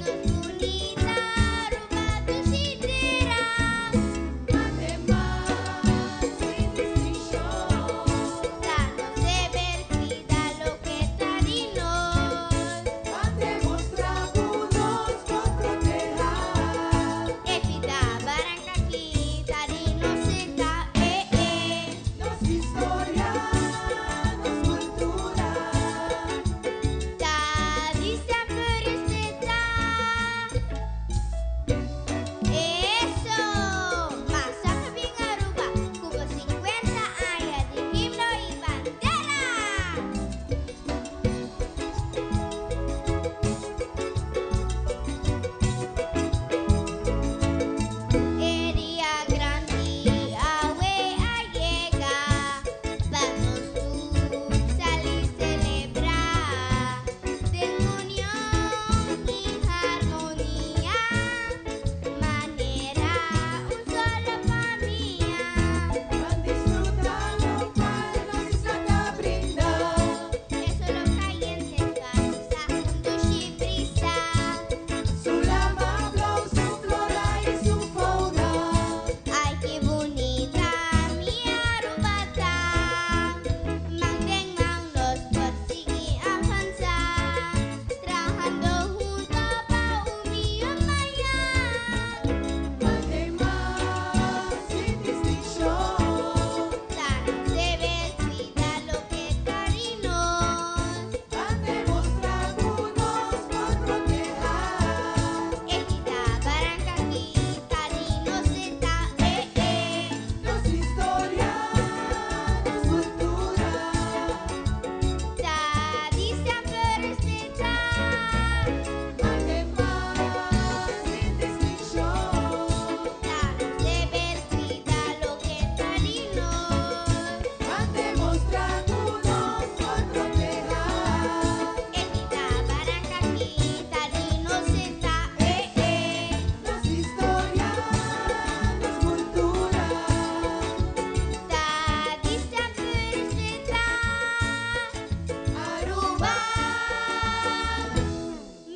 Nos bunita Aruba dushi tera.
Además, sin distinción.
Danos deber cuida lo que ta di nos.
Pa demostra cu nos por proteha.
E pida baranca aki ta di nos eta eh eh.
Nos historia, nos cultura.
Ta di semper respeta. Eso! Masha pabien Aruba, cu bo 50 aña di himno y bandera! E dia grandi awe a yega, pa nos tur sali celebra den union y harmonia, manera un solo famia.
Ban disfruta locual nos isla ta brinda.
E solo cayente pasa un dushi brisa.
Su lama blou, su flora y su fauna.
Ay, qué bunita mi Aruba ta. Man den man nos por sigui avansa, trahando hunto pa un miho mañan.
Además, sin distinción.
Ta nos deber cuida loke ta di nos.
Pa demostra cu nos por proteha.
E pida baranca aki ta di nos eta eh eh.
Nos historia, nos cultura.
Ta di semper respeta.
Además, sin distinción.
Ta nos deber cuida loke ta di nos.
Pa demostra cu nos por proteha.
E pida baranca aki ta di nos eta eh eh.
Nos historia, nos cultura.
Ta di semper respeta. Aruba,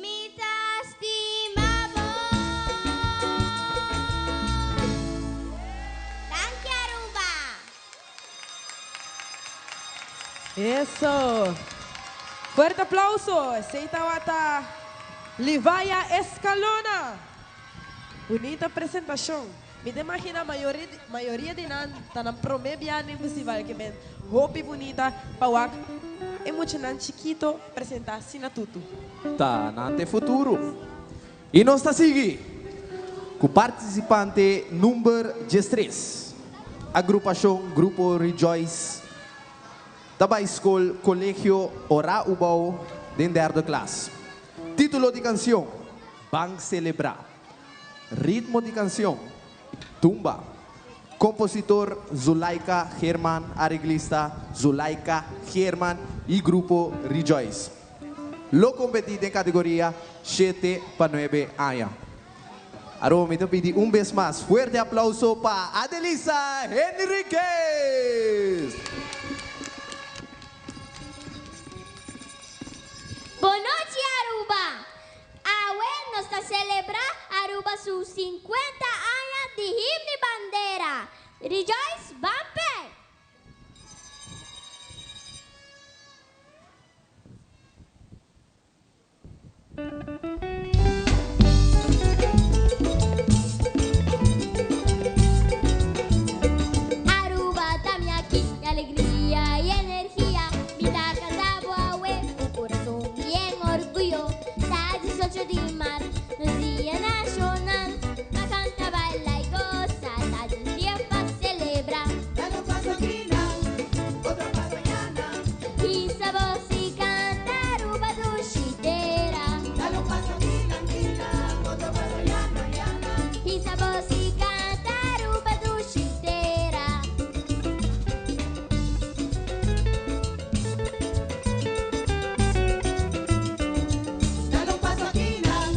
mi ta stima bo. Danki Aruba.
Eso! Fuerte aplauso! Esey tawata Livaya Escalona. Bunita presentacion. Mi ta imagina mayoria mayoria di nan ta nan prome biaha den festival ke men hopi bunita pa wak. e muchanan chikito presenta asina tutu.
Ta nan t'e futuro. Y nos ta sigui cu participante number diestres, agrupacion Grupo Rejoice ta bay scol Colegio Ora Ubao den derde klas. Titulo di cancion, Ban Celebra. Ritmo di cancion, Tumba. Compositor Zulaika Geerman, areglista Zulaika Geerman y Grupo Rejoice. Lo competi den categoria shete pa nuebe aña. Aroba mi ta pidi un bes mas fuerte aplauso pa Adelisa Henriquez!
Bonochi Aruba! Awe nos ta celebra Aruba su 50 aña di Himno y Bandera. Rejoice ban p'e! Aruba ta mi aki, mi alegria y energia. Mi ta canta bo awe cu corazon yen orguyo. Ta 18 di maart, nos dia nacional. Pa canta, baila y goza, ta nos dia pa celebra.
Dale un paso aki nan, otro paso aya nan.
Hisa bos y canta Aruba dushi tera.
Dale un paso aki nan, aki nan, otro paso aya nan, aya nan.
Hisa bos y canta Aruba dushi tera.
Dale un paso aki nan,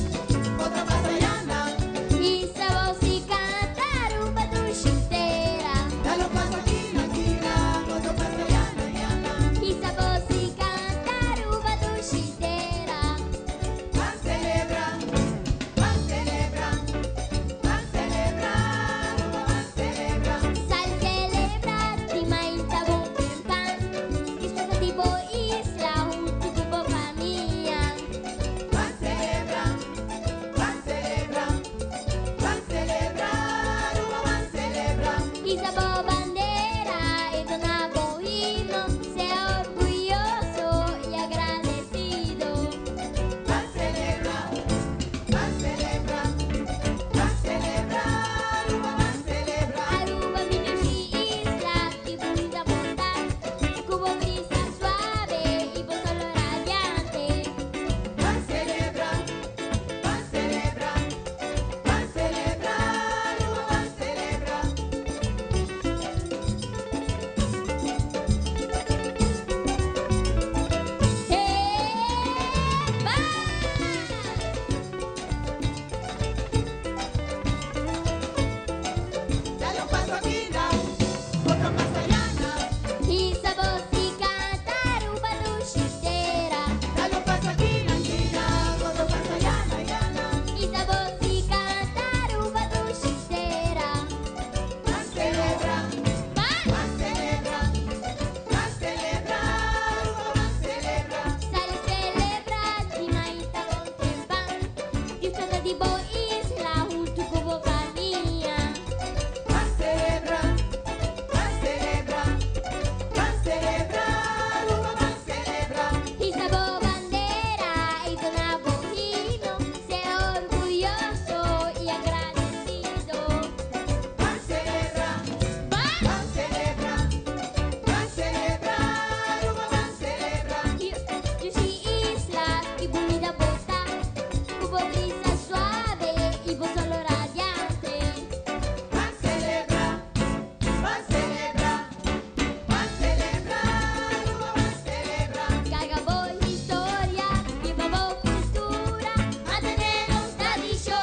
otro paso aya nan.
Hisa bos y canta Aruba dushi tera.
Dale un paso aki nan, aki nan, otro paso aya nan, aya nan.
Hisa bos y canta Aruba dushi tera.
Ban celebra, ban celebra, ban celebra, Aruba ban celebra.
Sal celebra di mainta bon pan. Disfruta di bo isla hunto cu bo famia.
Ban celebra, ban celebra, ban celebra, Aruba ban celebra.
Hisa bo bandera y duna bo himno. Sea orguyoso y agradecido.
Ban celebra, ban celebra, ban celebra, Aruba ban celebra.
Aruba mi dushi isla, ki bunita bo ta. Cu bo brisa suave y bo sol radiante.
Ban celebra, ban celebra, ban celebra, Aruba ban celebra. Dale un paso aki nan, otro paso aya nan.
Hisa bos y canta Aruba dushi tera.
Dale un paso aki nan, aki nan, otro paso aya nan, aya nan.
Hisa bos y canta Aruba dushi tera.
Ban celebra, ban celebra, ban celebra, Aruba ban celebra.
Sal celebra di mainta bon trempan. Disfruta di bo isla hunto cu bo famia.
Ban celebra, ban celebra, ban celebra, Aruba ban celebra.
Hisa bo bandera y duna bo himno. Sea orgulloso y agradecido.
Ban celebra, ban celebra, ban celebra, Aruba ban celebra.
Dushi isla, ki bunita bo ta. Cu bo brisa suave y bo sol radiante.
Ban celebra, ban celebra, ban celebra, Aruba ban celebra.
Carga bo historia, biba bo cultura, mantene nos tradicion.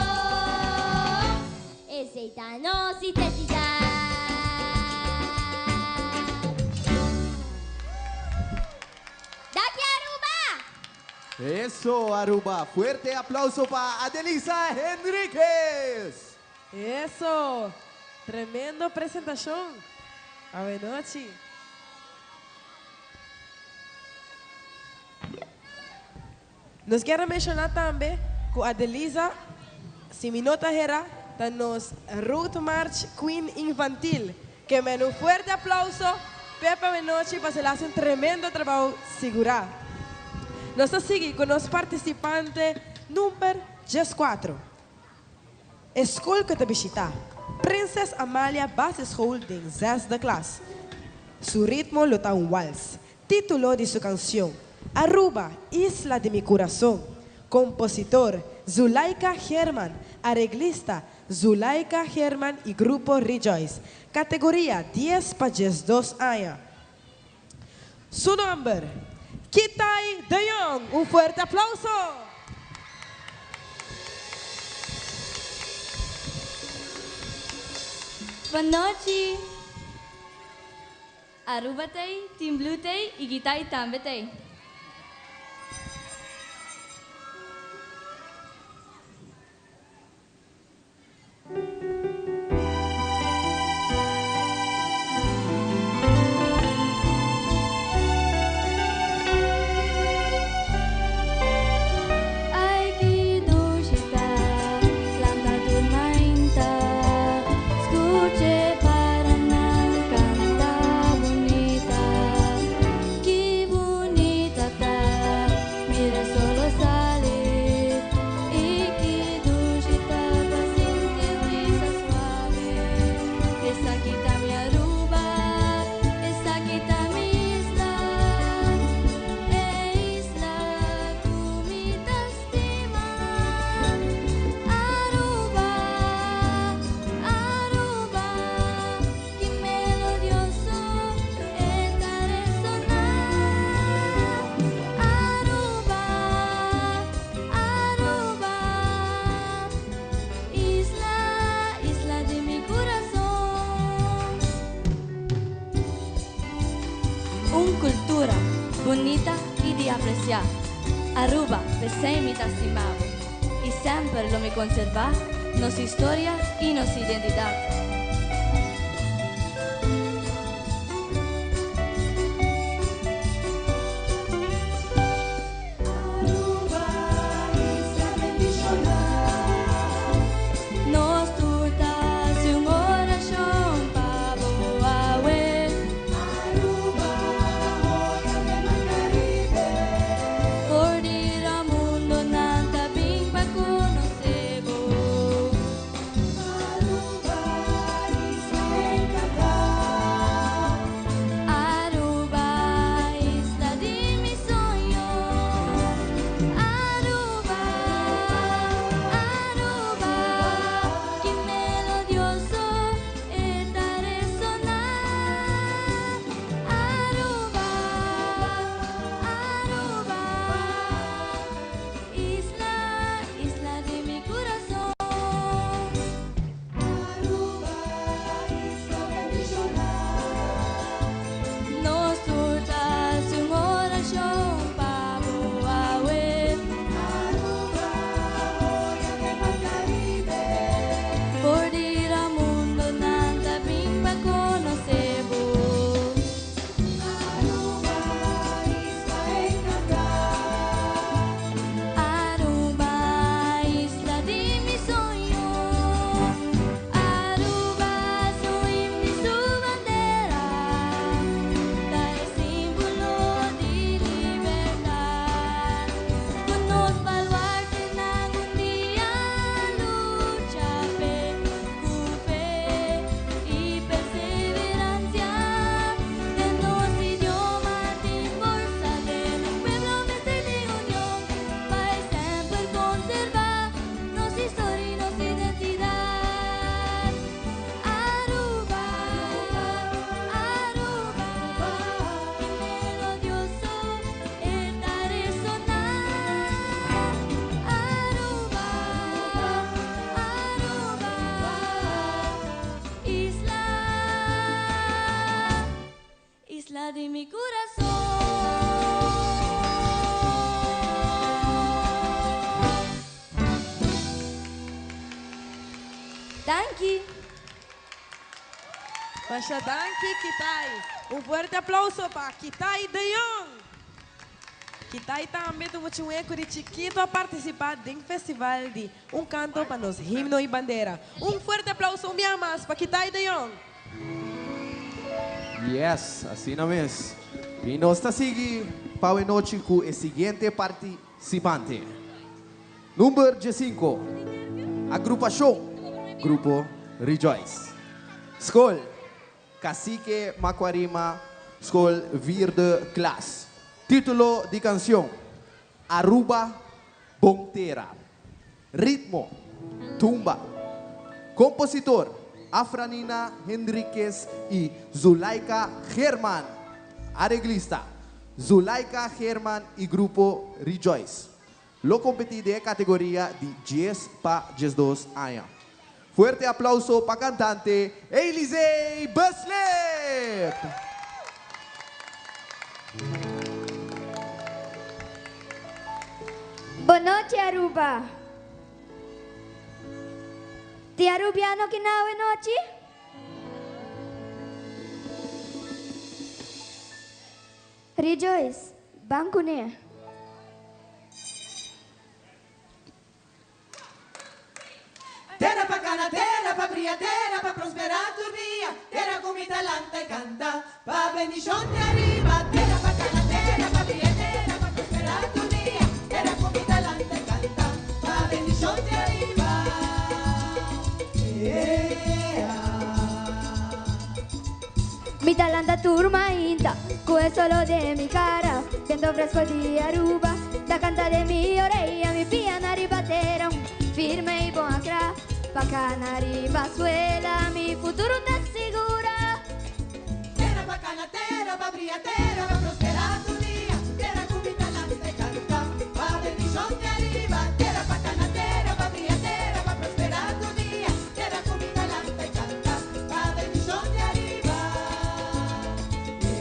Esey ta nos identidad. Danki Aruba!
Eso, Aruba. Fuerte aplauso pa Adelisa Henriquez.
Eso! Tremendo presentacion. Awe nochi. Nos kier a menciona tambe cu Adelisa, si mi no ta hera, ta nos Road March Queen Infantil. Ke men un fuerte aplauso. Pepe Menochi pa el a hasi un tremendo trabou sigurá. Nos ta sigui ku nos partisipante number 14. E skol ku e ta bishitá, Prinses Amalia Basisschool den zesde klas. Su ritmo lo ta un wals. Título di su kanshon, Aruba, isla di mi kurason. Kompositor, Zulaika Geerman, areglista, Zulaika Geerman i Grupo Rejoice. Kategoria, dies pa 12 aña. Su nòmber, Kitay de Jong. Un fuerte aplauso!
Bon nochi! Aruba t'ei, Team Blue t'ei y Gitay tambe t'ei.
Ay ki dushi ta, lanta tur mainta, skuch'e paranan kanta bunita. Ki bunita ta, mira solo sali, i ki dushi ta pa sinti brisa suave. Esaki ta mi Aruba, esaki ta mi isla, e isla ku mi ta stima. Aruba, Aruba, ki melodioso e ta resoná. Aruba, Aruba, isla, isla di mi kurason.
Un kultura bunita i di apresiá. Aruba, p'esei mi ta stima bo. I semper lo mi konservá nos historia i nos identidat.
Aruba, isla bendishoná.
Nos tur ta hasi un orashon pa bo awe.
Aruba, joya den Mar Caribe.
For di rònt mundu nan ta bin pa konosé bo.
Aruba, isla enkantá.
Aruba, isla di mi soño. Aruba, Aruba, ki melodioso e ta resoná. Aruba, Aruba, isla, isla di mi kurason.
Aruba, isla bendishoná.
Nos tur ta hasi un orashon pa bo awe.
Aruba, joya den Mar Caribe.
For di rònt mundu nan ta bin pa konosé bo.
Aruba, isla enkantá.
Aruba, isla di mi soño. Aruba, su himno i su bandera, ta e símbolo di libertat. Ku nos baluartenan un dia a lucha p'e, ku fe i perseveransia. Den nos idioma tin forsa den un pueblo mester di union, pa e semper konservá nos historia i nos identidat. Aruba, Aruba, ki melodioso e ta resoná. Aruba, Aruba, isla, isla di mi kurason. Danki.
Masha danki Kitay. Un fuerte aplauso pa Kitay de Jong. Kitay tambe tuvo chueco di chikito a participa den festival di Un Canto pa Nos Himno y Bandera. Un fuerte aplauso un bia mas pa Kitay de Jong.
Yes, asina mes. Y nos ta sigui pa e nochi cu e siguiente participante. Number 15. Agrupacion. Grupo Rejoice. School. Cacique Macuarima School Vierde Klas. Titulo di cancion. Aruba Bon Tera. Ritmo. Tumba. Compositor. Afranina Henriquez y Zulaika German. Areglista. Zulaika German y Grupo Rejoice. Lo competi den categoria di 10 pa 12 aña. Fuerte aplauso pa cantante Elizee Bislip!
Bon nochi Aruba. Tin Arubiano ki na awe nochi? Rejoice, ban kuné.
Tera pa cana, tera pa bria, tera pa prospera tur dia, tera cu mi talanta y canta, pa bendicion di ariba. Tera pa cana, tera pa bria, tera pa prospera tur dia, tera cu mi talanta y canta, pa bendicion di ariba. Ea.
Mi talanta tur mainta, cu e solo den mi cara, Viento fresco di Aruba, ta canta den mi oreya, Mi pia na riba tera, firme y bon ancra, Pa cana riba suela, mi futuro ta sigura.
Tera pa cana, tera pa bria, tera pa prospera tur dia, Tera cu mi talanta y canta, pa bendicion di ariba. Tera pa cana, tera pa bria, tera pa prospera tur dia, Tera cu mi talanta y canta, pa bendicion di ariba.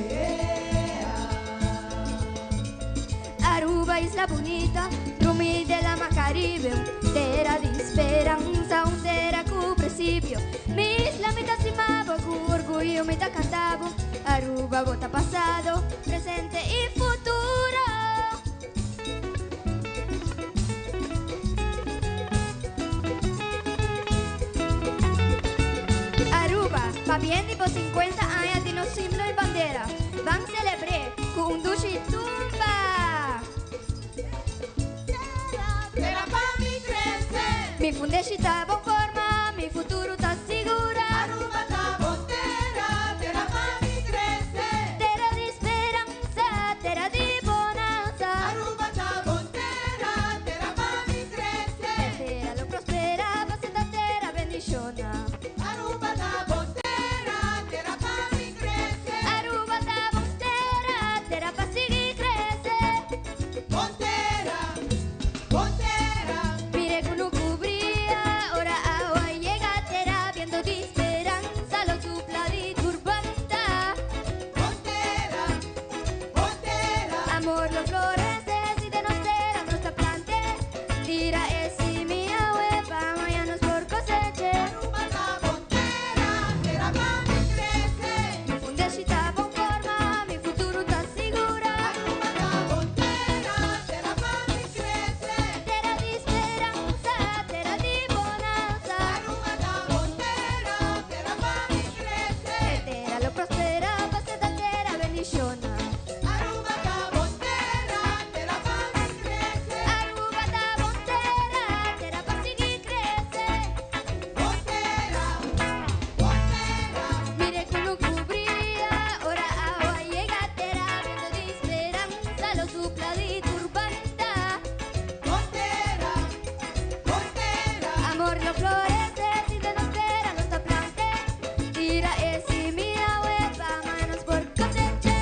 Ea.
Aruba isla bunita, drumi den lama Caribe, un tera di speransa, un tera cu principio. Mi isla mi ta stima bo, cu orguyo mi ta canta bo. Aruba bo ta pasado, presente y futuro. Aruba, pabien di bo 50 aña di nos himno y bandera. Ban celebr'é cu un dushi tumba!
Tera pa mi crece.
Mi fundeshi ta bon forma, mi futuro ta sigura.
Aruba ta bon tera, tera pa mi crece.
Tera di speransa, tera di bonanza.
Aruba ta bon tera, tera pa mi crece.
Tera lo prospera, pasobra ta tera bendiciona.
Aruba ta bon tera, tera pa mi crece.
Aruba ta bon tera, tera pa sigui crece.
Bon tera, bon tera.
Mira cunucu bria, ora awa yega tera, viento di speransa lo supla di tur banda.
Bon tera, bon tera.
Amor lo florece si den nos tera nos ta plant'e. Tira e simia awe pa mañan nos por cosech'e.
Aruba ta bon tera, tera pa mi crece.
Mi fundeshi ta bon forma, mi futuro ta sigura.
Aruba ta bon tera, tera pa mi crece.
Tera di speransa, tera di bonanza.
Aruba ta bon tera, tera pa mi crece.
E tera lo prospera, pasobra ta tera bendiciona.
Aruba ta bon tera, tera pa mi crece.
Aruba ta bon tera, tera pa sigui crece.
Bon tera, bon tera.
Mira cunucu bria, ora awa yega tera, viento di speransa lo supla di tur banda.
Bon tera, bon tera.
Amor lo florece si den nos tera nos ta plant'e. Tira e simia awe pa mañan nos por cosech'e.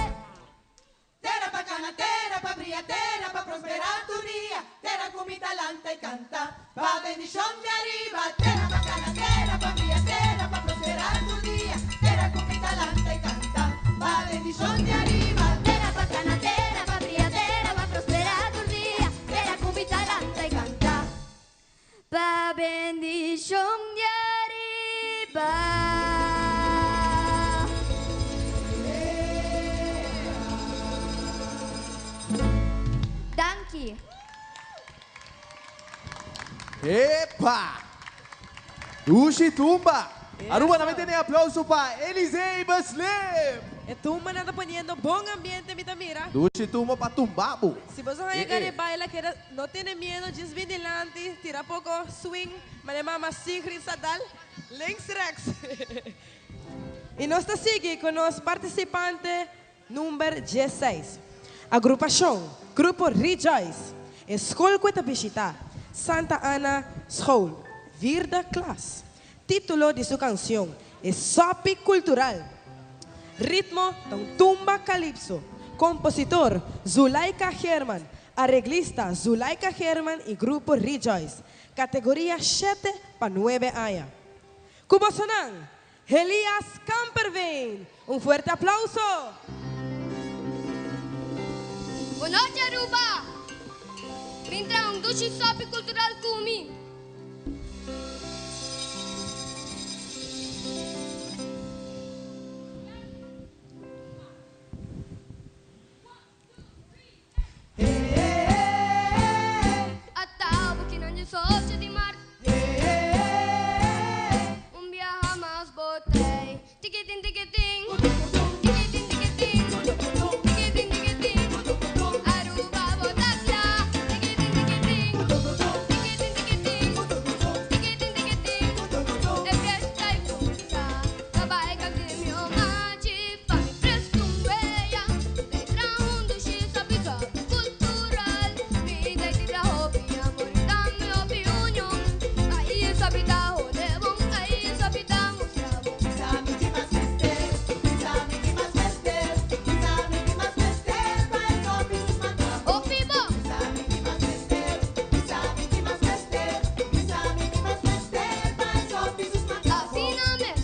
Tera pa cana, tera pa bria, tera pa prospera tur dia, Tera cu mi talanta y canta, pa bendicion di ariba. Tera pa cana, tera pa bria, tera pa prospera tur dia, Tera cu mi talanta y canta, pa bendicion di ariba.
Tera pa cana, tera pa bria, tera pa prospera tur dia, Tera cu mi talanta y canta, pa bendicion di ariba. Danki.
Epa! Dushi tumba! Aruba, tambe tene aplauso pa Elisee Bislip!
E tumbanan ta poniendo bon ambiente mi ta mira.
Dushi tumba pa tumba bo.
Si boso haña gana di baila keda no tene miedo djis bin dilanti tira poko swing mane mama Sigrid sa dal links rechts. Y nos ta sigui cu nos participante number diesseis. Agrupacion Grupo Rejoice e school cu e ta bishita Santa Anna School vierde klas. Titulo di su cancion e Sopi Cultural. Ritmo ta un tumba calypso. Compositor, Zulaika Geerman. Areglista, Zulaika Geerman y Grupo Rejoice. Categoria shete pa nuebe aña. Cu bosonan, Helias Kamperveen! Un fuerte aplauso!
Bon nochi Aruba! Bin traha un dushi sopi cultural cu mi! Ata bukinan di socio di mart. Un biaha mas bo trei. Tikitin tikitin. Tikitin tikitin. Tikitin tikitin. Aruba bo ta kla. Tikitin tikitin. Tikitin tikitin. Tikitin tikitin. E fiesta i kuminsá. Kabai kanti mi omachi. Pa mi presta un wea. Dai traha un dushi sabi sabi cultural. Mi dai tira hopi amor y tambe hopi union. Ai sabi ta hode bon, ai sabi ta mustra bon.
Bisa mi ki mas mester, bisa mi ki mas mester, bisa mi ki mas mester pa e sopi smaca bon.
Hopi bon.
Bisa mi ki mas mester, bisa mi ki mas mester, bisa mi ki mas mester pa e sopi smaca bon.
Asina mes.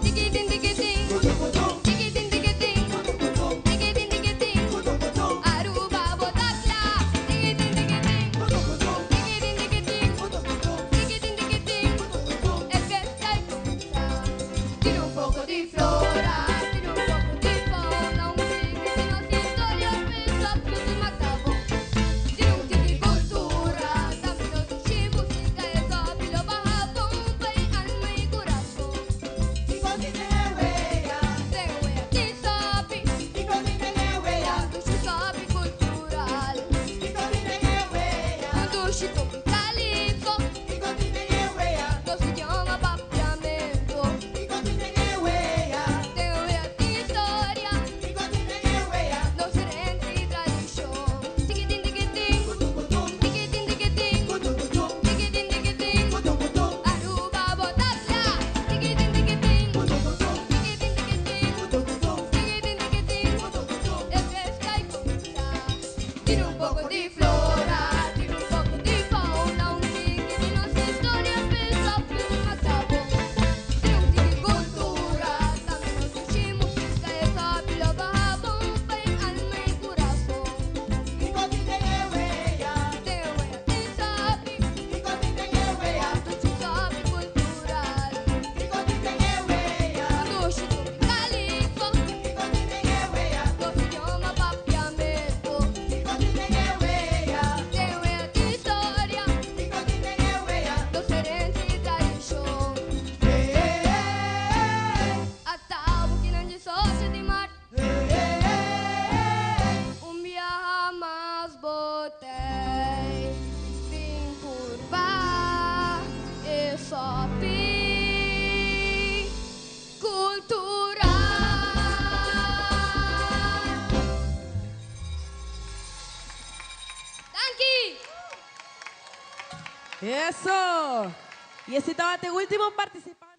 Tikitin tikitin, tikitin tikitin, tikitin tikitin, Aruba bo ta kla. Tikitin tikitin, tikitin tikitin, tikitin tikitin, e fiesta a kuminsá. Tira un poko di flora, tira un poko di fauna, un tiki di nos historia, pensa p'e makabon. Tira un tiki cultura, tambe nos dushi musica, e sopi lo baha bon pa e alma y corazon.
Kiko tin den e wea?
Den e wea tin sopi.
Kiko tin den e wea?
Un dushi sopi cultural.
Kiko tin den e wea?
Un dushi tumba calypso.
Kiko tin den e wea?
Nos idioma papiamento.
Kiko tin den e wea?
Den e wea tin historia.
Kiko tin den e wea?
Nos herencia y tradicion. Tikitin tikitin. Tikitin tikitin. Tikitin tikitin. Aruba bo ta kla. Tikitin tikitin. Tikitin tikitin. Tikitin tikitin. E fiesta a kuminsá. Tin un poko di flora, tin un poko di fauna, un tiki di nos historia p'e sopi smaca bon. Tin un tiki kultura, tambe nos dushi músika, e sopi lo baha bon pa e alma i kurason.
Kiko tin den e wea?
Den e wea tin sopi.
Kiko tin den e wea?
Un dushi sopi kultural.
Kiko tin den e wea?
Un dushi tumba calypso.
Kiko tin den e wea?
Nos idioma papiamento.
Kiko tin den e wea?
Den e wea tin historia.
Kiko tin den e wea?
Nos herencia i tradicion. Ata bukinan 18 di mart. Un biaha mas bo tei. Bin purba e sopi cultural. Danki!
Eso! Y esey tabata e ultimo participante.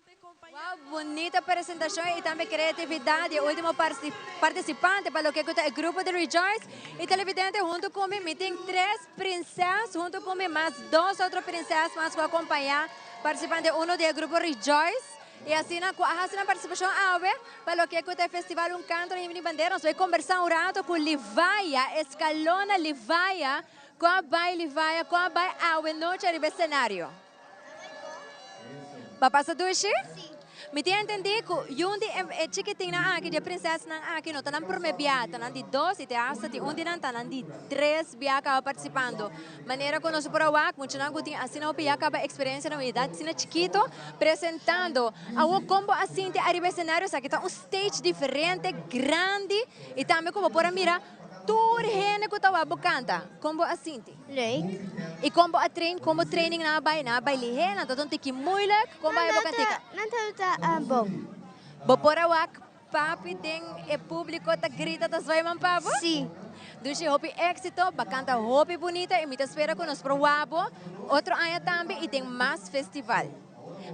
Wow, bunita presentacion y tambe creatividad di e ultimo participante pa loke cu ta e grupo di Rejoice. Y televidente hunto cu mi, mi tin tres prinses hunto cu mi, mas dos otro prinses mas cu a acompaña participante uno di e grupo Rejoice. Y asina cu a haci nan participacion awe pa loke cu ta e festival Un Canto na Himno y Bandera. Nos bay combersa un rato cu Livaya, Escalona Livaya, cu a bay Livaya, cu a bay awe nochi ariba e scenario. Bo a pasa dushi?
Si.
Mi tin entendí ku yun di e chikitinnan aki, di e prinsesnan aki, no ta nan promé bia, ta nan di dos i te hasta tin un di nan ta nan di tres bia kaba partisipando. Manera ku nos por a wak, muchanan ku tin asina hopi ya kaba eksperensia na un edat asina chikito presentando. Awor kon bo a sinti ariba e senario? Esaki ta un stage diferente, grandi i tambe ku bo por a mira tur hende ku ta wak bo kanta. Kon bo a sinti?
Leuk.
I kon bo a train? Kon bo training nan a bai? Nan a bai lihé? Nan ta un tiki moeilijk? Kon bai bo kantika?
Nan tabata bon.
Bo por a wak Papi den e publico ta grita ta zwaai man pa bo?
Si.
Dushi hopi exito, ba canta hopi bunita y mi ta spera cu nos por wak bo otro aña tambe y den mas festival.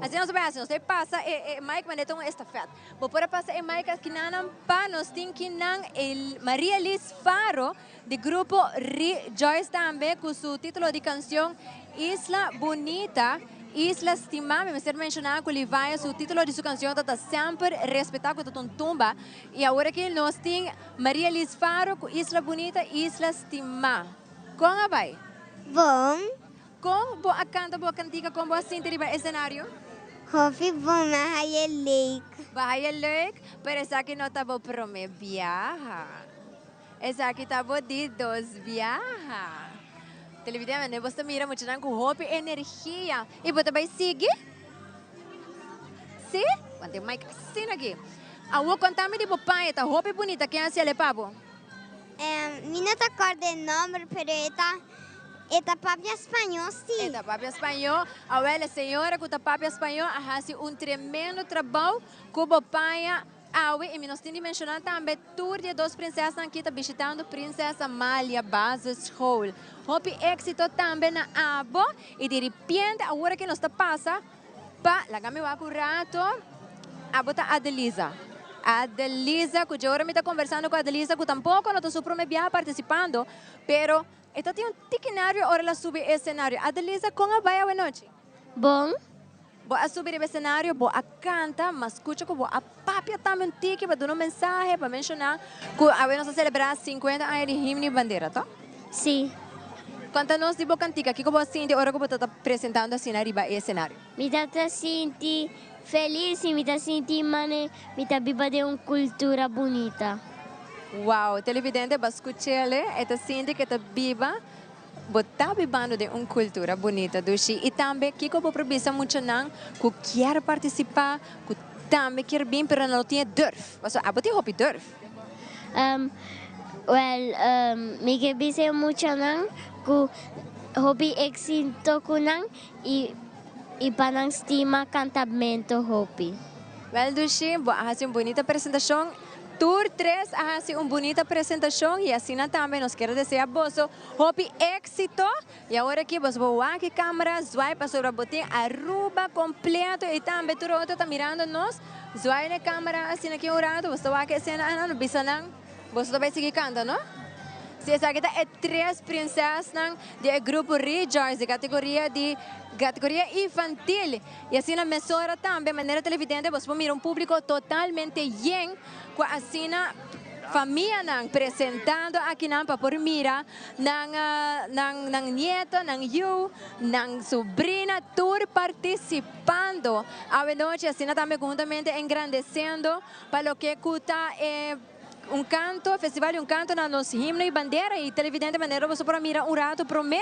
Asina nos ta bay haci, nos ta bay pasa e e mic manera ta un estafet. Bo por a pasa e mic aki nanan pa nos tin kinan e Maria Liz Faro di grupo Rejoice tambe cu su titulo di cancion Isla Bunita, Isla Stima. Mi mester menciona cu Livaya su titulo di su cancion ta ta Semper Respeta cu ta un tumba. Y awor aki nos tin Maria Liz Faro cu Isla Bunita, Isla Stima. Con a bay?
Bon.
Con bo a canta bo cantica? Con bo a sinti riba escenario?
Hopi bon, mi a haya leuk.
Bo a haya leuk, pero esaki no ta bo prome biaha. Esaki ta bo di dos biaha. Televidente, bo ta mira muchanan ku hopi energia. I bo ta bai sigui? Si? Wante mic asina aki. Awor konta mi di bo paña, ta hopi bunita. Ken a hasiel e pa bo?
Mi no ta kòrda e nòmber, pero e ta e ta papia spañó si.
E ta papia spañó. Awel, e señora ku ta papia spañó a hasi un tremendo trabou ku bo paña. Awe i mi nos tin di menshoná tambe tur di e dos prinsesnan aki ta bishitando Prinses Amalia Basisschool. Hopi éksito tambe na abo i di ripiente awor aki nos ta pasa pa laga mi wak un rato abo ta Adeliza. Adeliza ku dje ora mi ta kombersando ku Adeliza ku tampoko no ta su prome biaha partisipando pero e ta tin un tiki nervio ora el a subi e esenario. Adeliza kon a bai awe nochi?
Bon.
Bo a subi riba e senario, bo a canta, ma scucha cu bo a papia tambe un tiki pa duna un mensahe, pa menciona cu awe nos ta celebra 50 aña di Himno y Bandera, to?
Si.
Conta nos di bo cantica, kico bo a sinti ora cu bo ta ta presentando asina riba e escenario?
Mi ta ta sinti feliz y mi ta sinti mane mi ta biba den un cultura bunita.
Wow, televidente, bo a scuch'ele, e ta sinti cu e ta biba Bo ta bibando den un cultura bunita, dushi. Y tambe kico bo por bisa muchanan cu kier participa, cu tambe kier bin pero nan no tin e durf? Pasobra abo tin hopi durf.
Wel, mi ke bisa e muchanan cu hopi exito cu nan y y pa nan stima cantamento hopi.
Wel dushi, bo a haci un bunita presentacion. Tur tres a haci un bunita presentacion y asina tambe nos kier desea boso hopi exito. Y awor aki boso por wak e camera zwaai pasobra bo tin Aruba completo y tambe tur otro ta mirando nos. Zwaai na e camera asina aki un rato, boso ta wak e escena anan, bisa nan boso ta bay sigui canta no. Si esaki ta e tres prinsesnan di e grupo Rejoice di categoria di categoria infantil. Y asina mesora tambe manera televidente boso por mira un publico totalmente yen cu asina famianan presentando akinan pa por mira nan nan nan nieto, nan yu, nan sobrina tur participando awe nochi asina tambe conjuntamente engrandeciendo pa loke cu ta e Un canto, festival di un canto na nos himno y bandera y televidente manera boso por a mira un rato prome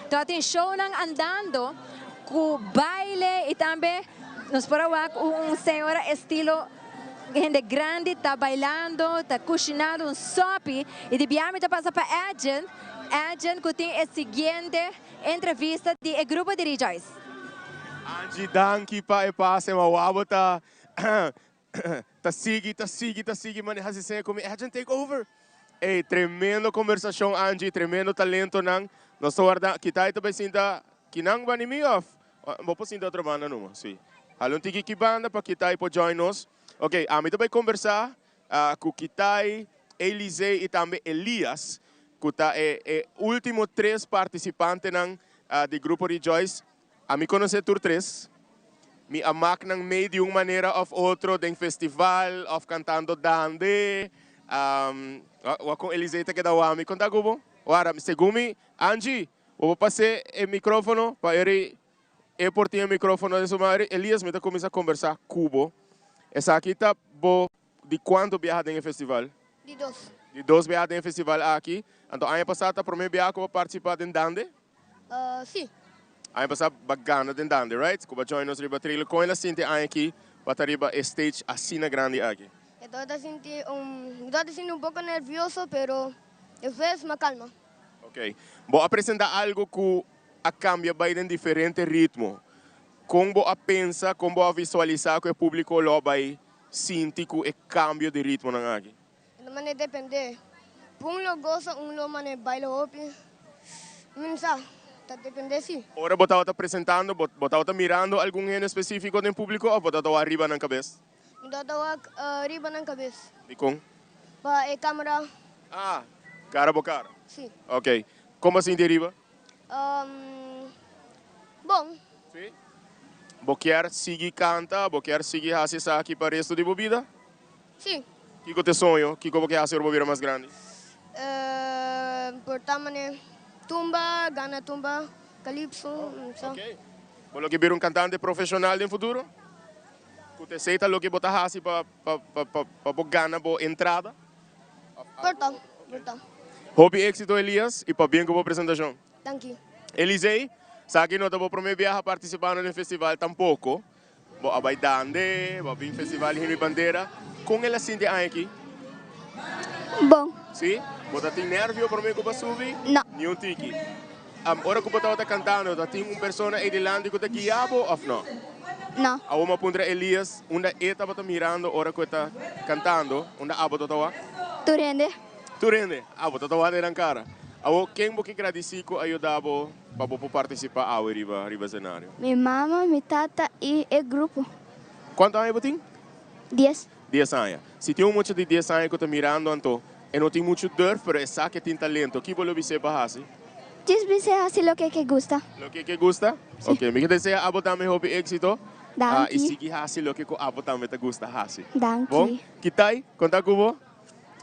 tabatin shownan andando cu baile y tambe nos por a wak un señora estilo hende grandi ta bailando ta cushinando un sopi y di bia mi ta pasa pa Edjean, Edjean cu tin e siguiente entrevista di e grupo di Rejoice.
Angie danki pa e pase ma wou ta Ta sigui, ta sigui, ta sigui maneha si seña cu mi agent take over. Ey, tremendo conversacion Angie, tremendo talentonan. Nos ta warda, kita ta bay sinta kinan bani mi of bo por sinta otro banda numa? Si. Hala un tiki ki banda pa Kitai por join nos. Ok, ami ta bay conversa cu Kitai, Elise y tambe Elias, cu ta e e ultimo tres participantenan di Grupo Rejoice. Ami conoce tur tres. Mi a mak nan mey di un manera of otro den festival of cantando dande. Wak con Elisei ta keda wak mi. Con ta cu bo? Wara, segun mi, Angie, bo por pase e microfono pa eri e por tin e microfono den su man. Eri, Elias, mi ta cuminsa conversa cu bo. Esaki ta bo di cuanto biaha den e festival?
Di dos.
Di dos biaha den e festival aki. Anto aña pasa ta prome biaha cu bo participa den Dande?
Si.
Aña pasa bo gana den Dande, right? Cu bo join nos riba Trailer. Con el a sinti aña aki pa ta riba e stage asina grandi aki?
Mi tabata sinti un, mi tabata sinti un poco nervioso, pero despues mi a calma.
Ok. Bo a presenta algo cu a cambia bay den diferente ritmo. Con bo a pensa, con bo a visualisa cu e publico lo a bay sinti cu e cambio di ritmonan aki?
E ta mane depende. Un lo gosa, un lo mane baila hopi. Mi no sa, ta depende si.
Ora bo tabata presentando, bo bo tabata mirando algun hende specifico den publico of bo tabata wak riba nan cabes?
Mi tabata wak riba nan cabes.
Dicon?
Pa e camera.
Ah, cara bo cara?
Si.
Ok. Con bo a sinti riba?
Bon.
Sí? Bo kier sigui canta, bo kier sigui haci esaki pa resto di bo bida?
Sí.
Kiko t'e soño? Kiko bo ke haci ora bo bira mas grandi?
Por ta mane tumba, gana tumba, calypso, sa.
Ok. Bo lo ke bira un cantante profesional den futuro? Ku t'esei ta loke bo ta haci pa pa pa bo gana bo entrada?
Por ta, por ta.
Hopi éxito Elias y pabien cu bo presentacion.
Danki.
Elisey, sa ki no ta bo prome biaha participando den festival tampoco. Bo a bay Dande, bo a bin festival Himno y Bandera. Con el a sinti aña aki?
Bon.
Si? Bo ta tin nervio prome cu bo a subi?
No.
Ni un tiki. Ora cu bo tabata cantando, ta tin un persona ey dilanti cu ta guia bo of no?
No.
Awor mi a puntra Elias unda e tabata mirando ora cu e ta cantando, unda abo ta tawa?
Tur hende.
Tur hende. Abo ta tawa den nan cara. Awor, ken bo ke gradici cu a yuda bo pa bo por participa awe riba riba escenario?
Mi mama, mi tata y e grupo.
Cuanto aña bo tin?
Dies.
Dies aña. Si tin un mucha di dies aña cu ta mirando anto e no tin mucho durf pero e sa cu e tin talento, ki bo lo bis'é pa haci?
Djis bis'é haci loke ke gusta.
Loke ke gusta?
Si.
Ok, mi ke desea abo tambe hopi exito.
Danki.
Y sigui haci loke cu abo tambe ta gusta haci.
Danki.
Bon, Kitay, conta cu bo?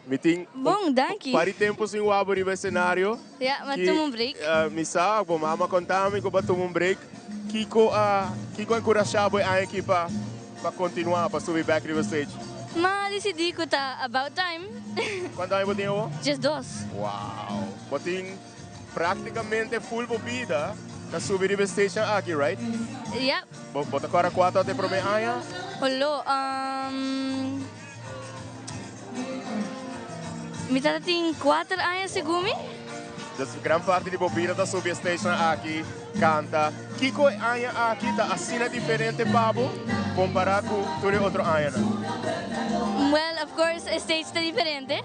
Mi tin un
Bon, danki.
par di tempo sin wak bo riba escenario.
Ja, mi a
Ki,
tuma un break.
mi sa, bo mama conta mi cu bo a tuma un break. Kico a, kico a encurasha bo e aña aki pa, pa continua, pa subi back riba stage?
Mi a dicidi cu ta about time.
Cuanto aña bo tin awor?
12.
Wow! Bo tin practicamente full bo bida ta subi riba e stage nan aki, right?
Yep.
Bo, bo ta cora cua ta e prome aña?
Holo, um. Mi tata tin kuater aña segun mi.
Dus gran parti di bo bida ta subi e stagenan aki, kanta. Kiko e aña aki ta asina diferente pa bo kompará ku tur e otro añanan?
Well, of course e stage ta diferente,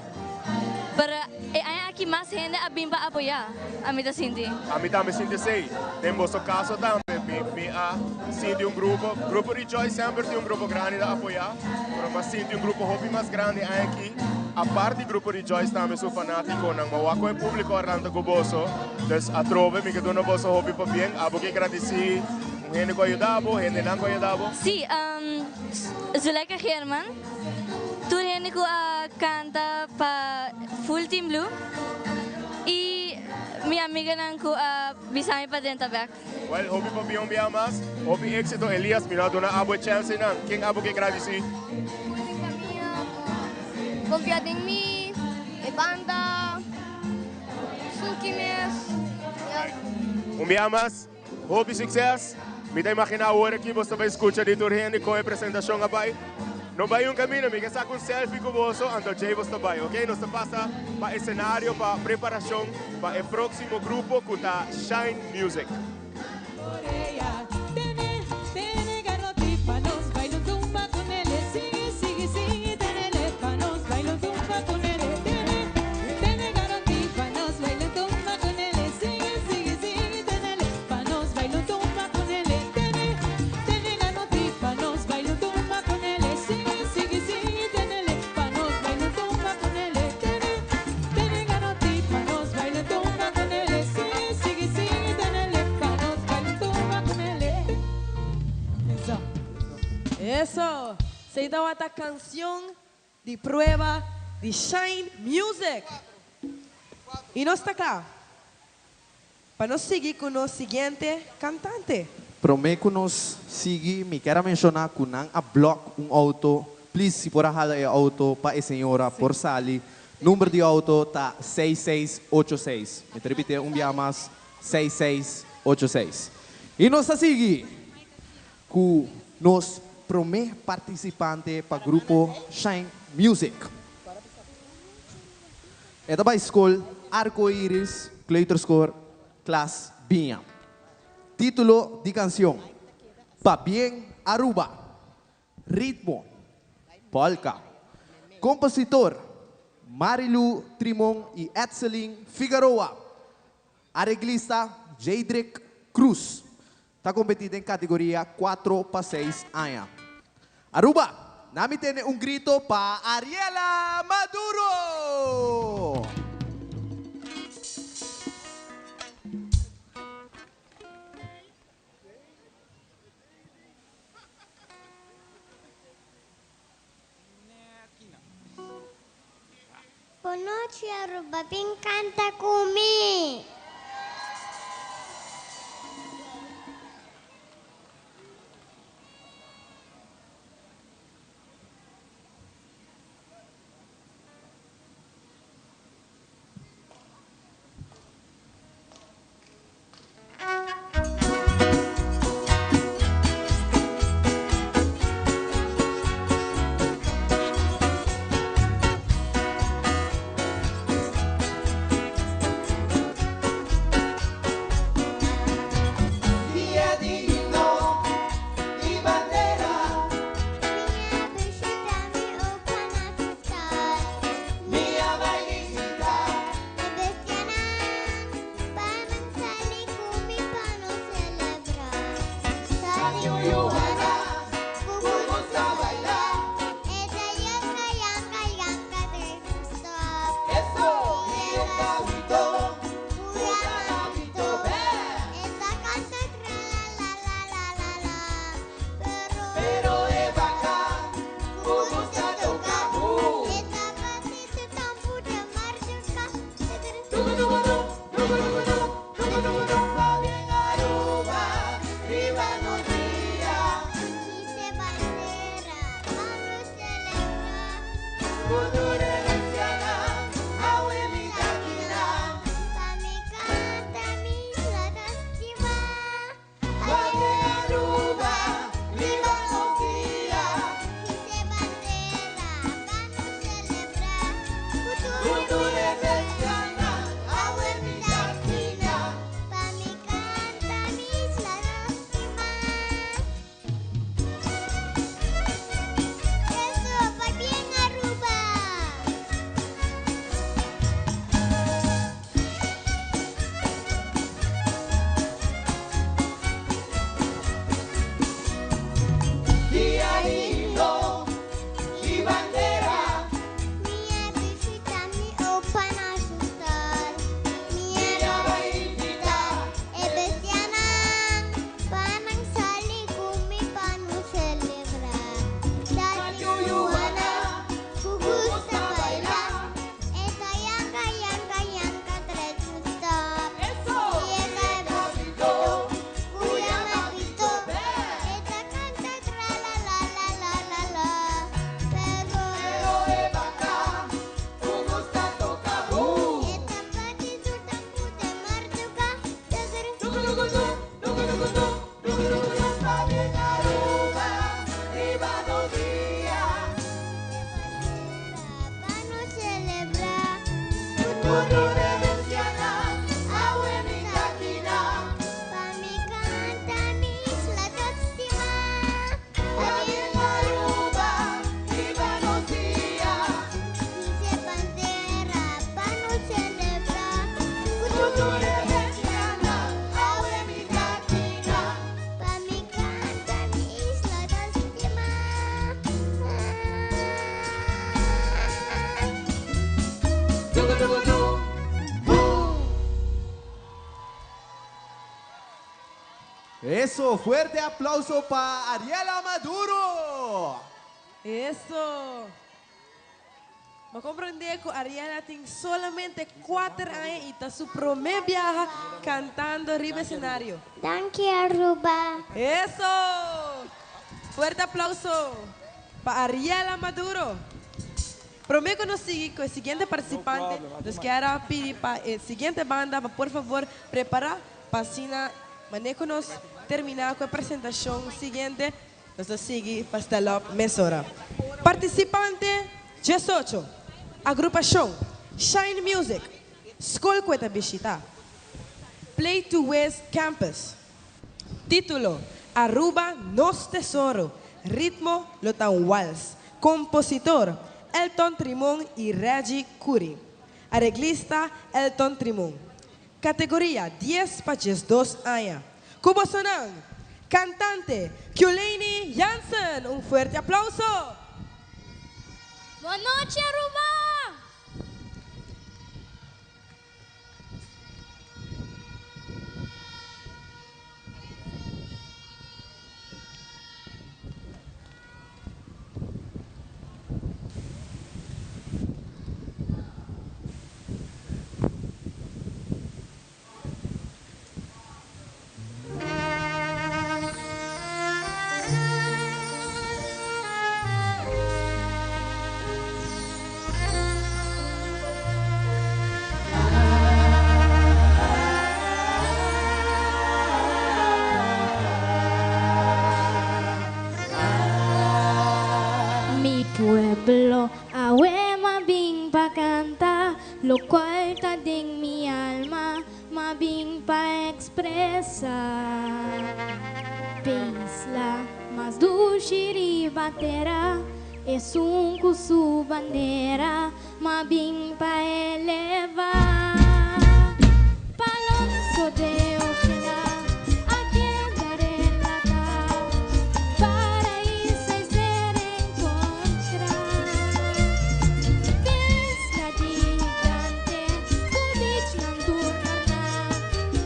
pero e aña aki mas hende a bin pa apoyá, ami ta sinti.
Ami tambe sinti esei. Den boso kaso tambe mi mi a sinti un grupo, Grupo Rejoice semper tin un grupo grandi ta apoyá, pero mi a sinti un grupo hopi mas grandi aña aki. Apart di Grupo Rejoice tambe su fanátikonan, mi a wak kon e públiko a ranta ku boso. Dus atrobe mi ke duna boso hopi pabien. Abo ke gradisí un hende ku a yuda bo, hendenan ku a yuda bo?
Sí, Zuleika Geerman, tur hende ku a kanta pa Full Team Blue i mi amiganan ku a bisa mi pa drenta bek.
Well, hopi pabien un bia mas. Hopi éxito Elias, mi no a duna abo e chancenan. Ken abo ke gradisí?
Mi famia ku konfia den mi, e banda, Suki mes, ya.
Un bia mas, hopi succes. Mi ta imagina awor aki boso ta bai scucha di tur hende con e presentacion a bai. No bai un camino, mi ke saca un selfie cu boso, anto djey boso ta bai, ok? Nos ta pasa pa escenario pa preparacion pa e proximo grupo cu ta Shine Music.
Eso! Esey tawata cancion di prueba di Shine Music. Y nos ta cla pa nos sigui cu nos siguiente cantante.
Prome cu nos sigui mi kier a menciona cu nan a block un auto. Please, si por a hala e auto pa e señora por sali. Number di auto ta 6686. Mi ta ripitié un bia mas, 6686. I nos ta sigui ku nos promé partisipante pa grupo Shine Music. E ta bai skol Arco Iris Kleuterschool klas Biña. Título di kansion, Pabien Aruba. Ritmo, Polka. Kompositor, Marilu Trimon i Edselyn Figaroa. Areglista, Jaydrick Cruz. Ta kompetí den kategoria 4 pa 6 aña. Aruba, na mi tene un grito pa Ariela Maduro!
Bonochi Aruba bin canta cu mi.
Dia di himno y bandera. Mi a bai visita. Yujuana, cu gusta baila. Eso, y el cabito, cabito, Pero de vaca, cu gusta toca Pabien Aruba, riba nos dia. Cultura herenciana, awe mi takina. Pabien Aruba, riba nos dia. Cultura herenciana, awe mi takina. Dia di himno y bandera. Mi a bai invita. Yujuana, cu gusta baila. Eso, y el cabito, cuya Pero de vaca, cu gusta toca Pabien Aruba, riba nos dia. Cultura herenciana, awe mi takina. Pabien Aruba, riba nos dia. Cultura herenciana, awe mi takina.
Eso, fuerte aplauso pa Ariela Maduro!
Eso! Mi a comprende cu Ariela tin solamente 4 aña y ta su prome biaha cantando riba escenario.
Danki Aruba.
Eso! Fuerte aplauso! Pa Ariela Maduro. Prome cu nos sigui cu e siguiente participante, nos kier a pidi pa e siguiente banda pa por favor prepara pa asina mane cu nos termina cu e presentacion siguiente, nos ta sigui pa Stella Up mesora. Participante diesocho, Agrupacion Shine Music, Scol cu e ta bishita, Play to Wiz Campus. Título, Aruba nos tesoro, Ritmo lo ta un wals. Kompositor, Elton Trimon i Reggie Curie. Areglista, Elton Trimon. Kategoria, dies pa 12 aña. Ku bosonan, Kantante, Kyuleini Jansen! Un fuerte aplauso!
Bon nochi Aruba! Mi pueblo awe m'a bin pa canta locual ta den mi alma m'a bin pa expresa. P'e isla mas dushi riba tera esun cu su bandera m'a bin pa eleva. Pa Alonso de Ojeda a keda relata paraíso a ser encontra. P'e isla di gigante cu beachnan tur norna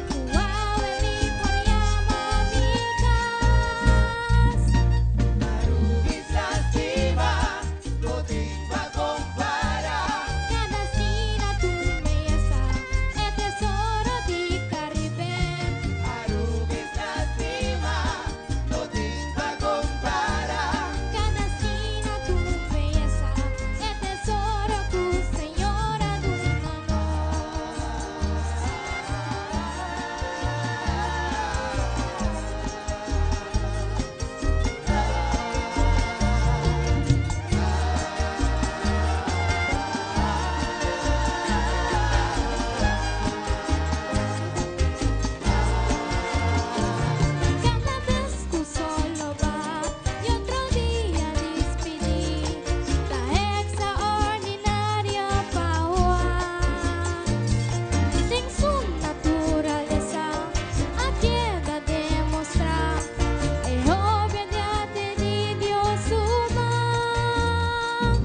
cu awe mi por yama mi cas.
Aruba isla stima, no tin pa compara.
Cada esquina tu belleza, e tesoro di Caribe.
Aruba isla stima, no tin pa compara.
Cada esquina tu belleza, e tesoro cu Señor a duna nos. Cada vez cu sol lo baha y otro dia despidi, ta extraordinario pa wak. Den su naturaleza a keda demostra e obra di arte di Dios su man.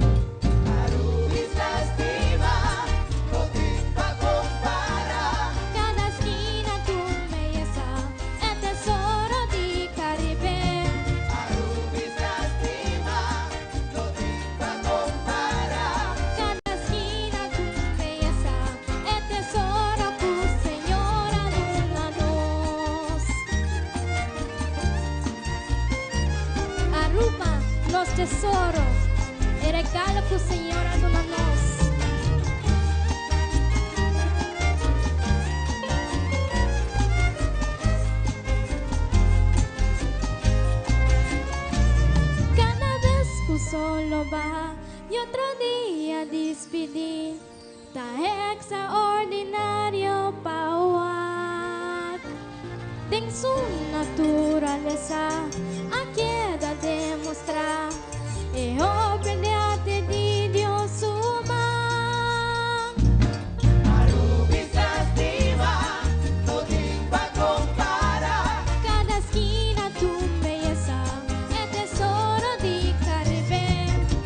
Aruba isla stima, no tin pa compara.
Cada esquina tu belleza, e tesoro di Caribe.
Aruba isla stima, no tin pa compara.
Cada esquina tu belleza, e tesoro cu Señor a duna nos. Aruba, nos tesoro, e regalo cu Señor a duna nos. Cada vez cu sol lo baha y otro dia despidi, ta extraordinario pa wak. Den su naturaleza a keda demostra e obra di arte di Dios su man.
Aruba isla stima, no tin pa compara.
Cada esquina tu belleza, e tesoro di Caribe.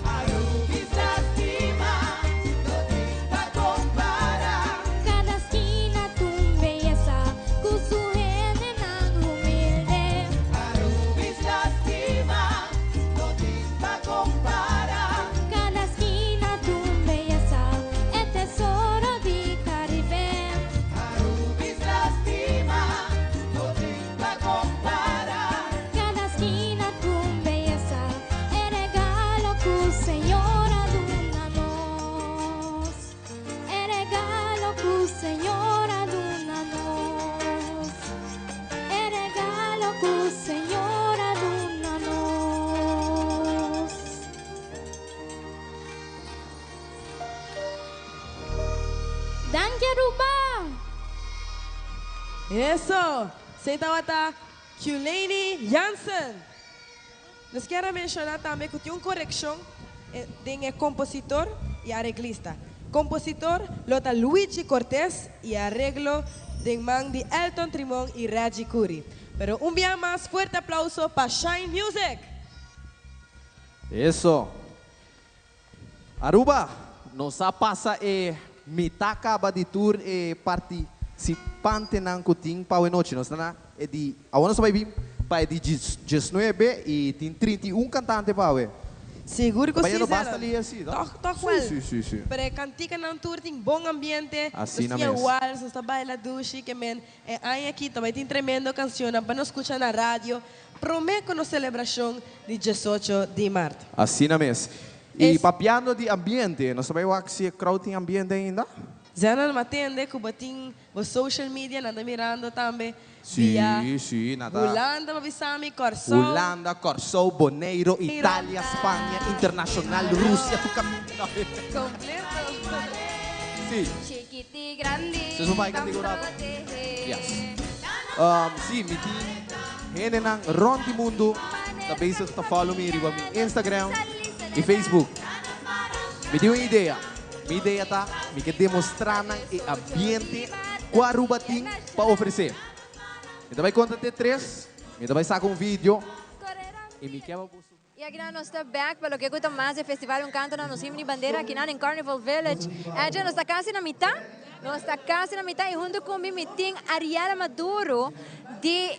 Aruba isla stima, no tin pa compara.
Cada esquina tu belleza, cu su hendenan humilde.
Aruba isla stima.
Eso! Esey tabata Culaney Jansen. Nos kier a menciona tambe cu tin un coreccion den e compositor y areglista. Compositor lo ta Luigi Cortez y areglo den man di Elton Trimon y Reggie Curry. Pero un bia mas fuerte aplauso pa Shine Music!
Eso. Aruba, nos a pasa e mitá kaba di tur e partisipantenan ku tin pa awenochi. Nos ta na e di, awor nos ta bai bin pa e di diesnuebe i tin 31 kantante pa awe.
Sigur ku
Ta
si,
bayendo basta
Zenon.
lihe si, no?
Tòg, tòg
Sí,
wèl.
sí, sí, sí.
Pero e kantikanan tur tin bon ambiente, nos
Asina
tin e
mes.
wals, nos ta baila dushi, ke men e aña aki ta bai tin tremendo kanshonnan pa nos skucha na radio promé ku nos selebrashon di diesocho di mart.
Asina mes. I papiando di ambiente, nos ta bai wak si e crowd tin ambiente ainda?
Zenon, m'a tende ku bo tin bo social media, nan ta mirando tambe via
Sí, sí, nan ta.
Hulanda, bo bisa mi, Kòrsou.
Hulanda, Kòrsou, Boneiru, Italia, Spanja, internashonal, Rusia, tur kaminda.
Kompleto.
Sí.
Chikiti grandi.
Ses bo bai kantiga un rato? Yes. Sí, mi tin hendenan rònt di mundu ta bezig ta follow mi riba mi Instagram i Facebook. Mi tin un idea. Mi idea ta mi ke demostrá nan e ambiente ku Aruba tin pa ofresé. Mi ta bai konta te tres, mi ta bai saka un video i mi ke pa boso.
Y akinan nos ta back pa loke cu ta mas e festival Un Canto na Nos Himno y Bandera akinan den Carnival Village. Edje, nos ta casi na mitad, nos ta casi na mitad y hunto cu mi mi tin Ariela Maduro di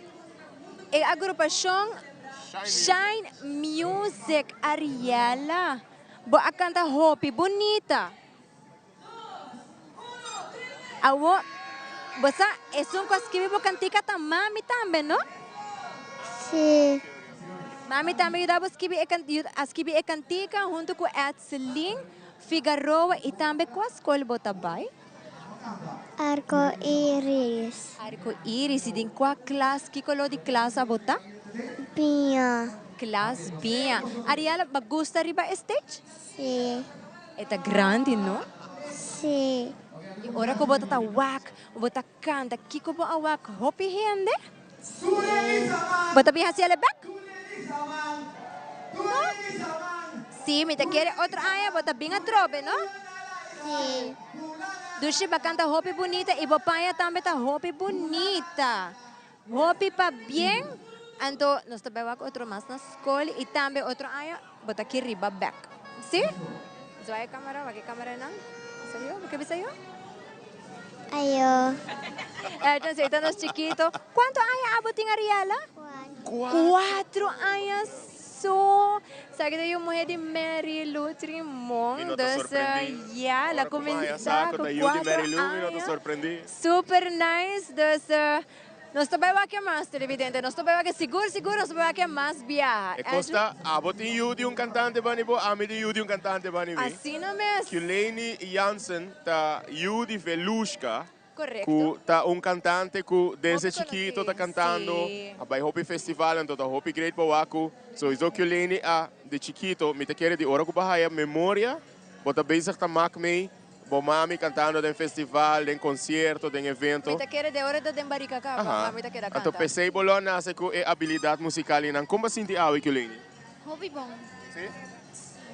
e agrupacion Shine Music. Ariela, bo a canta hopi bunita. Awo, bo sa, esun ku a skibi bo kantika ta mami tambe, no?
Sí.
Mami tambe yuda bo skibi e a skibi e kantika huntu ku Edselyn Figaroa i tambe kua skol bo ta bai?
Arco Iris.
Arco Iris, i den kua klas, ki koló di klas abo ta?
Biña.
Klas biña. Ariela, bo gusta riba e stage?
Sí.
E ta grandi, no?
Sí.
I ora ku bo ta ta wak, bo ta kanta, kiko bo a wak? Hopi hende?
Sí.
Bo ta bin hasi el e bek? No? Sí, mi ta kere otro aña bo ta bin atrobe, no?
Sí.
Dushi, bo a kanta hopi bunita i bo paña tambe ta hopi bunita. Hopi pabien, anto nos ta bai wak otro mas na skol i tambe otro aña bo ta ki riba bek. Si? Zwaai e kamera, wak e kameranan. Bisa yo? Bo ke bisa yo?
Ayo.
Erton, si ta nos chikito. Kuantu aña abo tin Ariela? Kuatro aña so. Sa ki ta yu muhe di Mary Lou Trimon.
Mi no ta
Dus,
sorprendí.
ya, la
Ora ku bo haña
kuminsá
sa ku
ku
ta yu di
kuatro
Mary Lou, mi no ta
aña.
sorprendí.
Super nice, dus nos ta bai wak e mas televidente, nos ta bai wak e sigur sigur nos ta bai wak e mas biaha.
E kos ta, abo tin yu di un kantante bani bo, ami tin yu di un kantante bani mi.
Asina mes.
Culaney Jansen ta yu di Velushka,
Correcto.
ku ta un kantante ku desde
Hopi
chikito ta
konosí,
kantando,
sí.
a bai hopi festival, anto ta hopi great pa wak ku. Sowiso Culaney a di chikito, mi ta kere di ora ku bo haya memoria, bo ta bezig ta mak mei. Bo mami cantando den festival, den concierto, den evento.
Mi ta kere den ora ta den barica caba, mami ta keda canta.
Anto pesey bo lo a nace cu e abilidad musical y nan. Con bo a sinti awe, Culaney?
Hopi bon.
Si?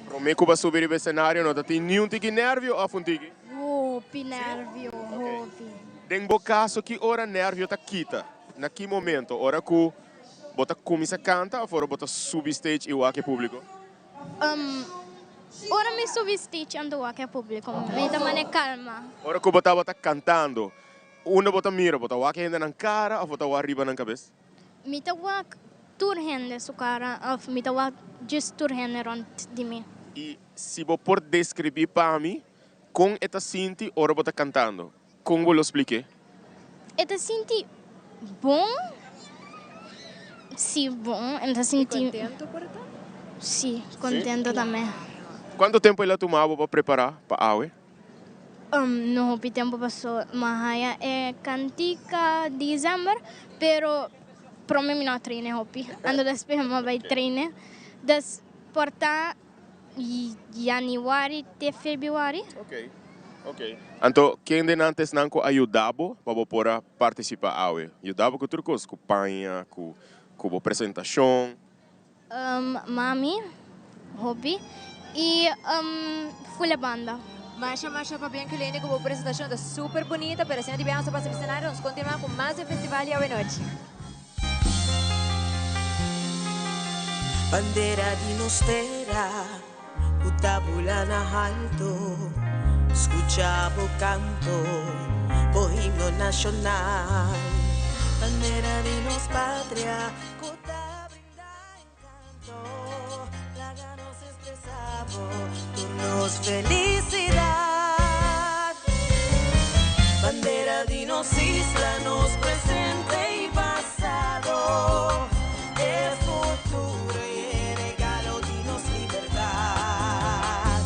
Prome cu bo a subi riba e scenario no ta tin niun tiki nervio of un tiki?
Hopi nervio, hopi.
Den bo caso ki ora nervio ta kita? Na ki momento? Ora cu bo ta cuminsa canta of ora bo ta subi stage y wak e publico?
Ora mi subi stage anto wak e publico mi ta mane calma.
Ora cu bo tabata cantando, unda bo ta mira? Bo ta wak e hendenan cara of bo ta wak riba nan cabes?
Mi ta wak tur hende su cara of mi ta wak just tur hende rond di mi.
Y si bo por describi pa mi con e ta sinti ora bo ta cantando, con bo lo splique?
E ta sinti bon? Si, bon. E ta sinti.
Y contento por ta?
Si, contento tambe.
Cuanto tempo el a tuma bo pa prepara pa awe?
No hopi tempo paso mi a haya e cantica december, pero prome mi no a traine hopi. Anto despues mi a bay traine. Dus por ta januari te februari.
Ok. Ok. Anto, kende nan ta esnan ku a yuda bo pa bo por a partisipá awe? Yuda bo ku tur kos, ku paña, ku ku bo presentashon.
Mami, hopi, i fula banda.
Masha masha pabien Kelene ku bo presentashon ta super bunita pero asina di biaha nos ta pasa pa escenario nos kontinua ku mas e festival di awenochi.
Bandera di nos tera ku ta bula na halto Skucha bo kanto, bo himno nashonal Bandera di nos patria ku ta brinda enkanto Laga nos expresa bo tur nos felisidat Bandera di nos isla, nos presente y pasado E futuro y e regalo di nos libertad.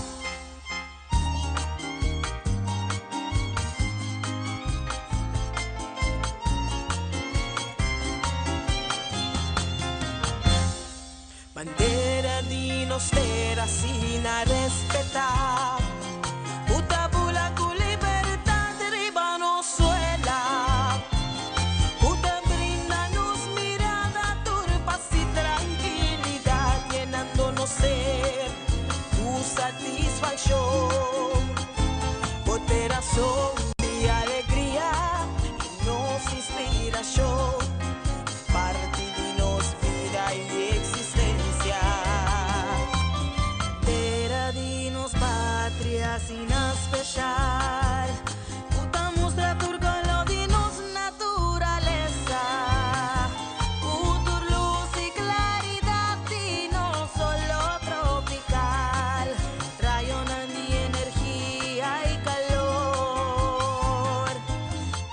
Bandera di nos tera asina respetá Ku ta bula ku libertad riba nos suela Ku ta brinda nos mirada tur pas i trankilidat Yenando nos ser ku satisfakshon Bo tera son di alegria i nos inspirashon Parti di nos bida i eksistensia. Tera di nos patria asina speshal, ku ta mustra tur koló di nos naturalesa. Ku tur lus i klaridat di nos solo tropikal, rayonan di energia i kalor.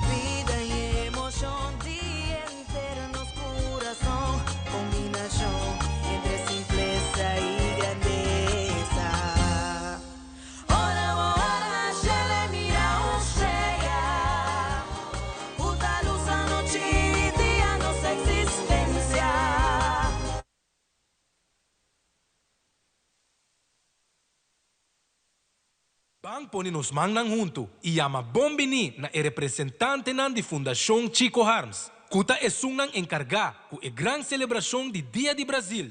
Bida i emoshon di henter nos kurason, kombinashon entre simplesa i grandesa. Ora bo wak na shelu i mira un strea, ku ta lusa nochi i dia nos eksistensia.
Ban pone nos mannan huntu i yama bon biní na e representantenan di Fundashon Chico Harms, ku ta esunnan enkargá ku e gran selebrashon di Dia di Brazil.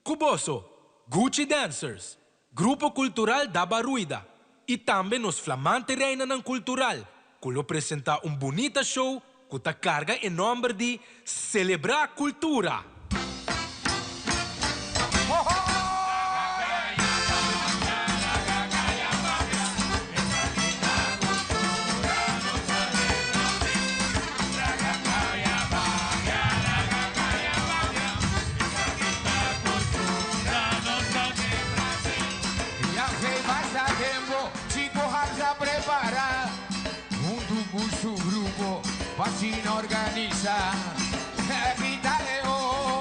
Ku boso, Gucci Dancers, Grupo Kultural Da Baruida i tambe nos flamante reinanan kultural ku lo presentá un bunita show ku ta karga e nòmber di Selebrá Kultura!
Huntu ku su grupo pa asina organisa Kita e ora.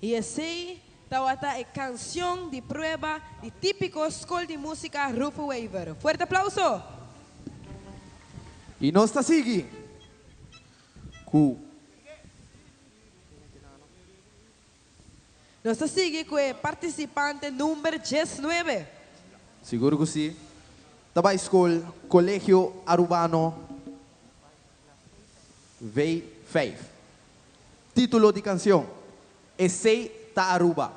Y esey tawata e cancion di prueba di Tipico Scol di Musica Rufo Wever. Fuerte aplauso!
Y nos ta sigui cu.
Nos ta sigui cu e participante number diesnuebe.
Sigur cu si. Ta bay scol Colegio Arubano V5. Titulo di cancion, Esey ta Aruba.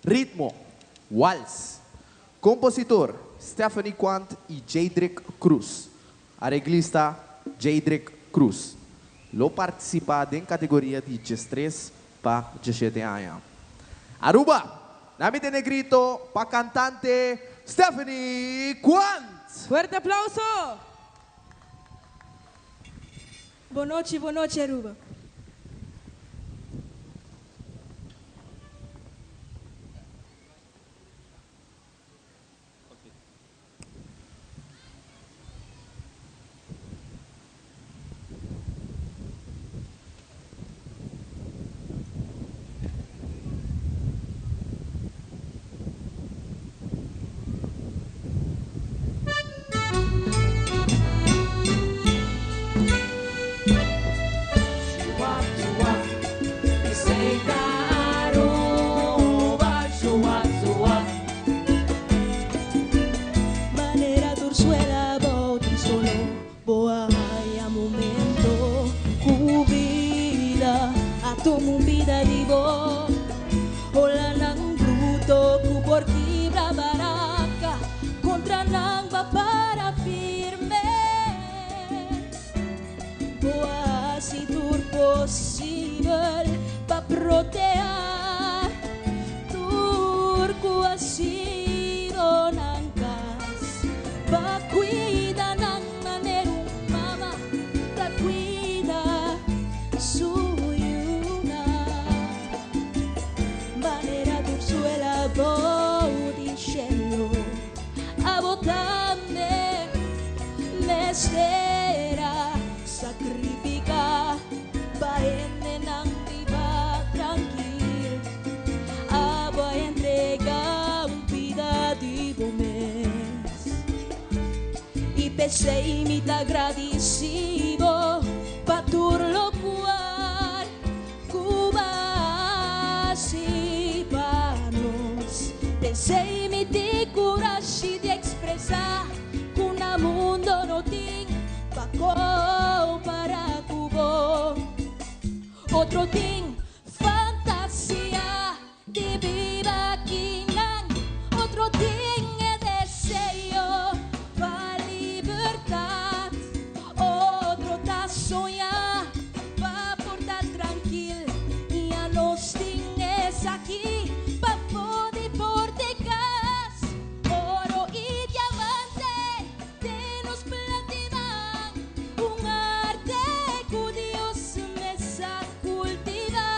Ritmo, Wals. Compositor, Stephanie Quant y Jadrick Cruz. Areglista, Jadrick Cruz. Lo participa den categoria di diestres pa diesshete aña. Aruba! Na mi tene grito pa cantante Stephanie Quant!
Fuerte aplauso!
Bon nochi, bon nochi Aruba.
Manera tur suela bou di solo bo a haya momento ku bida a tuma un bida di bo. Olanan bruto ku por kibra baraka kontra nan ba para firme. Bo a hasi tur posibel pa proteá tur ku a sido nan kas, pa kuida nan manera un mama ta kuida su yunan. Manera tur suela bou di shelo abo tambe mester a sacrifica pa hendenan biba trankil. Abo a entrega un pida di bo mes y p'esey mi ta gradicibo pa tur locual cu bo a haci pa nos. P'esey mi tin curashi di expresa cu na mundo no tin pa compara cu bo. Otro tin fantasia di biba akinan, otro tin e deseo pa libertad, otro ta soña pa por ta trankil y anos tin esaki pafó di port'e cas, oro y diamante den nos plantiman, un arte cu Dios mes a cultiva.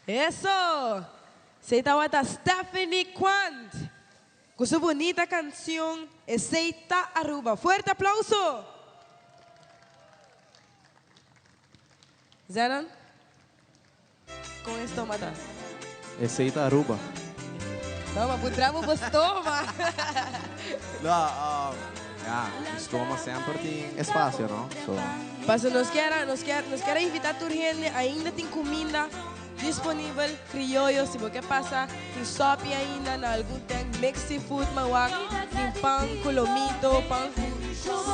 Eso! Esey tawata Stephanie Quant cu su bunita cancion Esey ta Aruba. Fuerte aplauso! Zenon, con e stoma ta?
Esey ta Aruba.
No, ma puntra bo bo stoma.
No, ya, mi stoma semper tin espacio, no? So.
Paso nos kier a, nos kier, nos kier a invita tur hende, ainda tin cuminda disponibel, crioyo, si bo ke pasa, tin sopi ainda na algun tent, mix seafood mawak, tin pan cu lomito, pan cu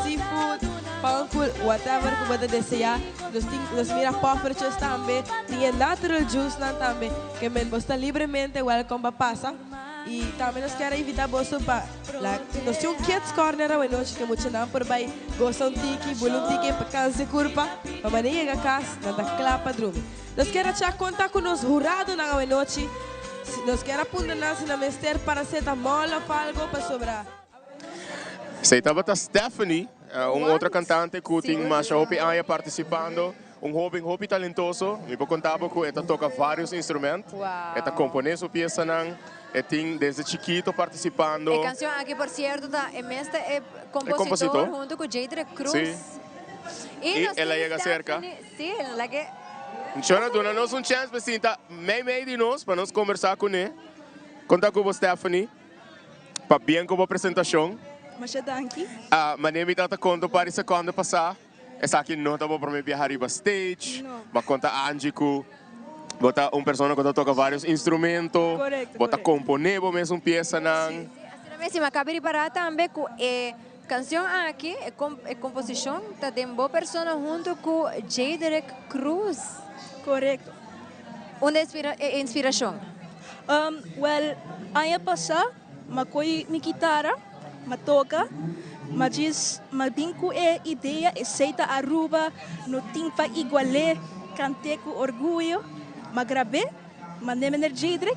seafood, pan cu whatever cu bo ta desea. Nos tin, nos mira poffertjes tambe, tin e natural juice nan tambe, ke men bo sta libremente welcome pa pasa. Y tambe nos kier a invita boso pa la nos tin un kids corner awenochi ke muchanan por bay gosa un tiki, bula un tiki pa cansa e curpa, pa mane yega cas nan ta cla pa drumi. Nos kier a cha conta cu nos huradonan awenochi, si nos kier a puntra nan si nan mester paracetamol of algo pasobra.
Esey tabata Stephanie, un otro cantante cu tin masha hopi aña participando. Un hoben hopi talentoso. Mi por conta bo cu e ta toca varios instrument. E ta compone su piesanan. E tin desde chikito participando.
E cancion aki por cierto ta e mes ta e compositor hunto cu Jadre Cruz.
Si. Y el a yega cerca.
Si, la ke.
Shona duna nos un chance pa sinta mei mei di nos pa nos conversa cune. Conta cu bo Stephanie. Pabien cu bo presentacion.
Masha danki.
Mane mi tata conta un par di secondo pasa. Esaki no ta bo prome biaha riba stage.
No.
Bo a konta Angie ku bo ta un persona ku ta toka varios instrumento.
Korekto,
Bo ta
korekto.
komponé bo mes un piesanan.
Sí, asina mes. I mi a kaba ripará tambe ku e kanshon aki, e e komposishon ta den bo persona huntu ku Jaderick Cruz.
Korekto.
Unda e inspirashon?
Wèl, aña pasá M'a ko'i mi kitara, m'a toka, m'a djis m'a bin ku e idea esei ta Aruba, no tin pa igual'é, kant'é ku orguyo, m'a grab'é, mand'é meneer Jadrick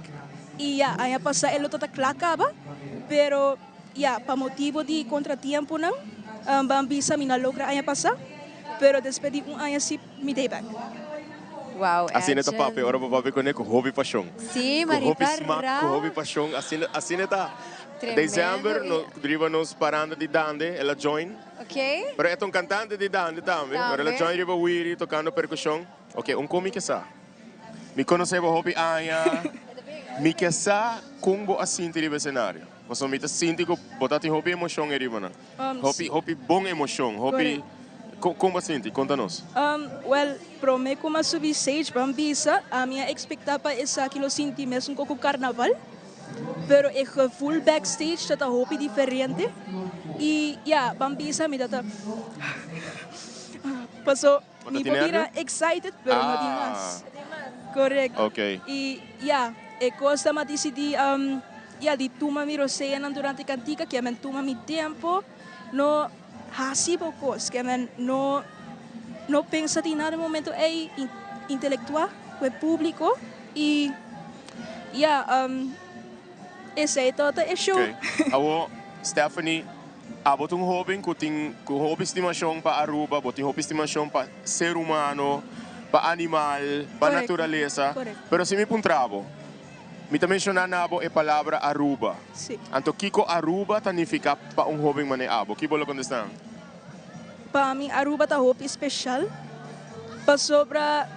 i ya, aña pasá e lo ta ta kla kaba, pero ya, pa motibo di kontratiemponan, ban bisa mi no a logra aña pasá, pero despues di un aña si mi dey bek.
Wow,
Asina ta
Edjean.
papia ora bo papia kuné ku hopi pashon.
Sí,
Ku hopi
maripa
smak,
ra.
ku hopi pashon. Asina, asina ta.
Tremendo.
December no riba nos paranda di dande, el a join.
Ok.
Pero e ta un kantante di dande tambe. Pero el a
Tambe.
join riba wiri tokando perkushon. Ok, un kon mi ke sa. Mi konosé bo hopi aña. Mi ke sa kon bo a sinti riba esenario. Pasobra mi ta sinti ku bo ta tin hopi emoshon ei riba nan. Hopi, hopi bon emoshon, hopi. Kon bo a sinti? Konta nos.
Wèl, promé ku mi a subi stage pa mi bisa, ami a ekspektá pa esaki lo sinti mesun ku karnaval, pero e gevoel backstage ta ta hopi diferente i ya, pa mi bisa mi ta ta paso mi por bira excited pero no di mas. Korekto. I ya, e kos ta mi a disidí ya di tuma mi roseanan durante kantika, ke men tuma mi tempo, no hasi bo kos, ke men no no pensa di nada e momento ei, intelektua ku e públiko i ya esei tabata e show.
Ok, awo Stephanie, abo ta un hóben ku tin ku hopi stimashon pa Aruba, bo tin hopi stimashon pa ser humano, pa animal, pa naturalesa, pero si mi puntra bo, Mi ta menshoná na bo e palabra Aruba.
Sí.
Anto kiko Aruba ta nifiká pa un hóben manera abo? Ki bo lo kontestá?
Pa mi Aruba ta hopi speshal pasobra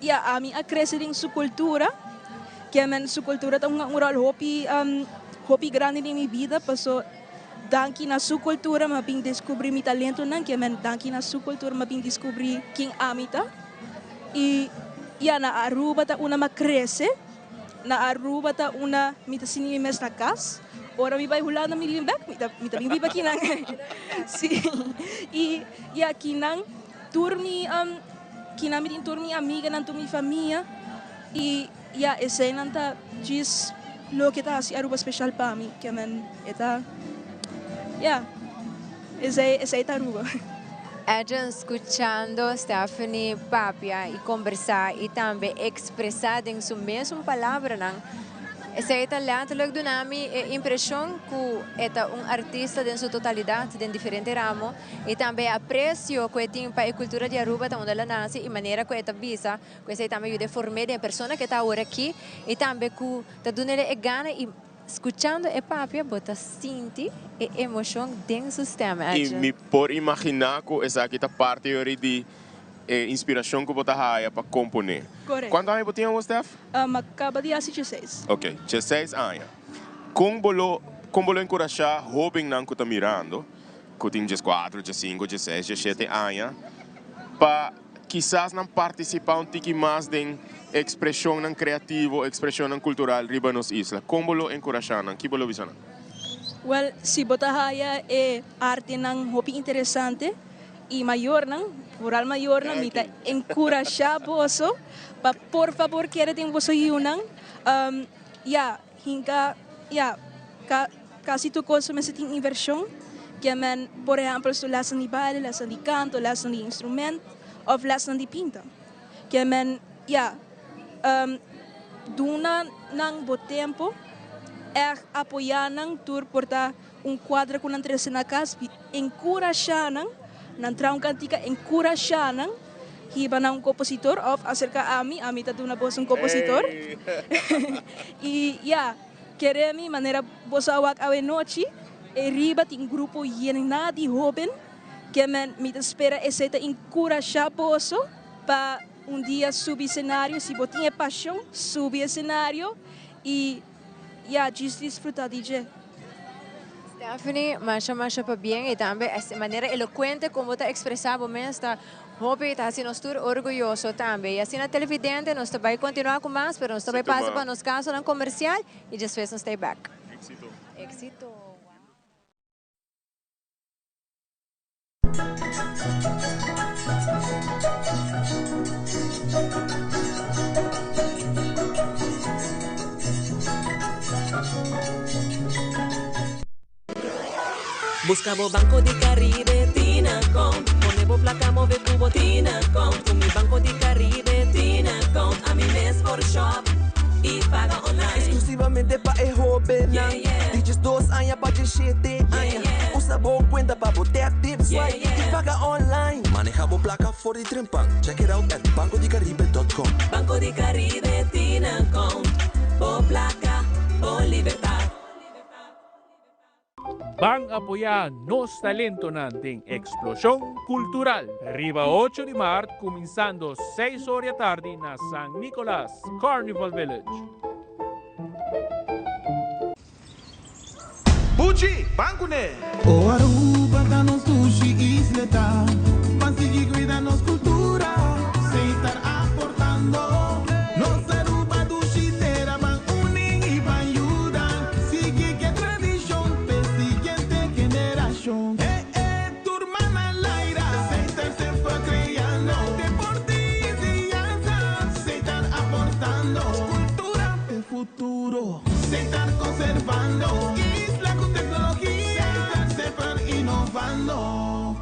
ya ami a krese den su kultura, kiamen su kultura ta hunga un ròl hopi hopi grandi den mi bida paso danki na su kultura mi a bin deskubrí mi talentonan, kiamen danki na su kultura mi a bin deskubrí ken ami ta. Y ya na Aruba ta una m'a crece, na Aruba ta una mi ta sinti mi mes na cas. Ora mi bay Hulanda mi bin bek, mi ta mi ta bin biba kinan. Si, y ya kinan tur mi kinan mi tin tur mi amiganan, tur mi famia y ya eseynan ta djis loke ta haci Aruba special pa mi, ke men e ta ya. Esei esei ta Aruba.
Edjean scuchando Stephanie papia y combersa y tambe expresa den su mesun palabranan. Esey ta letterlijk duna mi e impresion cu e ta un artista den su totalidad, den diferente ramo, y tambe e aprecio cu e tin pa e cultura di Aruba ta unda el a nace y manera cu e ta bisa cu esey tambe yuda e form'e den e persona cu e ta awor aki y tambe cu ta dunele e gana y scuchando e papia bo ta sinti e emocion den su stem.
Y mi por imagina cu esaki ta parti yori di e inspiracion cu bo ta haya pa compone.
Correcto.
Cuanto aña bo tin awor, Stef?
Mi a caba di haci dieseis.
Ok, dieseis aña. Con bo lo, con bo lo encurasha hobennan cu ta mirando, cu tin diescuatro, diescinco, dieseis, diesshete aña, pa kisas nan participa un tiki mas den expresionnan creativo, expresionnan cultural riba nos isla? Con bo lo encurasha nan? Ki bo lo bisa nan?
Wel, si bo ta haya e artenan hopi interesante, Y mayornan, vooral mayornan, mi ta encurasha boso pa por fabor kere den boso yiunan. Ya, hinca, ya, casi tur cos mester tin inversion. Ke men, por ehempel, su lesnan di baile, lesnan di canto, lesnan di instrument of lesnan di pinta. Ke men, ya, duna nan bo tempo, echt apoya nan tur por ta Un kuadra ku nan trese na kas, bi enkurashá nan, nan traha un kantika, enkurashá nan, hiba na un kompositor òf aserká ami, ami ta duna boso un kompositor. I ya, kere mi manera boso a wak awe nochi, e riba tin un grupo yená di hóben, ke men mi ta spera esei ta enkurashá boso pa un dia subi senario, si bo tin e pashon, subi e senario i ya, djis disfrutá di dje.
Stephanie, masha masha pabien y tambe e manera elocuente con bo ta expresa bo mes ta hopi y ta haci nos tur orguyoso tambe. Y asina televidente nos ta bay continua cu mas pero nos ta bay pasa pa nos casonan comercial y despues nos ta back.
Exito.
Exito.
Busca bo Banco di Caribe Tina Account. Pone bo placa move cu bo Tina Account. Cu mi Banco di Caribe Tina Account ami mes por shop y paga online.
Exclusivamente pa e hobennan di diesdos aña pa diesshete aña. Usa bo cuenta pa bo tap, tip, swipe y paga online.
Maneha bo placa for di trempan. Check it out at bancodicaribe.com.
Banco di Caribe Tina Account. Bo placa, bo libertad.
Ban apoyá nos talentonan den Eksploshon Kultural riba ocho di mart kuminsando seis or di atardi na San Nicolas Carnival Village.
Buchi, ban kuné!
O Aruba ta nos dushi isleta, ban sigui cuida nos cultura, Setar aportando. Nos Aruba dushi tera, ban uni y ban yuda, sigui ke tradicion p'e siguiente generacion. Eh eh, tur man al aire, Setar semper creando, deporte y enseñanza, Setar aportando, cultura p'e futuro. Setar conservando isla cu tecnologia. Setar semper innovando.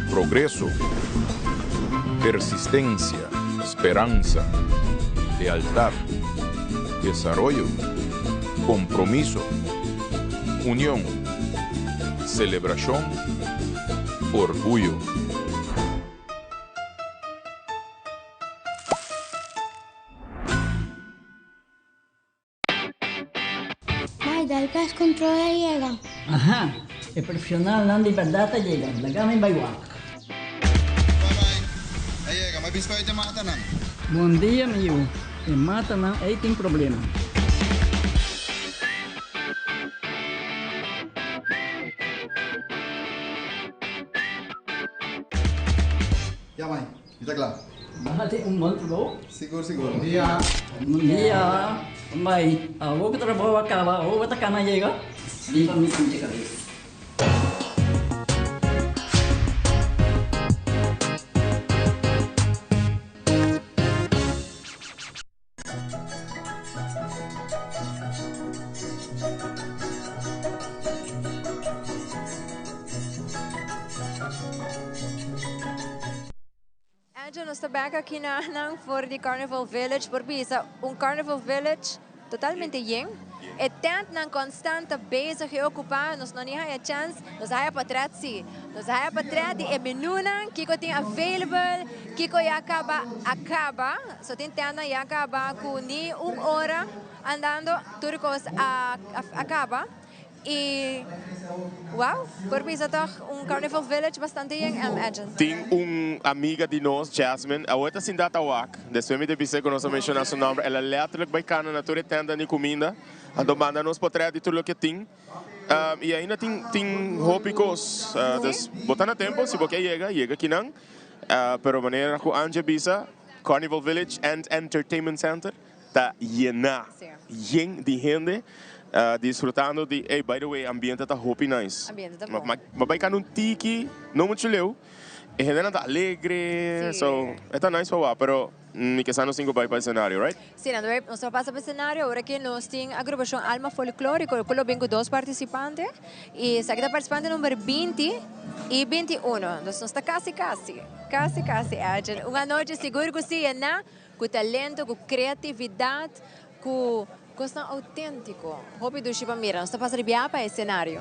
Progreso, persistencia, speransa, lealtad, desaroyo, compromiso, union, celebracion, orguyo.
Mai, dal pest control a yega.
Aha, e profesionalnan di berdad a yega, laga mi bai wak.
A yega, ma biscoit e matanan.
Bon dia mi yu, e matanan ei tin problema.
Ya mai, mi ta kla.
Bati un bon trabou.
Sigur sigur. Bon dia.
Bon dia. Mai, awor ku trabou a kaba, awor bo ta kana yega? Lipa mi pinche kabes.
nos ta bek aki na nan for di Carnival Village. Por bisa un Carnival Village totalmente yen. E tentnan constant ta bezig y ocupa. Nos no ni haya chance. Nos a haya potret si. Nos a haya potret di e menunan, kico tin available, kico ya caba a caba. So tin tentnan ya caba cu ni un ora andando tur cos a a caba. Y wow, por bisa toch un Carnival Village bastante yen em Edjean.
Tin un amiga di nos, Jasmine, awor ta sinta ta wak. Despues mi ta bisa cu nos a menciona su nomber. El a letterlijk bay cana na tur e tenda di cuminda. Anto manda nos potret di tur loke tin. Y ainda tin tin hopi cos. Dus bo ta na tempo, si bo ke yega, yega kinan. Pero manera cu Angie a bisa, Carnival Village and Entertainment Center. Ta yena yen di hende disfrutando di ey by the way ambiente ta hopi nice.
Ambiente ta bon.
Ma bay cana un tiki no mucho leu e hendenan ta alegre so e ta nice pa wak pero mi ke sa nos tin cu bay pa escenario right?
Si nan ta nos ta pasa pa escenario ora ki nos tin agrupacion Alma Folklorico cu lo bin cu dos participante y esaki ta participante number 20 y 21 entonces nos ta casi casi casi casi Edjean un anochi sigur cu si yena Ku talento, ku kreatividat, ku kosnan outéntiko. Hopi dushi pa mira. Nos ta pasa di biaha pa e senario.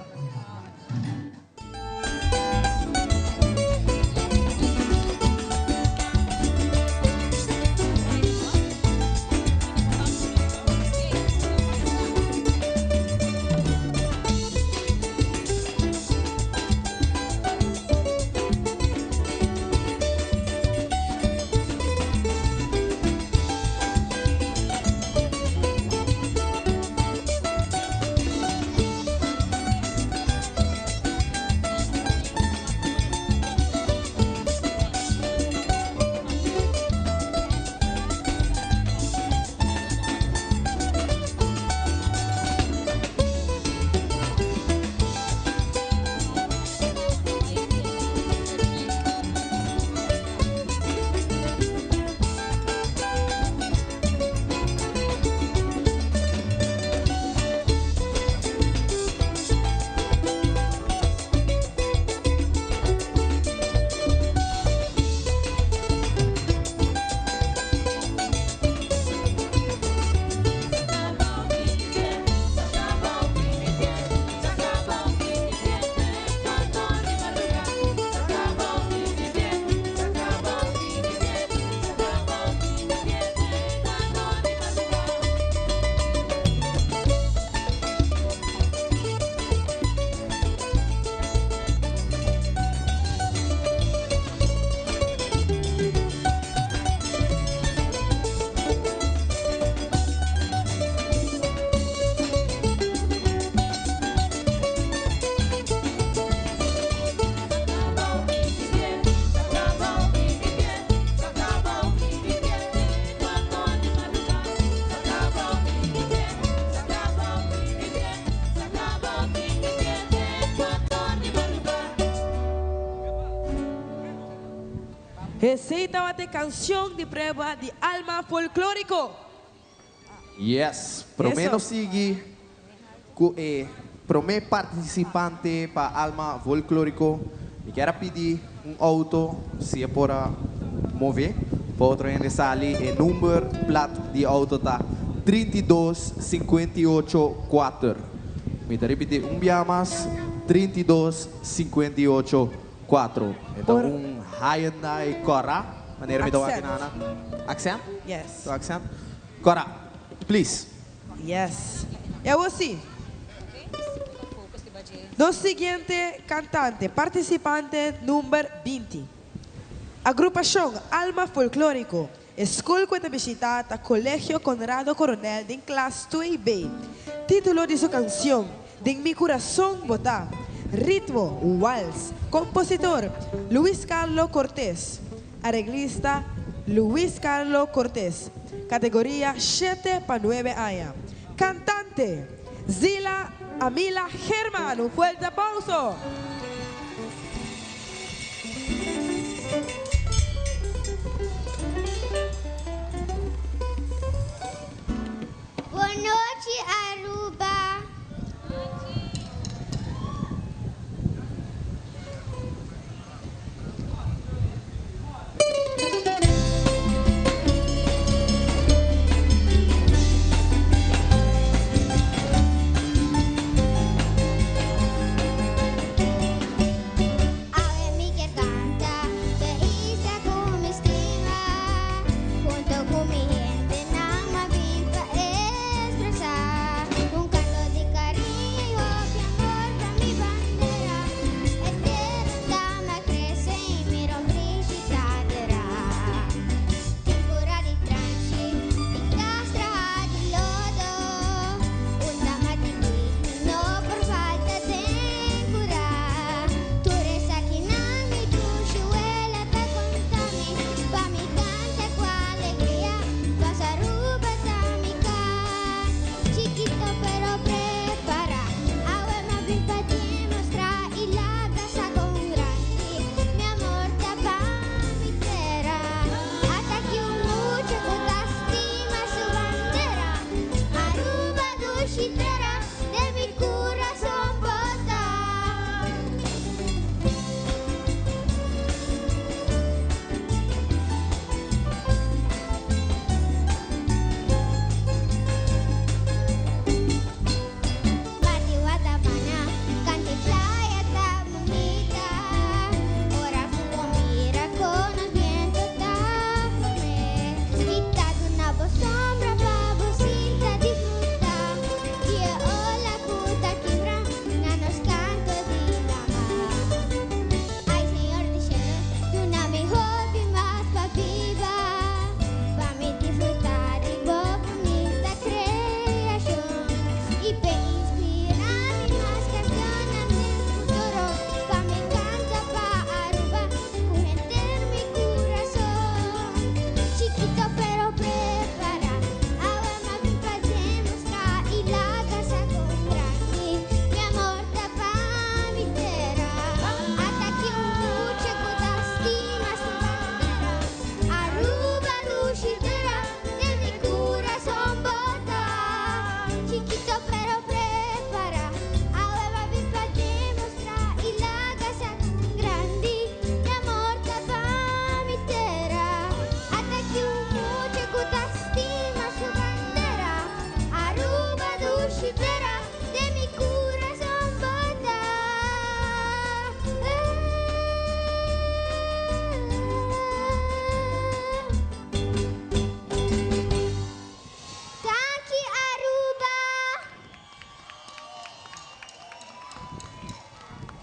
Esey tabata e cancion di prueba di Alma Folklorico.
Yes, prome
Eso.
nos sigui cu e prome participante pa Alma Folklorico. Mi kier a pidi un auto si e por a move pa otro hende sali. E number plat di e auto ta 32 58 kuater. Mi ta ripiti un bia mas, 32 58 kuatro. E ta
Por
un Hyundai Cora, manera mi ta wak
Accent.
nana. Accent?
Yes.
Tu accent? Cora, please.
Yes. E awor si. Nos siguiente cantante, participante number 20. Agrupacion Alma Folklorico. E school cu e ta bishita ta Colegio Conrado Coronel den klas 2B. Titulo di su cancion, Den mi curason bo ta. Ritmo, wals. Compositor, Luis Carlo Cortés. Areglista, Luis Carlo Cortés. Categoria shete pa nuebe aña. Cantante, Zila Amila Herman. Un fuerte aplauso!
Bon nochi Aruba.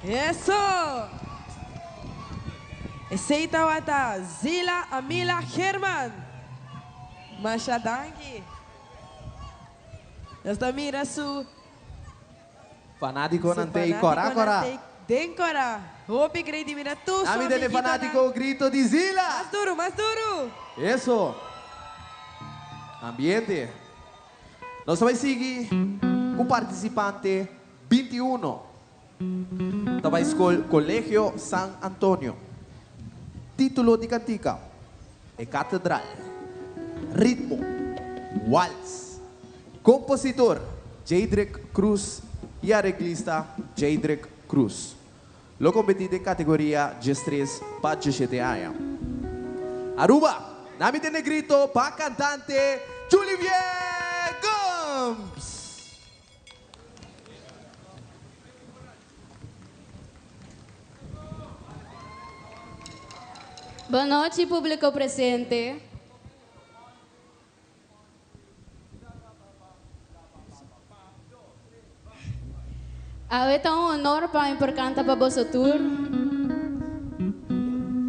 Eso! Esey tawata Zila Amila Herman. Masha danki. Nos ta mira su
Fanaticonan
su
tey cora
fanaticonan
cora.
tey den cora. Hopi grei di mira tur su
Ami tene
amiguitonan.
fanatico grito di Zila.
Mas duro, mas duro.
Eso. Ambiente. Nos ta bay sigui cu participante 21. Ta bay scol Colegio San Antonio. Titulo di cantica, E Catedral. Ritmo, Wals. Compositor, Jadrick Cruz y areglista, Jadrick Cruz. Lo competi den categoria 13 pa 17 aña. Aruba, na mi tene grito pa cantante Julivier Gumbs!
Bon nochi publico presente. Awe ta un honor pa mi por canta pa boso tur.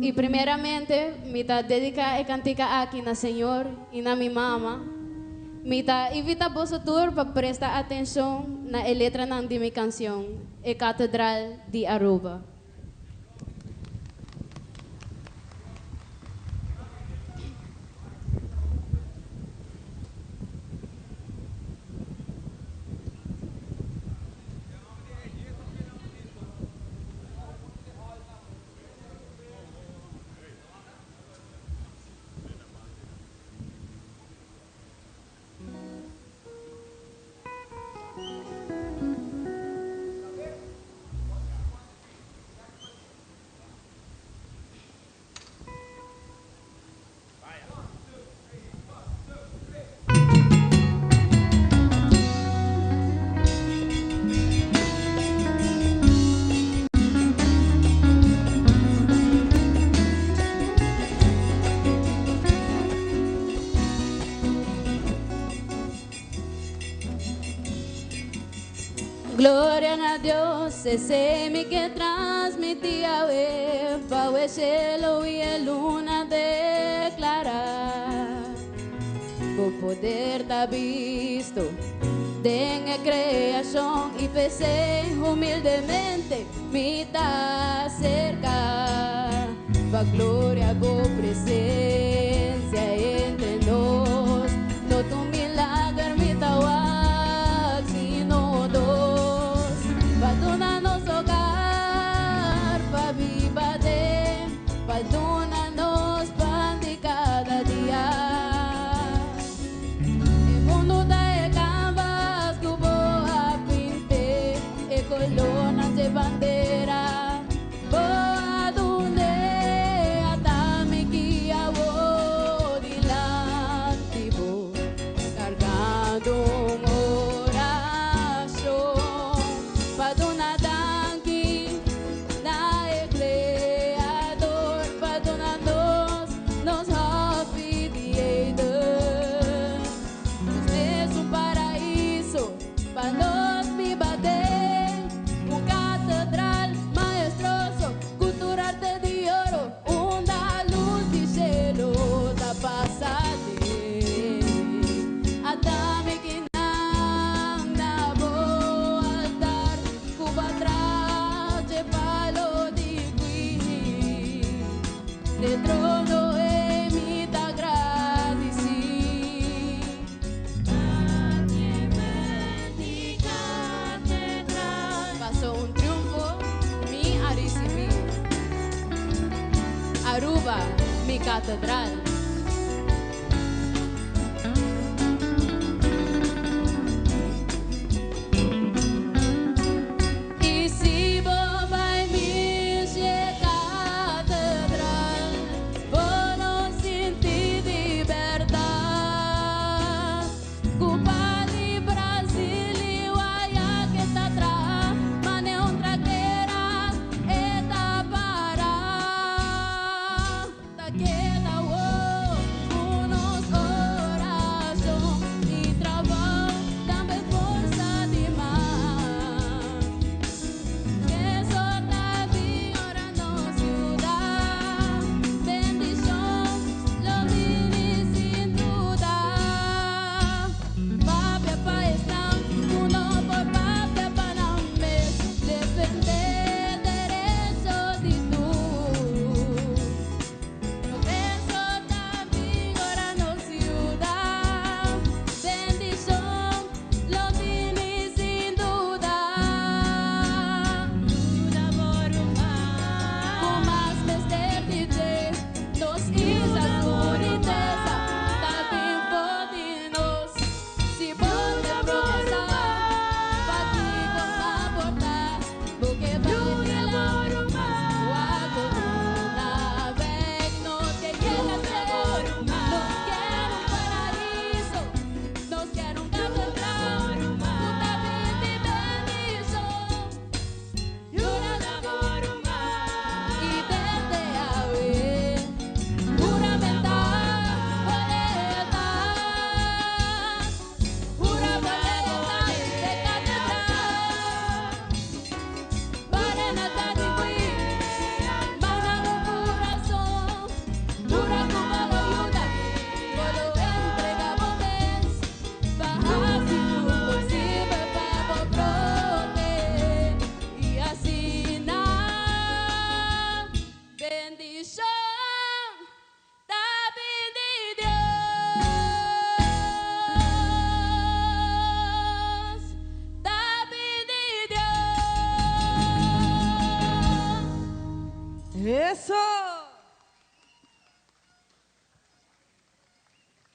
Y primeramente mi ta dedica e cantica aki na Señor y na mi mama. Mi ta invita boso tur pa presta atencion na e letranan di mi cancion, E Catedral di Aruba. Gloria na Dios, esey mi ke transmiti awe, pa e cielo y e luna declara. Bo poder ta bisto den e creacion y p'esey humildemente mi ta acerca pa gloria bo presencia entre nos. No ta un milager mi ta wak, sino dos. Pa duna nos hogar, pa biba den, pa duna nos pan di cada dia. E mundo ta e canvas cu bo a pinte, e colornan dje bandera. Bo a dunde ata mi ki awo dilanti bo, cargando un oracion pa duna danki na e Creador, pa duna nos nos hofi di Eden. Nos mes un paraiso pa nos biba den, un catedral maestroso, cultura arte di oro, unda luz di cielo ta pasa den. Ata mi kinan na bo altar, cu patras dje palo di cuini, de trono e mi ta gradici. Paso un triunfo mi a ricibi. Aruba, mi catedral. Y si bo bay mishe catedral, bo no sinti di berdad. Cupa di Brasil y Guaya que ta traha, mane un traquera e ta para. Ta keda wo.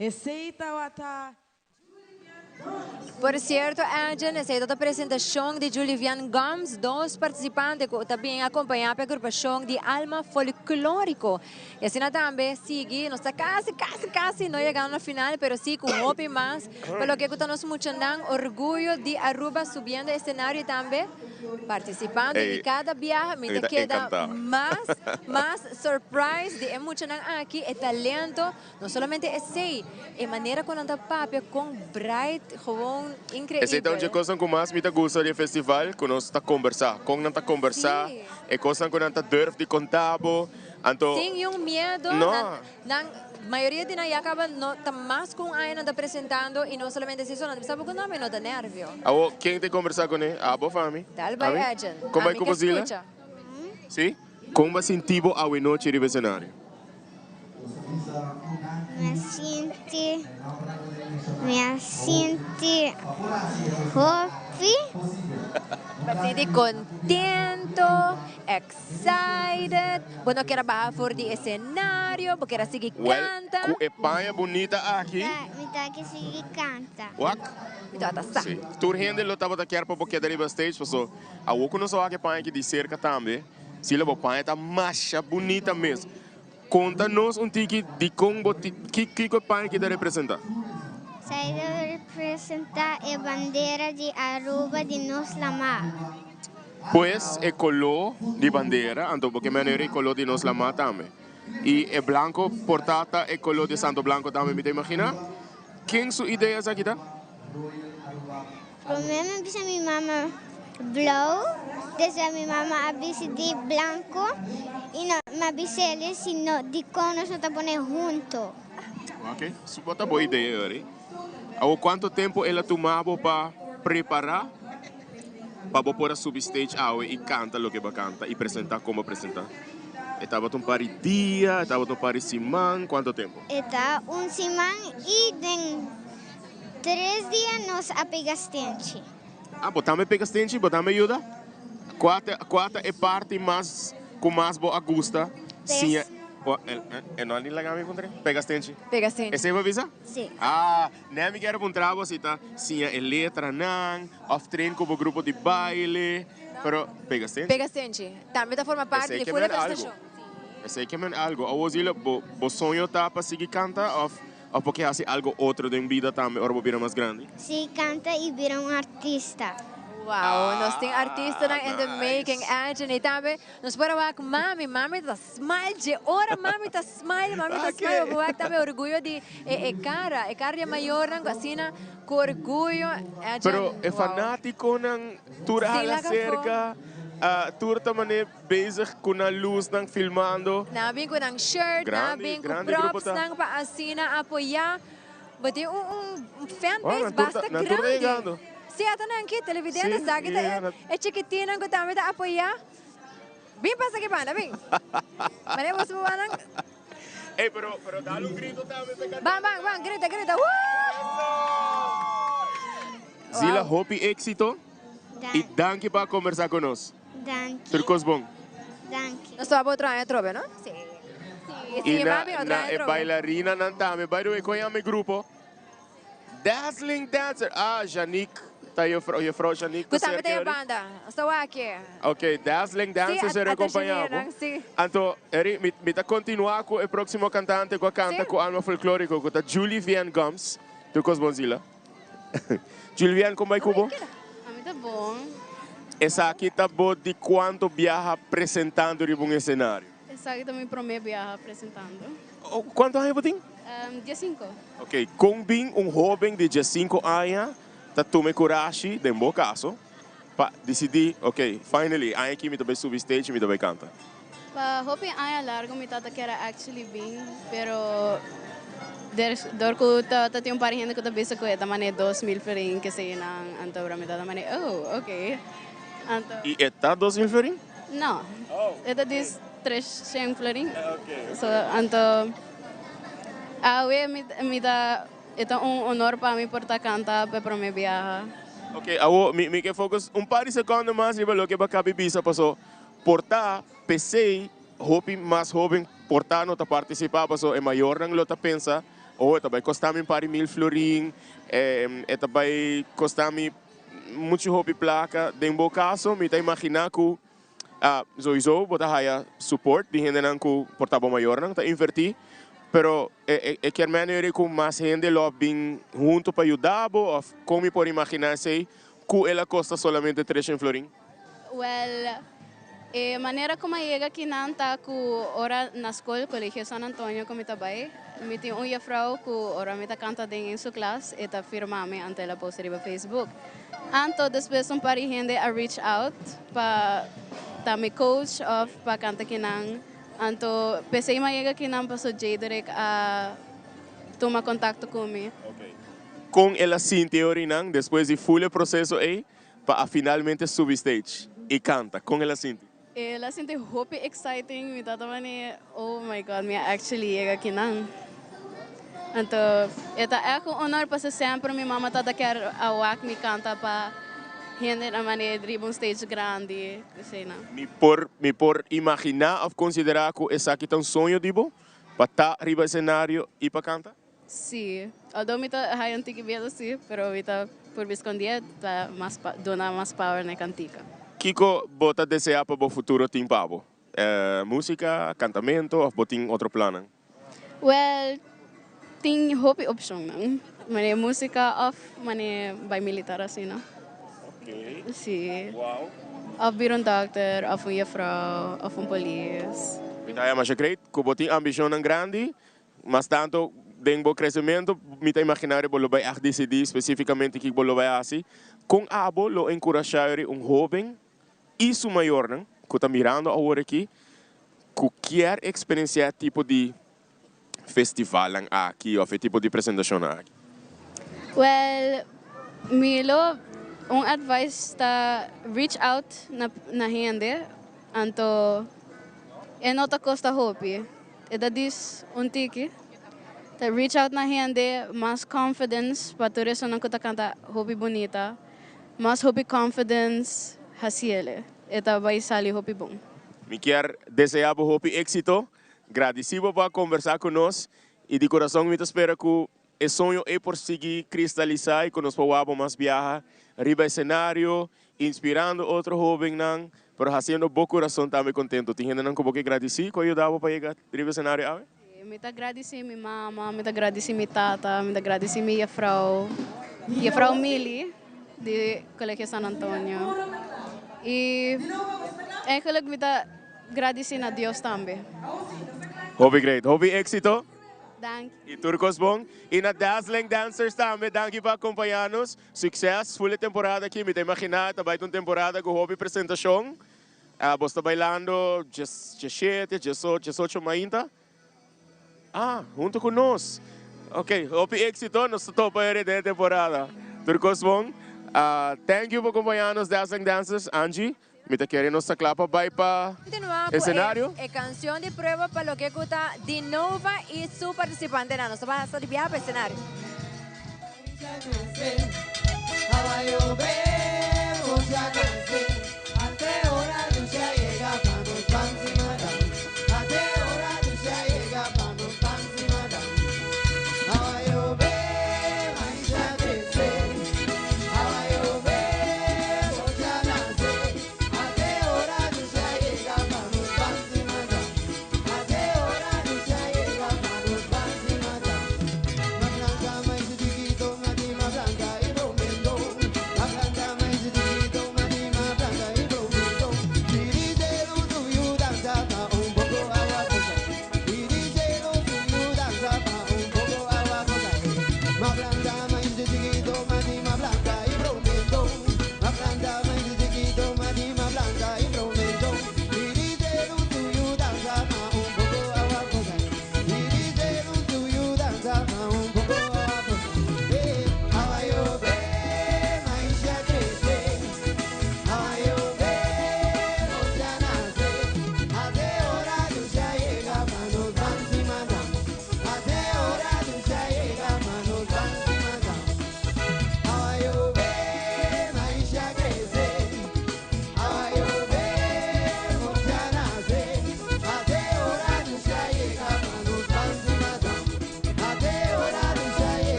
Esey tawata.
Por cierto, Edjean, esey ta ta presentacion di Julivian Gumbs, dos participante cu ta bien acompaña pa e agrupacion di Alma Folklorico. Y asina tambe sigui, nos ta casi, casi, casi no yegando na final, pero si cu hopi mas pa loke cu ta nos muchanan orguyo di Aruba subiendo escenario y tambe participando. Y cada biaha mi ta keda mas, mas surprise di e muchanan aki, e talento. No solamente esey, e manera con nan ta papia con bright, gewoon increibel.
Esey ta un dje cosnan cu mas mi ta gusta di e festival, cu nos ta combersa, con nan ta combersa, e cosnan cu nan ta durf di conta bo, anto.
Sin niun miedo,
No.
nan, nan, mayoria di nan ya caba no ta mas cu un aña nan ta presentando y no solamente esey so, nan ta bisa bo cu no, mi no ta nervio.
Awo, ken ta combersa cu ne? Abo of ami?
Dal bai
Ami?
Edjean,
Con bai
ami
cu
ke
bo Zila?
scucha.
Si? Con bo a sinti bo awenochi riba escenario?
Mi a sinti, mi a sinti hopi.
Mi a sinti contento, excited. Bo no kier a baha for di escenario, bo kier a sigui
Well,
canta.
cu e paña bunita aki.
Mi ta ke sigui canta.
Wak.
Mi tabata sa.
Si. Tur hende lo tabata kier pa bo keda riba stage, paso awor cu nos a wak e paña aki di cerca tambe. Si lo bo paña ta masha bunita mes. Konta nos un tiki dikon bo ti kiko e paña aki ta representa.
Esei ta representa e bandera di Aruba di nos lamá.
Pues e koló di bandera, anto bo ke manera e koló di nos lamá tambe. I e blanko por ta ta e koló di Santo Blanko tambe mi ta imaginá. Ken su idea esaki ta?
Promé mi bisa mi mama blou, despues mi mama a bisa di blanco y no mi a bisa ellos si no dicon nos no ta pone hunto.
Ok, su bo ta bo idea yori. Awor cuanto tempo el a tuma bo pa prepara pa bo por a subi stage awe y canta loke bo a canta y presenta como a presenta? E tabata un par di dia, e tabata un par di siman, cuanto tempo?
E ta un siman y den Tres dia nos a pega stenchi.
Ah, bo tambe pega stenchi? Bo tambe yuda? Kua ta, kua ta e parti mas ku mas bo a gusta siña? E no a ni laga mi puntra. Pega stenchi.
Pega stenchi.
Esei bo a bisa?
Si.
Ah, nè mi kier a puntra bo si ta siña e letranan òf train ku bo grupo di baile, pero pega stenchi.
Pega stenchi. Tambe ta forma parti
Esei
di
ke
full e
men algu.
prestashon.
Esei ke men algu. Awor Zila, bo, bo soño ta pa sigui kanta òf Of bo ke hasi algo otro den bida tambe ora bo bira mas grandi?
Sí, canta y bira un artista.
Wow, nos tin artistanan in the making, Anthony tambe. Nos por a wak mami, mami ta smile dje ora mami ta smile, mami ta smile. Bo por wak tambe orguyo di e e cara, e cara di e mayornan cu asina cu orguyo, Anthony.
Pero e fanaticonan tur a hala cerca, tur ta mane. Bezig cu nan luznan filmando.
Nan a bin cu nan shirt, nan a bin cu propsnan pa asina apoya. Bo tin un un fanbase basta grandi. Si ata nan ki televidente sa ki ta e chikitinnan cu tambe ta apoya. Bin pasa aki banda, bin. Mane boso por wak nan.
Ey, pero pero dal un grito tambe pe cantante.
Ban, ban, ban, grita, grita. Woo!
Zila, hopi exito y danki pa a conversa cu nos.
Danki.
Tur kos bon.
Danki.
Nos topa otro aña atrobe, no? Sí.
Y na, na e bailarinanan tambe. By the way, kon yama e grupo? Dazzling Dancer. Ah, Janique. Ta juffrouw, juffrouw Janique
Ku
ta
tambe
cerca
ta e
ori?
banda. Nos ta wak e.
Ok, Dazzling Dancers
Sí,
a acompaña bo.
Sí.
Anto, Eri, mi, mi ta continua cu e proximo cantante cu a canta
Sí.
cu Alma Folklorico, cu ta Julie Vian Gumbs. Tur kos bon, Zila? Julian, kon bai ku bo?
Ami ta bon.
Esaki ta bo di kuantu biaha presentando riba un esenario?
Esaki ta mi prome biaha presentando.
Kuantu aña bo tin?
Diesinko.
Ok, kon bin un hoben di diesinko aña ta tuma e kurashi, den bo kaso, pa disidí, ok, finally, aña aki mi ta bai subi stage i mi ta bai kanta?
Pa hopi aña largo mi tata kier a actually bin, pero dor cu ta tin un par di hende cu ta bisa cu e ta mane 2000 florin ke nan, anto ora mi tata mane, oh, ok. Anto.
Y e ta 2000 florin?
No, e ta dis 300 florin. So, anto awe mi mi ta, e ta un honor pa mi por ta canta p'e prome biaha.
Ok, awo mi mi ke focus un par di secondo mas riba loke bo a cabi bisa paso Por ta p'esei hopi mas hoben por ta no ta partisipá pasobra e mayornan lo ta pensa, Oh, e ta bai kosta mi un par di mil florin, e ta bai kosta mi muchu hopi plaka. Den bo kaso mi ta imaginá ku souiso bo ta haya support di hendenan ku por ta bo mayornan ta invertí, pero e kier mene yori ku mas hende lo a bin hunto pa yuda bo òf kon mi por imaginá esei ku el a kosta solamente treshen florin?
Wel, e manera ku mi a yega akinan ta ku ora na skol, Colegio San Antonio, ku mi ta bai, mi tin un jefrouw ku ora mi ta kanta den su klas e ta firma mi anto el a post riba Facebook. Anto despues un par di hende a reach out pa ta mi coach of pa kanta kinan. Anto p'esei mi a yega kinan paso Jaderick a tuma kontakto ku mi.
Kon el a sinti e orinan despues di ful e proseso ei pa a finalmente subi stage i kanta? Kon el a sinti?
El a sinti hopi exciting, mi tata mane oh my God mi a actually yega kinan. Anto e ta echt un honor pasobra semper mi mama tata kier a wak mi kanta pa hende na mane riba un stage grandi asina.
Mi por mi por imaginá òf konsiderá ku esaki ta un soño di bo pa ta riba esenario i pa kanta?
Sí, although mi ta haya un tiki miedo sí, pero mi ta purba escondié pa mas duna mas power na e cantica.
Kiko bo ta desea pa bo futuro tin pa bo? Musica, cantamento of bo tin otro plannan?
Well, tin hopi opcionnan, manera musica of manera bai militar asina. Sí. Of bira un dokter, of un juffrouw, of un polis.
Mi ta haya masha great ku bo tin ambicionnan grandi. Mas tanto den bo crecemento, mi ta imagina bo lo bay echt dicidi specificamente kico bo lo bay haci. Con abo lo encurasha eri un hoben y su mayornan cu ta mirando awor aki cu kier experiencia e tipo di festivalnan aki of e tipo di presentacionnan aki?
Well, mi lo un advice ta reach out na hende, anto e no ta costa hopi. E ta dis un tiki ta reach out na hende mas confidence pa tur esunnan ku ta kanta hopi bunita mas hopi confidence hasiele e ta bai sali hopi bon.
Mi kier desea bo hopi exito, gradici bo pa conversa cu nos y di corazon mi ta spera cu e soño ey por sigui cristalisa y cu nos por wak bo mas biaha riba escenario inspirando otro hobennan, pero haciendo bo curason tambe contento. Tin hendenan cu bo ke gradici cu a yuda bo pa yega riba escenario awe?
Si, mi ta gradici mi mama, mi ta gradici mi tata, mi ta gradici mi jefrouw, jefrouw Mili di Colegio San Antonio. Y eigenlijk mi ta gradici na Dios tambe.
Hopi great, hopi exito.
Danki.
Y tur cos bon. Y na Dazzling Dancers tambe, danki pa acompaña nos. Succes full e temporada aki, mi ta imagina ta bai ta un temporada cu hopi presentacion. Bos ta bailando djeshete, djesocho mainta? Ah, hunto cu nos. Ok, hopi exito, nos ta topa eri den e temporada. Tur cos bon. Thank you pa acompaña nos Dazzling Dancers. Angie, mi ta kere nos ta cla pa bai pa
Continua cu
escenario.
e cancion di prueba pa loke cu ta di Nova y su participantenan. Nos ta basta di biaha pa escenario.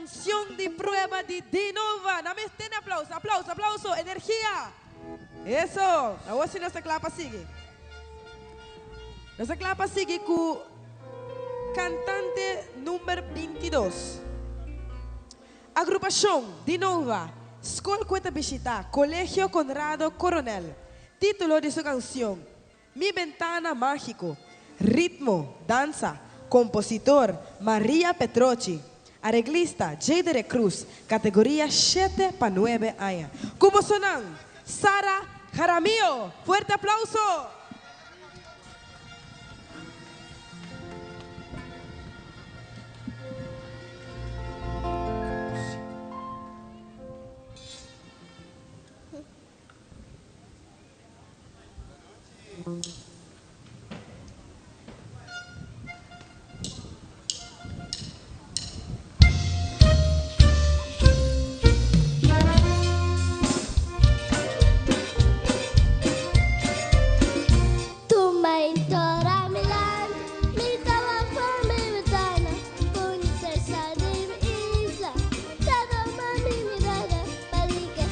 canción di prueba di Dinova. Na mes tene aplauso, aplauso, aplauso, energia. Eso. Awor si nos ta cla pa sigui. Nos ta cla pa sigui cu cantante number 22. Agrupacion Dinova, Skol cu e ta bishita, Colegio Conrado Coronel. Titulo di su cancion, Mi Bentana Magico. Ritmo, Danza, Compositor, Maria Petrochi. Areglista, Jadere Cruz. Categoria shete pa nuebe aña. Cu bosonan, Sara Jaramillo. Fuerte aplauso!
Tumba intora Milan, mi tawa for mi ventana, princesa di mi isla, ta doma mi mirada, palika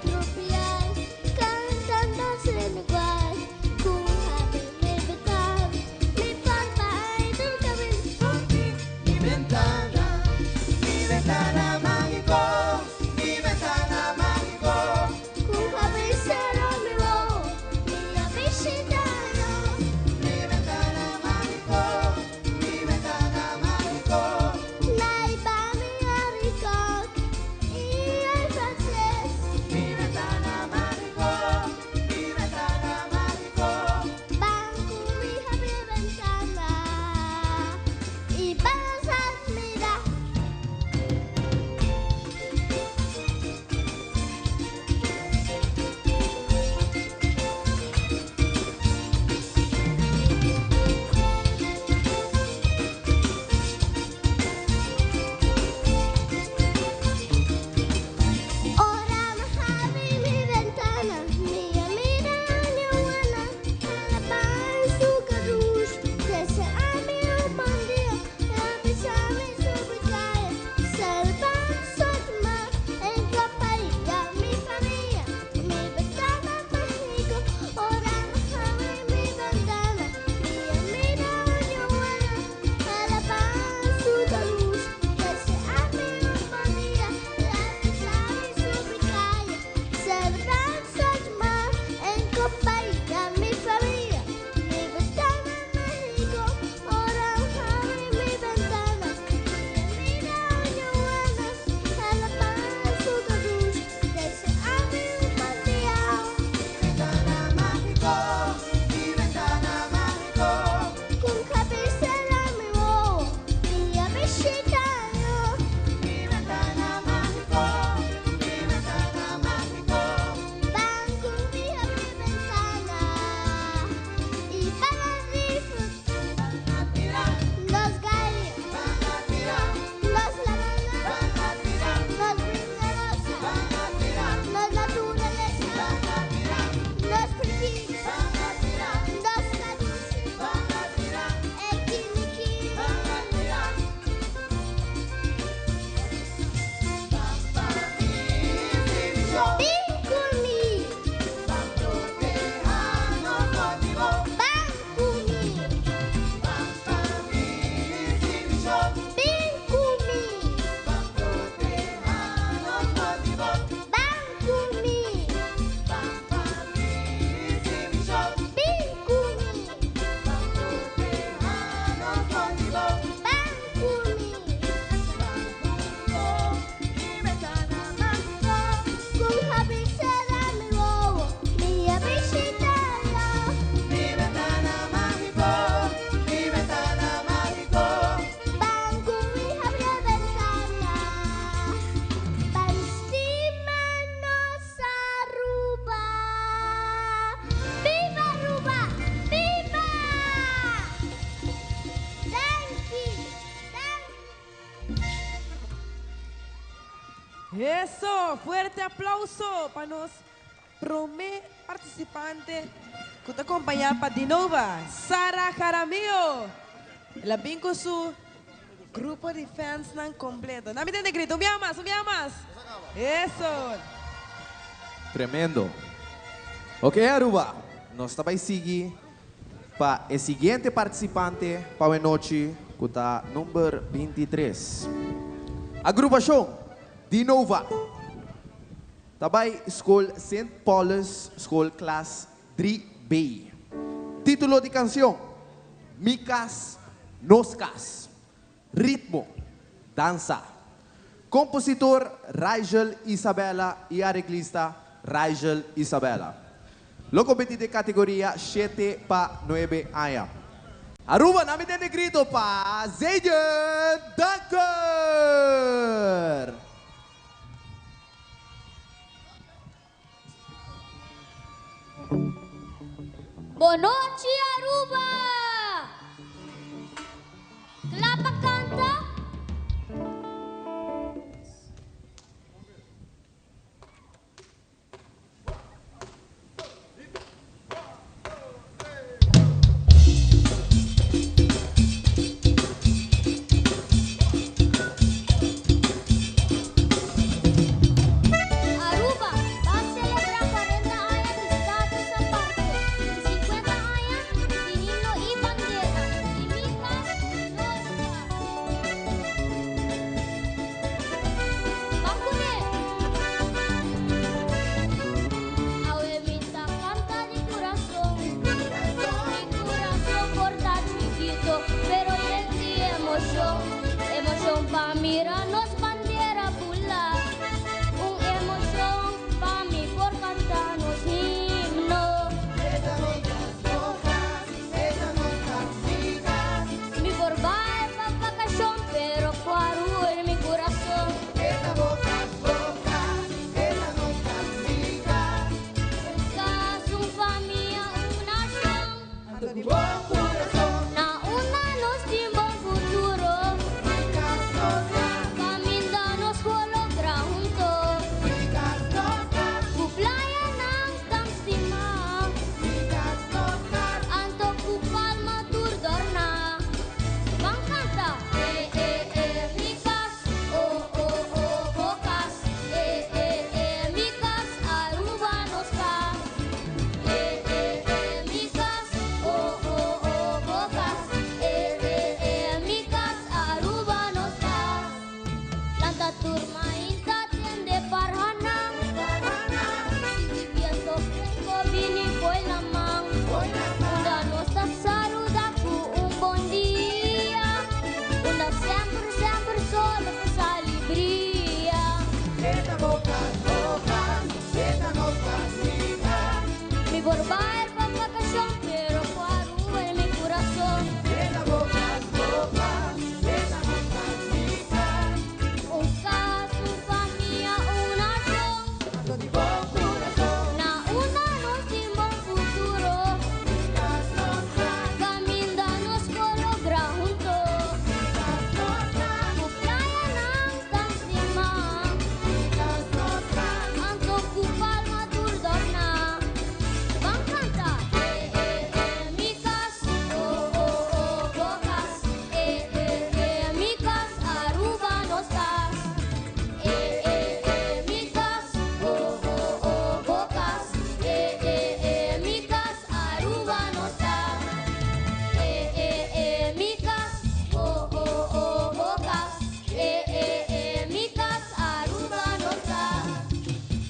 tropial, cantando sin igual, cu happy mi ventana, mi papa ay nunca mi
Mi ventana, mi ventana mágico, mi ventana mágico.
Cu happy cero mi wowo, mi abecedario.
Mi ventana mágico, mi ventana mágico.
Naiba mi haricot, y el francés.
Mi ventana mágico, mi ventana mágico.
Banco mi happy ventana y vas a admirar. Ora abre mi ventana, mi amiga Joana, ela vai su luz, desde a mi un buen día, avisame sobre calle, selva, sotma, en compañía, mi familia, mi ventana mágico, ora abre mi ventana, mi amiga Joana, ela vai su luz, desde a mi un buen día, avisame sobre calle, selva, sotma, en compañía, mi familia, mi ventana mágico, ora abre mi ventana, mi amiga Joana, ela vai su luz, desde a mi un buen día.
Ventana mágico, mi ventana mágico.
Con cabecera mi wowo, mi abecedario.
Mi ventana mágico, mi ventana mágico.
Banco mi abre ventana y para disfrutar los gallos, los lavanas, los brinderosa, los naturaleza, los perfis, los caduces, el quiniquí. Ven conmigo. Van conmigo. Ven conmigo. Van conmigo. Ven conmigo. Van conmigo. Con cabecera mi wowo, mi abecedario.
Mi ventana mágico, mi ventana mágico.
Banco mi abre ventana, pa' nos Aruba. ¡Viva Aruba! ¡Viva! Thank you.
Eso, fuerte aplauso pa nos prome participante cu ta acompaña pa Dinova, Sara Jaramillo. El a bin cu su Grupo di fansnan kompleto. Nan mi tende grita, un biaha mas, un biaha mas. Eso!
Tremendo. Ok Aruba, nos ta bai sigui pa e siguiente participante pa awe nochi cu ta number 23. Agrupacion Di Nova ta bai School Sint Paulus School Klas 3B. Titulo di cancion, Mi Cas, Nos Cas. Ritmo, Dansa. Compositor Rigel Isabella y areglista Rigel Isabella. Lo competi den categoria shete pa nuebe aña. Aruba, nan mi tende grito pa Zayden Dunker!
Bonochi Aruba! Kla pa kanta? Aruba ta celebra 40 aña di Status Aparte y 50 aña di Himno y Bandera di Mi Cas, Nos Cas. Ban cune! Awe mi ta canta di curason. Mi curason por ta chikito, pero yen di emocion. Emocion pa mira nos bandera bula. Un emocion pa mi por canta nos himno. Mi por bai pa vacacion, pero cu Aruba den mi curason. Un cas, un famia, un nacion. Na unda nos tin bon futuro. Caminda nos por logra hunto. Cu playanan tan stima. Anto cu palma tur dorna. Ban canta. E, e, e, mi cas. O, o, o, bo cas. E, e, e, mi cas. Aruba nos cas. E, e, e, mi cas. O, o, o, bo cas. E, e, e, mi cas. Aruba nos cas. Lanta tur mainta tende parhanan. Sinti biento fresco bini fo'i laman. Unda nos ta saluda cu un bon dia. Unda semper, semper solo ta sali bria. Mi por bai pa vacacion, pero cu Aruba den mi curason. Un cas, un famia, un nacion. Na unda nos tin bon futuro. Caminda nos por logra hunto. Cu playanan tan stima. Anto cu palma tur dorna. Ban canta. E, e, e, mi cas. O, o, o, bo cas. E, e, e, mi cas. Aruba nos cas. E, e, e, mi cas. O, o, o, bo cas. E, e, e, mi cas. Aruba nos cas. E, e, e, mi cas. O, o, o, bo cas. E, e, e, mi cas. Aruba nos cas.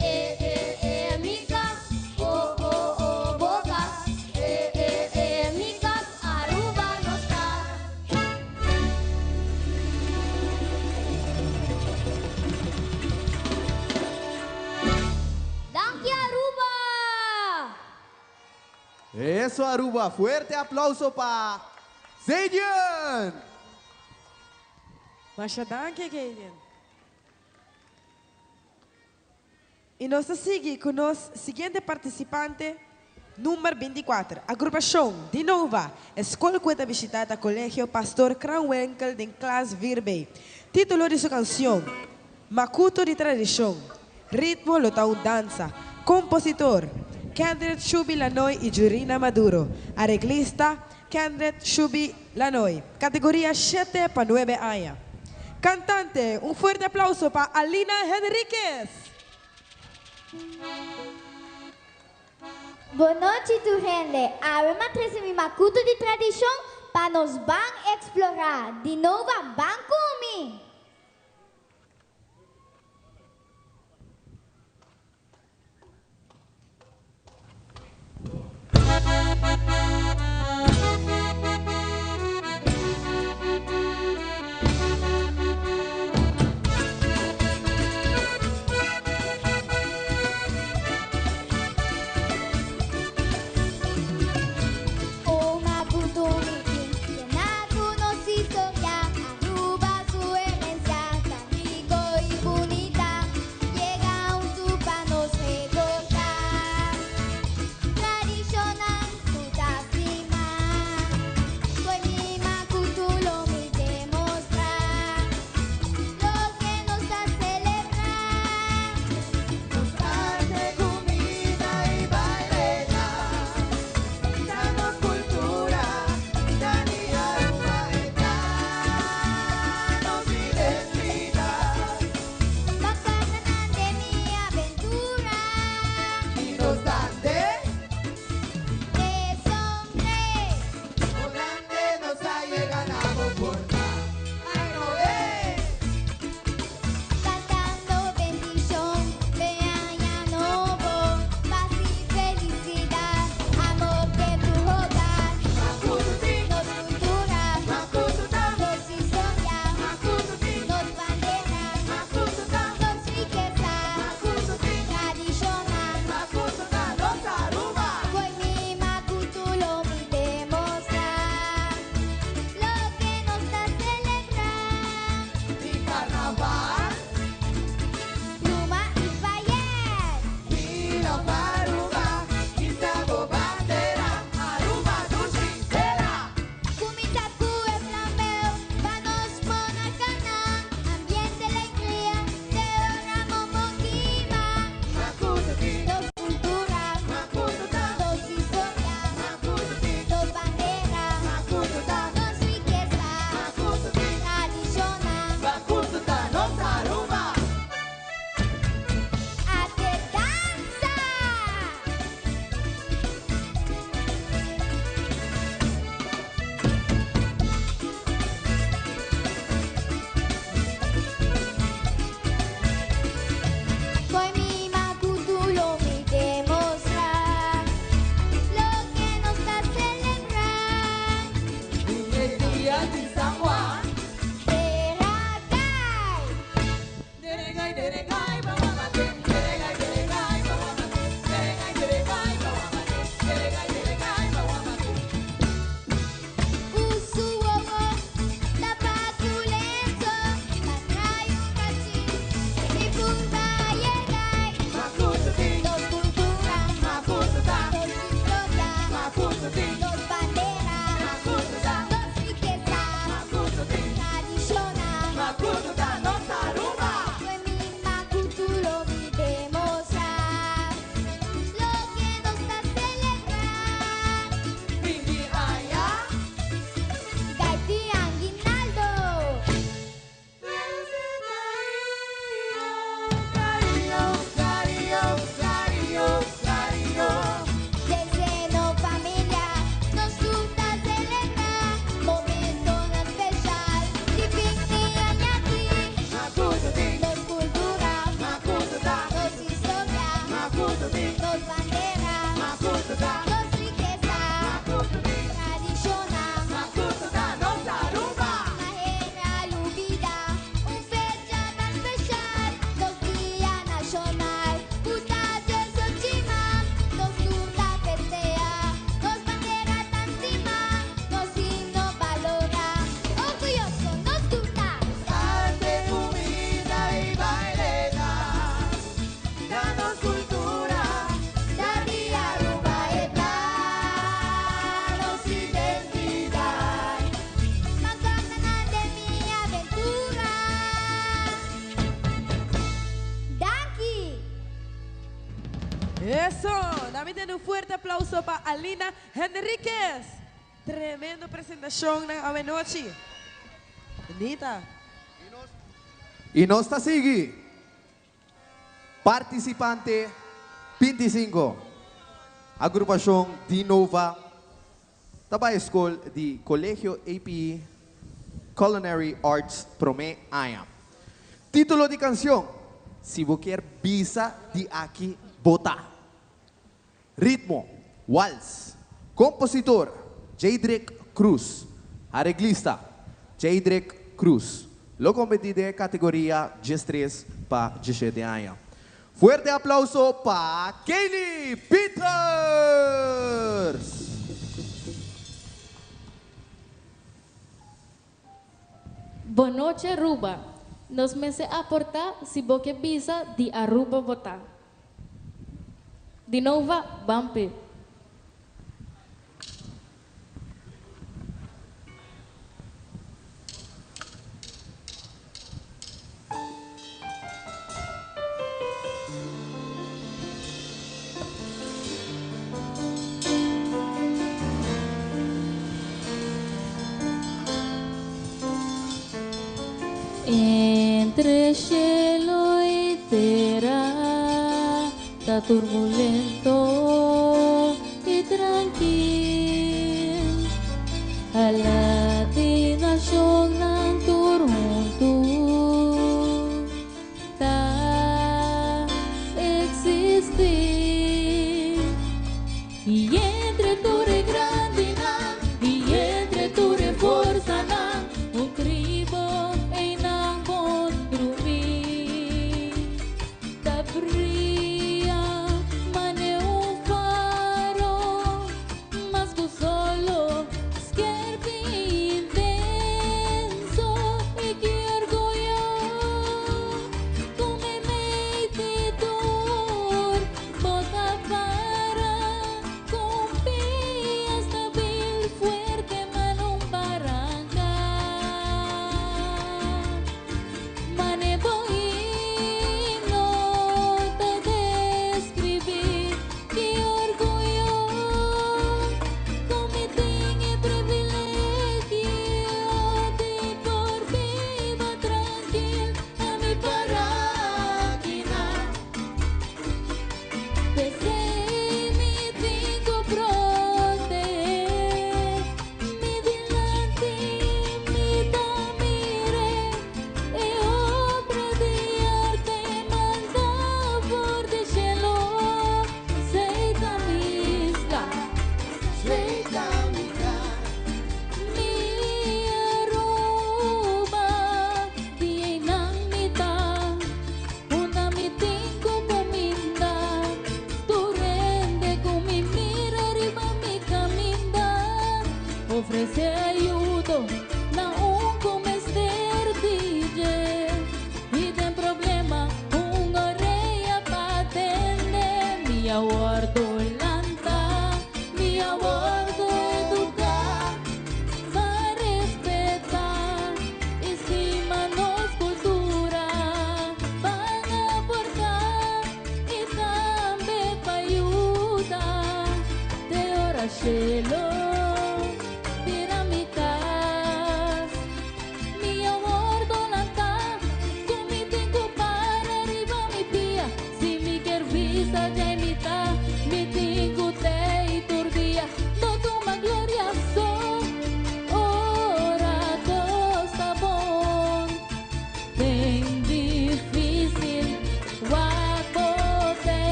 E, e, e, mi cas. O, o, o, bo cas. E, e, e, mi cas. Aruba nos cas. Danki Aruba!
Eso Aruba, fuerte aplauso pa Zaydian!
Masha danki Kayden. Y nos ta sigui cu nos siguiente participante number 24, Agrupacion Di Nova, e scol cu e ta bishita ta Colegio Pastor Kranwenkel den klas 4B. Titulo di su cancion, Macuto di Tradicion. Ritmo lo ta un danza. Compositor, Kendrick Shubi Lanoy y Jurina Maduro. Areglista, Kendred Shubi Lanoy. Categoria 7 pa 9 aña. Cantante, un fuerte aplauso pa Alina Henriquez.
Bon nochi tur hende, awe m'a trese mi makutu di tradishon pa nos ban eksplorá di nova ban ku mi! O makutu mi tin, yena ku nos historia, Aruba su herencia tan rico y bunita, yega huntu pa nos recordá. Tradishonnan ku ta stima, koe mi makutu lo mi demostrá, loke nos ta selebrá.
Nos arte, comida y bailenan, ta nos cultura, ta di Aruba e ta nos identidad.
Bacandanan de mi aventura.
Y nos dan de
De sombre.
Grande nos ha llegado por Ay, no ve.
Cantando bendición, de año nuevo, paz y felicidad, amor de tu hogar. Nos cultura, nos historia, nos bandera, nos riqueza, tradicional. Con mi macutu lo mi demostrar, lo que nos da celebrar.
Mi carnaval,
Pluma y Fayette.
Mira Aruba, quizá bandera, Aruba dushi tera.
Kumita ku e flambeo, pa nos monarcanan, ambiente alegría, te honramos moquima. Nos cultura, nos historia, nos bandera, nos riqueza, tradicional.
Nos Aruba.
¡Ate danza! Con mi macutu lo mi demostrar, lo que nos da celebrar.
El día de San Juan.
Terragai.
Deregai, deregai, babamate. Deregai, deregai, babamate. Deregai, deregai, babamate. Deregai, deregai, babamate.
Usuowo, tapaculenzo, patrayo cachi, y purba llegai. Nos cultura, nos historia, nos bandera, nos riqueza, tradicional.
Nos Aruba.
Con mi macutu lo mi demostrar, lo que nos da celebrar.
Bindi aya.
Gaiti Aguinaldo.
Cario, cario, cario.
Desde no familia nos gusta celebrar momento especial. Divini aquí. Nos cultura, nos historia, nos bandera, nos riqueza, tradicional.
Nos Aruba.
Majera lubida, un fecha tan especial, nos día nacional, gusta Dios chima, nos gusta festear, nos bandera tan cima, nos himno valora, orgulloso nos gusta.
Arte, comida y bailena, danos cultura,
Dari Aruba e
danos identidad.
Macanana de mi aventura. Danki.
Eso, dame un fuerte aplauso para Alina Henriquez. Tremendo presentacion nan awe nochi. Nita.
Y nos ta sigui. Participante 25. Agrupacion Di Nova ta bay scol di Colegio APE Culinary Arts prome aña. Titulo di cancion, Si bo kier bisa di aki bo ta. Ritmo, Wals. Compositor, Jadrick Cruz. Areglista, Jadrick Cruz. Lo competi den e categoria 13 pa 17 aña. Fuerte aplauso pa Kaylee Peters!
Bon nochi Aruba. Nos mester aporta si bo ke bisa di Aruba bo ta. Di Nova, ban p'e. Entre cielo y tera ta turbulento y trankil. Ala di nashonnan tur huntu ta eksistí. I entre tur e grandinan i entre tur e forsanan, un tribo einan bon drumí ta bria mane un faro, mas ku solo skerpi.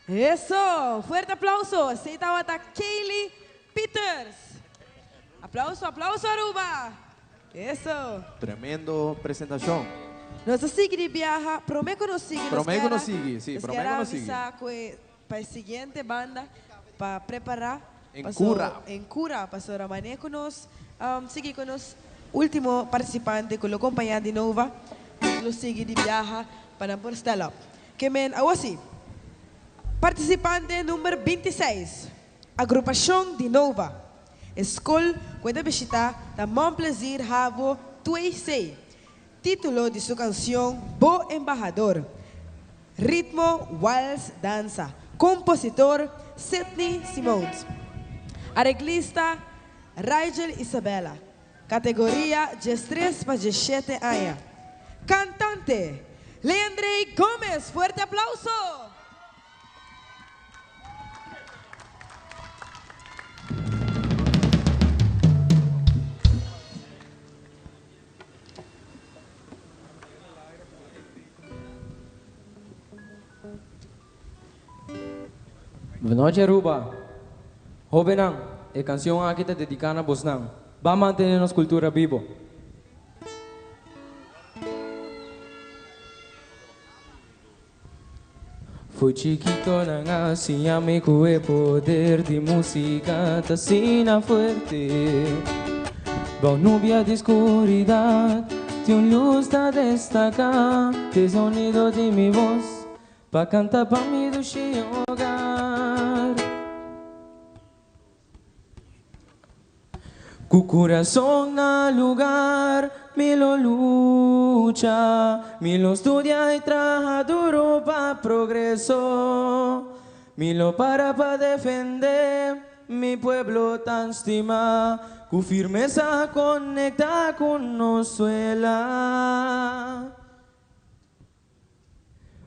Eso, fuerte aplauso. Esey tabata Kaylee Pieters. Aplauso, aplauso Aruba. Eso.
Tremendo presentacion.
Nos ta sigui di biaha, prome cu nos sigui, nos
Prome cu
kier
nos sigui, si,
nos
prome
kier
cu nos sigui.
avisa cu e pa e siguiente banda pa prepara.
En
paso
cura.
En cura, pasobra mane cu nos sigui cu nos ultimo participante cu lo compaña di Nova, nos lo sigui di biaha pa nan por stel up. Ke men awo si. Participante number 26, Agrupacion di Nova. E scol cu e ta bishita ta Mon Plaisir Havo Twee C. Titulo di su cancion Bo Embahador. Ritmo Wals Danza. Compositor Sidney Simons. Areglista Rigel Isabella. Categoria 13 pa 17 aña. Cantante Leandrey Gomez. Fuerte aplauso!
Buenochi Aruba. Hobennan, e cancion aki ta dedica na bosnan. Ban mantene nos cultura bibo. Foi chikito nan a siña mi cu e poder di musica ta asina fuerte. Bao nubia di scuridad tin un luz ta destaca, t'e sonido di mi voz pa canta pa mi dushi hogar. Ku kurason na lugar mi lo lucha, mi lo studia i traha duro pa progreso. Mi lo para pa defende mi pueblo tan stima, ku firmesa konekta ku nos suela.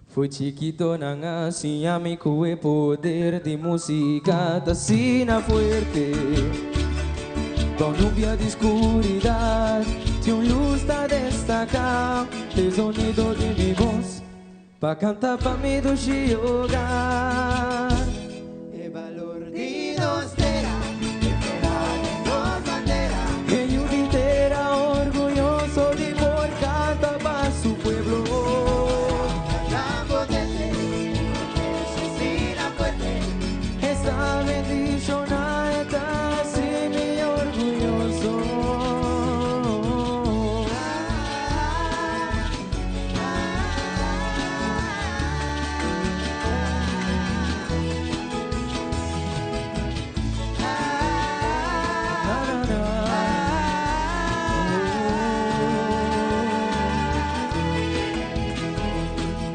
Foi chikito nan a siña mi ku e poder di músika ta asina fuerte. Bou nubia di skuridat tin un lus ta destaká, t'e zonido di mi bos pa kanta pa mi dushi hogar.
E balor di nos tera, reflehá den nos bandera.
E yu di tera orguyoso di por canta pa su pueblo.
Tan potente, asesina fuerte.
Esta bendiciona e ta haci mi orguyoso.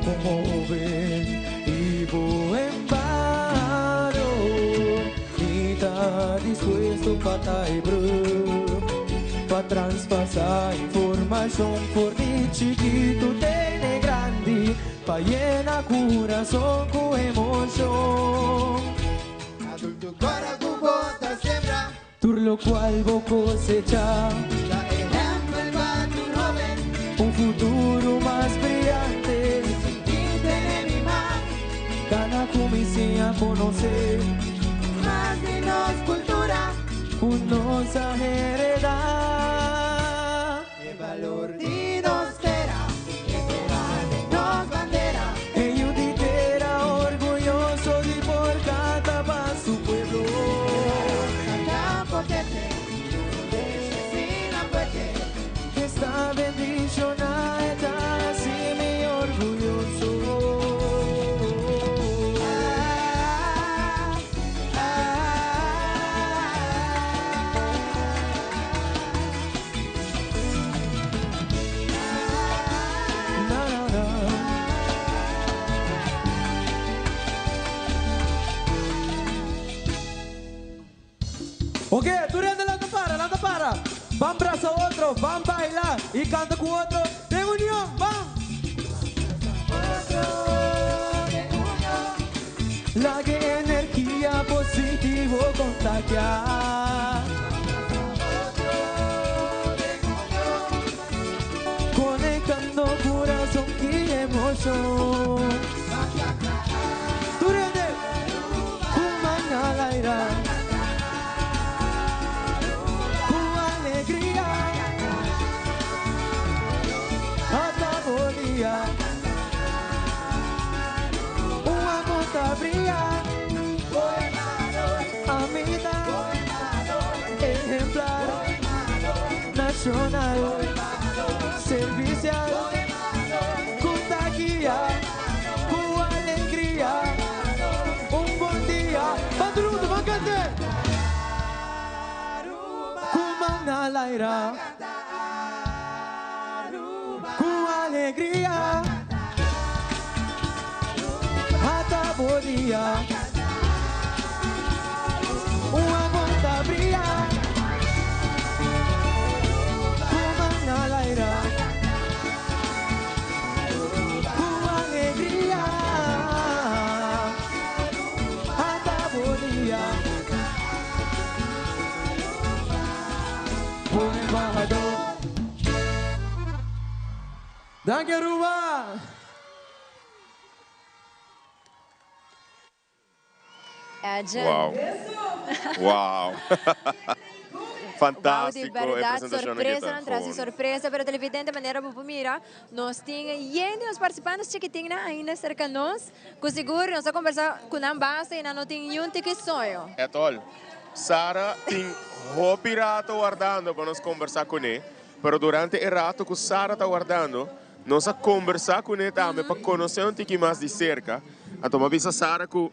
Un joven y buen varón y ta dispuesto pa taibru pa traspasar información for di chiquito tene grandi pa llena corazón cu emoción.
Adulto cora cu bota sembra.
Tur lo cual bo cosecha.
Ta ehempel pa tur hoben.
Un futuro mas brillante.
Tene mi man.
Cana cuminsa conoce.
Mas di nos cultura.
Cu nos a hereda.
E balor di nos tera. Reflehá den nos bandera.
E yu di tera orguyoso di por canta pa su pueblo.
Tan potente, asesina fuerte.
Esta bendiciona ta haci mi orguyoso. Na, na, na.
Ok, tur hende lanta para, lanta para. Ban brasa otro, ban baila y canta cu otro den union, ban!
Laga e energia positivo contagia. Conectando corazón y emoción.
Tur hende!
Profesional, servicial, cu ta guia, cu alegria, un bon dia pa tur hunto ban cant'e. Cu man na laira, cu alegria, ata bo dia, un amor ta bria. Cu man na laira, cu alegria, ata bo dia. Bo embahador. Danki Aruba!
Wow. Wow. Fantástiko
Wow, di
e
berdad
presentashon aki
sorpresa
ta.
nan tras di sorpresa, pero televidente manera bo por mira nos tin yen di nos participantes chikitinnan ainda cerca nos cu sigur nos a conversa cu nan basta y nan no tin niun tiki soño.
At all. Sara tin hopi rato wardando pa nos conversa cune, pero durante e rato cu Sara ta wardando, nos a conversa cune tambe pa conoce un tiki mas di cerca. Anto mi a bisa Sara cu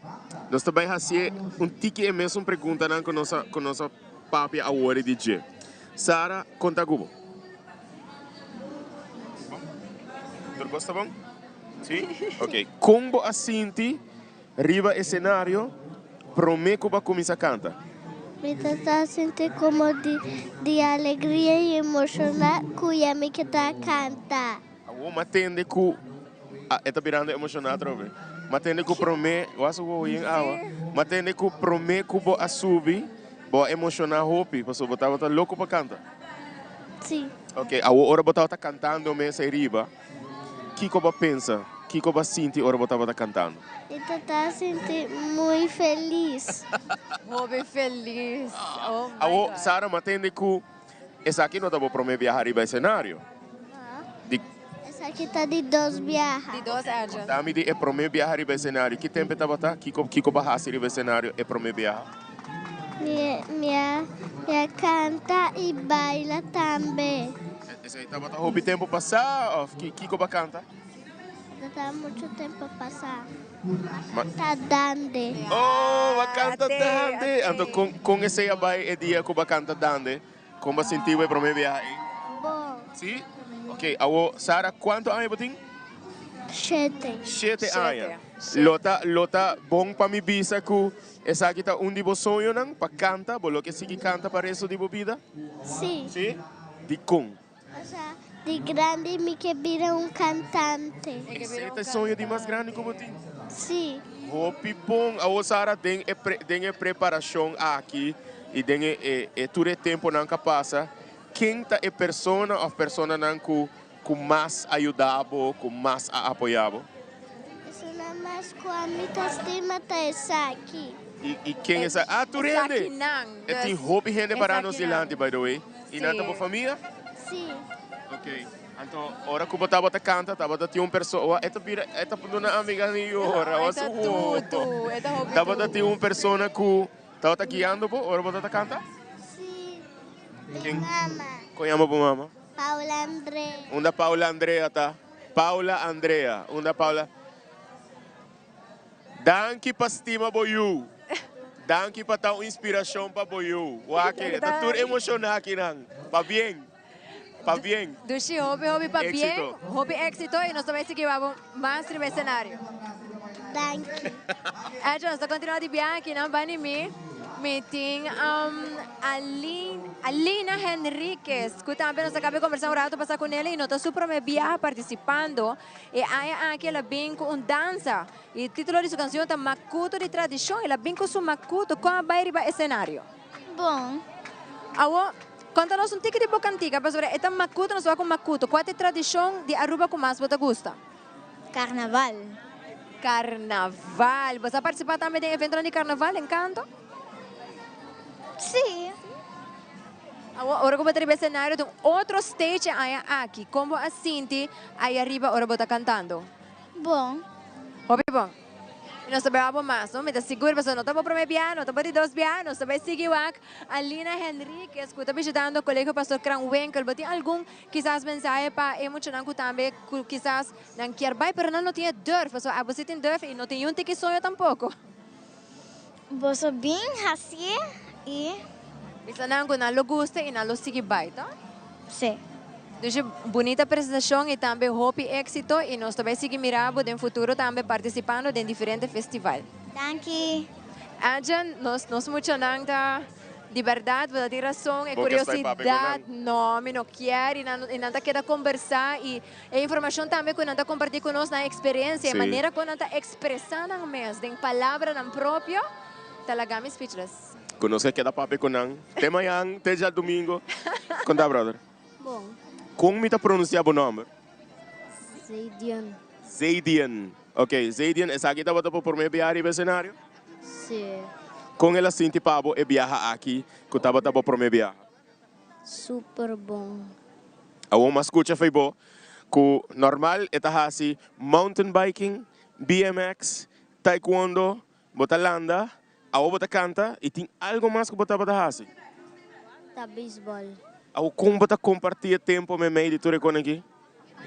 nos ta bay hacié un tiki e mesun preguntanan cu nos a cu nos a papia awor di dje. Sara, conta cu bo. Bon? Tur cos ta bon? Si? Ok. Con bo a sinti Riba escenario prome cu bo a cuminsa canta?
Mi ta ta sinti como di di alegria y emociona cu ya mi ke ta canta.
Awor m'a tende cu a e ta birando emociona atrobe. M'a tende cu prome, wak su wowo yen awa. M'a tende cu prome cu bo a subi bo a emociona hopi pasobra bo tabata loco pa canta.
Si.
Ok, awor ora bo tabata cantando mes ariba. Kiko bo a pensa? Kiko bo a sinti ora bo tabata kantando?
Mi tabata sinti muy felis.
Hopi felis. Oh my
Awo,
God.
Sara, mi a tende ku esaki no ta bo promé biaha riba esenario.
No.
Di.
Esaki ta di dos biaha.
Di dos, Arjan.
Konta mi di e promé biaha riba esenario. Ki tempu e tabata? Kiko, kiko bo a hasi riba esenario e promé biaha?
Mi, mi a, mi a kanta i baila tambe.
Esei tabata hopi tempu pasá òf kiko bo a kanta?
Tabata muchu tempu pasá. Bo a kanta dande.
Oh, bo a kanta dande! Anto kon kon esei a bai e dia ku bo a kanta dande? Kon bo a sinti bo e promé biaha ei?
Bon.
Sí? Oké, awor Sara, kuantu aña bo tin?
Shete.
Shete aña. Lo ta lo ta bon pa mi bisa ku esaki ta un di bo soñonan pa kanta? Bo lo ke sigui kanta pa resto di bo bida?
Sí.
Sí? Dikon?
Osea, di grandi mi ke bira un kantante.
Esei ta e soño di mas grandi ku bo tin?
Sí.
Hopi bon. Awor Sara, den e den e preparashon aki i den e e tur e temponan ku a pasa, ken ta e persona òf personanan ku ku mas a yuda bo, ku mas a apoyá bo?
Persona mas ku ami ta stima ta esaki.
I i ken esaki? Ah, tur hende!
Esakinan.
E tin hopi hende pará nos dilanti, by the way. I nan ta bo famia?
Sí.
Ok. Anto, ora ku bo tabata kanta, tabata tin un perso-, e ta bira, e ta duna amiga di yora,
E ta tutu, e ta hopi tutu.
Tabata tin un persona ku tabata guiando bo ora bo tabata kanta?
Sí, mi mama.
Kon yama bo mama?
Paula Andrea.
Unda Paula Andrea ta? Paula Andrea, unda Paula? Danki pa stima bo yu. Danki pa ta un inspiracion pa bo yu. Wak e ta tur emociona akinan. Pabien. Pabien.
Dushi hopi hopi pabien.
Exito.
Hopi exito y nos ta bay sigui wak bo mas riba escenario.
Danki.
Angela, nos ta continua di biaha akinan bani mi. Mi tin Alina Henriquez cu tambe nos a caba di conversa un rato pasa cu nel y no ta su prome biaha participando. E aña aki el a bin cu un dansa y titulo di su cancion ta Macuto di Tradicion. El a bin cu su macuto. Con a bay riba escenario?
Bon.
Awo, conta nos un tiki di bo cantica pasobra e ta macuto, nos wak cu macuto. Cua ta e tradicion di Aruba cu mas bo ta gusta?
Carnaval.
Carnaval. Bo sa participa tambe den eventonan di carnaval, Encanto?
Sí.
Awor, ora ku bo ta riba e senario ta un otro stage e aña aki. Kon bo a sinti aya riba ora bo ta kantando?
Bon.
Hopi bon. I nos ta bai wak bo mas, no? Mi ta sigur pasobra no ta bo prome biaha, no ta bo di dos biaha, nos ta bai sigui wak Alina Henriquez ku ta bishitando Colegio Pastor Kranwinkel. Bo tin algun kisas mensahe pa e muchanan ku tambe ku kisas nan kier bai pero nan no tin e durf, pasobra abo si tin durf i no tin yun tiki soño tampoko.
Boso bin hasié i.
Bisa nan ku nan lo gusta i nan lo sigui bai, to?
Sí.
Dushi bunita presentashon i tambe hopi éksito i nos ta bai sigui mira bo den futuro tambe partisipando den diferente festival.
Danki.
Adjan, nos nos muchanan ta di bèrdat bo ta tin rason, e
Bo ke sta e papia ku
kuriosidad,
nan?
no, mi no kier i nan i nan ta keda kombersá i E informashon tambe ku nan ta kompartí ku nos, nan eksperensia, e manera kon nan ta ekspresá nan mes den palabranan propio, ta laga mi speechless.
Ku nos ke keda papia ku nan te mañan, te djadumingo. Kon ta, brother?
Bon.
Kon mi ta pronunsiá bo nòmber?
Zaydian.
Zaydian. Ok, Zaydian, esaki tabata bo promé biaha riba esenario?
Sí.
Kon el a sinti pa bo e biaha aki ku tabata bo promé biaha?
Super bon.
Awor m'a scucha fei bo cu normal e ta haci mountain biking, BMX, taekwondo, bo ta landa, awor bo ta canta y tin algo mas cu bo tabata haci?
Ta baseball.
Awor con bo ta comparti e tempo meimei di tur e con aki?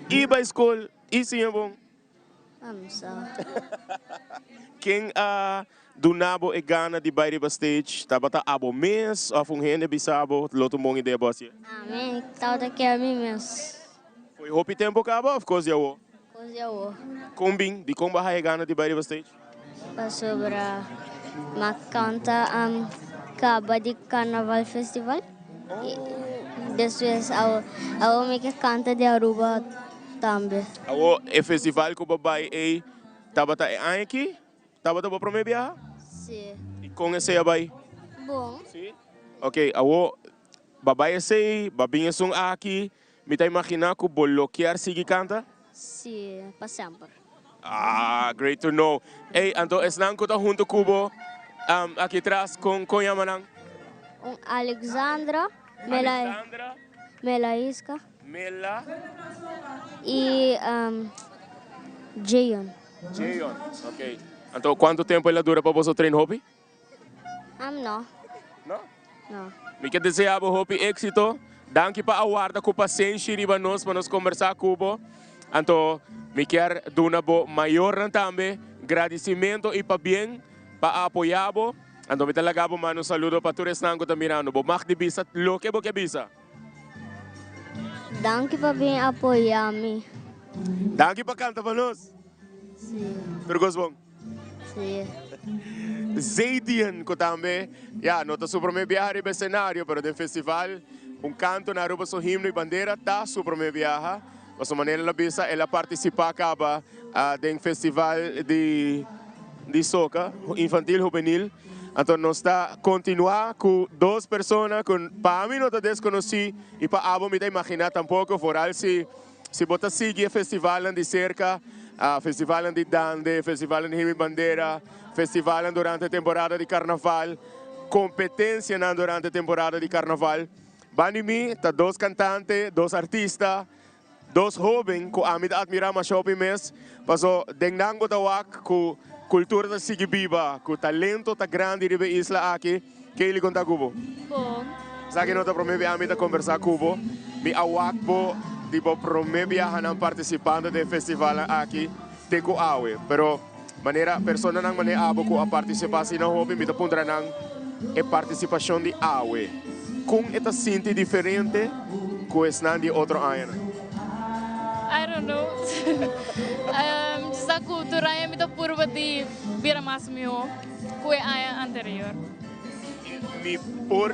Y bay school y siña bon? Ken a duna bo e gana di bai riba stage? Tabata abo mes of un hende bisa bo lo ta un bon idea bo hasié?
Ami tabata kier mi mes.
Foi hopi tempo kaba of kos di awo?
Kos di awo.
Kon bin? Dikon bo a haya gana di bai riba stage?
Pasobra m'a kanta kaba di Carnaval Festival i despues awo mi ke kanta di Aruba tambe.
Awo e festival ku bo bai ei tabata e aña aki? Tabata bo prome biaha?
Si.
I kon esei a bai?
Bon.
Si? Ok, awo ba bai esei, ba bin esun aki, mi ta imagina ku bo lo kier sigui kanta?
Si, pa semper.
Ah, great to know. Ey, anto esnan ku ta hunto ku bo aki tras, kon kon yama nan?
Un Alexandra,
Alexandra.
Melaiska.
Mela.
I Jayon.
Jayon, ok. Anto kuantu tempu el a dura pa boso train hopi?
No.
No?
No.
Mi ke desea bo hopi éxito. Danki pa a warda ku pasenshi riba nos pa nos kombersá ku bo. Anto mi kier duna bo mayornan tambe gradisimentu i pabien pa a apoyá bo. Anto mi ta laga bo manda un saludo pa tur esnan ku ta mirando bo. Mag di bisa loke bo ke bisa.
Danki pa bin apoyá mi.
Danki pa kanta pa nos.
Sí.
Tur kos bon?
Sí.
Zaydian ku tambe ya no ta su prome biaha riba escenario pero den festival Un Canto na Aruba su himno y bandera ta su prome biaha. Pasobra manera el a bisa el a participa caba den festival di di soca infantil juvenil. Anto nos ta continua cu dos persona cu pa mi no ta desconoci y pa abo mi ta imagina tampoco vooral si Si bo ta sigui e festivalnan di serka, festivalnan di dande, festivalnan di himno y bandera, festivalnan durante temporada di karnaval, kompetensianan durante temporada di karnaval, banda di mi ta dos kantante, dos artista, dos hóben ku ami ta atmirá masha hopi mes, paso den nan bo ta wak ku kultura ta sigui biba, ku talento ta grandi riba e isla aki. Kaylee konta ku bo.
Bon.
Esaki no ta prome biaha mi ta kombersá ku bo. Mi a wak bo di bo prome biahanan partisipando den e festivalnan aki te ku awe. Pero manera personanan manera abo ku a partisipá asina hopi mi ta puntra nan e partisipashon di awe kon e ta sinti diferente ku esnan di e otro añanan?
I don't know. Sa ku tur aña mi ta purba di bira mas mihó. Ku e aña anterior.
Mi por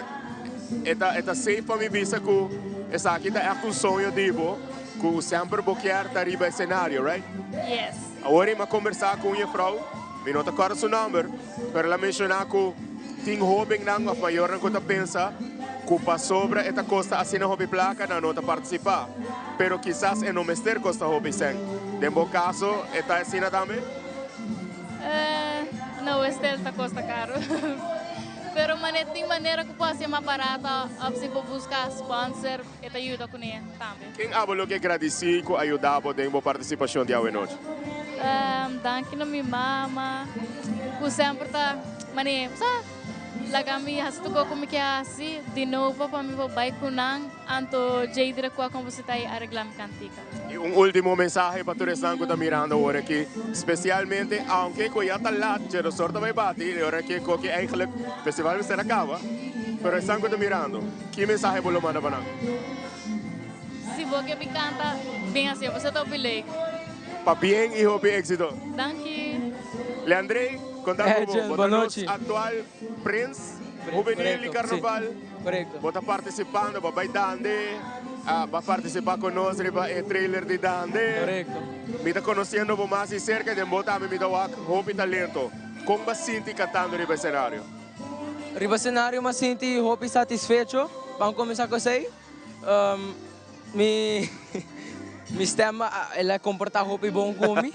e ta e ta safe pa mi bisa ku esaki ta ègt un soño di bo ku semper bo kier ta riba e senario, right?
Yes.
Awor mi a kombersá ku un jefrou, mi no ta kòrda su nòmber, pero el a menshoná ku tin hóbennan òf mayornan ku ta pensa ku pasobra e ta kosta asina hopi plaka nan no ta partisipá. Pero kisas e no mester kosta hopi sèn. Den bo kaso e ta asina tambe?
No, estel ta kosta karu. Pero mane tin manera ku por hasi mas barata òf si bo buska sponsor e ta yuda kuné tambe.
Ken abo lo ke gradisí ku a yuda bo den bo partisipashon di awenochi?
Danki na mi mama ku semper ta mane sa laga mi hasi tur kos ku mi ke hasi di nobo pa mi por bai ku nan anto Jadra ku a kompositá i areglá mi kantika.
I un ultimo mensahe pa tur esnan ku ta mirando awor aki, spesialmente aunke ku ya ta lat, dje dos or ta bai bati, e ora aki koki eigenlijk festival mester a kaba, pero esnan ku ta mirando, ki mensahe bo lo manda pa nan?
Si bo ke mi kanta, bin hacié, bo sa ta hopi leuk.
Pabien i hopi éksito.
Danki.
Leandrey, konta ku bo,
Edjean,
bo ta nos
bonochi.
aktual prins hubenil di
Korekto, si.
karnaval.
Korekto.
Bo ta partisipando, bo a bai Dande, bo a partisipá ku nos riba e trailer di Dande.
Korekto.
Mi ta konosiendo bo mas di serka i den bo tambe mi ta wak hopi talento. Kon bo a sinti kantando riba e senario?
Riba senario mi a sinti hopi satisfecho, ban kuminsá ku esei. Mi mi stem el a komportá hopi bon ku mi,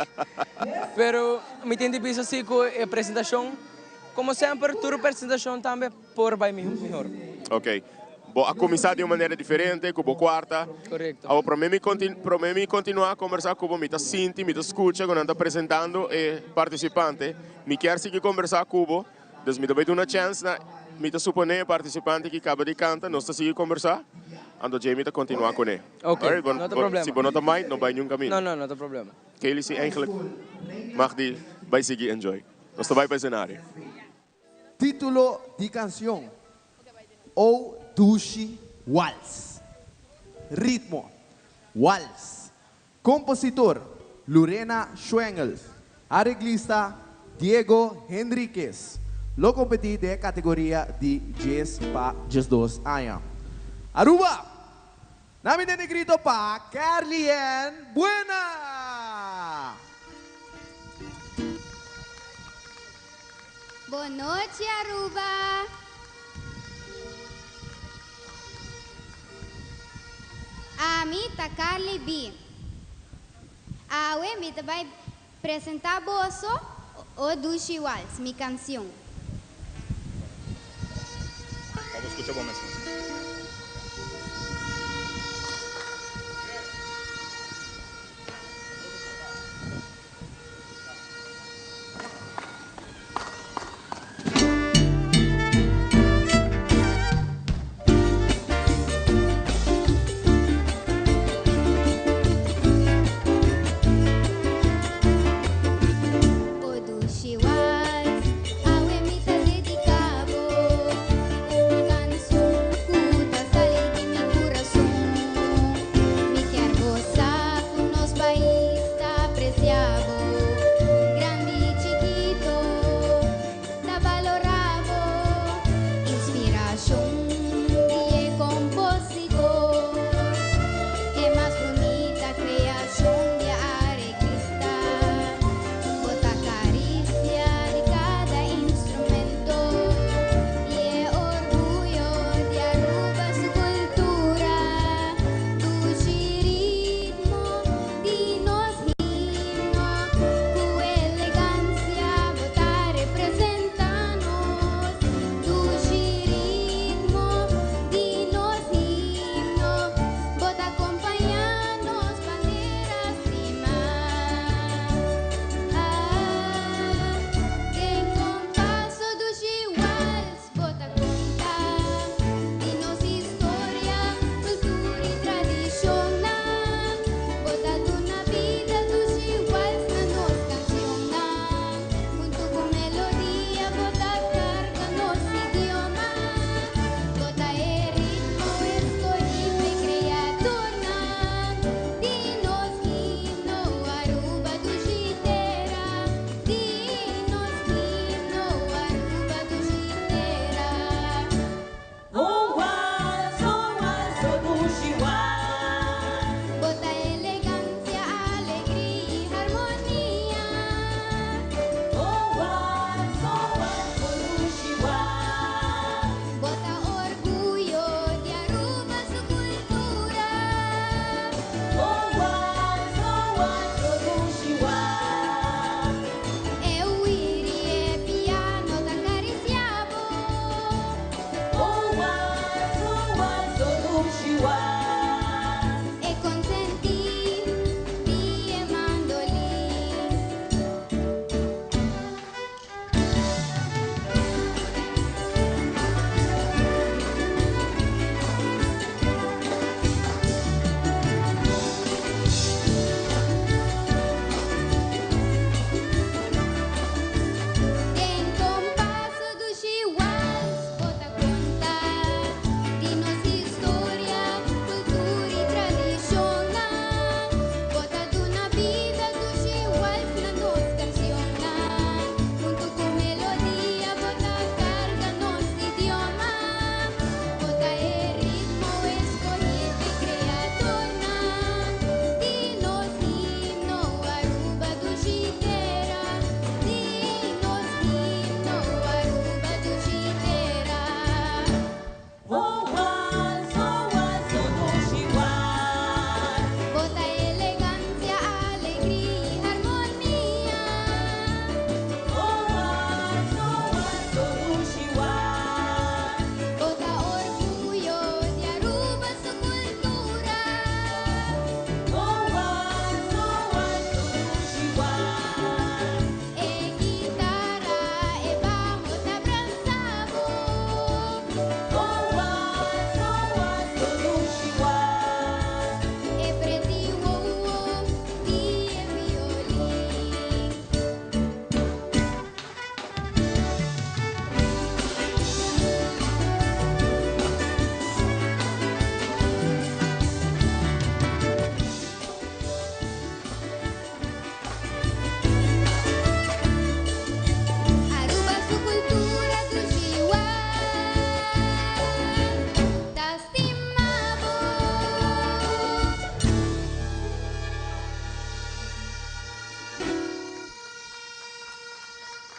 pero mi tin di bisa si ku e presentashon, komo semper tur presentashon tambe por bai mihor.
Ok. Bo a kuminsá di un manera diferente ku bo kuarta.
Korekto.
Awor promé mi promé mi kontinuá kombersá ku bo mi ta sinti, mi ta skucha ku nan ta presentando e partisipante. Mi kier sigui kombersá ku bo. Dus mi ta bai duna chèns na, mi ta suponé e partisipante ki kaba di kanta, nos ta sigui kombersá, anto djei mi ta kontinuá kuné.
Ok,
Alright, bo,
no ta
bo,
problema.
si bo no ta mind, no bai niun kaminda.
No, no, no ta problema.
Kaylee si eigenlijk mag di bai sigui enjoy. Nos ta bai pa esenario.
Título di kansion, O Dushi Wals. Ritmo, Wals. Kompositor, Lurena Schwengel. Areglista, Diego Henriquez. Lo kompetí den e kategoria di djes pa 12 aña. Aruba! Na mi den e grito pa Carlien Buena!
Bon nochi Aruba! Ami ta Carly B. Awe mi ta bai presenta boso O Dushi Wals, mi cancion.
Pa bo scucha bo mes.
O dushi wals, awe mi ta dedica bo un cancion cu.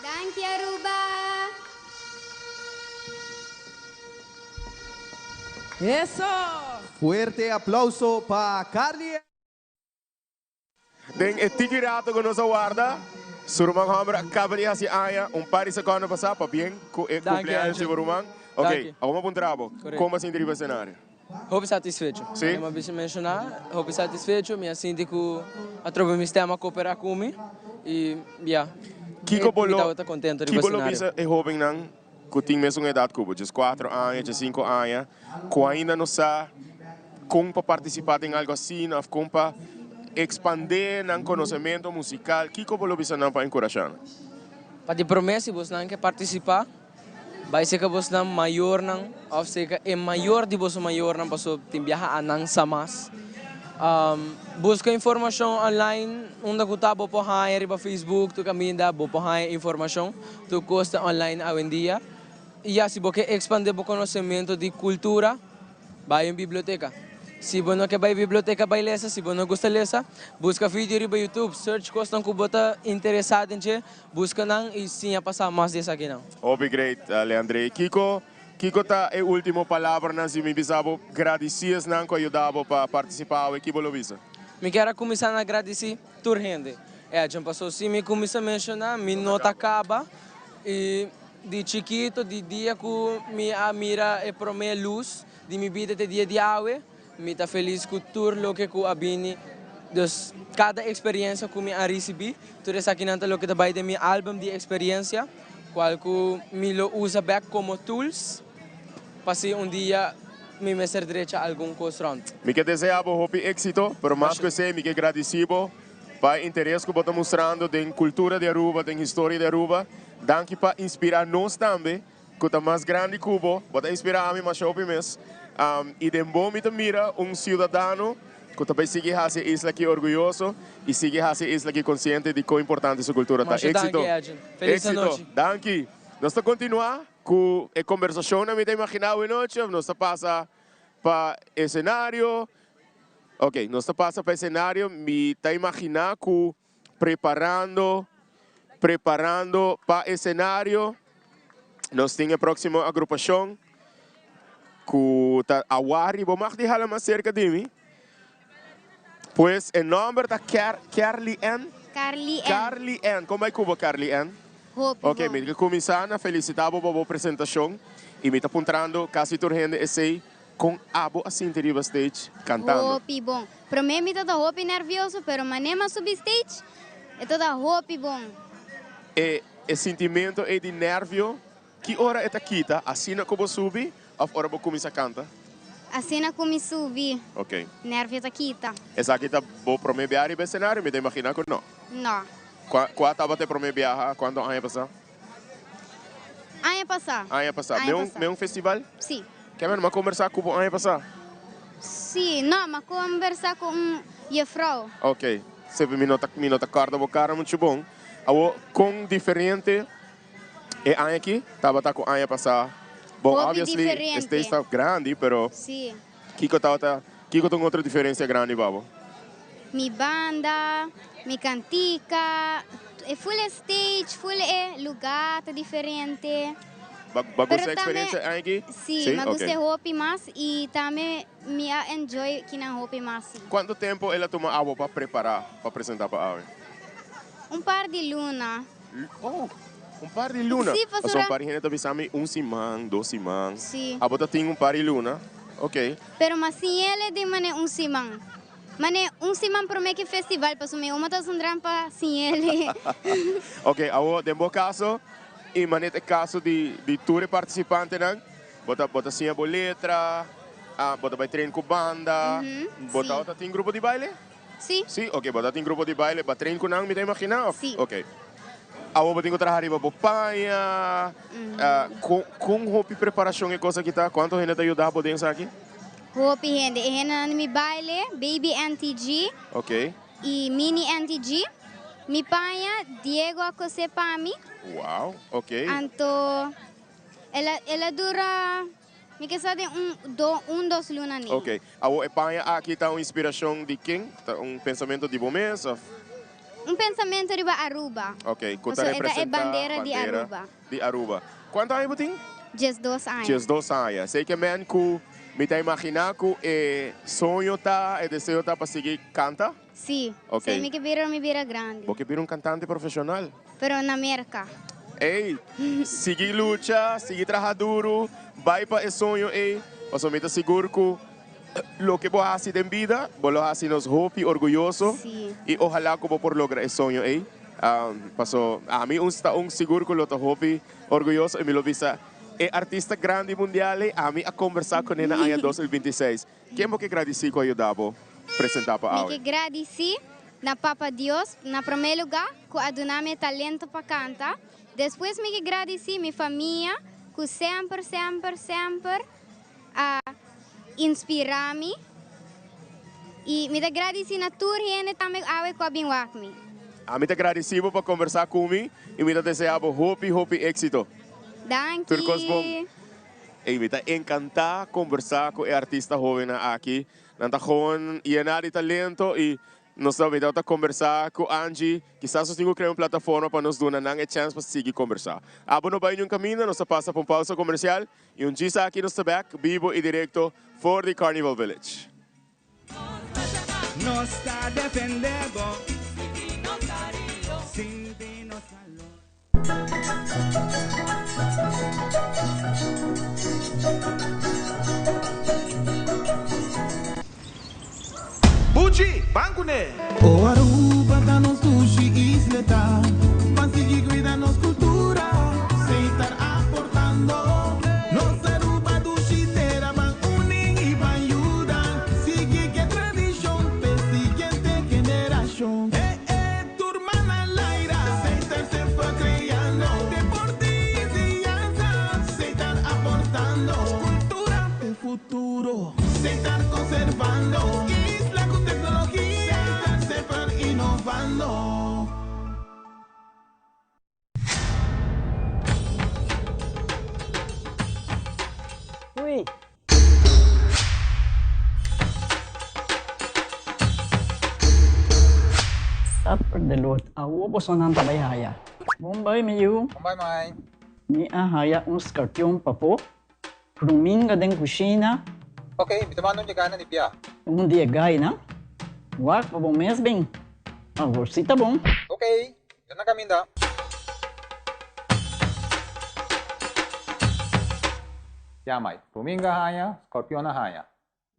Danki Aruba!
Eso!
Fuerte aplauso pa Carly.
Den e tiki rato ku nos a warda, su ruman hòmber a kaba di hasi aña un par di sekònde pasá, pabien ku e kumpleaños di bo ruman. Ok, awor mi a puntra bo, kon bo a sinti riba esenario?
Hopi satisfecho.
Sí?
Mi a bisa menshoná, hopi satisfecho, mi a sinti ku atrobe mi stem a koperá ku mi i ya,
Kiko bo
mi
lo,
tabata kontento riba
kiko lo
esenario.
bisa e hóbennan ku tin mesun edat ku bo, dieskuatro aña, diesinku aña, ku ainda no sa kon pa partisipá den algu asina òf kon pa ekspandé nan konosementu musikal, kiko bo lo bisa nan pa enkurashá nan?
Pa di promé si bosnan ke partisipá, bai seka bosnan mayornan òf seka e mayor di boso mayornan paso tin biaha a nan sa mas. Buska informashon online unda ku ta bo por haña riba Facebook tur kaminda bo por haña informashon. Tur kos ta online awendia. I ya, si bo ke ekspandé bo konosementu di kultura, bai un biblioteka. Si bo no ke bai biblioteka bai lesa, si bo no gusta lesa, buska video riba YouTube, search kosnan ku bo ta interesá den dje, buska nan i siña pa sa mas di esakinan.
Hopi great, Leandrey. Kiko, kiko ta e ultimo palabranan si mi bisa bo gradisí esnan ku a yuda bo pa partisipá awe, ki bo lo bisa?
Mi kier a kuminsá na gradisí Tur hende. E djan paso si mi cuminsa menciona mi no ta caba y di chikito di dia cu mi a mira e prome luz di mi bida te dia di awe mi ta feliz cu tur loke cu a bini dus cada experiencia cu mi a ricibi tur esakinan ta loke ta bay den mi album di experiencia cual cu mi lo usa bek como tools pa si un dia Mi mester drecha algun kos rònt.
Mi ke desea bo hopi éxito, pero mas ku esei mi ke gradisí bo pa e interes ku bo ta mustrando den kultura di Aruba, den historia di Aruba. Danki pa inspirá nos tambe ku ta mas grandi ku bo. Bo ta inspirá ami masha hopi mes. I den bo mi ta mira un siudadano ku ta bai sigui hasi e isla aki orguyoso i sigui hasi e isla aki konsiente di kon importante su kultura ta.
Masha
Éxito.
danki, Edjean. Felis
Éxito.
anochi.
Danki. Nos ta kontinuá. Ku e kombersashonnan mi ta imaginá awe nochi òf nos ta pasa pa esenario? Ok, nos ta pasa pa esenario, mi ta imaginá ku preparando, preparando pa esenario, nos tin e próksimo agrupashon ku ta Awari. Bo mag di hala mas serka di mi. Pues e nòmber ta Ker, Kerly Ann?
Carly Ann.
Carly Ann. Kon bai ku bo, Carly Ann?
Hopi
Ok,
bon.
mi ke kuminsá na felisitá bo pa bo presentashon i mi ta puntrando kasi tur hende esei, kon abo a sinti riba stage kantando?
Hopi bon. Promé mi ta hopi nervioso, pero manera mi a subi stage, e ta hopi bon.
E e sintimento ei di nervio, ki ora e ta kita? Asina ku bo subi òf ora bo kuminsá kanta?
Asina ku mi subi,
Ok.
nervio ta kita.
Esaki ta bo promé biaha riba esenario? Mi ta imaginá ku no.
No.
Kua, kua tabata e promé biaha? Kuantu aña pasá?
Aña pasá.
Aña pasá.
Aña
Me un,
pasá.
me un festival?
Sí.
Kevin, mi a kombersá ku bo aña pasá?
Sí, no, mi a kombersá ku un jefrou.
Ok. Sepe mi no ta, mi no ta kòrda bo kara muchu bon. Awor, kon diferente e aña aki tabata ku aña pasá? Bon,
Hopi
obviously, e
diferente.
stage ta grandi, pero
Sí.
kiko tabata, kiko ta un otro diferensia grandi pa bo?
Mi banda, mi kantika, e full e stage, full e lugar ta diferente.
Ba ba
Pero
gusta e
tambe,
experiencia aki?
sí,
Sí?
mi a
Ok.
gusta e hopi mas y tambe mi a enjoy kinan hopi mas, sí.
Cuanto tempo el a tuma abo pa prepara pa presenta pa awe?
Un par di luna.
Oh, un par di luna.
Sí,
Pasobra
pasobra
un par di hende ta bisa mi un siman, dos siman.
Sí.
Abo ta tin un par di luna. Ok.
Pero mas sin el e den mane un siman. Mane un siman prome ki festival pasobra mi oma ta sundran pa sin el.
Ok, awo den bo caso y mane ta e caso di di tur e participantenan, bo ta bo ta siña bo letra, ah bo ta bay train cu banda, bo ta tin grupo di baile?
Sí.
Sí? Ok, bo ta tin grupo di baile, ba train cu nan mi ta imagina of?
Sí.
Ok. Awo bo tin cu traha riba bo paña, con con hopi preparacion e cos aki ta? Cuanto hende ta yuda bo den esaki?
Hopi hende. E hendenan di mi baile, Baby NTG
Ok.
y Mini NTG. Mi paña, Diego a cose pa mi.
Wow, ok.
Anto el a el a dura Mi ke sa den un do un dos luna ni.
Ok. Awor e paña aki ta un inspiracion di ken? Ta un pensamento di bo mes of?
Un pensamento riba Aruba.
Ok, cu ta
Pasobra e ta e
representa
bandera di Aruba.
di Aruba. Cuanto aña bo tin?
12 aña.
12 aña. Esey ke men cu mi ta imagina cu e soño ta, e deseo ta pa sigui canta?
Si.
Ok.
Esey mi ke bira ora mi bira grandi.
Bo ke bira un cantante profesional?
Pero na Merca.
Ey, sigui lucha, sigui traha duro, bay pa e soño ey, pasobra mi ta sigur cu loke bo haci den bida, bo lo haci nos hopi orguyoso y ojalá cu bo por logra e soño ey. Paso ami un sta un sigur cu lo ta hopi orguyoso y mi lo bisa e artista grandi mundial ey, ami a conversa cune na aña 2026. Ken bo ke gradici cu a yuda bo presenta pa
Mi
awe?
ke gradici na Papa Dios na prome luga cu a duna mi e talento pa canta. Despues mi ke gradici mi famia cu semper, semper, semper a inspira mi y mi ta gradici na tur hende tambe awe cu a bin wak mi.
Ami ta gradici bo pa conversa cu mi y mi ta desea bo hopi hopi exito.
Danki.
Tur cos bon. Ey mi ta encanta conversa cu e artista hobennan aki. Nan ta gewoon yena di talento y Nos ta bida ta kombersá ku Angie. Kisas nos tin ku krea un plataforma pa nos duna nan e chèns pa sigui kombersá. Abo no bai niun kaminda, nos ta pasa pa un pausa komersial i un djis aki nos ta bèk bibo i direkto for di Carnival Village.
Nos ta defende bo. Sinti nos calor.
Buchi, ban kuné!
O Aruba ta nos dushi isleta, ban sigui cuida nos cultura, Setar aportando. Nos Aruba dushi tera, ban uni y ban yuda, sigui ke tradicion p'e siguiente generacion. Eh eh. Tur mana laira, Seitar semper creando. Deporte y enseñanza, Seitar aportando. Cultura p'e futuro, Seitar conservando. Isla cu tecnologia, Seitar semper innovando.
Ui. Suffer the Lord. Awo bosonan ta bai haya. Bon bai mi yu.
Bon bai mai.
Mi a haya un skarpion papo. Pruminga den kushina.
Ok, mi ta manda un yegana di bia.
Un di e gainan. Wak pa bo mes bin. Awor si ta bon.
Ok, mi ta na kaminda. Ya mai, Pruminga haña, scorpion a haña.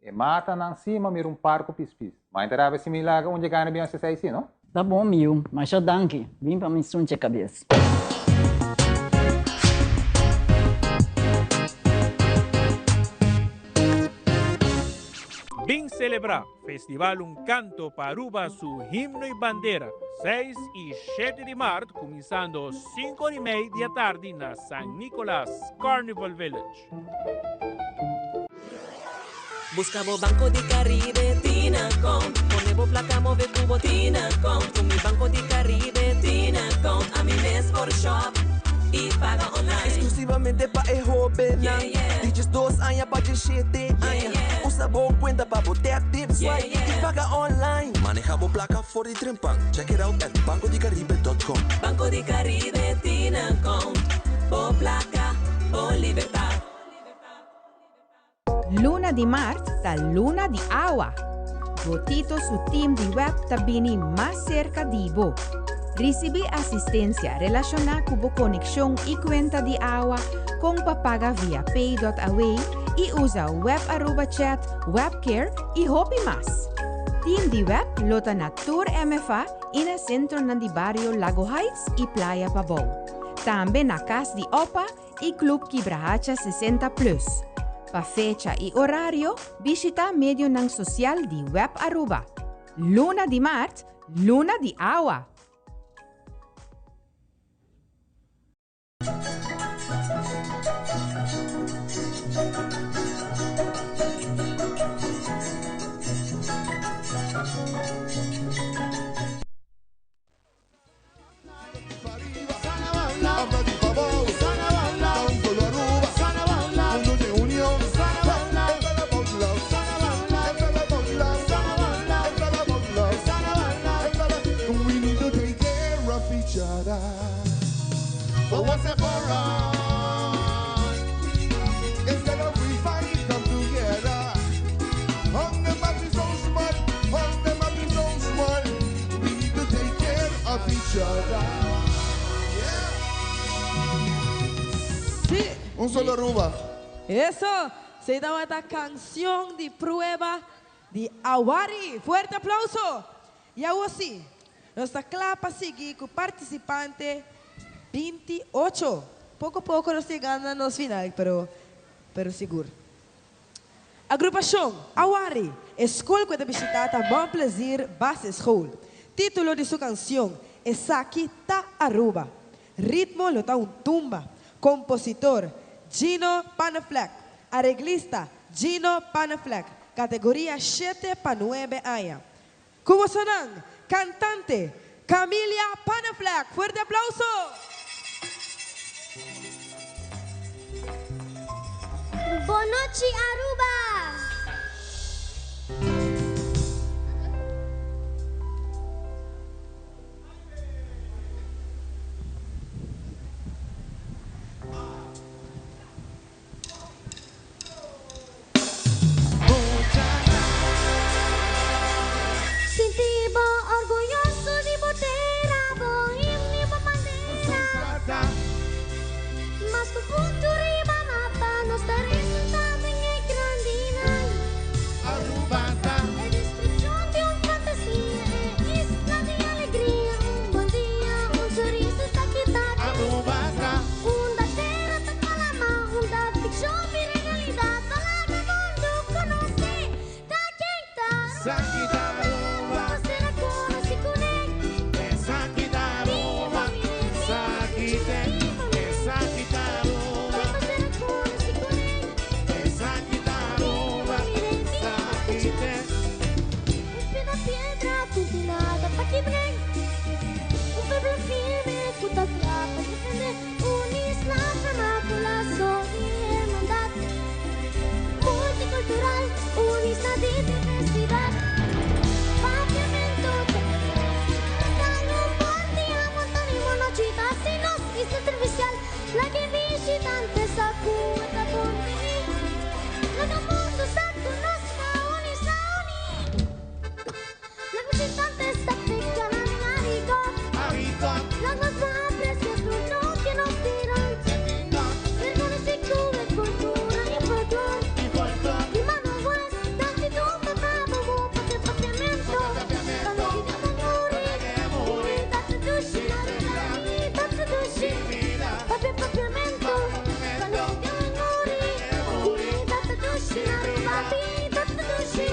E matanan si ma mira un par ku pispis. Ma e ta rabia si mi laga un dje gana bin hasi esei si, no?
Ta bon mi yu, masha danki. Bin pa mi sunche kabes.
Bin celebra Festival Un Canto pa Aruba su himno y bandera, 6 y 7 di maart cuminsando 5 or y mei di atardi na San Nicolas Carnival Village.
Busca bo Banco di Caribe tin account. Pone bo placa move cu bo tin account. Cu mi Banco di Caribe tin account. Ami mes por shop y paga online. Exclusivamente pa e hobennan di 12 aña pa 17 aña. Usa bo cuenta pa bo tap, tip, swipe y paga online.
Maneha bo placa for di trempan. Check it out at bancodicaribe.com.
Banco di Caribe tin account. Bo placa, bo libertad.
Luna di maart ta luna di awa. Botito su team di web ta bini mas cerca di bo. Ricibi asistencia relaciona cu bo conexion y cuenta di awa con pa paga via pay.aw y usa web Aruba Chat, Webcare y hopi mas. Team di web lo ta na tur MFA y na centronan di bario Lago Heights y Playa Pabou. Tambe na Cas di Opa y Club Kibrahacha 60 Plus. Pa fecha y horario, bishita medionan social di Web Aruba. Luna di maart, luna di awa!
Un solo Aruba.
Eso! Esey tabata cancion di prueba di Awari. Fuerte aplauso! Y awo si, nos ta cla pa sigui cu participante 28. Poco poco nos ta yegando na nos final, pero pero sigur. Agrupacion Awari, e scol cu e ta bishita ta Mon Plaisir Basisschool. Titulo di su cancion, Esaki ta Aruba. Ritmo lo ta un tumba. Compositor, Gino Panneflek. Areglista, Gino Panneflek. Categoria shete pa nuebe aña. Cu bosonan, cantante, Camilia Panneflek. Fuerte aplauso!
Bonochi Aruba! Sinti bo orguyoso di bo tera, bo himno y bo bandera. Mas cu punto riba mapa, nos ta resalta den e grandinan. E descripcion di un fantasia, e isla di alegria, un bon dia, un sonrisa ta kita. Unda tera ta palama, unda ficcion bira realidad, ta laga mundo conoce ta ken ta Aruba. Pa ser conoci cune. Biba mi biba mi Pa ser conoci cune. Biba mi biba Un pida piedra cu tin nada pa kibr'é. Un pueblo firme cu ta cla pa defendé. Un isla forma cu lazo di hermandad. Multicultural, un isla di diversidad. Papiamento ta nos Dan un bon dia, montón y monochi ta haci nos isla servicial. Laga e bishitante sa cu e ta bon bini. Laga mundo sa cu nos ta un isla uni. Laga bishitante sa pica nan haricot. Laga nos por aprecia tur loke nos tin rond. Reconoci cu e cultura y folklor. Di mano wes, danki tumba pa bo papia papiamento. Pa nos idioma muri, bida ta dushi na Aruba, bida ta dushi. Papia papiamento, pa nos idioma muri, bida ta dushi na Aruba, bida ta dushi.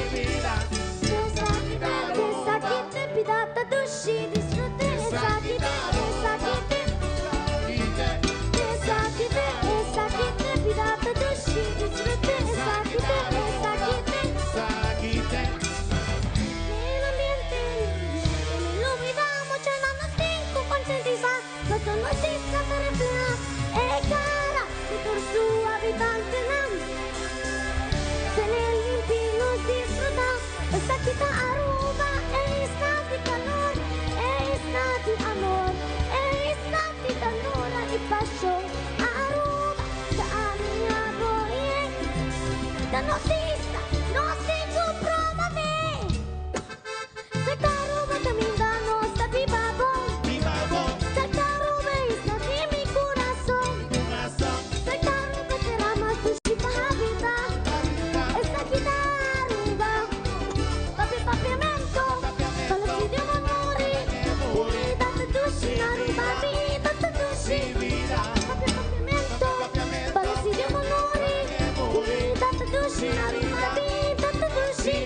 Esaki te, esaki te, bida ta dushi, disfrute. Esaki te, esaki te, esaki te, esaki te, bida ta dushi, disfrute. Esaki te, esaki te. Den ambiente limpio, no lubida, muchanan nos tin cu concientisa, paso nos isla ta refleha e cara di tur su habitantenan. Tene limpi nos disfruta, esaki ta Aruba, e isla di calor, e isla di amor, e isla di ternura y pasion. Aruba ta ami, abo y e, ta nos isla, nos tin cu promove. Cerca Aruba caminda nos ta biba bon. Cerca Aruba isla di mi curason. Cerca Aruba tera mas dushi pa habita. Esaki ta Aruba. Papia papiamento. Pa nos idioma muri. Bida ta dushi na Aruba. Bida ta dushi. Papia papiamento. Pa nos idioma muri. Bida ta dushi na Aruba. Bida ta dushi.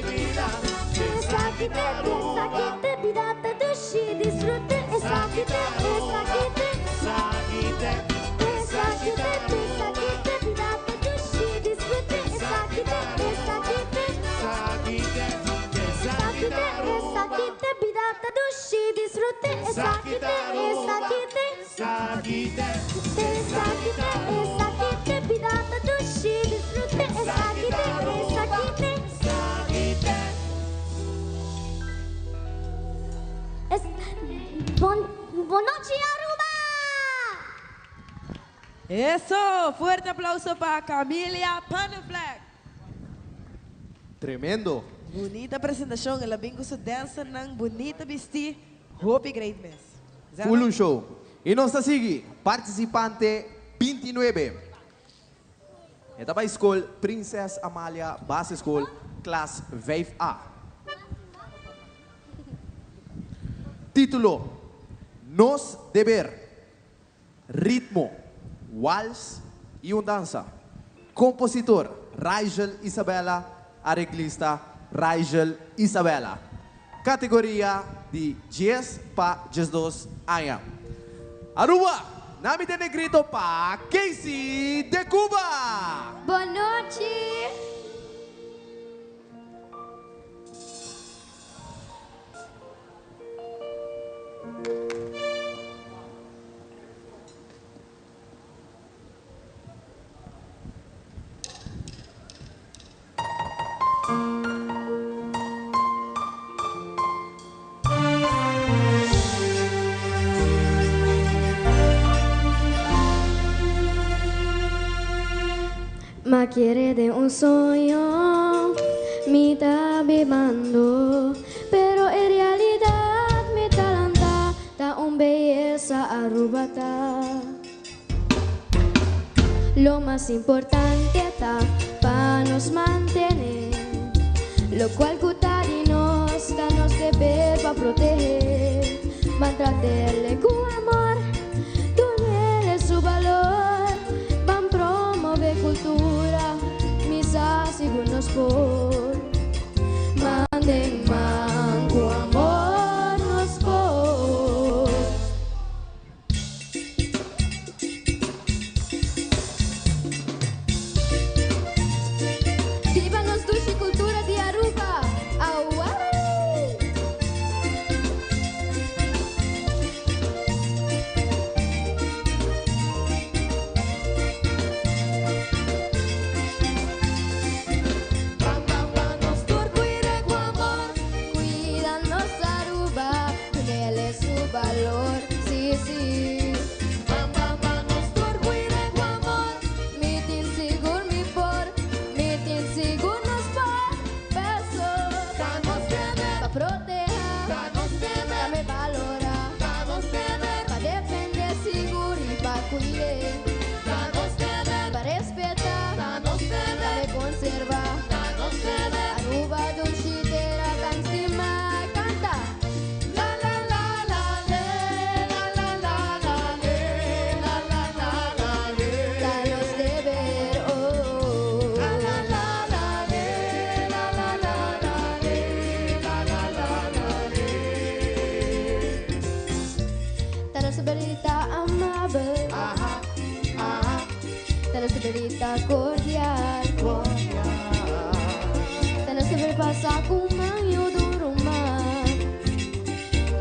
Esaki te, esaki te, bida ta dushi, disfrute. Esaki te, esaki te, esaki te, esaki te, bida ta dushi, disfrute. Esaki te, esaki te, esaki te, esaki te, bida ta dushi, disfrute. Esaki te, esaki te, esaki te, esaki te, bida ta dushi, disfrute. Esaki te, esaki te. Es bon, bonochi Aruba!
Eso! Fuerte aplauso pa Camilia Panneflek.
Tremendo.
Bunita presentacion, el a bin cu su dancernan bunita bisti, hopi great mes. Zana?
Full un show. Y nos ta sigui, participante 29. E ta bai skol Prinses Amalia Basisschool, klas 5A. Título, Nos deber. Ritmo, Wals i un dansa. Kompositor, Raigel Isabella, areglista, Raigel Isabella. Kategoria di djes pa 12 aña. Aruba! Na mi tende grito pa Casey de Cuba!
Bon nochi! Ma quiere de un soño, mi ta bibando, pero en realidad mi talanta ta un belleza arrubata. Lo más importante ta pa nos mantener, lo cual cutari nos ta nos deber pa proteger. Maltraterle con amor, duele su valor, van promover cultura, misa según nos por. Manden man con amor nos por. Viva nos dushi cultura di Aruba! Auau! Nos tur cuida cu amor, cuida nos Aruba, dunele su valor, sí, sí. Nos tur cuida cu amor, mi tin sigur mi por, mi tin sigur nos por, paso. Pa proteger, pa me valorar, pa defender sigur y pa cuidar, pa respetar, pa me conservar. Aruba dushi tera tan stima canta. La la la la le, la la la la le, la la la la le. Danos deber, oh. La la la la le, la la la la le, la la la la le. Danos deberita amable. Ajá, ajá. Danos deberita cordial. Cordial. Danos deber pasa kumanyo duruma.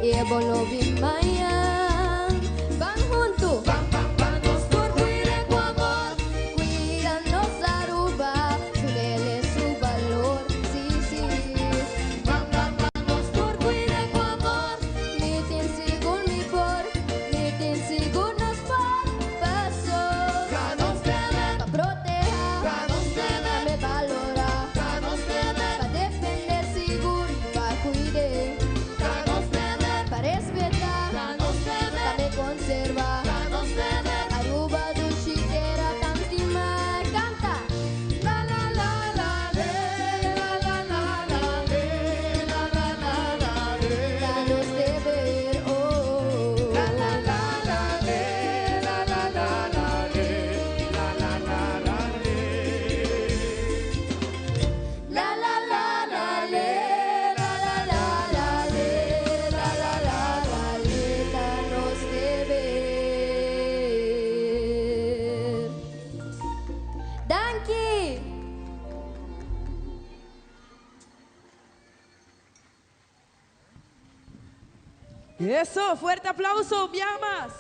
E bolo bimayan. Van junto. Van, van, van, nos tur cuida cu amor. Cuídanos Aruba. Dunele su valor. Sí, sí. Van, van, van, nos tur cuida cu amor. Mi tin sigur mi por. Mi tin sigur nos por. Paso. Pa proteger. Pa me valorar. Pa defender sigur y pa cuidar. Pa respetar. Pa me conservar. Aruba dushi tera tan stima canta. La la la la le, la la la la le, la la la la le. Danos deber, oh. La la la la le, la la la la le, la la la la le. La la la la le, la la la la le, la la la la le, danos deber. Danki.
Eso, fuerte aplauso, Biamas.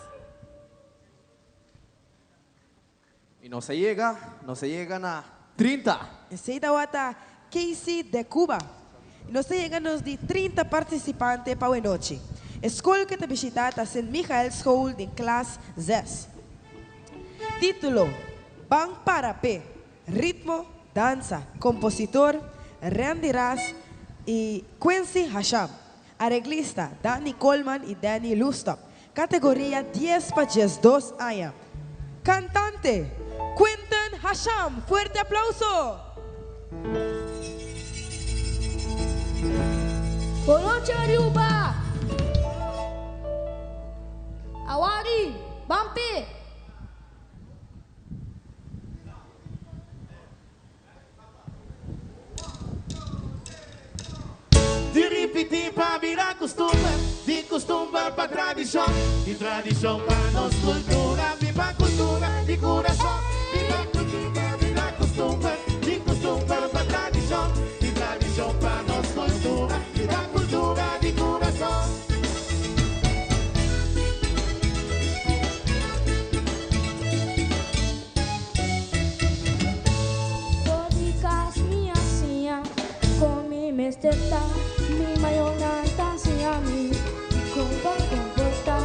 Y no se llega, no se llega na 30.
Esey tawata Casey de Cuba. Nos ta yega nos di 30 participante pa anochi. Scol cu ta bishita ta St. Michael School di klas 6. Titulo: Ban para P. Ritmo, danza. Compositor: Randy Ras y Quincy Hasham. Arreglista: Danny Coleman y Danny Lustop. Categoria 10 pa 12 aña. Cantante: Quinton Hasham. Fuerte aplauso!
Bon nochi Aruba! Awari, ban p'e!
Di ripití pa bira kustumber, di kustumber pa tradishon, di tradishon pa nos kultura, biba kultura di kurason, biba kultura bira kustumber, di kustumber pa tradishon, di tradishon pa nos kultura, biba kultura di kurason.
For di kas mi a siña kon mi mester ta, mi mayornan ta siña mi kon pa komportá.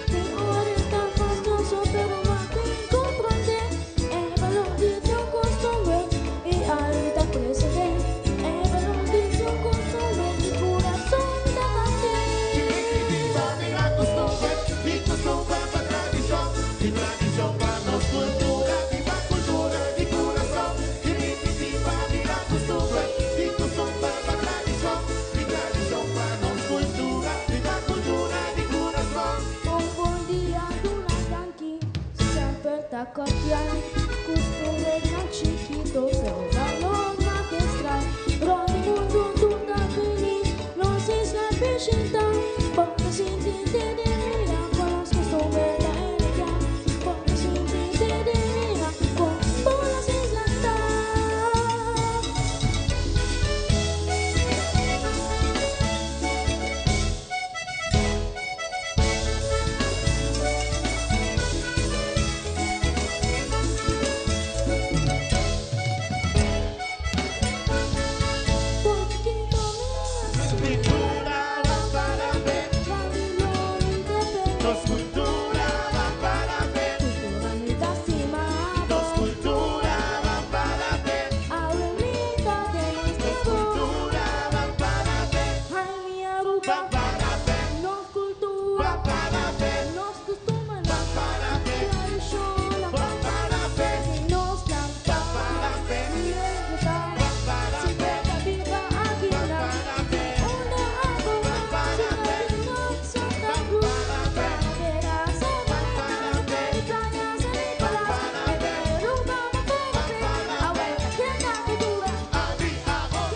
Tin ora e ta fastoso pero bo tin komprondé e balor di su kostumber i ai ta presedé. E balor di su kostumber di kurason mi ta kant'é.
Pa mira kostumber, di kostumber pa tradishon, di tradishon pa nos kultura, biba kultura di kurason. Di ripití pa mira kostumber, di kostumber pa tradishon, di tradishon pa nos kultura, biba kultura di kurason.
Un bon dia duna danki, semper ta cordial, custumbernan chikito pero balor magistral. Rond di mundu tur ta bini nos isla bishita, bo ta sinti te di mira con nos custumber ta energia, bo ta sinti te di mira con nos isla ta.
Cultura va para ver. Nos cultura va para ver. Nos cultura va para ver. Nos cultura va para ver. Va para ver.
Nos cultura
Va para ver.
Nos costumbre
Va para ver.
Tradición
Va para ver.
Nos
Va para ver. Va para ver.
Viva aquí
Va para ver.
Onda algo
Va para ver.
Santa Cruz
Va para ver. Va para ver. Va para ver. Abi abo. Abi abo. Abi abo. Abi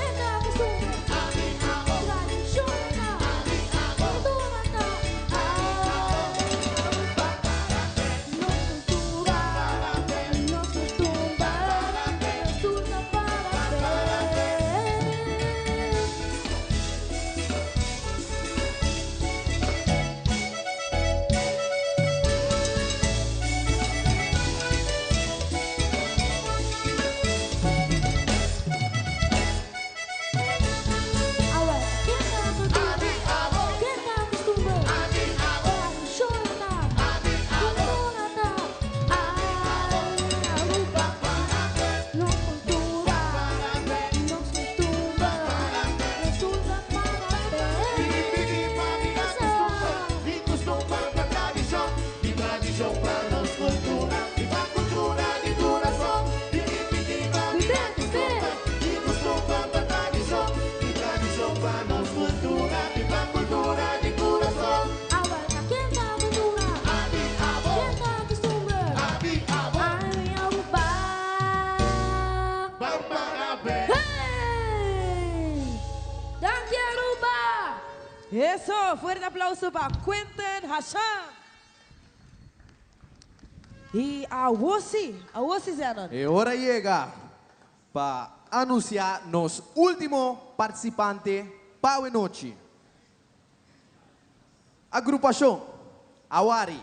abo. Abi abo. Abi abo. Di costumbre pa tradishon, di tradishon pa nos kultura, biba kultura di kurason. Di ripití pa bira kustumber, di kustumber pa tradishon, di tradishon pa nos kultura, biba kultura di kurason. Abi abo. Abi abo. Ban para ver.
Danki Aruba!
Eso, fuerte aplauso pa Quentin Hasham. I awor si, awor si Zenon.
E ora a yega pa anunsiá nos último partisipante pa awe nochi. Agrupashon Awari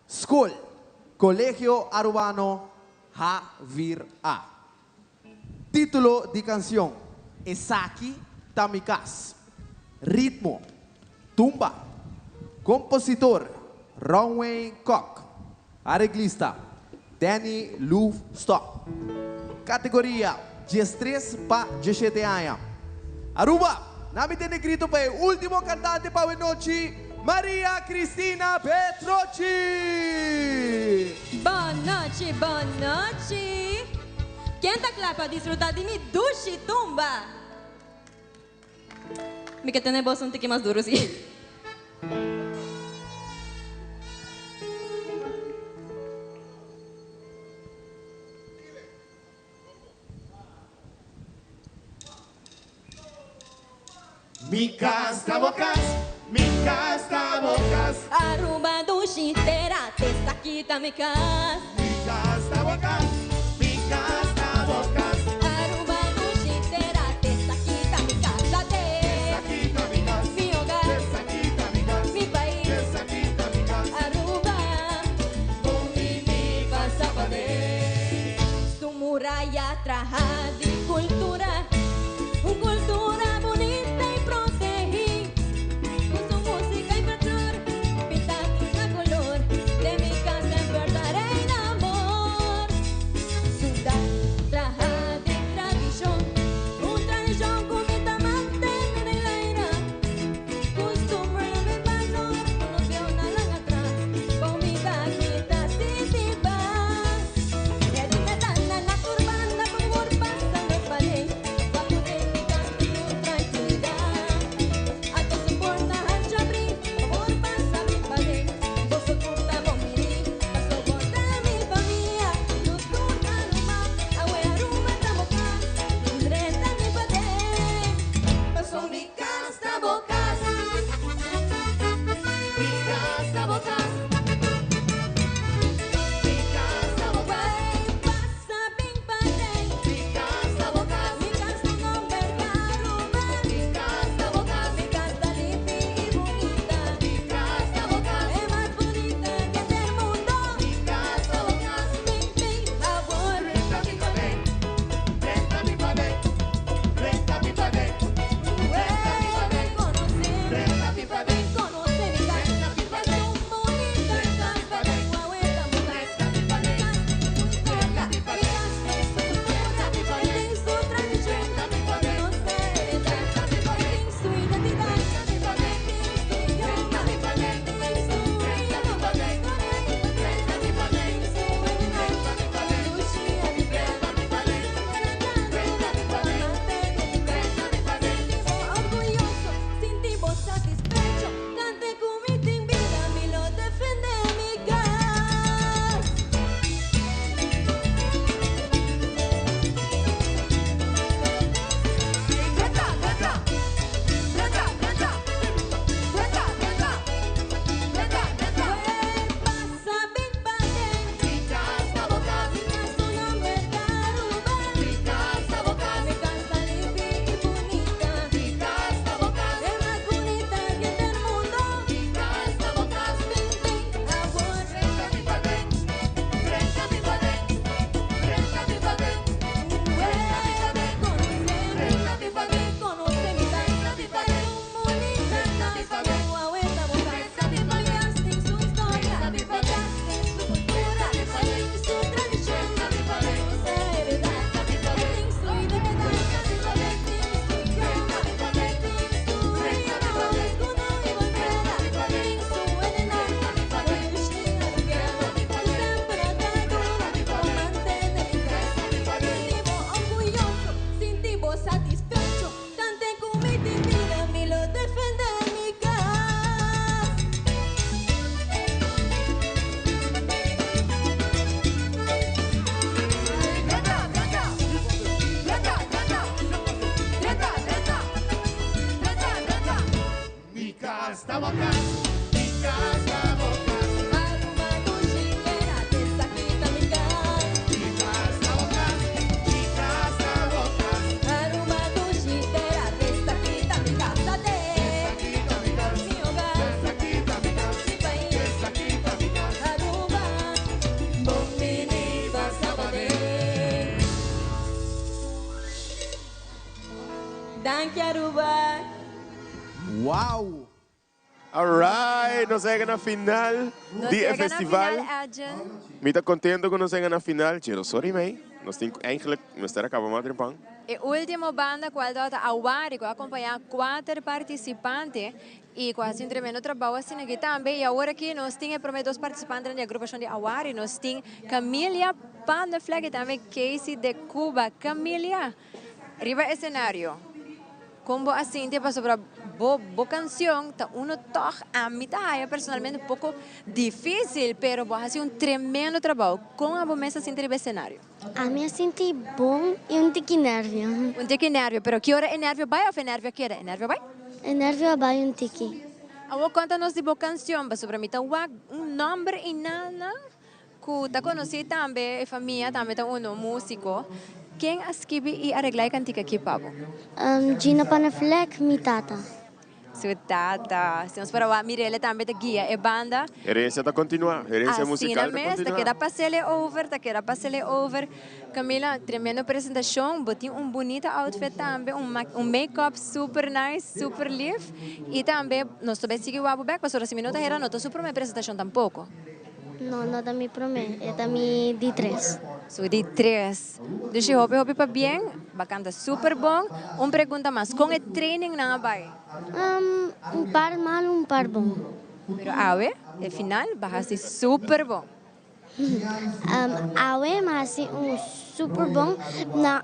Skol Colegio Arubano Havir A. Título di kansion, Esaki ta mi kas. Ritmo, Tumba. Kompositor, Ronwayne Kock. Areglista, Danny Loefstok. Kategoria, 13 pa 17 aña. Aruba, na mi tende grito pa e último kantante pa awe nochi, Maria Cristina Petrocci!
Bon nochi, bon nochi! Ken ta kla pa disfrutá di mi dushi tumba? Mi ke tene bos un tiki mas duru si.
Mi kas ta bo kas, mi kas ta bo kas.
Aruba dushi tera, t'esaki ta mi kas.
Mi kas ta bo kas, mi kas ta bo kas.
Aruba dushi tera, t'esaki ta mi kas. Ate.
Esaki ta mi kas.
Mi hogar.
Esaki ta mi kas.
Mi pais.
Esaki ta mi kas.
Aruba. Bon bini pasa paden. Su muraya traha di cultura, un cultura bunita y protegi. Cu su musica y folklor, pinta tur na color, den mi cas semper ta reina amor. Ciudad traha di tradicion, un tradicion cu mi ta mantene den aire. Custumber lo mi valor, cu nos bieunan laga atras, pa mi ta kita sinti pas. Mi cas ta bo cas. Mi cas ta bo cas. Pasa bin paden. Mi cas ta bo cas. Mi cas su nomber ta Aruba. Mi cas ta bo cas. Mi cas ta limpi y bunita. Mi cas ta bo cas. E mas bunita que del mundo. Mi cas ta bo cas. Bin bin awor.
Renta mi paden. Renta mi paden. Renta mi paden. Renta mi paden.
Conoce.
Renta mi paden.
Conoce mi cas.
Renta mi paden.
Es un bonita
Renta mi
cas.
paden.
Guaueta mi cas.
Renta mi paden.
Mi cas es su historia.
Renta mi paden.
Mi cas es su cultura.
Renta mi paden.
Tiene su tradición.
Renta mi paden.
No se hereda.
Renta mi paden.
Tiene su identidad.
Renta mi paden.
Tiene su
Renta
idioma.
mi paden.
Tiene su
Renta mi paden.
historia.
Renta mi paden.
Tiene su identidad.
Renta mi paden.
Lucia, mi
Renta mi paden. Renta mi paden. Renta mi paden.
Orgulloso, sinti vos satisfecho. Cante con mi vida, mi lo defende mi gas.
Renta, renta. Renta, renta. Renta, renta. Renta, renta.
Pasa bin paden.
Mi cas ta bo cas.
Mi cas su nomber ta Aruba.
Mi cas ta bo cas.
Mi cas ta limpi y bunita.
Mi cas ta bo cas.
Es más bonita que del mundo.
Mi cas ta bo cas.
Bin bin awor.
Renta mi paden. Renta mi paden. Renta mi paden. Renta mi paden. Renta mi paden.
Conoce mi casa.
Renta mi paden.
Es un bonita
Renta mi
casa.
paden.
Guaueta bo cas.
Renta mi
Mi
paden.
cas tiene su historia.
Renta mi
Mi
paden.
cas tiene su cultura.
Renta mi paden.
Tiene su tradición.
Renta mi paden.
No se hereda.
Renta mi paden.
Tiene su identidad.
Renta mi paden.
Tiene su idioma.
Renta mi paden.
Tiene su
Renta mi paden.
escudo y bandera.
Renta mi paden.
Tiene su identidad.
Renta mi paden.
Lucia, mi
Renta mi paden.
Siempre
Renta mi paden.
Mantene mi
Renta mi paden.
Sintivo orgulloso, sintivo satisfecho. Cante con mi vida, mi lo defende mi casa.
Renta, renta. Renta, renta. Renta, renta. Renta, renta. Mi cas ta bo cas. Mi cas ta bo cas.
Aruba dushi tera, esaki ta mi cas.
Mi cas ta bo cas. Mi cas ta bo cas.
Aruba dushi tera, esaki ta mi cas. Ate.
Esaki ta mi cas.
Mi hogar.
Esaki ta mi cas.
Mi pais.
Esaki ta mi cas.
Aruba. Bon bini pasa paden. Danki Aruba.
Wow!
Alright, nos a yega na final
Nos
di e
yega na
festival.
final, Arjen.
Mi ta contento cu nos a yega na final. Chero, sorry mei. Nos tin eigenlijk, mester a caba mas trempan.
E ultimo banda cual tabata Awari cu a acompaña cuater participante y cu a haci un tremendo trabao asina aki tambe. Y awor aki nos tin e prome dos participantenan di agrupacion di Awari. Nos tin Camilia Pandeflek y tambe Casey de Cuba. Camilia, riba escenario. Kon bo a sinti pasobra bo bo cancion ta uno toch ami ta haya personalmente un poco dificil pero bo a haci un tremendo trabao. Kon abo mes a sinti riba escenario?
Ami a sinti bon y un tiki nervio.
Un tiki nervio, pero ki ora e nervio bai of e nervio a keda? E nervio a bai?
E nervio a bai un tiki.
Awor konta nos di bo cancion pasobra mi ta wak un nomber y nana Ku ta konosí tambe, e famia tambe ta uno músiko. Ken a skibi i areglá e kantika akí pa bo?
Gino Panneflek, mi tata.
Su tata. Si nos por a wak Mirele tambe ta guia e banda.
Herencia ta continua, herencia musical ta
Asina mes, ta
continua.
keda pasele over, ta keda pasele over. Camila, tremendo presentacion, bo tin un bunita outfit tambe, un un make-up super nice, super lief. I tambe nos ta bay sigui wak bo bek, pasobra si mi no ta hera no ta su prome presentacion tampoco.
No, no ta mi promé, e ta mi di tres.
Su di tres. Dushi hopi hopi pabien, ba canta super bon. Un pregunta mas, con e trainingnan a bay?
Un par malo, un par bon.
Pero awe, e final, ba haci super bon.
Awe mi haci un super bon, na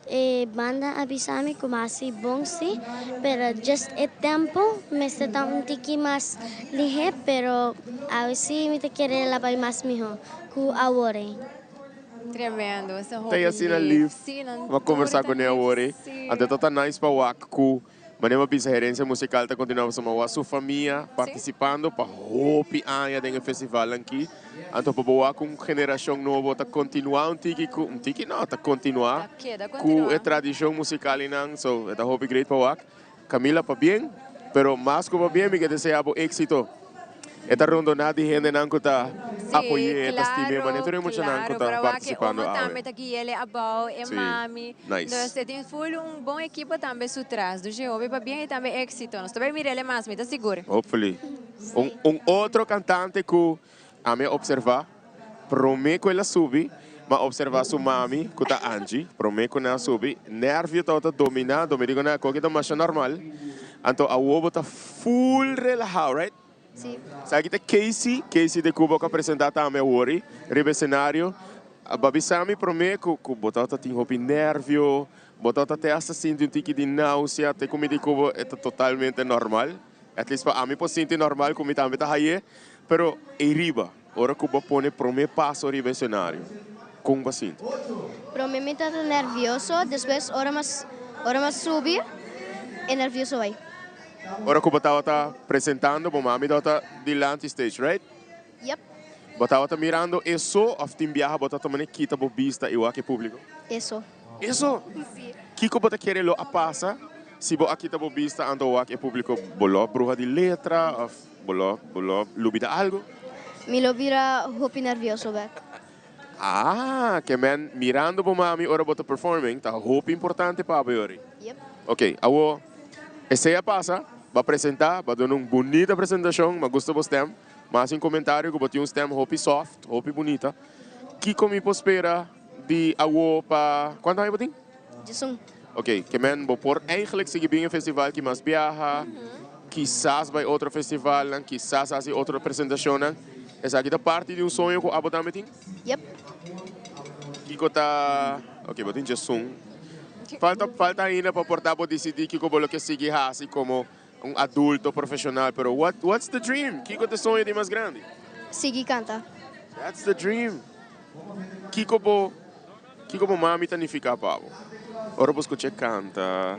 E banda a bisa mi ku mi hasi bon si, pero just e tempo mester ta un tiki mas lihé, pero awe si mi ta kere el a bai mas mihó ku awor ei.
Tremendo, esta
Ta
hopi
e asina
lief.
lief
Sí, nan
pa
tur
conversa
ta
cu ne
lief,
awor ei.
sí.
Anto ta ta nice pa wak cu Manera bo bisa herencia musical ta continua pasobra bo a su famia participando pa hopi aña den e festivalnan aki. Anto pa bo wak un generacion nobo ta continua un tiki cu, un tiki no, ta continua cu e tradicion musical einan. So e ta hopi great pa wak. Camila pabien, pero mas cu pabien mi ke desea bo exito. E ta rondona di hendenan cu ta apoy'é, ta stim'é, manera tur e muchanan cu ta participando awe.
Tambe ta gui'el abao, e
Sí,
mami.
nice.
Dus e tin full un bon ekipo tambe su tras. Dus e hopi pabien y tambe exito. Nos ta bay mir'el mas, mi ta sigur.
Hopefully. Un, un otro cantante cu ami a observa, prome cu el a subi, m'a observa su mami, cu ta Angie, prome cu nan a subi, nervio tabata domina, anto mi di cu nan, koki ta masha normal, anto awo bo ta full relahao, right?
Sí.
Sa ki ta Casey, Casey de Cuba ku a presentá tambe awor riba escenario. Bo a bisa mi promé ku ku bo tabata tin hopi nervio, bo tabata te hasta sinti un tiki di nausea, te ku mi di ku bo e ta totalmente normal. At least pa ami por sinti normal ku mi tambe ta haye. Pero ei riba, ora ku bo pone promé paso riba escenario, kon bo a sinti?
Promé mi tabata nervioso, despues ora mi ora mi a subi e nervioso bai.
Ora ku bo tabata presentando, bo mami tabata dilanti stage, right?
Yep.
Bo tabata mirando e so of tin biaha bo tabata mane kita bo bista i wak e publico?
E so.
E so?
Si.
Kiko bo ta kere lo a pasa si bo a kita bo bista anto wak e publico? Bo lo bruha di letra of bo lo bo lo lubida algo?
Mi lo bira hopi nervioso bek.
Ah, ke men mirando bo mami ora bo ta performing ta hopi importante pa bo yori.
Yep.
Ok, awo esey a pasa, bo a presenta, bo a duna un bunita presentacion, mi a gusta bo stem, mi a haci un comentario cu bo tin un stem hopi soft, hopi bunita. Kico mi por spera di awo pa, cuanto aña bo tin?
Diesun.
Ok, ke men bo por eigenlijk sigui bin e festival ki mas biaha, kisas bai otro festivalnan, kisas haci otro presentacionnan. Esaki ta parti di un soño cu abo tambe tin?
Yep.
Kico ta, ok, bo tin djesun. Falta, falta ainda pa por ta bo dicidi kico bo lo ke sigui haci como un adulto profesional, pero what, what's the dream? Kico ta e soño di mas grandi?
Sigui canta.
That's the dream. Kico bo, kico bo mami ta nifica pa bo? Ora bo scuch'e canta,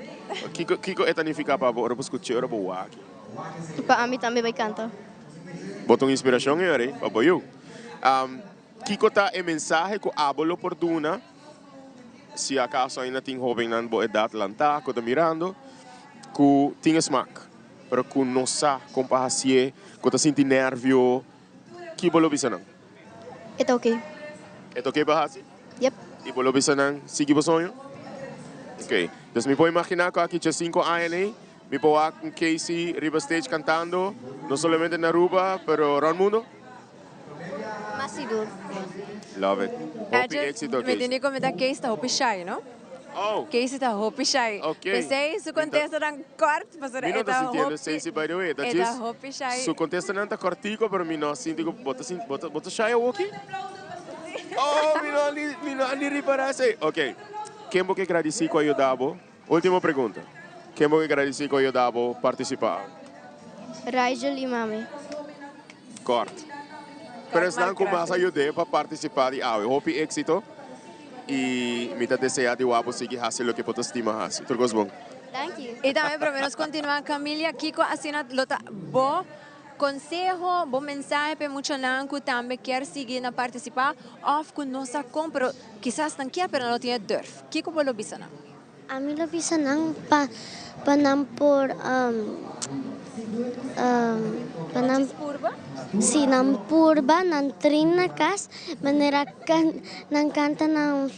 kico, kico e ta nifica pa bo ora bo scuch'e, ora bo wak?
Pa ami tambe bai canta.
Bo ta un inspiracion Henry pa bo yu. Kico ta e mensahe cu abo lo por duna si acaso ainda tin hobennan bo edad lanta cu ta mirando cu tin e smak pero cu no sa con pa hacié, cu ta sinti nervio, ki bo lo bisa nan?
E ta oké.
E ta oké pa haci?
Yep.
Y bo lo bisa nan sigui bo soño? Ok. Dus mi por imagina cu aki djacinco aña nei Mi por wak un Casey riba stage cantando, no solamente na Aruba, pero rond mundo?
Mas sigur.
Love it. Hopi exito,
Mi
Casey.
tin di comenta Casey ta hopi shy, no?
Oh.
Casey ta hopi shy.
Ok.
P'esei su contestanan kort, pasobra
Mi
e
no ta
ta
sintiendo
hopi,
esei si by the way. Ta
e ta
djis
hopi shy.
Su contestanan ta kortico, pero mi no a sinti cu bo ta sinti, bo ta, bo ta shy awoki? Oh, mi no a ni, mi no a ni ripara esei. Ok. Ken bo ke gradisí cu a yuda bo? Ultimo pregunta. Ken bo ke gradisí cu a yuda bo partisipá?
Rigel y mami.
Kort. Pero esnan cu mas a yud'é pa partisipá di awe. Hopi éxito y mi ta deseá di wak bo sigui haci loke bo ta stima haci. Tur cos bon.
Danki.
Y tambe prome nos continua Camilia, kico asina lo ta bo conseho, bo mensahe p'e muchanan cu tambe kier sigui na participa of cu no sa con pero kisas nan kier pero nan no tin e durf. Kico bo lo bisa nan?
Ami lo bisa nan pa pa nan por pa nan si nan purba nan train na cas manera nan canta nan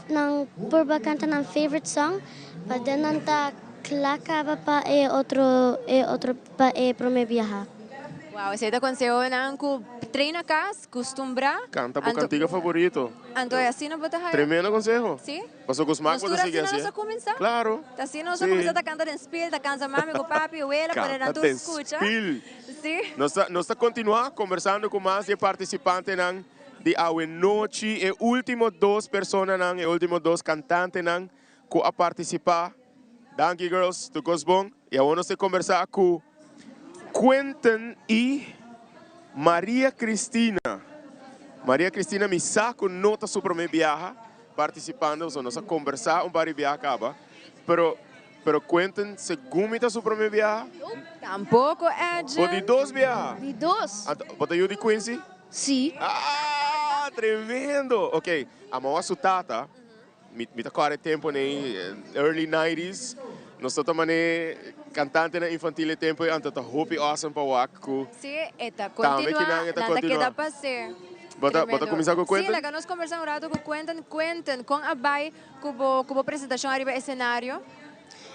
nan purba canta nan favorite song pa den nan ta cla caba pa e otro e otro pa e prome biaha.
Wow, esei ta consehonan cu train na cas, custumbrá.
Canta bo cantiga favorito.
Anto e asina bo ta haya.
Tremendo conseho.
Sí.
Paso cu smaak
Nos
bo ta
tur
sigui
asina
hacié.
nos a cuminsa.
Claro.
Ta asina nos a
Sí.
cuminsa ta canta den spiel, ta cansa mami cu papi, wela, pero
Canta
nan tur
den
scucha.
spiel.
Sí.
Nos ta, nos ta continua conversando cu mas di e participantenan di awe nochi. E ultimo dos personanan, e ultimo dos cantantenan cu a participa. Danki girls, tur cos bon. Y awor nos ta conversa cu Quentin y Maria Cristina. Maria Cristina mi sa cu no ta su prome biaha participando, pasobra nos a conversa un par di biaha caba, pero pero Quentin segun mi ta su prome biaha.
Tampoco Edjean.
Bo di dos biaha?
Di dos.
Anto bo ta yu di Quincy?
Si.
Ah, tremendo! Ok, amo a su tata. Mi mi ta kòrda e tempo nei early nineties nos ta ta mane kantantenan infantil e tempo ei anto ta hopi awesome pa wak ku
Sí, e ta
tambe
kontinuá,
kinan e ta
nan ta
kontinuá.
keda pas'é.
Bo ta bo ta
Tremendo.
kuminsá ku
Sí,
Quentin?
laga nos kombersá un rato ku Quentin. Quentin, kon a bai ku bo ku bo presentashon ariba esenario?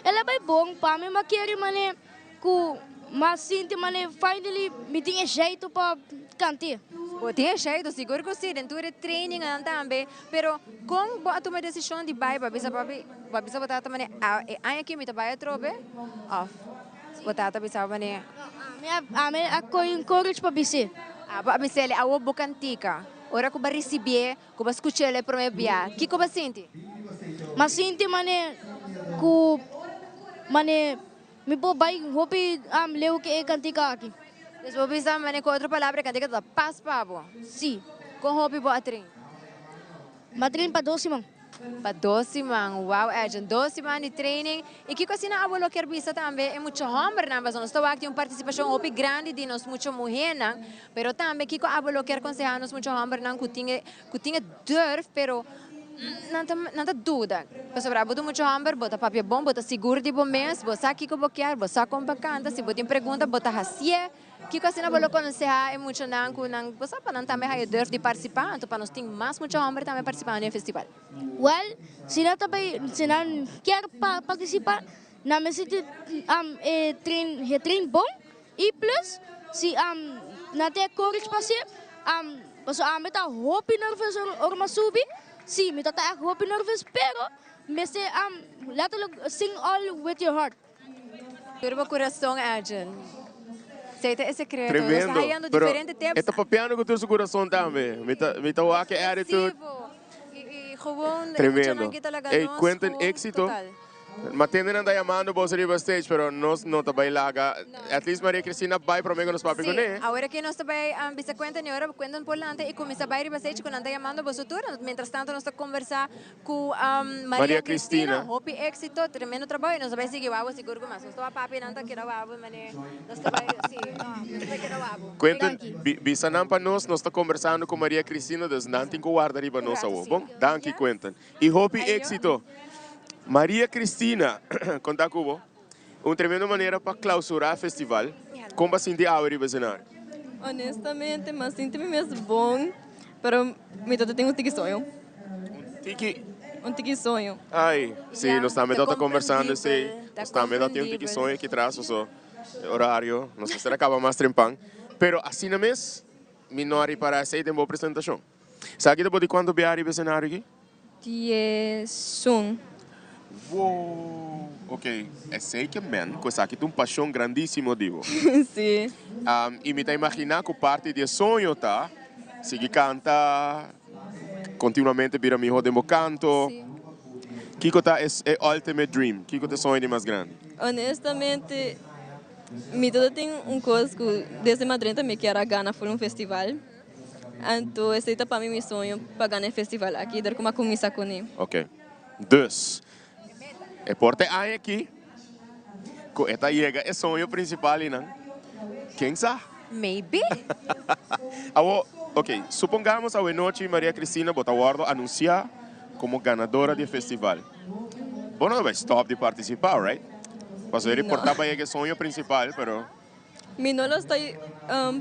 El a bai bon pa mi, m'a kere mane Ku mas sinti manera finally mi tin e jeito pa kant'é.
Bo tin e jeito, sigur ku si, den tur e trainingan tambe. Pero kon bo a tuma e desishon di bai? Bo a bisa papi, bo a bisa bo tata manera a e aña aki mi ta bai atrobe? Òf bo tata a bisa bo manera.
No, ami a ami a kohe un courage pa bis'é.
Ah, bo a bis'el, awor bo kantika. Ora ku bo a risibié, ku bo a skuch'el e promé bia, kiko bo a sinti?
M'a sinti manera ku manera. Mi por bai hopi leu ke e kantika aki.
Dus bo bisa mane ku otro palabra e kantika ta pas pa bo?
Si.
Kon hopi bo a train?
Mi a train pa dos siman.
Pa dos siman, wow Edjean, dos siman di training. I kiko asina abo lo kier bisa tambe e mucha hombernan pasobra nos ta wak tin un partisipashon hopi grandi di nos mucha muhernan, pero tambe kiko abo lo kier konseha nos mucha hombernan ku tin e ku tin e durf pero Nan ta nan ta duda. Pasobra abo ta mucha hòmber, bo ta papia bon, bo ta sigur di bo mes, bo sa kiko bo kier, bo sa kon pa kanta, si bo tin pregunta bo ta hasié. Kiko asina bo lo konsehá e muchanan ku nan bo sa pa nan tambe haya durf di partisipá, anto pa nos tin mas mucha hòmber tambe partisipando den e festival?
Wèl, si nan ta bai, si nan kier pa partisipá, nan mester tin e train, e train bon I plus si nan tin e courage pa hacié, pasobra ami ta hopi nervioso ora mi a subi, si mi ta ta echt hopi nervioso pero mester letterlijk sing all with your heart.
Tur bo curason Edjean. Esey ta e secreto. Nos ta
Tremendo.
hayando
Pero
diferente tips.
e ta papiando cu tur su curason tambe. Mi ta mi ta wak e attitude.
Expresivo. Y gewoon e
Tremendo.
muchanan ki ta laga
Ey
nos
Quentin
gewoon
éxito.
total.
Matende nan ta yamando boso riba stage pero nos no ta bay laga. At least Maria Cristina bay prome cu nos papia
Sí,
cune.
awor aki nos ta bay bisa Quentin y ora Quentin por lanta y cuminsa bay riba stage cu nan ta yamando boso tur. Mientras tanto nos ta conversa cu Maria
Maria
Cristina.
Cristina.
Hopi exito, tremendo trabao y nos ta bay sigui wou sigur cu mas. Nos ta wou papi nan ta keda wou mane nos ta bay si no nos ta bay keda wou.
Quentin, bisa nan pa nos, nos ta conversando cu Maria Cristina dus nan tin cu warda riba nos awor. Bon? Danki Quentin. Y hopi exito. Maria Cristina, conta cu bo, un tremendo manera pa clausura festival, con bo a sinti awe riba escenario?
Honestamente, mi a sinti mi mes bon, pero mi tata tin un tiki soño.
Un tiki?
Un tiki soño.
Ay, si, nos tambe tabata conversando esey, nos tambe tabata tin un tiki soño aki tras, paso e horario, nos mester a caba mas trempan, pero asina mes mi no a ripara esey den bo presentacion. Sa ki ta bo di cuanto bia riba escenario aki?
11.
Wow! Ok, esey ke men ku esaki ta un pashon grandisimo di bo.
Sí.
I mi ta imaginá ku parti di e soño ta sigui kanta, kontinuamente bira mihó den bo kanto.
Sí.
Kiko ta e ultimate dream? Kiko ta e soño di mas grandi?
Honestamente, mi ta tin un kos ku desde madrenta mi kier a gana for un festival. Anto esei ta pa mi mi soño pa gana e festival aki, dor ku mi a kuminsá kuné.
Ok. Dus, e por ta e aña aki ku e ta yega e soño prinsipal einan. Ken sa?
Maybe.
Awor, ok, supongamos awenochi Maria Cristina bo ta wòrdu anunsiá komo ganadora di e festival. Bo no ta bai stòp di partisipá, right? Pasobra e por ta bai yega e soño prinsipal, pero.
Mi no lo sta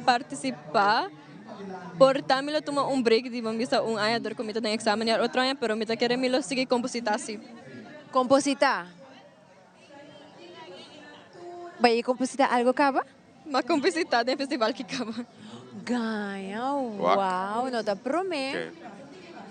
partisipá, por ta mi lo tuma un break di bo bisa un aña dor ku mi ta den eksamen i otro aña, pero mi ta kere mi lo sigui kompositá si.
Kompositá? Bai e kompositá algo kaba?
M'a kompositá den festival ki kaba.
Gaña, wow, no ta promé.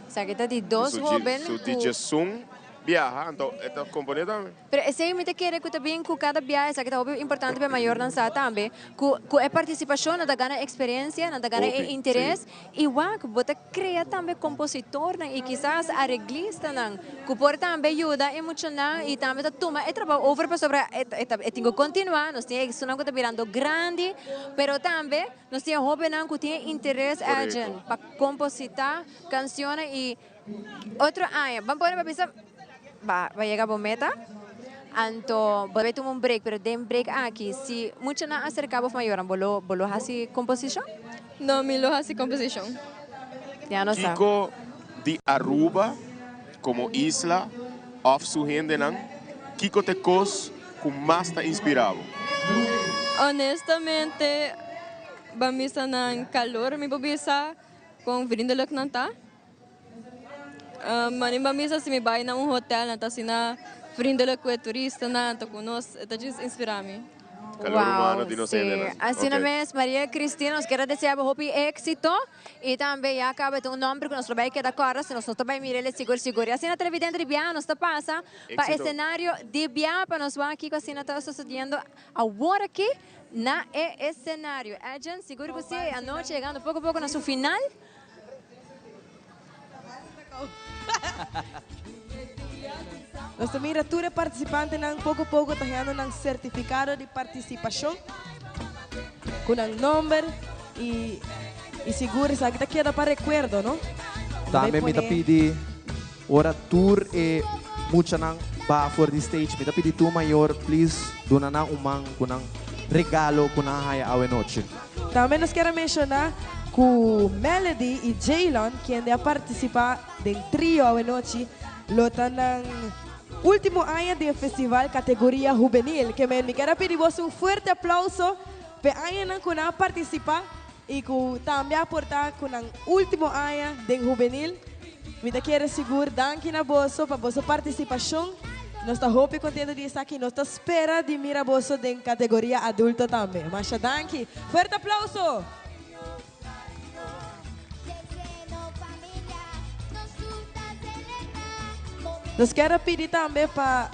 Esaki ta di dos hoben
ku. Su djesun biaha, anto e ta komponé tambe.
Pero esei mi ta kere ku ta bin ku kada biaha, esaki ta hopi importante pa e mayornan sa tambe, ku ku e partisipashon nan ta gana eksperensia, nan ta gana e interes i wak bo ta krea tambe kompositornan i kisas areglistanan ku por tambe yuda e muchanan i tambe ta tuma e trabou over pasobra e ta e tin ku kontinuá, nos tin esunnan ku ta birando grandi, pero tambe nos tin e hobennan ku tin e interes Edjean pa kompositá kanshonnan i Otro aña, ban pone pa bisa, ba, ba yega bo meta, anto bo debe tuma un break, pero den break aki, si muchanan acerca bo of mayornan, bo lo, bo lo haci composicion?
No, mi lo haci composicion.
Ya no sa.
Kiko di Aruba komo isla òf su hendenan, kiko ta e kos ku mas ta inspirá bo?
Honestamente, ban bisa nan calor, mi por bisa kon vriendelijk nan ta. Mane mi misa si mi bai na un hotel nan ta asina vriendelijk ku e turistanan ta ku nos e ta djis inspira mi.
Calor humano di
Wow,
nos
sí.
hendenan.
Asina
Ok.
mes, Maria Cristina, nos kier a desea bo hopi éxito y tambe ya caba ta un nomber cu nos lo bay keda corda si nos no ta bay mira el sigur sigur. Y asina televidente di bia nos ta pasa pa
Éxito.
escenario di bia pa nos wak kico asina ta sucediendo awor aki na e escenario. Edjean, sigur cu si, e anochi yegando poco poco na su final.
Nos ta mira tur e participantenan poco poco ta hendo nan certificado di participacion cu nan nomber y y sigur esaki ta keda pa recuerdo, no?
Tambe mi ta pidi ora tur e muchanan baha for di stage mi ta pidi tur mayor please duna nan un man cu nan regalo cu nan a haya awe nochi.
Tambe nos kier a menciona cu Melody y Jaylon kende a participa den trio awenochi lo ta nan ultimo aña den festival categoria hubenil. Ke men mi kier a pidi boso un fuerte aplauso p'e añanan cu nan a participa y cu tambe a aporta cu nan ultimo aña den hubenil. Mi ta kere sigur danki na boso pa boso participacion. Nos ta hopi contento di esaki. Nos ta spera di mira boso den categoria adulto tambe. Masha danki. Fuerte aplauso! Nos kier a pidi tambe pa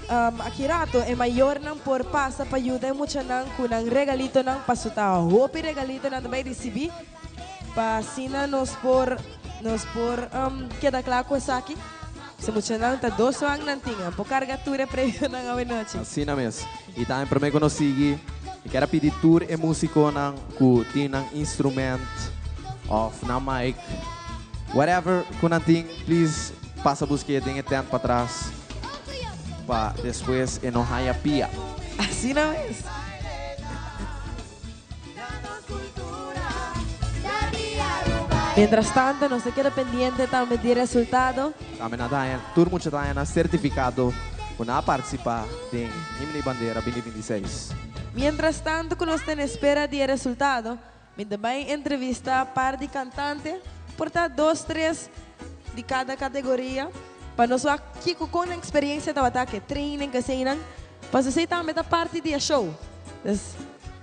aki rato e mayornan por pasa pa yuda e muchanan cu nan regalitonan paso ta hopi regalito nan ta bay ricibi. Pa asina nos por nos por keda kla ku esaki. Se muchanan ta dos wan nan tin. Nan por karga tur e premionan awenochi.
Asina mes. I tambe prome ku nos sigui, mi kier a pidi tur e musikonan ku tin nan instrument òf nan mic, whatever ku nan tin, please pasa busk'é den e tent patras pa despues e no haya pia.
Asina mes. Mientras tanto nos ta keda pendiente tambe di resultado.
Tambe nan ta haña, tur mucha ta haña nan sertifikado ku nan a partisipá den Himno i Bandera 2026.
Mientras tanto ku nos ta en espera di e resultado, mi ta bai entrevista par di kantante, por ta dos tres di kada kategoria, pa nos wak kiko kon nan eksperensia tabata, ke training, ke eseinan, pasobra esei tambe ta parti di e show. Dus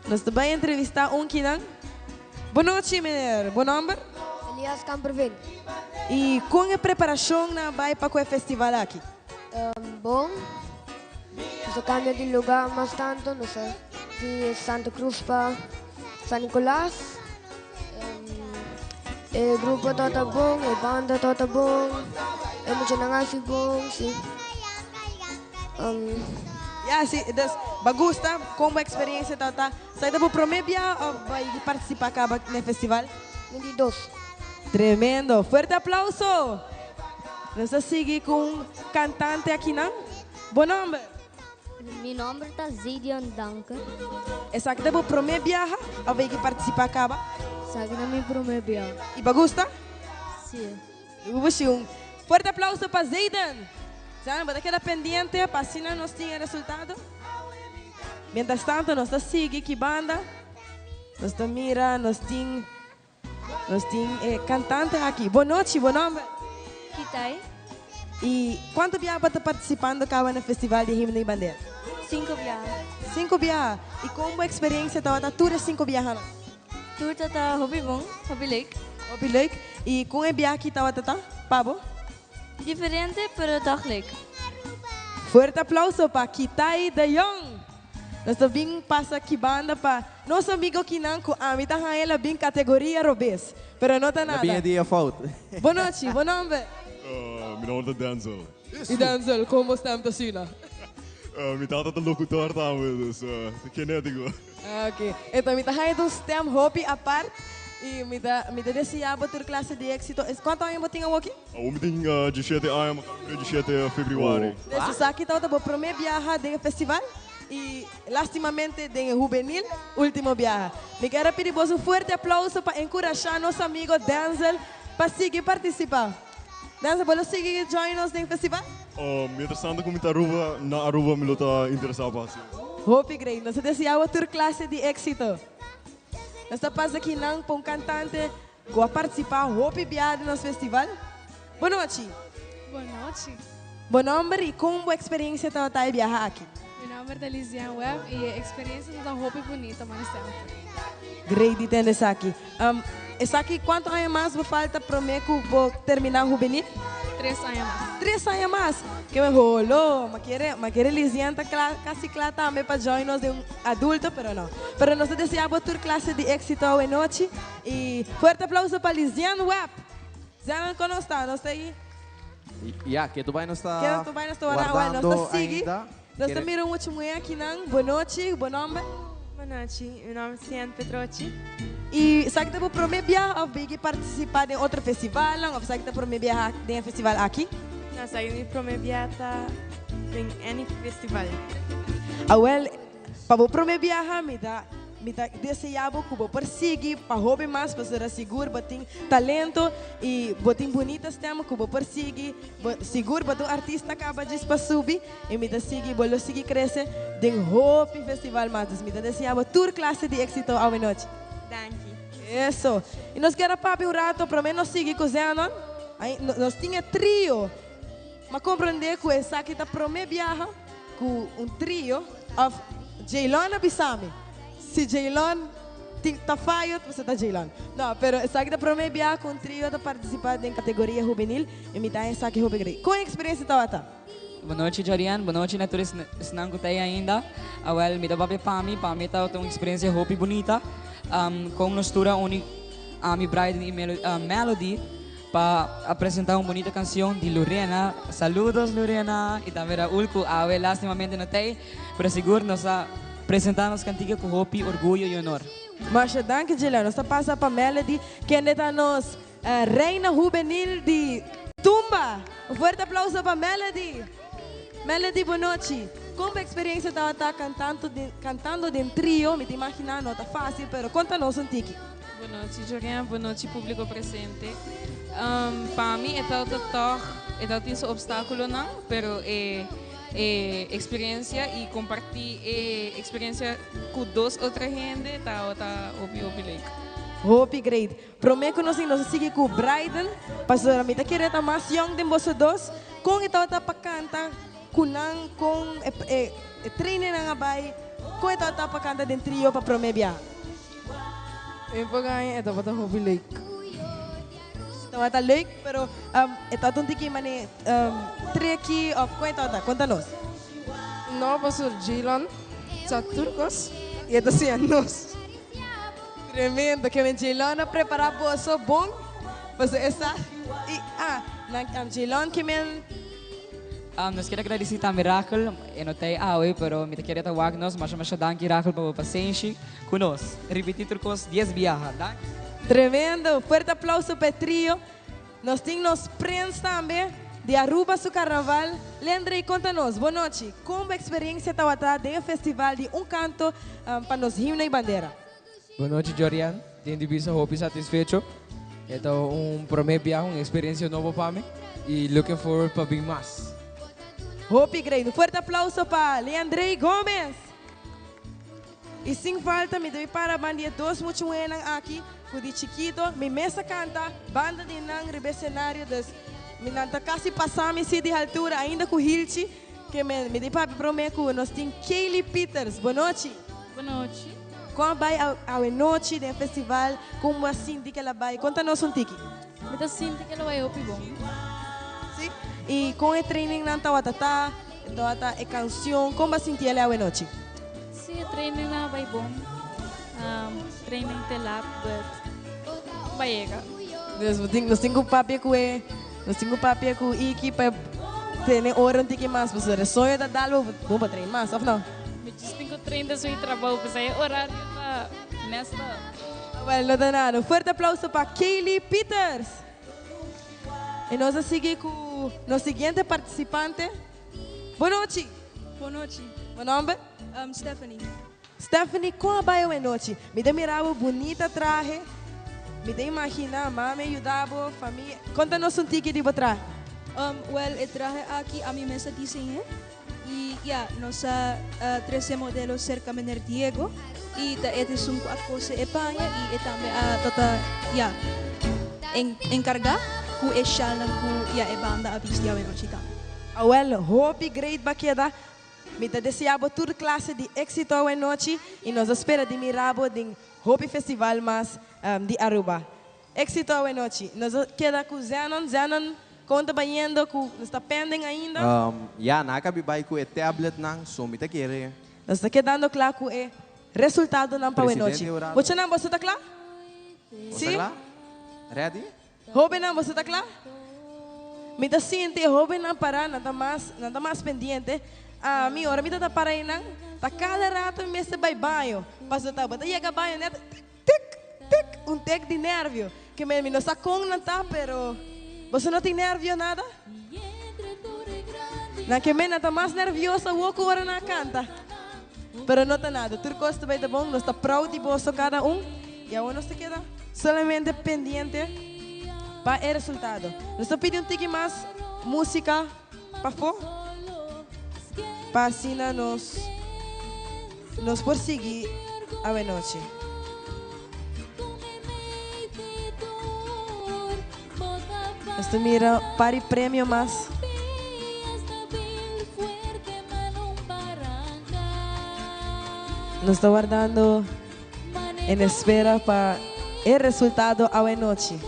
nos ta bai entrevistá un kinan. Bon nochi meneer, bo nomber?
Elias Kamperveen.
I kon e preparashon nan a bai pa ku e festival aki?
Bon. Nos a cambia di lugar mas tanto, nos a di Santa Cruz pa San Nicolas. E grupo tabata bon, e banda tabata bon, e muchanan a haci bon, si.
Ya, si. Dus, bo gusta? Con bo experiencia tabata? Esaki ta bo prome bia of bo a yigi participa caba na e festival?
Mi di dos.
Tremendo! Fuerte aplauso! Nos ta sigui cu un cantante akinan. Bo nomber?
Mi nomber ta Zidion Duncan.
Esaki ta bo prome biaha of a yigi participa caba?
Esaki ta mi prome biaha.
Y bo gusta?
Si.
Bushi un fuerte aplauso pa Zayden! Zayden bo ta keda pendiente pa asina nos tin e resultado. Mientras tanto nos ta sigui ki banda. Nos ta mira nos tin nos tin e cantante aki. Bo nochi, bo nomber?
Kitay.
Y cuanto biaha bo ta participando caba na festival di Himno y Bandera?
Cinco biaha.
Cinco biaha. Y con bo experiencia tabata tur e cinco biahanan?
Tur ta ta hopi bon, hopi leuk.
Hopi leuk. Y con e biaha aki tabata ta pa bo?
Diferente, pero toch leuk.
Fuerte aplauso pa Kitay de Jong. Nos ta bin pasa ki banda pa nos amigo kinan cu ami ta haña la bin categoria robes, pero no ta
La bin
nada.
e dia fout.
Bon nochi, bo nomber?
Mi nomber ta Denzel.
Y Denzel, con bo stem ta asina?
Mi tata ta locutor tambe, dus ta genetico.
Ok, enton mi ta haña ta un stem hopi apart y mi ta mi ta desea bo tur clase di exito. Es cuanto aña bo tin awoki?
Awo mi tin diesshete aña, mi a cumpli diesshete februari.
Des esaki tabata bo prome biaha den e festival y lastimamente den e hubenil ultimo biaha. Mi kier a pidi boso un fuerte aplauso pa encurasha nos amigo Denzel pa sigui participa. Denzel bo lo sigui join nos den festival?
Mientras tanto cu mi ta Aruba, na Aruba mi lo ta interesa pa haci.
Hopi great. Nos ta desea bo tur clase di exito. Nos ta pasa akinan pa un cantante cu a participa hopi bia den nos festival. Bo nochi.
Bo nochi.
Bo nomber y con bo experiencia tabata e biaha aki?
Mi nomber ta Liziane Webb y e experiencia tabata hopi bunita, mane semper.
Great di tende esaki. Esaki cuanto aña mas bo falta prome cu bo termina hubenil?
Tres aña mas.
Tres aña mas! Ke men holo! Ma kere, ma kere Liziane ta cla, casi cla tambe pa join nos den un adulto, pero no. Pero nos ta desea bo tur clase di exito awe nochi y fuerte aplauso pa Liziane Webb! Zenan con nos ta? Nos ta ahí.
Ya, ke tu bai nos ta
Ke tu bai nos ta wara awe, nos
wardando
ta sigui.
ainda.
Nos ta mira un mucha muhé akinan. Bo nochi, bo nomber?
Bo nochi, mi nomber ta Sian Petrochi.
I esaki ta bo promé biaha òf bo yegi partisipá den otro festivalnan òf esaki ta promé biaha den e festival aki?
No, esaki ta mi promé biaha ta den any festival.
Awèl, Pa bo prome biaha mi ta mi ta desea bo ku bo por sigui pa hopi mas pasobra sigur bo tin talento i bo tin bunita stem ku bo por sigui bo sigur bo ta un artista kaba djis pa subi i mi ta sigui bo lo sigui krese den hopi festival mas dus mi ta desea bo tur klase di eksito awe nochi.
Danki.
Eso. I nos kier a papia un rato prome nos sigui ku Zenon. Ai nos tin e trio. M'a komprondé ku esaki ta promé biaha ku un trio òf Jaylon a bisa mi. Si Jaylon tin ta fayo pasobra ta Jaylon. No, pero esaki ta promé biaha ku un trio ta partisipá den kategoria hubenil i mi ta haña esaki hopi grei. Kon e eksperensia tabata?
Bo nochi Jorian, bo nochi na tur esnan ku ta ei ainda. Awèl, mi ta papia pa mi, pa mi tabata un eksperensia hopi bunita. Kon nos tur a uni, ami, Brayden i Melody. Pa a presenta un bunita cancion di Lurena. Saludos Lurena y tambe Raul cu awe lastimamente no t'ey, pero sigur nos a presenta nos cantica cu hopi orguyo y honor.
Masha danki Jillian. Nos ta pasa pa Melody kende ta nos reina hubenil di tumba. Un fuerte aplauso pa Melody. Melody bo nochi. Con bo experiencia tabata cantando den trio? Mi ta imagina no ta facil pero conta nos un tiki.
Bo nochi Jorian, bo nochi publico presente. Pa mi e tabata tog, e tabata tin su obstaculonan, pero e e experiencia y comparti e experiencia cu dos otro hende tabata hopi hopi leuk.
Hopi great. Prome cu nos nos a sigui cu Brayden, pasobra mi ta kere ta mas young den boso dos. Con e tabata pa canta cu nan, con e e trainingnan a bay, con e tabata pa canta den trio pa prome biaha?
E pagaña e tabata hopi leuk.
Tabata leuk, pero e tabata un tiki mane tricky of con e tabata? Conta nos.
No, pasobra Jaylon sa tur cos y e ta siña nos.
Tremendo, ke men Jaylon a prepara boso bon, pasobra e sa y ah, nan Jaylon ke men.
Nos kier a gradisi tambe Rachel, e no ta ei awe, pero mi ta kere ta wak nos. Masha masha danki Rachel pa bo pasenshi ku nos. Ripiti tur kos dies biaha. Danki.
Tremendo! Fuerte aplauso pa e trio. Nos tin nos prens tambe di Aruba su carnaval. Lendrey konta nos, bo nochi, kon bo eksperensia tawata den e festival di Un Kanto pa nos Himno i Bandera?
Bo nochi Jorian, tin di bisa hopi satisfecho. E ta un prome biaha, un experiencia nobo pa mi y looking forward pa bin mas.
Hopi great. Un fuerte aplauso pa Leandrey Gomez. Y sin falta mi debe para ban di e dos muchamuhernan aki cu di chikito mi mes a canta banda di nan riba e scenario dus mi nan ta casi pasa mi si di haltura ainda cu hilchi ke mi mi di papia prome cu nos tin Kaylee Pieters. Bo nochi.
Bo nochi.
Kon a bai awe nochi den festival? Kon bo a sinti ke la bai? Konta nos un tiki.
Mi ta sinti ke lo bai hopi bon.
Si? I kon e trainingnan tawata ta? Tawata e kansion? Kon bo a sinti el awe nochi?
Si, e trainingnan a bai bon. Training te lat, but bai yega.
Dus bo tin, nos tin ku papia ku e, nos tin ku papia ku Iki pa e tene ora un tiki mas, pasobra e soño ta dal bo, bo pa train mas, òf no?
Mi just tin cu train den su trabou pesey e horario ta messed up.
Wel, no ta nada. Un fuerte aplauso pa Kaylee Pieters. Y nos a sigui cu nos siguiente participante. Bon nochi.
Bon nochi.
Bo nomber?
Stephanie.
Stephanie, con a bay awe nochi? Mi ta mira bo bunita trahe. Mi ta imagina mami a yuda bo, famia. Conta nos un tiki di bo trahe.
Wel, e trahe aki ami mes a diseñ'e. Y ya, nos a trece modelo cerca meneer Diego y ta e esun cu a cose e paña y e tambe a tata ya encarga cu e shalnan cu ya e banda a bisti awenochi tambe.
Awel, hopi great ba keda. Mi ta desea bo tur clase di exito awenochi y nos a spera di mira bo den hopi festival mas di Aruba. Éxito awe nochi. Nos a keda ku Zenon. Zenon, kon ta bayendo ku nos ta pending ainda?
Ya, nan a kabi bai ku e tabletnan, so mi ta kere.
Nos ta kedando kla ku e resultadonan pa awe nochi.
Presidente Urado.
Muchanan, boso ta kla?
Boso
Sí?
ta kla? Ready?
Hóbennan, boso ta kla? Mi ta sinti e hóbennan pará, nan ta mas, nan ta mas pendiente. Ami, ora mi ta ta para einan, ta kada rato mi mester bai baño. Pasobra tabata yega baño nèt, tik, Tek, tek, un tek di nervio. Ke men mi no sa kon nan ta, pero boso no tin nervio nada? Nan ke men nan ta mas nervioso awor ku ora nan a kanta. Pero no ta nada, tur kos ta bai ta bon, nos ta proud di boso kada un i awor nos ta keda solamente pendiente pa e resultado. Nos ta pidi un tiki mas musika pafó pa asina nos. Nos por sigui awenochi. Nos ta mira par di premio mas. Nos ta wardando en espera pa e resultado awenochi.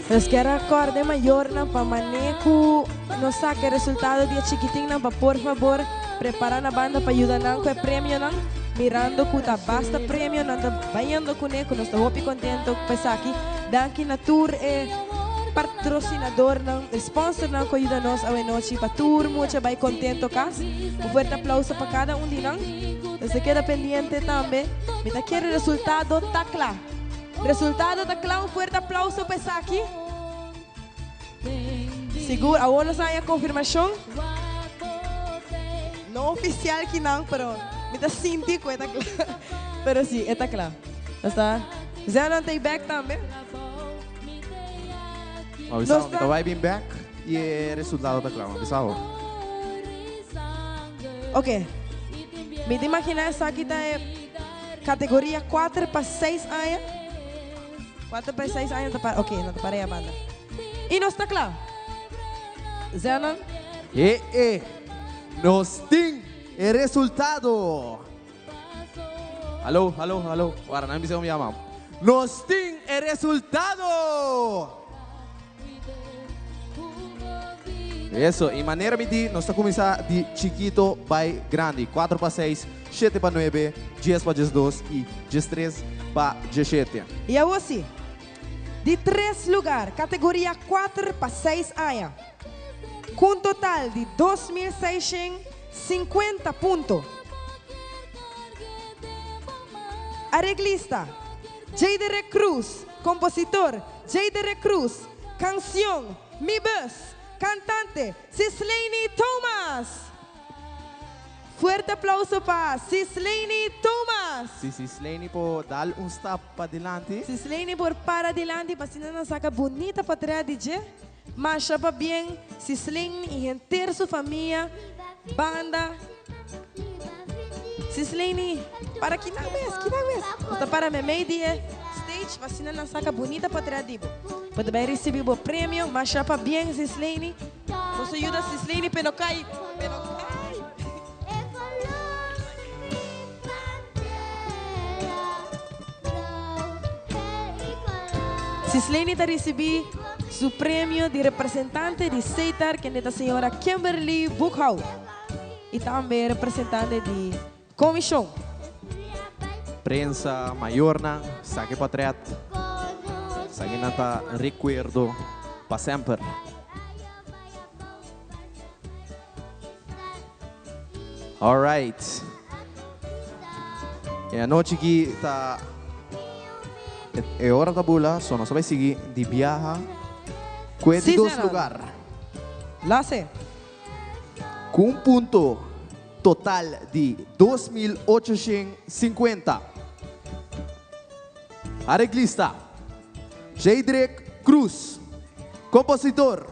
Nos kier a corda e mayornan pa mane cu nos saca e resultado di e chikitinnan pa por fabor. prepara na banda pa yuda nan cu e premionan, mirando cu ta basta premio nan ta bayendo cune cu nos ta hopi contento pa esaki. Danki na tur e patrocinadornan, e sponsornan cu a yuda nos awenochi pa tur mucha bay contento cas. Un fuerte aplauso pa cada un di nan. Nos ta keda pendiente tambe. Mi ta kere resultado ta cla. Resultado ta cla un fuerte aplauso pa esaki. Sigur awor nos a haña confirmacion. No oficial kinan pero mi ta sinti cu e ta cla. Pero si e ta cla. Nos ta Zenon ta y back tambe.
Ma bisa mi ta bay bin back y e resultado ta cla. Ma bisa awor.
Ok. Mi ta imagina esaki ta e categoria cuater pa seis aña. Cuater pa seis aña ta para. Ok, no ta para ya banda. Y nos ta cla. Zenon.
E e. Nos tin e resultado. Hallo, hallo, hallo. Wara, nan bisa mi yama. Nos tin e resultado! Eso, y manera mi di, nos ta cuminsa di chikito bay grandi. Cuatro pa seis, shete pa nuebe, dies pa diesdos y diestres pa dieshete.
Y awor si, di tres lugar, categoria cuater pa seis aña, cu un total di 2650 punto. Areglista, Jayderek Cruz, compositor, Jayderek Cruz, cancion, Mi Bus, cantante, Sislaney Thomas. Fuerte aplauso pa Sislaney Thomas.
Si Sislaney por dal un stap pa dilanti.
Sislaney por para dilanti pa asina nan saca bunita patria di dje. Masha pabien Sislaney y henter su famia, banda. Sislaney, para kinan mes, kinan mes. Nos ta para memey di e stage pa asina nan saca bunita patria di bo. Bo ta bay ricibi bo premio. Masha pabien Sislaney. Boso yuda Sislaney pe no cay, pe no cay. Sislaney ta ricibi su premio di representante di Setar kende ta señora Kimberly Boekhout y tambe representante di comision.
Prensa, mayornan, saki potret. Esaki nan ta recuerdo pa semper. Alright. E anochi aki ta e ora ta bula, so nos ta bai sigui di biaha cu e di dos lugar.
Lase.
Cu un punto total di 2850. Areglista, Jaydrick Cruz. Compositor,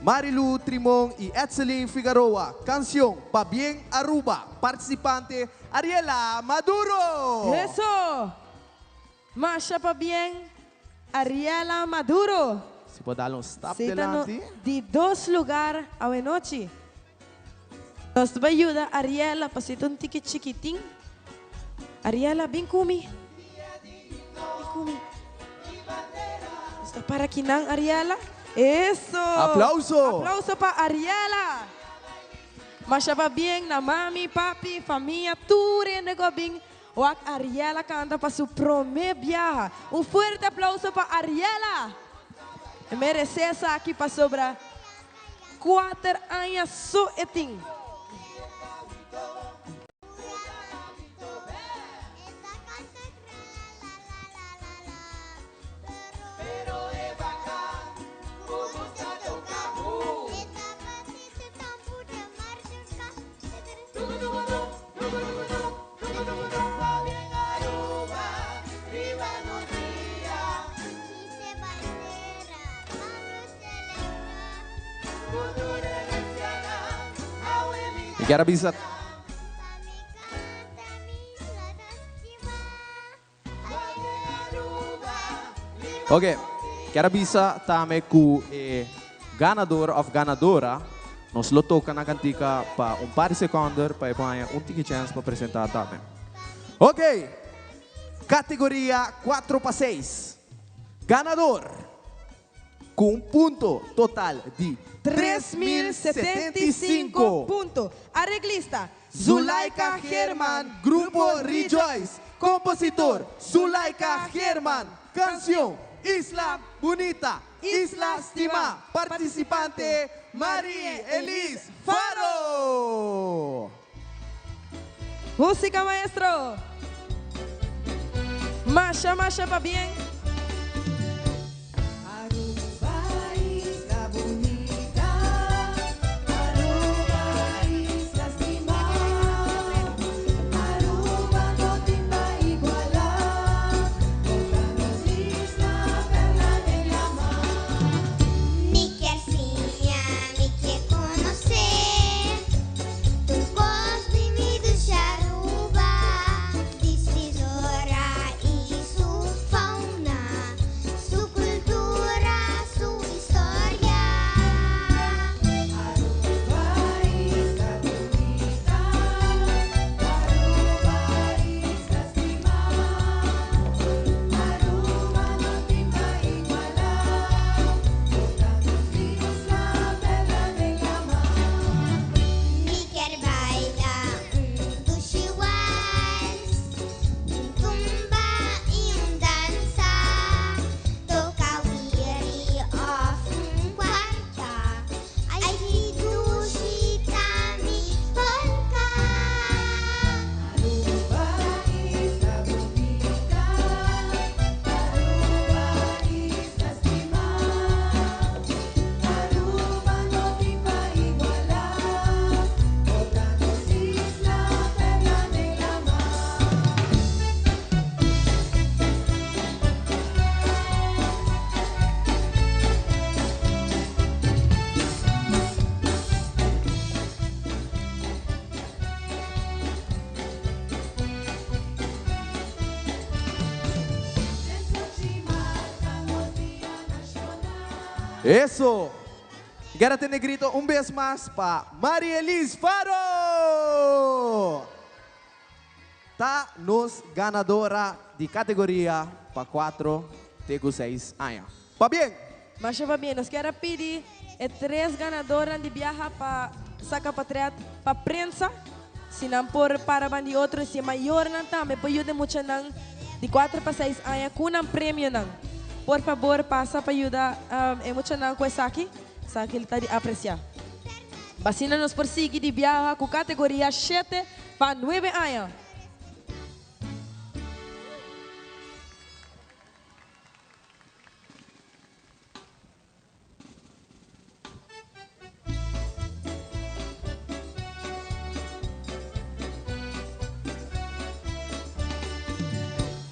Marilu Trimon y Edseline Figaroa. Cancion, Pabien Aruba. Participante, Ariela Maduro.
Eso! Masha pabien Ariela Maduro.
Si por dal un stap
Si ta no
delanti.
di dos lugar awenochi. Nos ta bay yuda Ariela pasita un tiki chikitin. Ariela bin cu mi. Bin cu mi. Nos ta para kinan Ariela. Eso!
Aplauso!
Aplauso pa Ariela! Masha pabien na mami, papi, famia, tur hende cu a bin Wak Ariela canta pa su prome biaha. Un fuerte aplauso pa Ariela! E merece esaki pasobra cuater aña so e tin.
Mi kier a bisa. Ok, kier a bisa tambe ku e ganador of ganadora nos lo toka na kantika pa un par di sekonder pa e por haña un tiki chèns pa presentá tambe. Ok, kategoria kuatro pa seis, ganador ku un punto total di.
3075 punto. Areglista,
Zulaika Geerman, Grupo Rejoice. Compositor, Zulaika Geerman. Cancion, Isla Bunita, Isla Stima. Participante, Marie Elise Faro.
Musica maestro. Masha masha pabien.
Aruba isla bunita, Aruba isla stima, Aruba no tin pa iguala, bo ta nos isla perla den lama.
Mi kier siña, mi kier conoce Tur cos di mi dushi Aruba, Di su flora y su fauna, Su cultura, su historia.
Aruba isla bunita, Aruba isla stima, Aruba no tin pa iguala, Bo ta nos isla perla den lama.
Mi kier baila un dushi wals, un tumba y un danza, toca wiri of un cuarta, ay ki dushi ta mi polka.
Aruba isla bunita, Aruba isla stima, Aruba no tin pa iguala, Bo ta nos isla perla den lama.
Eso! Kier tende grito un bes mas pa Marie-Elise Faro! Ta nos ganadora di categoria pa 4 te cu 6 aña. Pabien!
Masha pabien. Nos kier a pidi e tres ganadornan di biaha pa saca patret pa prensa. Si nan por para ban di otro y si e mayornan tambe por yuda e muchanan di cuater pa seis aña cu nan premionan. Por fabor pasa pa yuda e muchanan cu esaki. Esaki lo ta di aprecia. Asina nos por sigui di biaha cu categoria shete pa nuebe aña.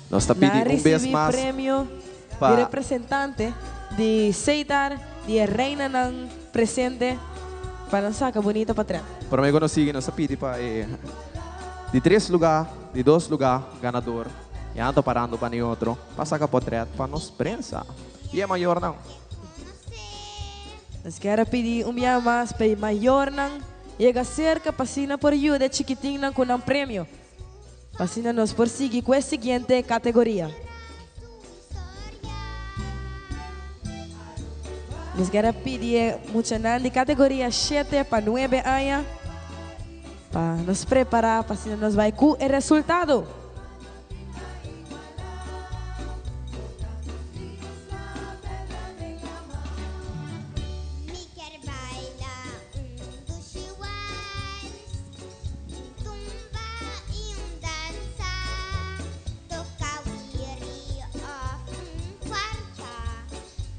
Nos ta pidi
Nan
un bes
ricibi
mas
premio
pa.
di representante di Seitar di e reinanan presente pa nan saca bunita patret.
Prome cu nos sigui nos ta pidi pa e di tres lugar, di dos lugar ganador ya nan ta parando pa ni otro pa saca potret pa nos prensa y e mayornan.
Nos kier a pidi un bia mas pa e mayornan yega serka pa asina por yuda e chikitinnan ku nan premio, pa asina nos por sigui ku e siguiente kategoria. Nos kier a pidi e muchanan di kategoria shete pa nuebe aña pa nos prepara pa asina nos bai ku e resultado.
Mi kier baila un dushi wals, un tumba y un danza, toca wiri of un cuarta,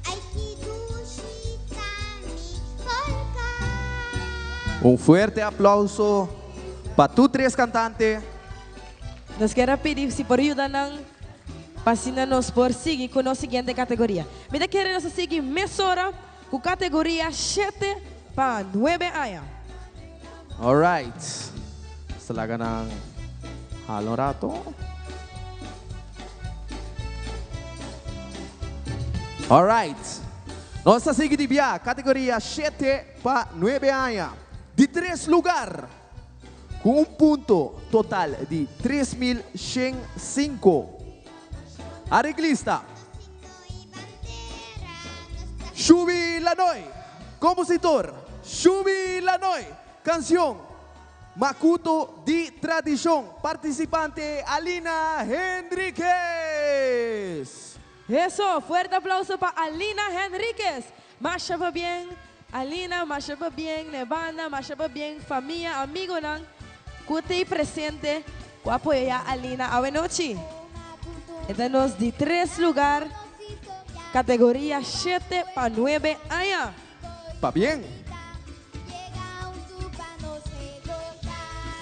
ay ki dushi ta mi polka.
Un fuerte aplauso pa tur tres cantante.
Nos kier a pidi si por yuda nan pa asina nos por sigui cu nos siguiente categoria. Mi ta kere nos a sigui mesora cu categoria shete pa nuebe aña.
Alright. Nos ta laga nan hala un rato. Alright. Nos ta sigui di bia categoria shete pa nuebe aña. Di tres lugar. Ku un punto total di 3105. Areglista, Shubi Lanoy, Kompositor, Shubi Lanoy. Kansion, Makuto di Tradishon. Partisipante, Alina Henriquez.
Eso, fuerte aplauso pa Alina Henriquez. Masha pabien Alina, masha pabien na e banda, masha pabien famia, amigonan cu t'ey presente cu a apoya Alina awenochi. E ta nos di tres lugar, categoria shete pa nuebe aña.
Pabien.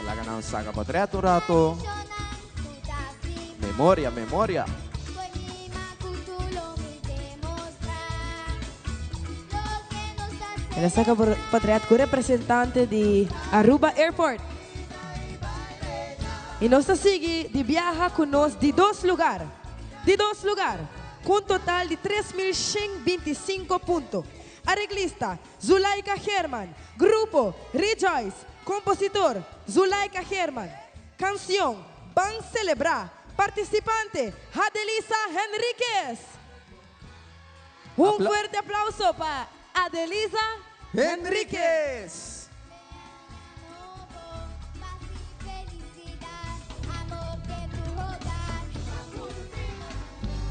Laga nan saca potret un rato. Memoria, memoria.
El a saca potret cu representante di Aruba Airport. Y nos ta sigui di biaha cu nos di dos lugar. Di dos lugar, cu un total di 3125 punto. Areglista, Zulaika Geerman. Grupo, Rejoice. Compositor, Zulaika Geerman. Cancion, Ban Celebra. Participante, Hadelisa Henriquez. Un fuerte aplauso pa Adelisa
Henriquez.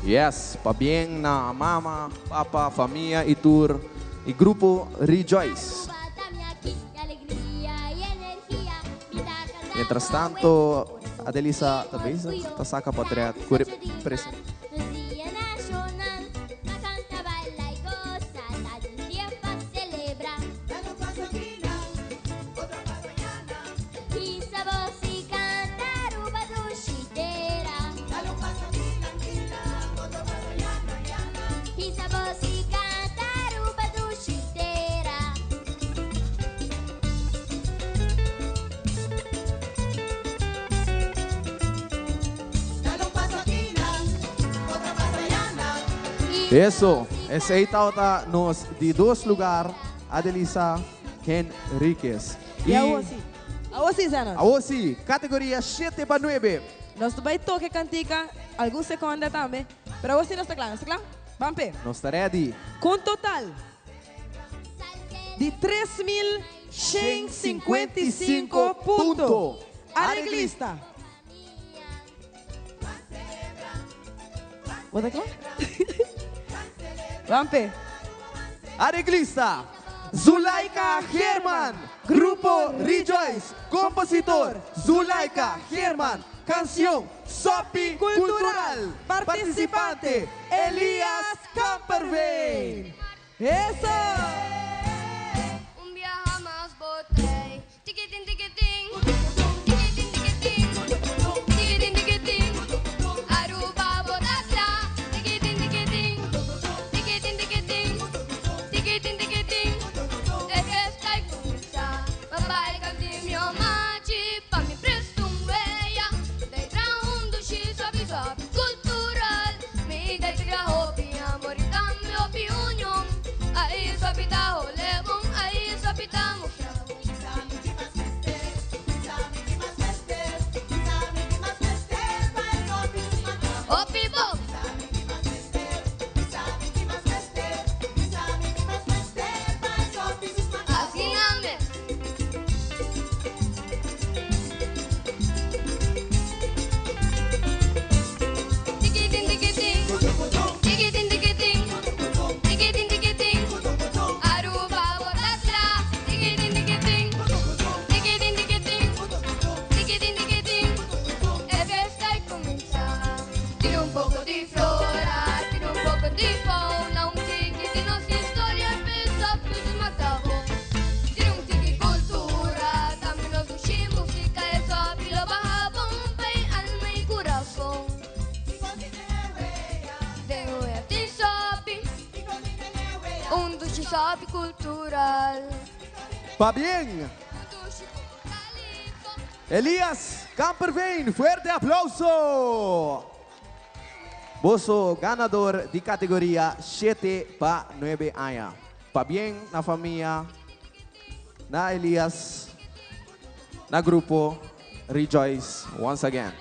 Yes, pabien na mama, papa, famia y tur y grupo Rejoice. Mientras tanto Adelisa ta bezig ta saca potret cu represent. Eso, esey tabata nos di dos lugar, Adelisa Henriquez.
Y awo si. Awo si, Zenon.
Awo si, categoria shete pa nuebe.
Nos ta bay toca e cantica algun seconda tambe, pero awo si nos ta cla. Nos ta cla? Ban p'e.
Nos ta ready.
Cu un total di 3155 punto. Areglista. Bo ta kla? Ban p'e.
Areglista, Zulaika Geerman, Grupo Rejoice, Kompositor, Zulaika Geerman, Kansion, Sopi Kultural, Partisipante, Elias Kamperveen.
Eso!
Un biaha mas bo trei. Tikitin tikitin, tikitin tikitin, tikitin tikitin, Aruba bo ta kla. Tikitin tikitin, tikitin tikitin, tikitin tikitin, e fiesta a kuminsá. Papá e kanti mi omachi pa mi presta un weya. Dai traha un dushi suavi suavi kultural. Mi dai pigra hopi amor i tambe hopi union. Ai suavi ta hole bon, ai suavi ta mustra bon. Hopi bon. Asina mes. Tikitin tikitin, tikitin tikitin, tikitin tikitin, Aruba bo ta kla. Tikitin tikitin, tikitin tikitin, tikitin tikitin, e fiesta a kuminsá. Tin un poko di flora, tin un poko di fauna, un tiki di nos historia pesa p'e smakabo. Tin un tiki kultura, tambe nos dushi musika, e sopi lo baha bon pa e alma i kurason. Den wea tin sopi, un dushi sopi kultural.
Pabien! Elias Kamperveen, fuerte aplauso! Boso ganador di categoria shete pa nuebe aña. Pabien na famia, na Elias, na grupo Rejoice once again.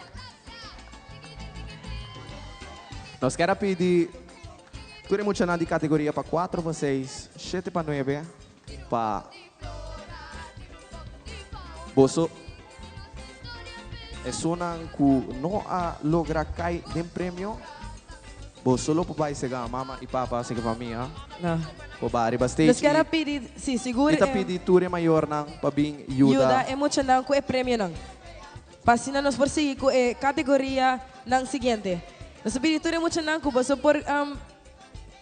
Nos kier a pidi tur e muchanan di categoria pa cuatro pa seis, shete pa nuebe. Pa boso esunnan ku no a logra kai den premio, boso lo por bai sega mama i papa, sega famia,
No.
por bai riba stage
Nos kier a
i
pidi, si, sigur
mi ta
e
pidi tur e mayornan pa bin yuda.
yuda e muchanan ku e premionan. Pa asina nos por sigui ku e kategorianan siguiente. Nos ta pidi tur e muchanan ku boso por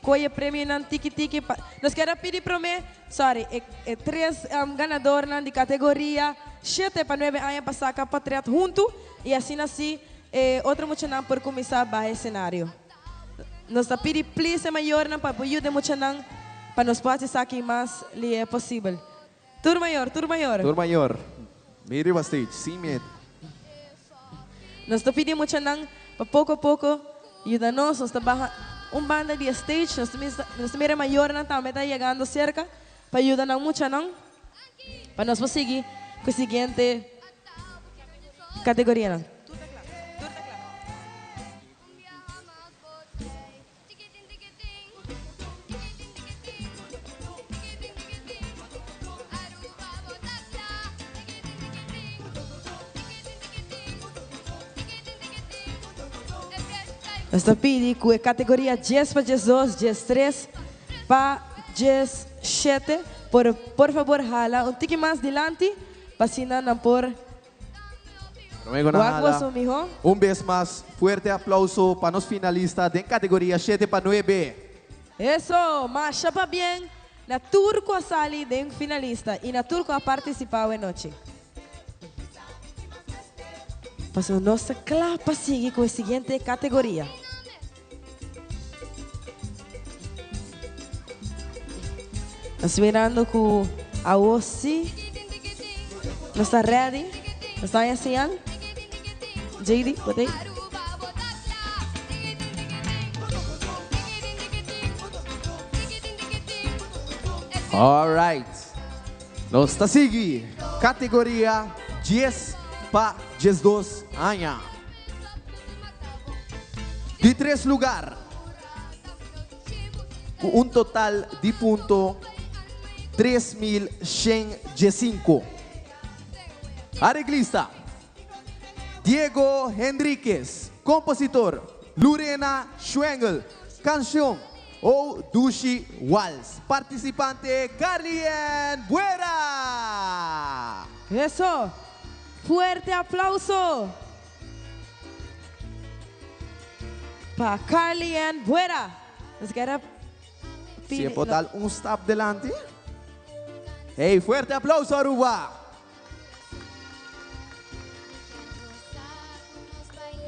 Koe premionan tiki tiki pa. Nos kier a pidi prome, sorry, e e tres ganadornan di kategoria shete pa nuebe aña pa saka potret huntu i asina si e otro muchanan por kuminsá baha e senario. Nos ta pidi please e mayornan pa bo yuda e muchanan pa nos por hasi esaki mas lihe posibel. Tur mayor, tur mayor.
Tur mayor, mi riba stage sin miedu.
Nos ta pidi muchanan pa poko a poko yuda nos. Nos ta baha un banda di e stage. Nos ta mira, nos ta mira e mayornan tambe ta yegando serka pa yuda nan muchanan pa nos por sigui ku e siguiente kategorianan. Nos ta pidi ku e kategoria djes pa 12, 13 pa 17 por por fabor hala un tiki mas dilanti pa asina nan por
Prome ku nan
wak
hala,
boso miho.
un bes mas fuerte aplauso pa nos finalista den kategoria shete pa nuebe.
Eso! Masha pabien na tur ku a sali den finalista i na tur ku a partisipá awe nochi. Pasobra nos ta kla pa sigui ku e siguiente kategoria. Nos mirando ku awo si nos ta ready. Nos ta haña señal. JD, bo ta ei?
Alright. Nos ta sigui kategoria dies pa 12 aña. Di tres lugar ku un total di punto 3105. Areglista, Diego Henriquez, kompositor, Lurena Schwengel, kanshon, O Dushi Wals, partisipante, Carlien Buera!
Eso! Fuerte aplauso! Pa Carly Ann Buera. Nos kier a
Si
pidi.
e por dal un stap delanti. Hey, fuerte aplauso Aruba!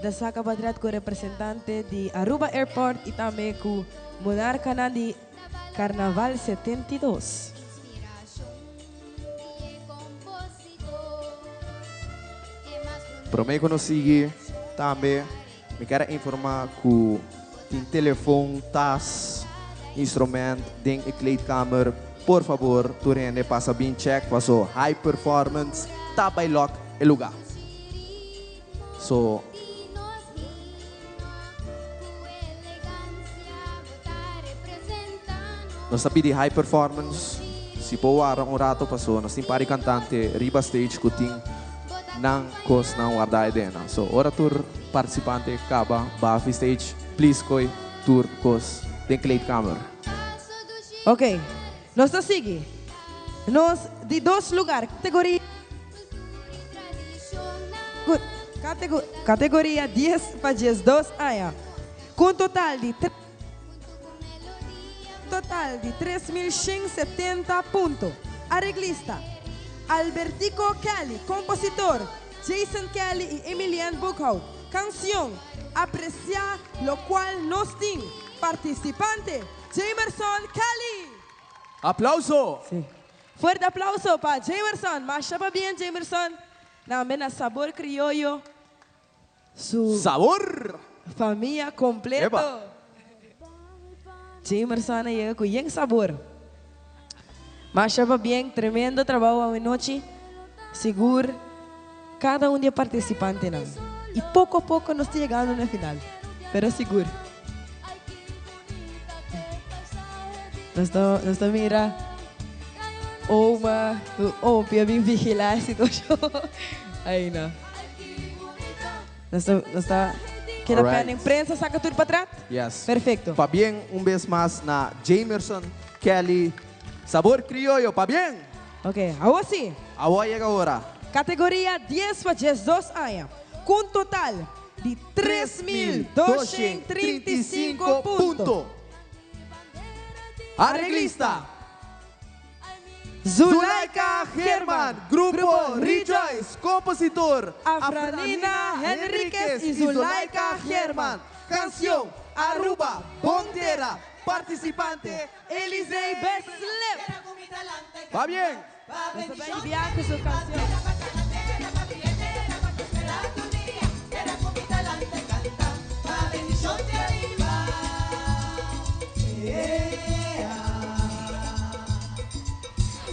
Ta saca patrat cu representante di Aruba Airport y tambe cu monarcanan di Carnaval 72.
Prome ku nos sigui tambe mi kier a informa ku tin telefon, tas, instrument den e kleedkamer. Por fabor tur hende pasa bin check paso high performance ta bai lock e luga. So. Nos ta pidi high performance si por warda un rato paso nos tin par di cantante riba stage cu tin nan cosnan warda aydena. So ora tur participante caba baha fi stage please coy tur cos den kleedkamer.
Ok, nos ta sigui. Nos di dos lugar, categoria. Categoria dies pa 12 aña, cu un total di total di 3170 punto. Areglista, Albertico Kelly, compositor, Jason Kelly y Emilienne Boekhout. Cancion, Aprecia locual nos tin. Participante, Jamerson Kelly.
Aplauso!
Fuerte aplauso pa Jamerson. Masha pabien Jamerson. Nan mena Sabor Crioyo su
Sabor!
famia completo.
Epa!
Jamerson a yega cu yen sabor. Masha pabien, tremendo trabao awenochi. Sigur cada un di e participantenan. Y poco a poco nos ta yegando na final. Pero sigur. Nos ta, nos ta mira. Oma, ku opi a bin vigilá e situashon. Ai no. Nos ta, nos ta keda
Alright.
pèrdè prensa saka tur patrat?
Yes.
Perfecto.
Pabien un bes mas na Jamerson Kelly Sabor Crioyo. Pabien!
Ok, awor sí.
Awor a yega ora.
Kategoria dies pa 12 aña, ku un total di 3235 punto.
Areglista, Zulaika Geerman, Grupo Rejoice, Compositor,
Afranina Henriquez y Zulaika Geerman,
Cancion, Aruba, Bon Tera, Participante,
Elisey Beslip.
Pabien!
Nos ta bay bia cu su cancion.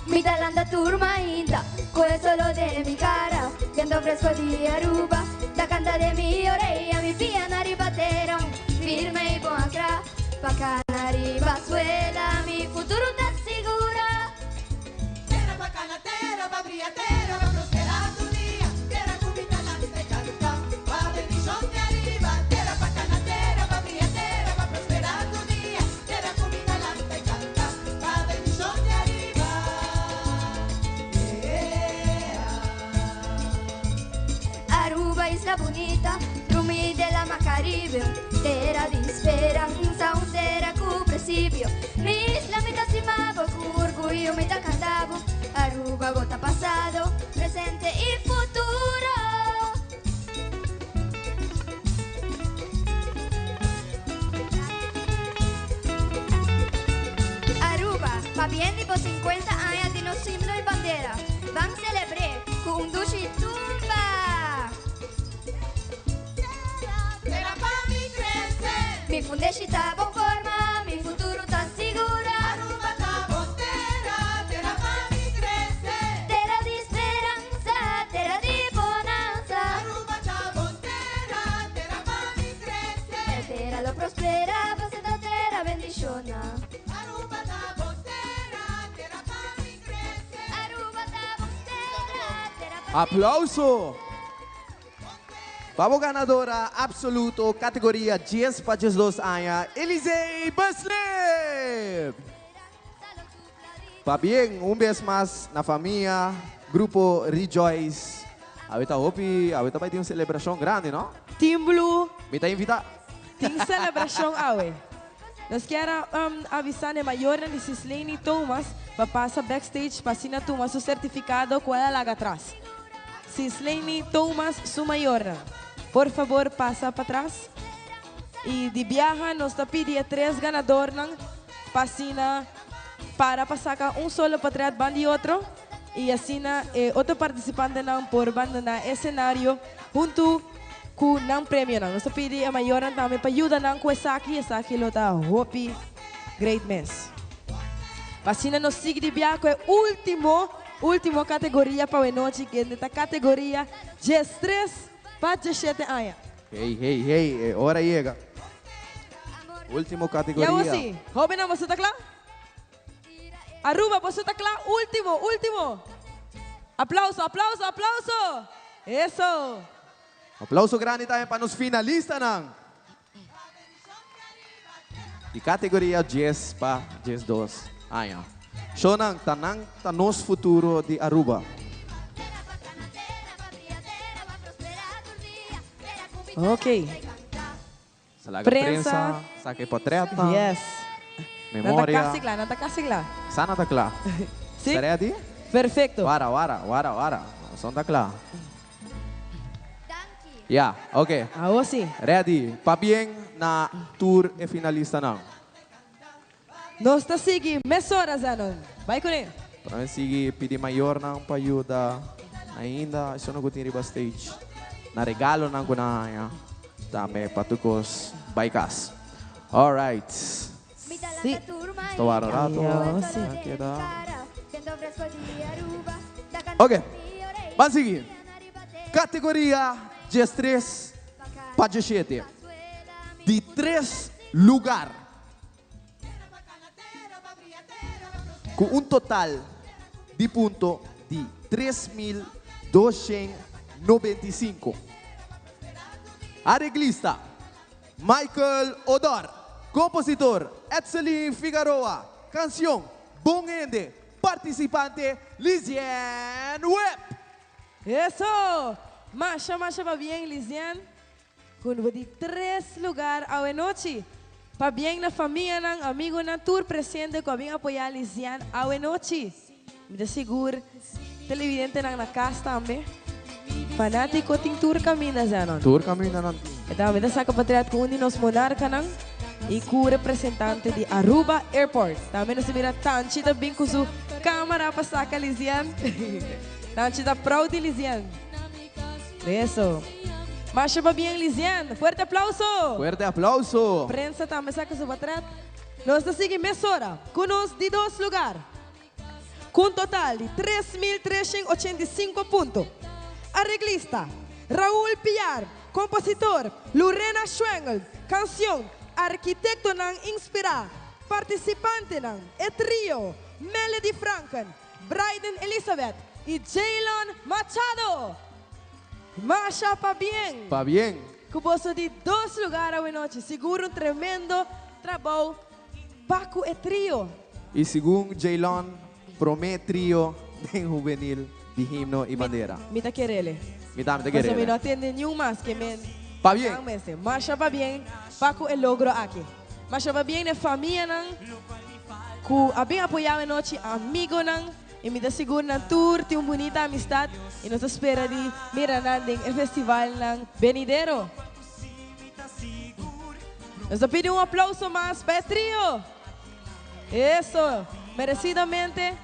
Mi ta lanta tur mainta, cu e solo den mi cara, Viento fresco di Aruba, ta canta den mi orea, Mi pianan riba tera, firme y bon ancra, Pa cana riba suela, mi futuro ta sigura.
Tera pa cana, tera pa bria, tera pa prospera tur dia, Tera cu mi ta lanta y canta, pa bendicion di ariba. Tera pa cana, tera pa bria, tera pa prospera tur dia, Tera cu mi ta lanta y canta, pa bendicion di ariba.
Aruba isla bunita, drumi den lama Caribe, tera di speransa, un tera cu principio. Mi isla mi ta stima bo, cu orguyo mi ta canta bo. Aruba bo ta pasado, presente y futuro. Aruba, pabien di bo 50 aña di nos himno y bandera. Ban celebr'é cu un dushi tumba!
Tera pa mi crece.
Mi fundeshi ta bon forma, mi futuro ta sigura.
Aruba ta bon tera, tera pa mi crece.
Tera di speransa, tera di bonanza.
Aruba ta bon tera, tera pa mi crece.
E tera lo prospera, paso ta tera bendiciona.
Aruba ta bon tera, tera pa mi crece.
Aruba ta bon tera, tera pa
Aplauso! Pa bo ganadora absoluto categoria 10 pa 12 aña, Elisey Beslip! Pabien un bes mas na famia, Grupo Rejoice. Awe ta hopi, awe ta bay tin un celebracion grandi, no?
Team Blue.
Mi ta invita.
Tin celebracion awe. Nos kier a avisa n'e mayornan di Cislene Thomas pa pasa backstage pa asina tuma su certificado cu el a laga atras. Cislene Thomas su mayornan, por favor pasa patras. Y di biaha nos ta pidi e tres ganadornan pa asina para pa saca un solo potret ban di otro y asina e otro participantenan por bandona e escenario hunto cu nan premionan. Nos ta pidi e mayornan tambe pa yuda nan cu esaki, esaki lo ta hopi great mes. Pa asina nos sigui di bia cu e ultimo, ultimo categoria pa awenochi kende ta categoria 13 pa 17 aña.
Hey, hey, hey, e ora yega. Ultimo categoria.
Ya bo si, hobennan boso ta cla? Aruba boso ta cla? Ultimo, ultimo. Aplauso, aplauso, aplauso! Eso!
Aplauso grandi tambe pa nos finalistanan di categoria 10 pa 12 aña. Shownan ta nan ta nos futuro di Aruba.
Ok.
Sa laga prensa, saca e potretnan.
Yes.
Memoria.
Nan ta casi cla, nan ta casi cla.
Sa nan ta cla.
Si?
Sta ready?
Perfecto.
Wara, wara, wara, wara. Son ta cla. Ya, ok.
Awo si.
Ready. Pabien na tur e finalistanan.
Nos ta sigui mesora, Zenon. Bai kuné.
Tambe sigui pidi mayornan pa yuda ainda esun ku tin riba stage na regalonan ku nan haña tambe pa tur kos bai kas. Alright.
Sí.
Nos ta wara un rato.
Sí.
Keda. Ok. Ban sigui. Kategoria 13 pa 17. Di tres lugar. Ku un total di punto di 3295. Areglista, Michael Odor. Compositor, Edselyn Figaroa. Cancion, Bon Hende. Participante, Lizienne Webb.
Eso! Masha masha pabien Lizienne cu bo di tres lugar awe nochi. Pabien na famianan, amigonan tur presente cu a bin apoya Lizienne awe nochi. Mi ta sigur televidentenan na cas tambe. Fanatico tin tur caminda Zenon.
Tur caminda nan tin.
E tambe ta saca patret cu un di nos monarcanan y cu representante di Aruba Airport. Tambe nos ta mira Tanchi ta bin cu su camara pa saca Lizienne. Tanchi ta proud di Lizienne. Eso. Masha pabien Lizienne. Fuerte aplauso!
Fuerte aplauso!
Prensa tambe saca su patret. Nos ta sigui mesora cu nos di dos lugar. Cu un total di 3385 punto. Areglista, Raúl Piar, compositor, Lurena Schwengel, cancion, Arkitectonan Inspirá, participantenan, e trio, Melody Franken, Bryden Elizabeth y Jaylon Machado. Masha pabien!
Pabien!
Cu boso di dos lugar awenochi, sigur un tremendo trabou Pa cu e trio.
Y segun Jaylon, prome trio den hubenil di himno y bandera.
Mi ta kerele.
Mi tambe ta kerele.
Pasobra mi no a tende niun mas ke men.
Pabien.
Nan mester. Masha pabien pa cu e logro aki. Masha pabien na e famianan cu a bin apoya e nochi, amigonan, y mi ta sigur nan tur tin un bunita amistad y nos ta spera di mira nan den e festivalnan benidero. Nos ta pidi un aplauso mas pa e trio. Eso, merecidamente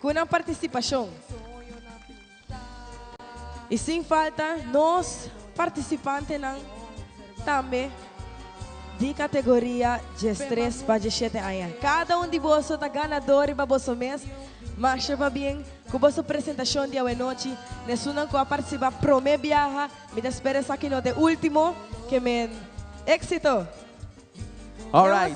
cu nan participacion. Y sin falta nos participantenan tambe di categoria 13 pa 17 aña. Cada un di boso ta ganador riba boso mes. Masha pabien cu boso presentacion di awenochi. Nesunnan cu a participa prome biaha. Mi ta spera esaki no ta e ultimo ke men exito.
All right.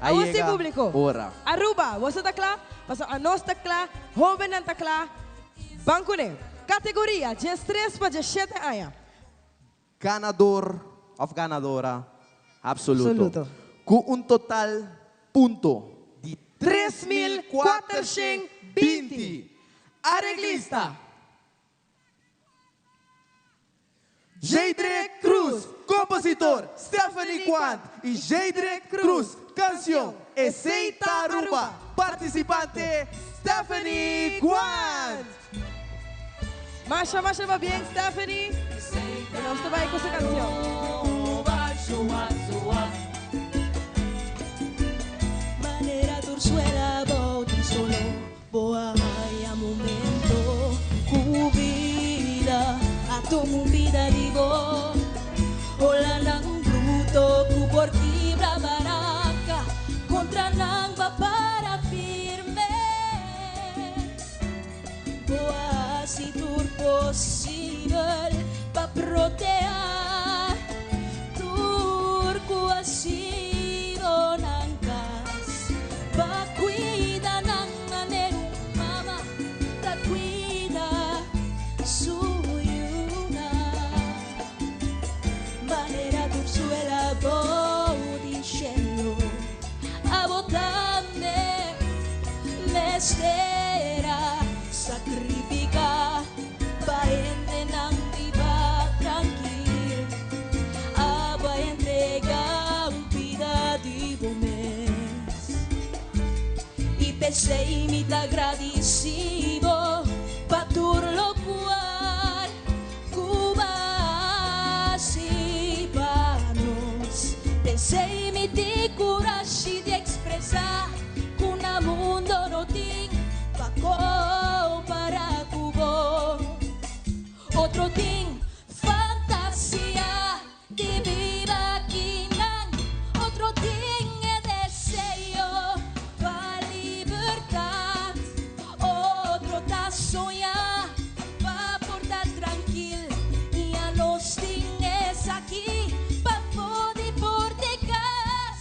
A
Awor si
yega
publico.
ora.
Aruba, boso ta kla? Pasobra anos ta kla, hobennan ta kla. Ban kuné. Kategoria, 13 pa 17 aña.
Ganador of ganadora absoluto.
Absoluto.
Ku un total punto di 3420. Areglista. Jeidrek Cruz, compositor, Stephanie Quant y Jeidrek Cruz, cancion, Esey ta Aruba, participante, Stephanie Quant.
Masha masha pabien Stephanie y nos ta bay cu su cancion.
Manera tur suela bou di solo Bo a haya momento cu bida a tuma un bida di bo. Olanan bruto cu por kibra baranca contra nan pa para firme. Bo a haci tur posibel pa protea tur cu a sido nan cas pa cuida nan manera un mama ta cuida su yunan. Manera tur suela bou di shelo abo tambe mester a sacrifica pa hendenan biba trankil. Abo a entrega un bida di bo mes. I p'esei mi ta gradisí bo pa tur lokual ku bo a hasi pa nos. P'esei mi tin kurashi di ekspresá ku na mundo no tin pa kompará ku bo. Otro tin fantasia di biba akinan, otro tin e deseo pa libertat, otro ta soña pa por ta trankil i anos tin esaki pa for di por di kas.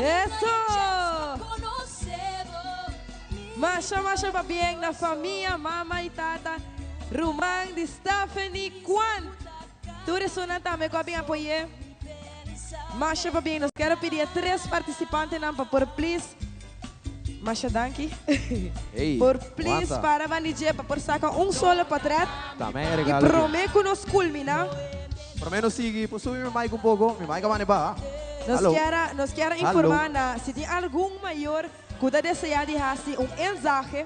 Eso! Masha, masha pabien na famia, mama y tata. Ruman di Stephanie Kwan. Tur esunnan tambe cu a bin apoye. Masha pabien. Nos kier a pidi e tres participantenan pa por please. Masha danki.
Ey,
Por please
wanta.
para bandi dje pa por saca un solo potret.
Tambe e
Y
regalo aki.
prome cu nos culmina.
Prome nos sigui, por subi mi mic un poco. Mi mic a mane baha.
Nos
Hallo.
kier a, nos kier a
Hallo.
informa na si tin algun mayor cu ta desea di haci un enzahe,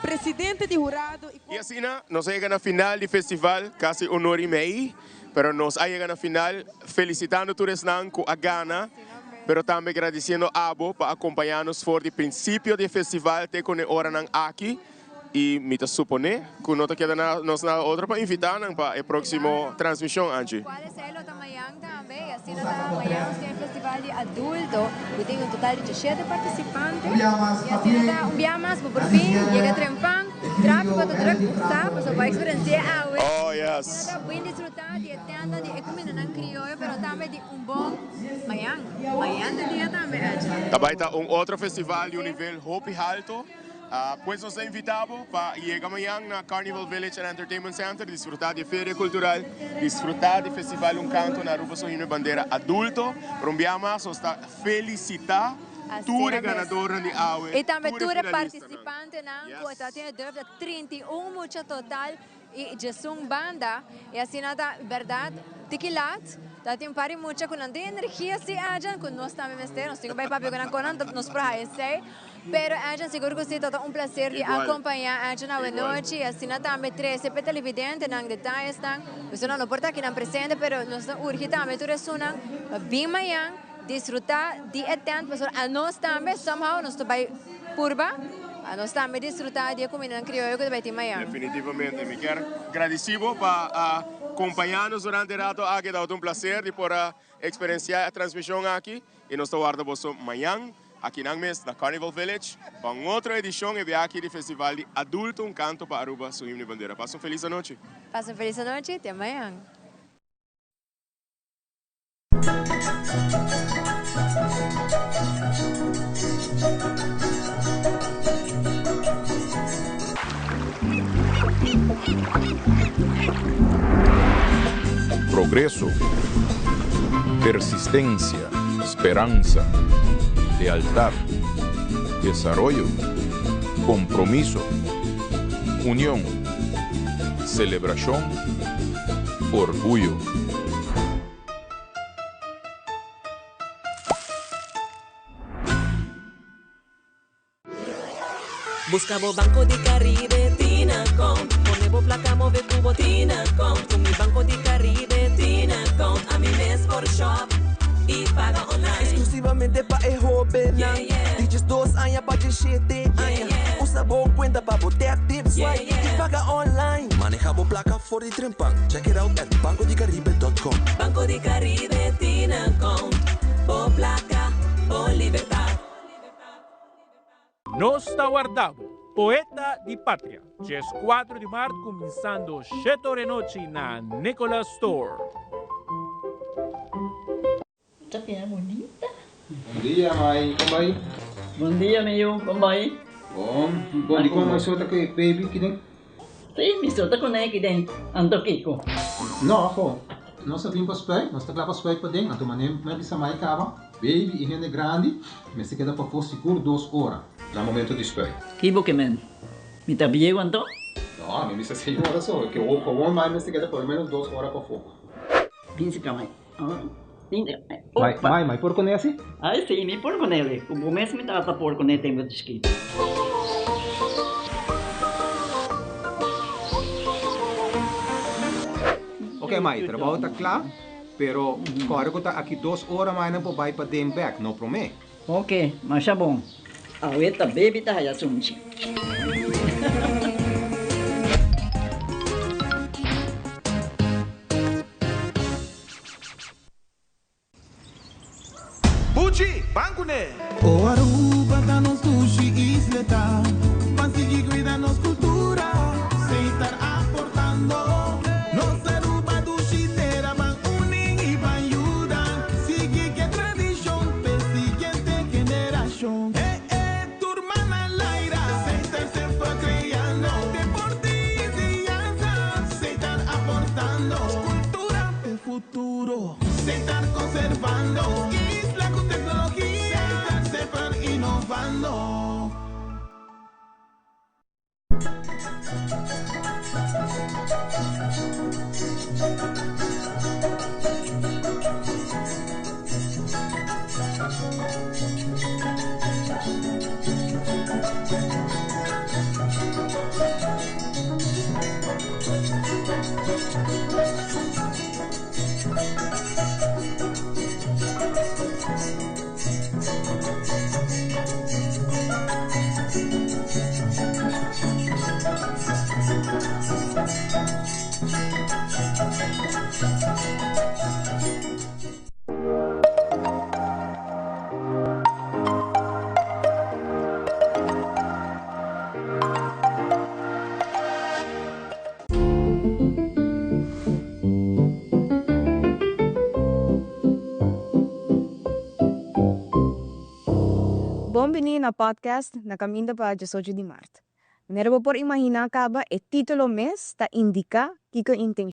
presidente di hurado y.
Y asina nos a yega na final di festival, casi un ora y mei, pero nos a yega na final felicitando tur esnan cu a gana, pero tambe gradiciendo abo pa acompaña nos for di principio di e festival te con e oranan aki. Y mi ta supone cu no ta keda na nos nada otro pa invita nan pa e proximo transmision, Angie.
Cual esey lo ta mayan tambe y asina ta mayan nos tin e festival di adulto cu tin un total di djeshete participante y asina ta un bia mas bo por fin yega trempan, trafico ta druk sa pasobra bo a experiencia awe
Oh yes.
Asina ta buen disfruta di e tenda di e cumindanan crioyo pero tambe di un bon mayan, mayan ta dia tambe Angie.
Ta bay ta un otro festival di un nivel hopi halto. Pues nos ta invita bo pa yega mañan na Carnival Village and Entertainment Center, disfruta di e feria cultural, disfruta di Festival Un Canto na Aruba Su Himno y Bandera Adulto. Pero un bia mas nos ta felicita tur e ganadornan di awe,
Y tambe
tur e
tur e
finalistanan.
participantenan cu ta tin e durf ta 31 mucha total y djesun banda. Y asina ta berdad tiki laat ta tin un par di mucha cu nan tin energia si ajan cu nos tambe mester, nos tin cu bay papia cu nan con nan nos por haya esey. Pero Edjean sigur cu si ta ta un placer di acompaña Edjean awe nochi y asina tambe trece p'e televidentenan detayesnan. Boso no por ta akinan presente pero nos ta urgi tambe tur esunnan pa bin mañan disfruta di e tent pasobra anos tambe somehow nos ta bay purba anos tambe disfruta di e cumindanan crioyo cu ta bay tin mañan.
Definitivamente mi kier gradici bo pa a compaña nos durante e rato aki. Tabata un placer di por a experiencia e transmision aki y nos ta warda boso mañan. Akinan mes na Carnival Village pa un otro edicion e biaha aki di Festival di Adulto Un Canto pa Aruba Su Himno y Bandera. Pasa un feliz anochi.
Pasa un feliz anochi, te mañan.
Progreso, persistencia, speransa, lealtad, desaroyo, compromiso, union, celebracion, orguyo.
Busca bo Banco di Caribe tin account. Pone bo placa move cu bo tin account. Cu mi Banco di Caribe tin account. Ami mes por shop y paga online.
Exclusivamente pa e hobennan di 12 aña pa 17 aña. Usa bo cuenta pa bo tap, tip, swipe y paga online.
Maneha bo placa for di trempan. Check it out at bancodicaribe dot com.
Banco di Caribe tin account. Bo placa, bo libertad.
Nos ta warda bo, Poeta di Patria, djes kuatro di mart kuminsando shete ora e nochi na Nicolas Store.
Ta bira bunita.
Bon dia mai, kon bai?
Bon dia mi yu, kon bai?
Bon, bon dikon mai so ta ku e baby kiden?
Si, mi so ta kuné kiden, anto kiko?
No, afo, nos a bin pa spuit, nos ta kla pa spuit paden, anto manera mi a bisa mai kaba, baby i hende grandi mester keda pafó sigur dos ora na momento di spuit.
Ki bo ke men? Mi ta bieu anto?
No, mi bisa señora so, ke gewoon mai mester keda por lo menos dos ora pafó.
Bin si ka mai.
Mai, mai, mai por kuné asi?
Ai si, mi por kuné. Ku bo mes mi tata por kuné tempu di chikito.
Ok mai, trabou ta kla, pero kòrda ku ta aki dos ora mai nan por bai paden bèk, no promé.
Ok, masha bon. Awe ta baby ta haya sunchi.
Buchi, ban kuné! O Aruba ta nos dushi isleta, ban sigui cuida nos cultura, seitar aportando. Nos Aruba dushi tera, ban uni y ban yuda, sigui ke tradicion p'e siguiente. innovando. Cultura p'e futuro, Setar conservando. Isla cu tecnologia, Setar semper innovando.
Bon bini na podcast Na Caminda pa 18 di Maart. Manera bo por imagina caba e titulo mes ta indica kico intencion.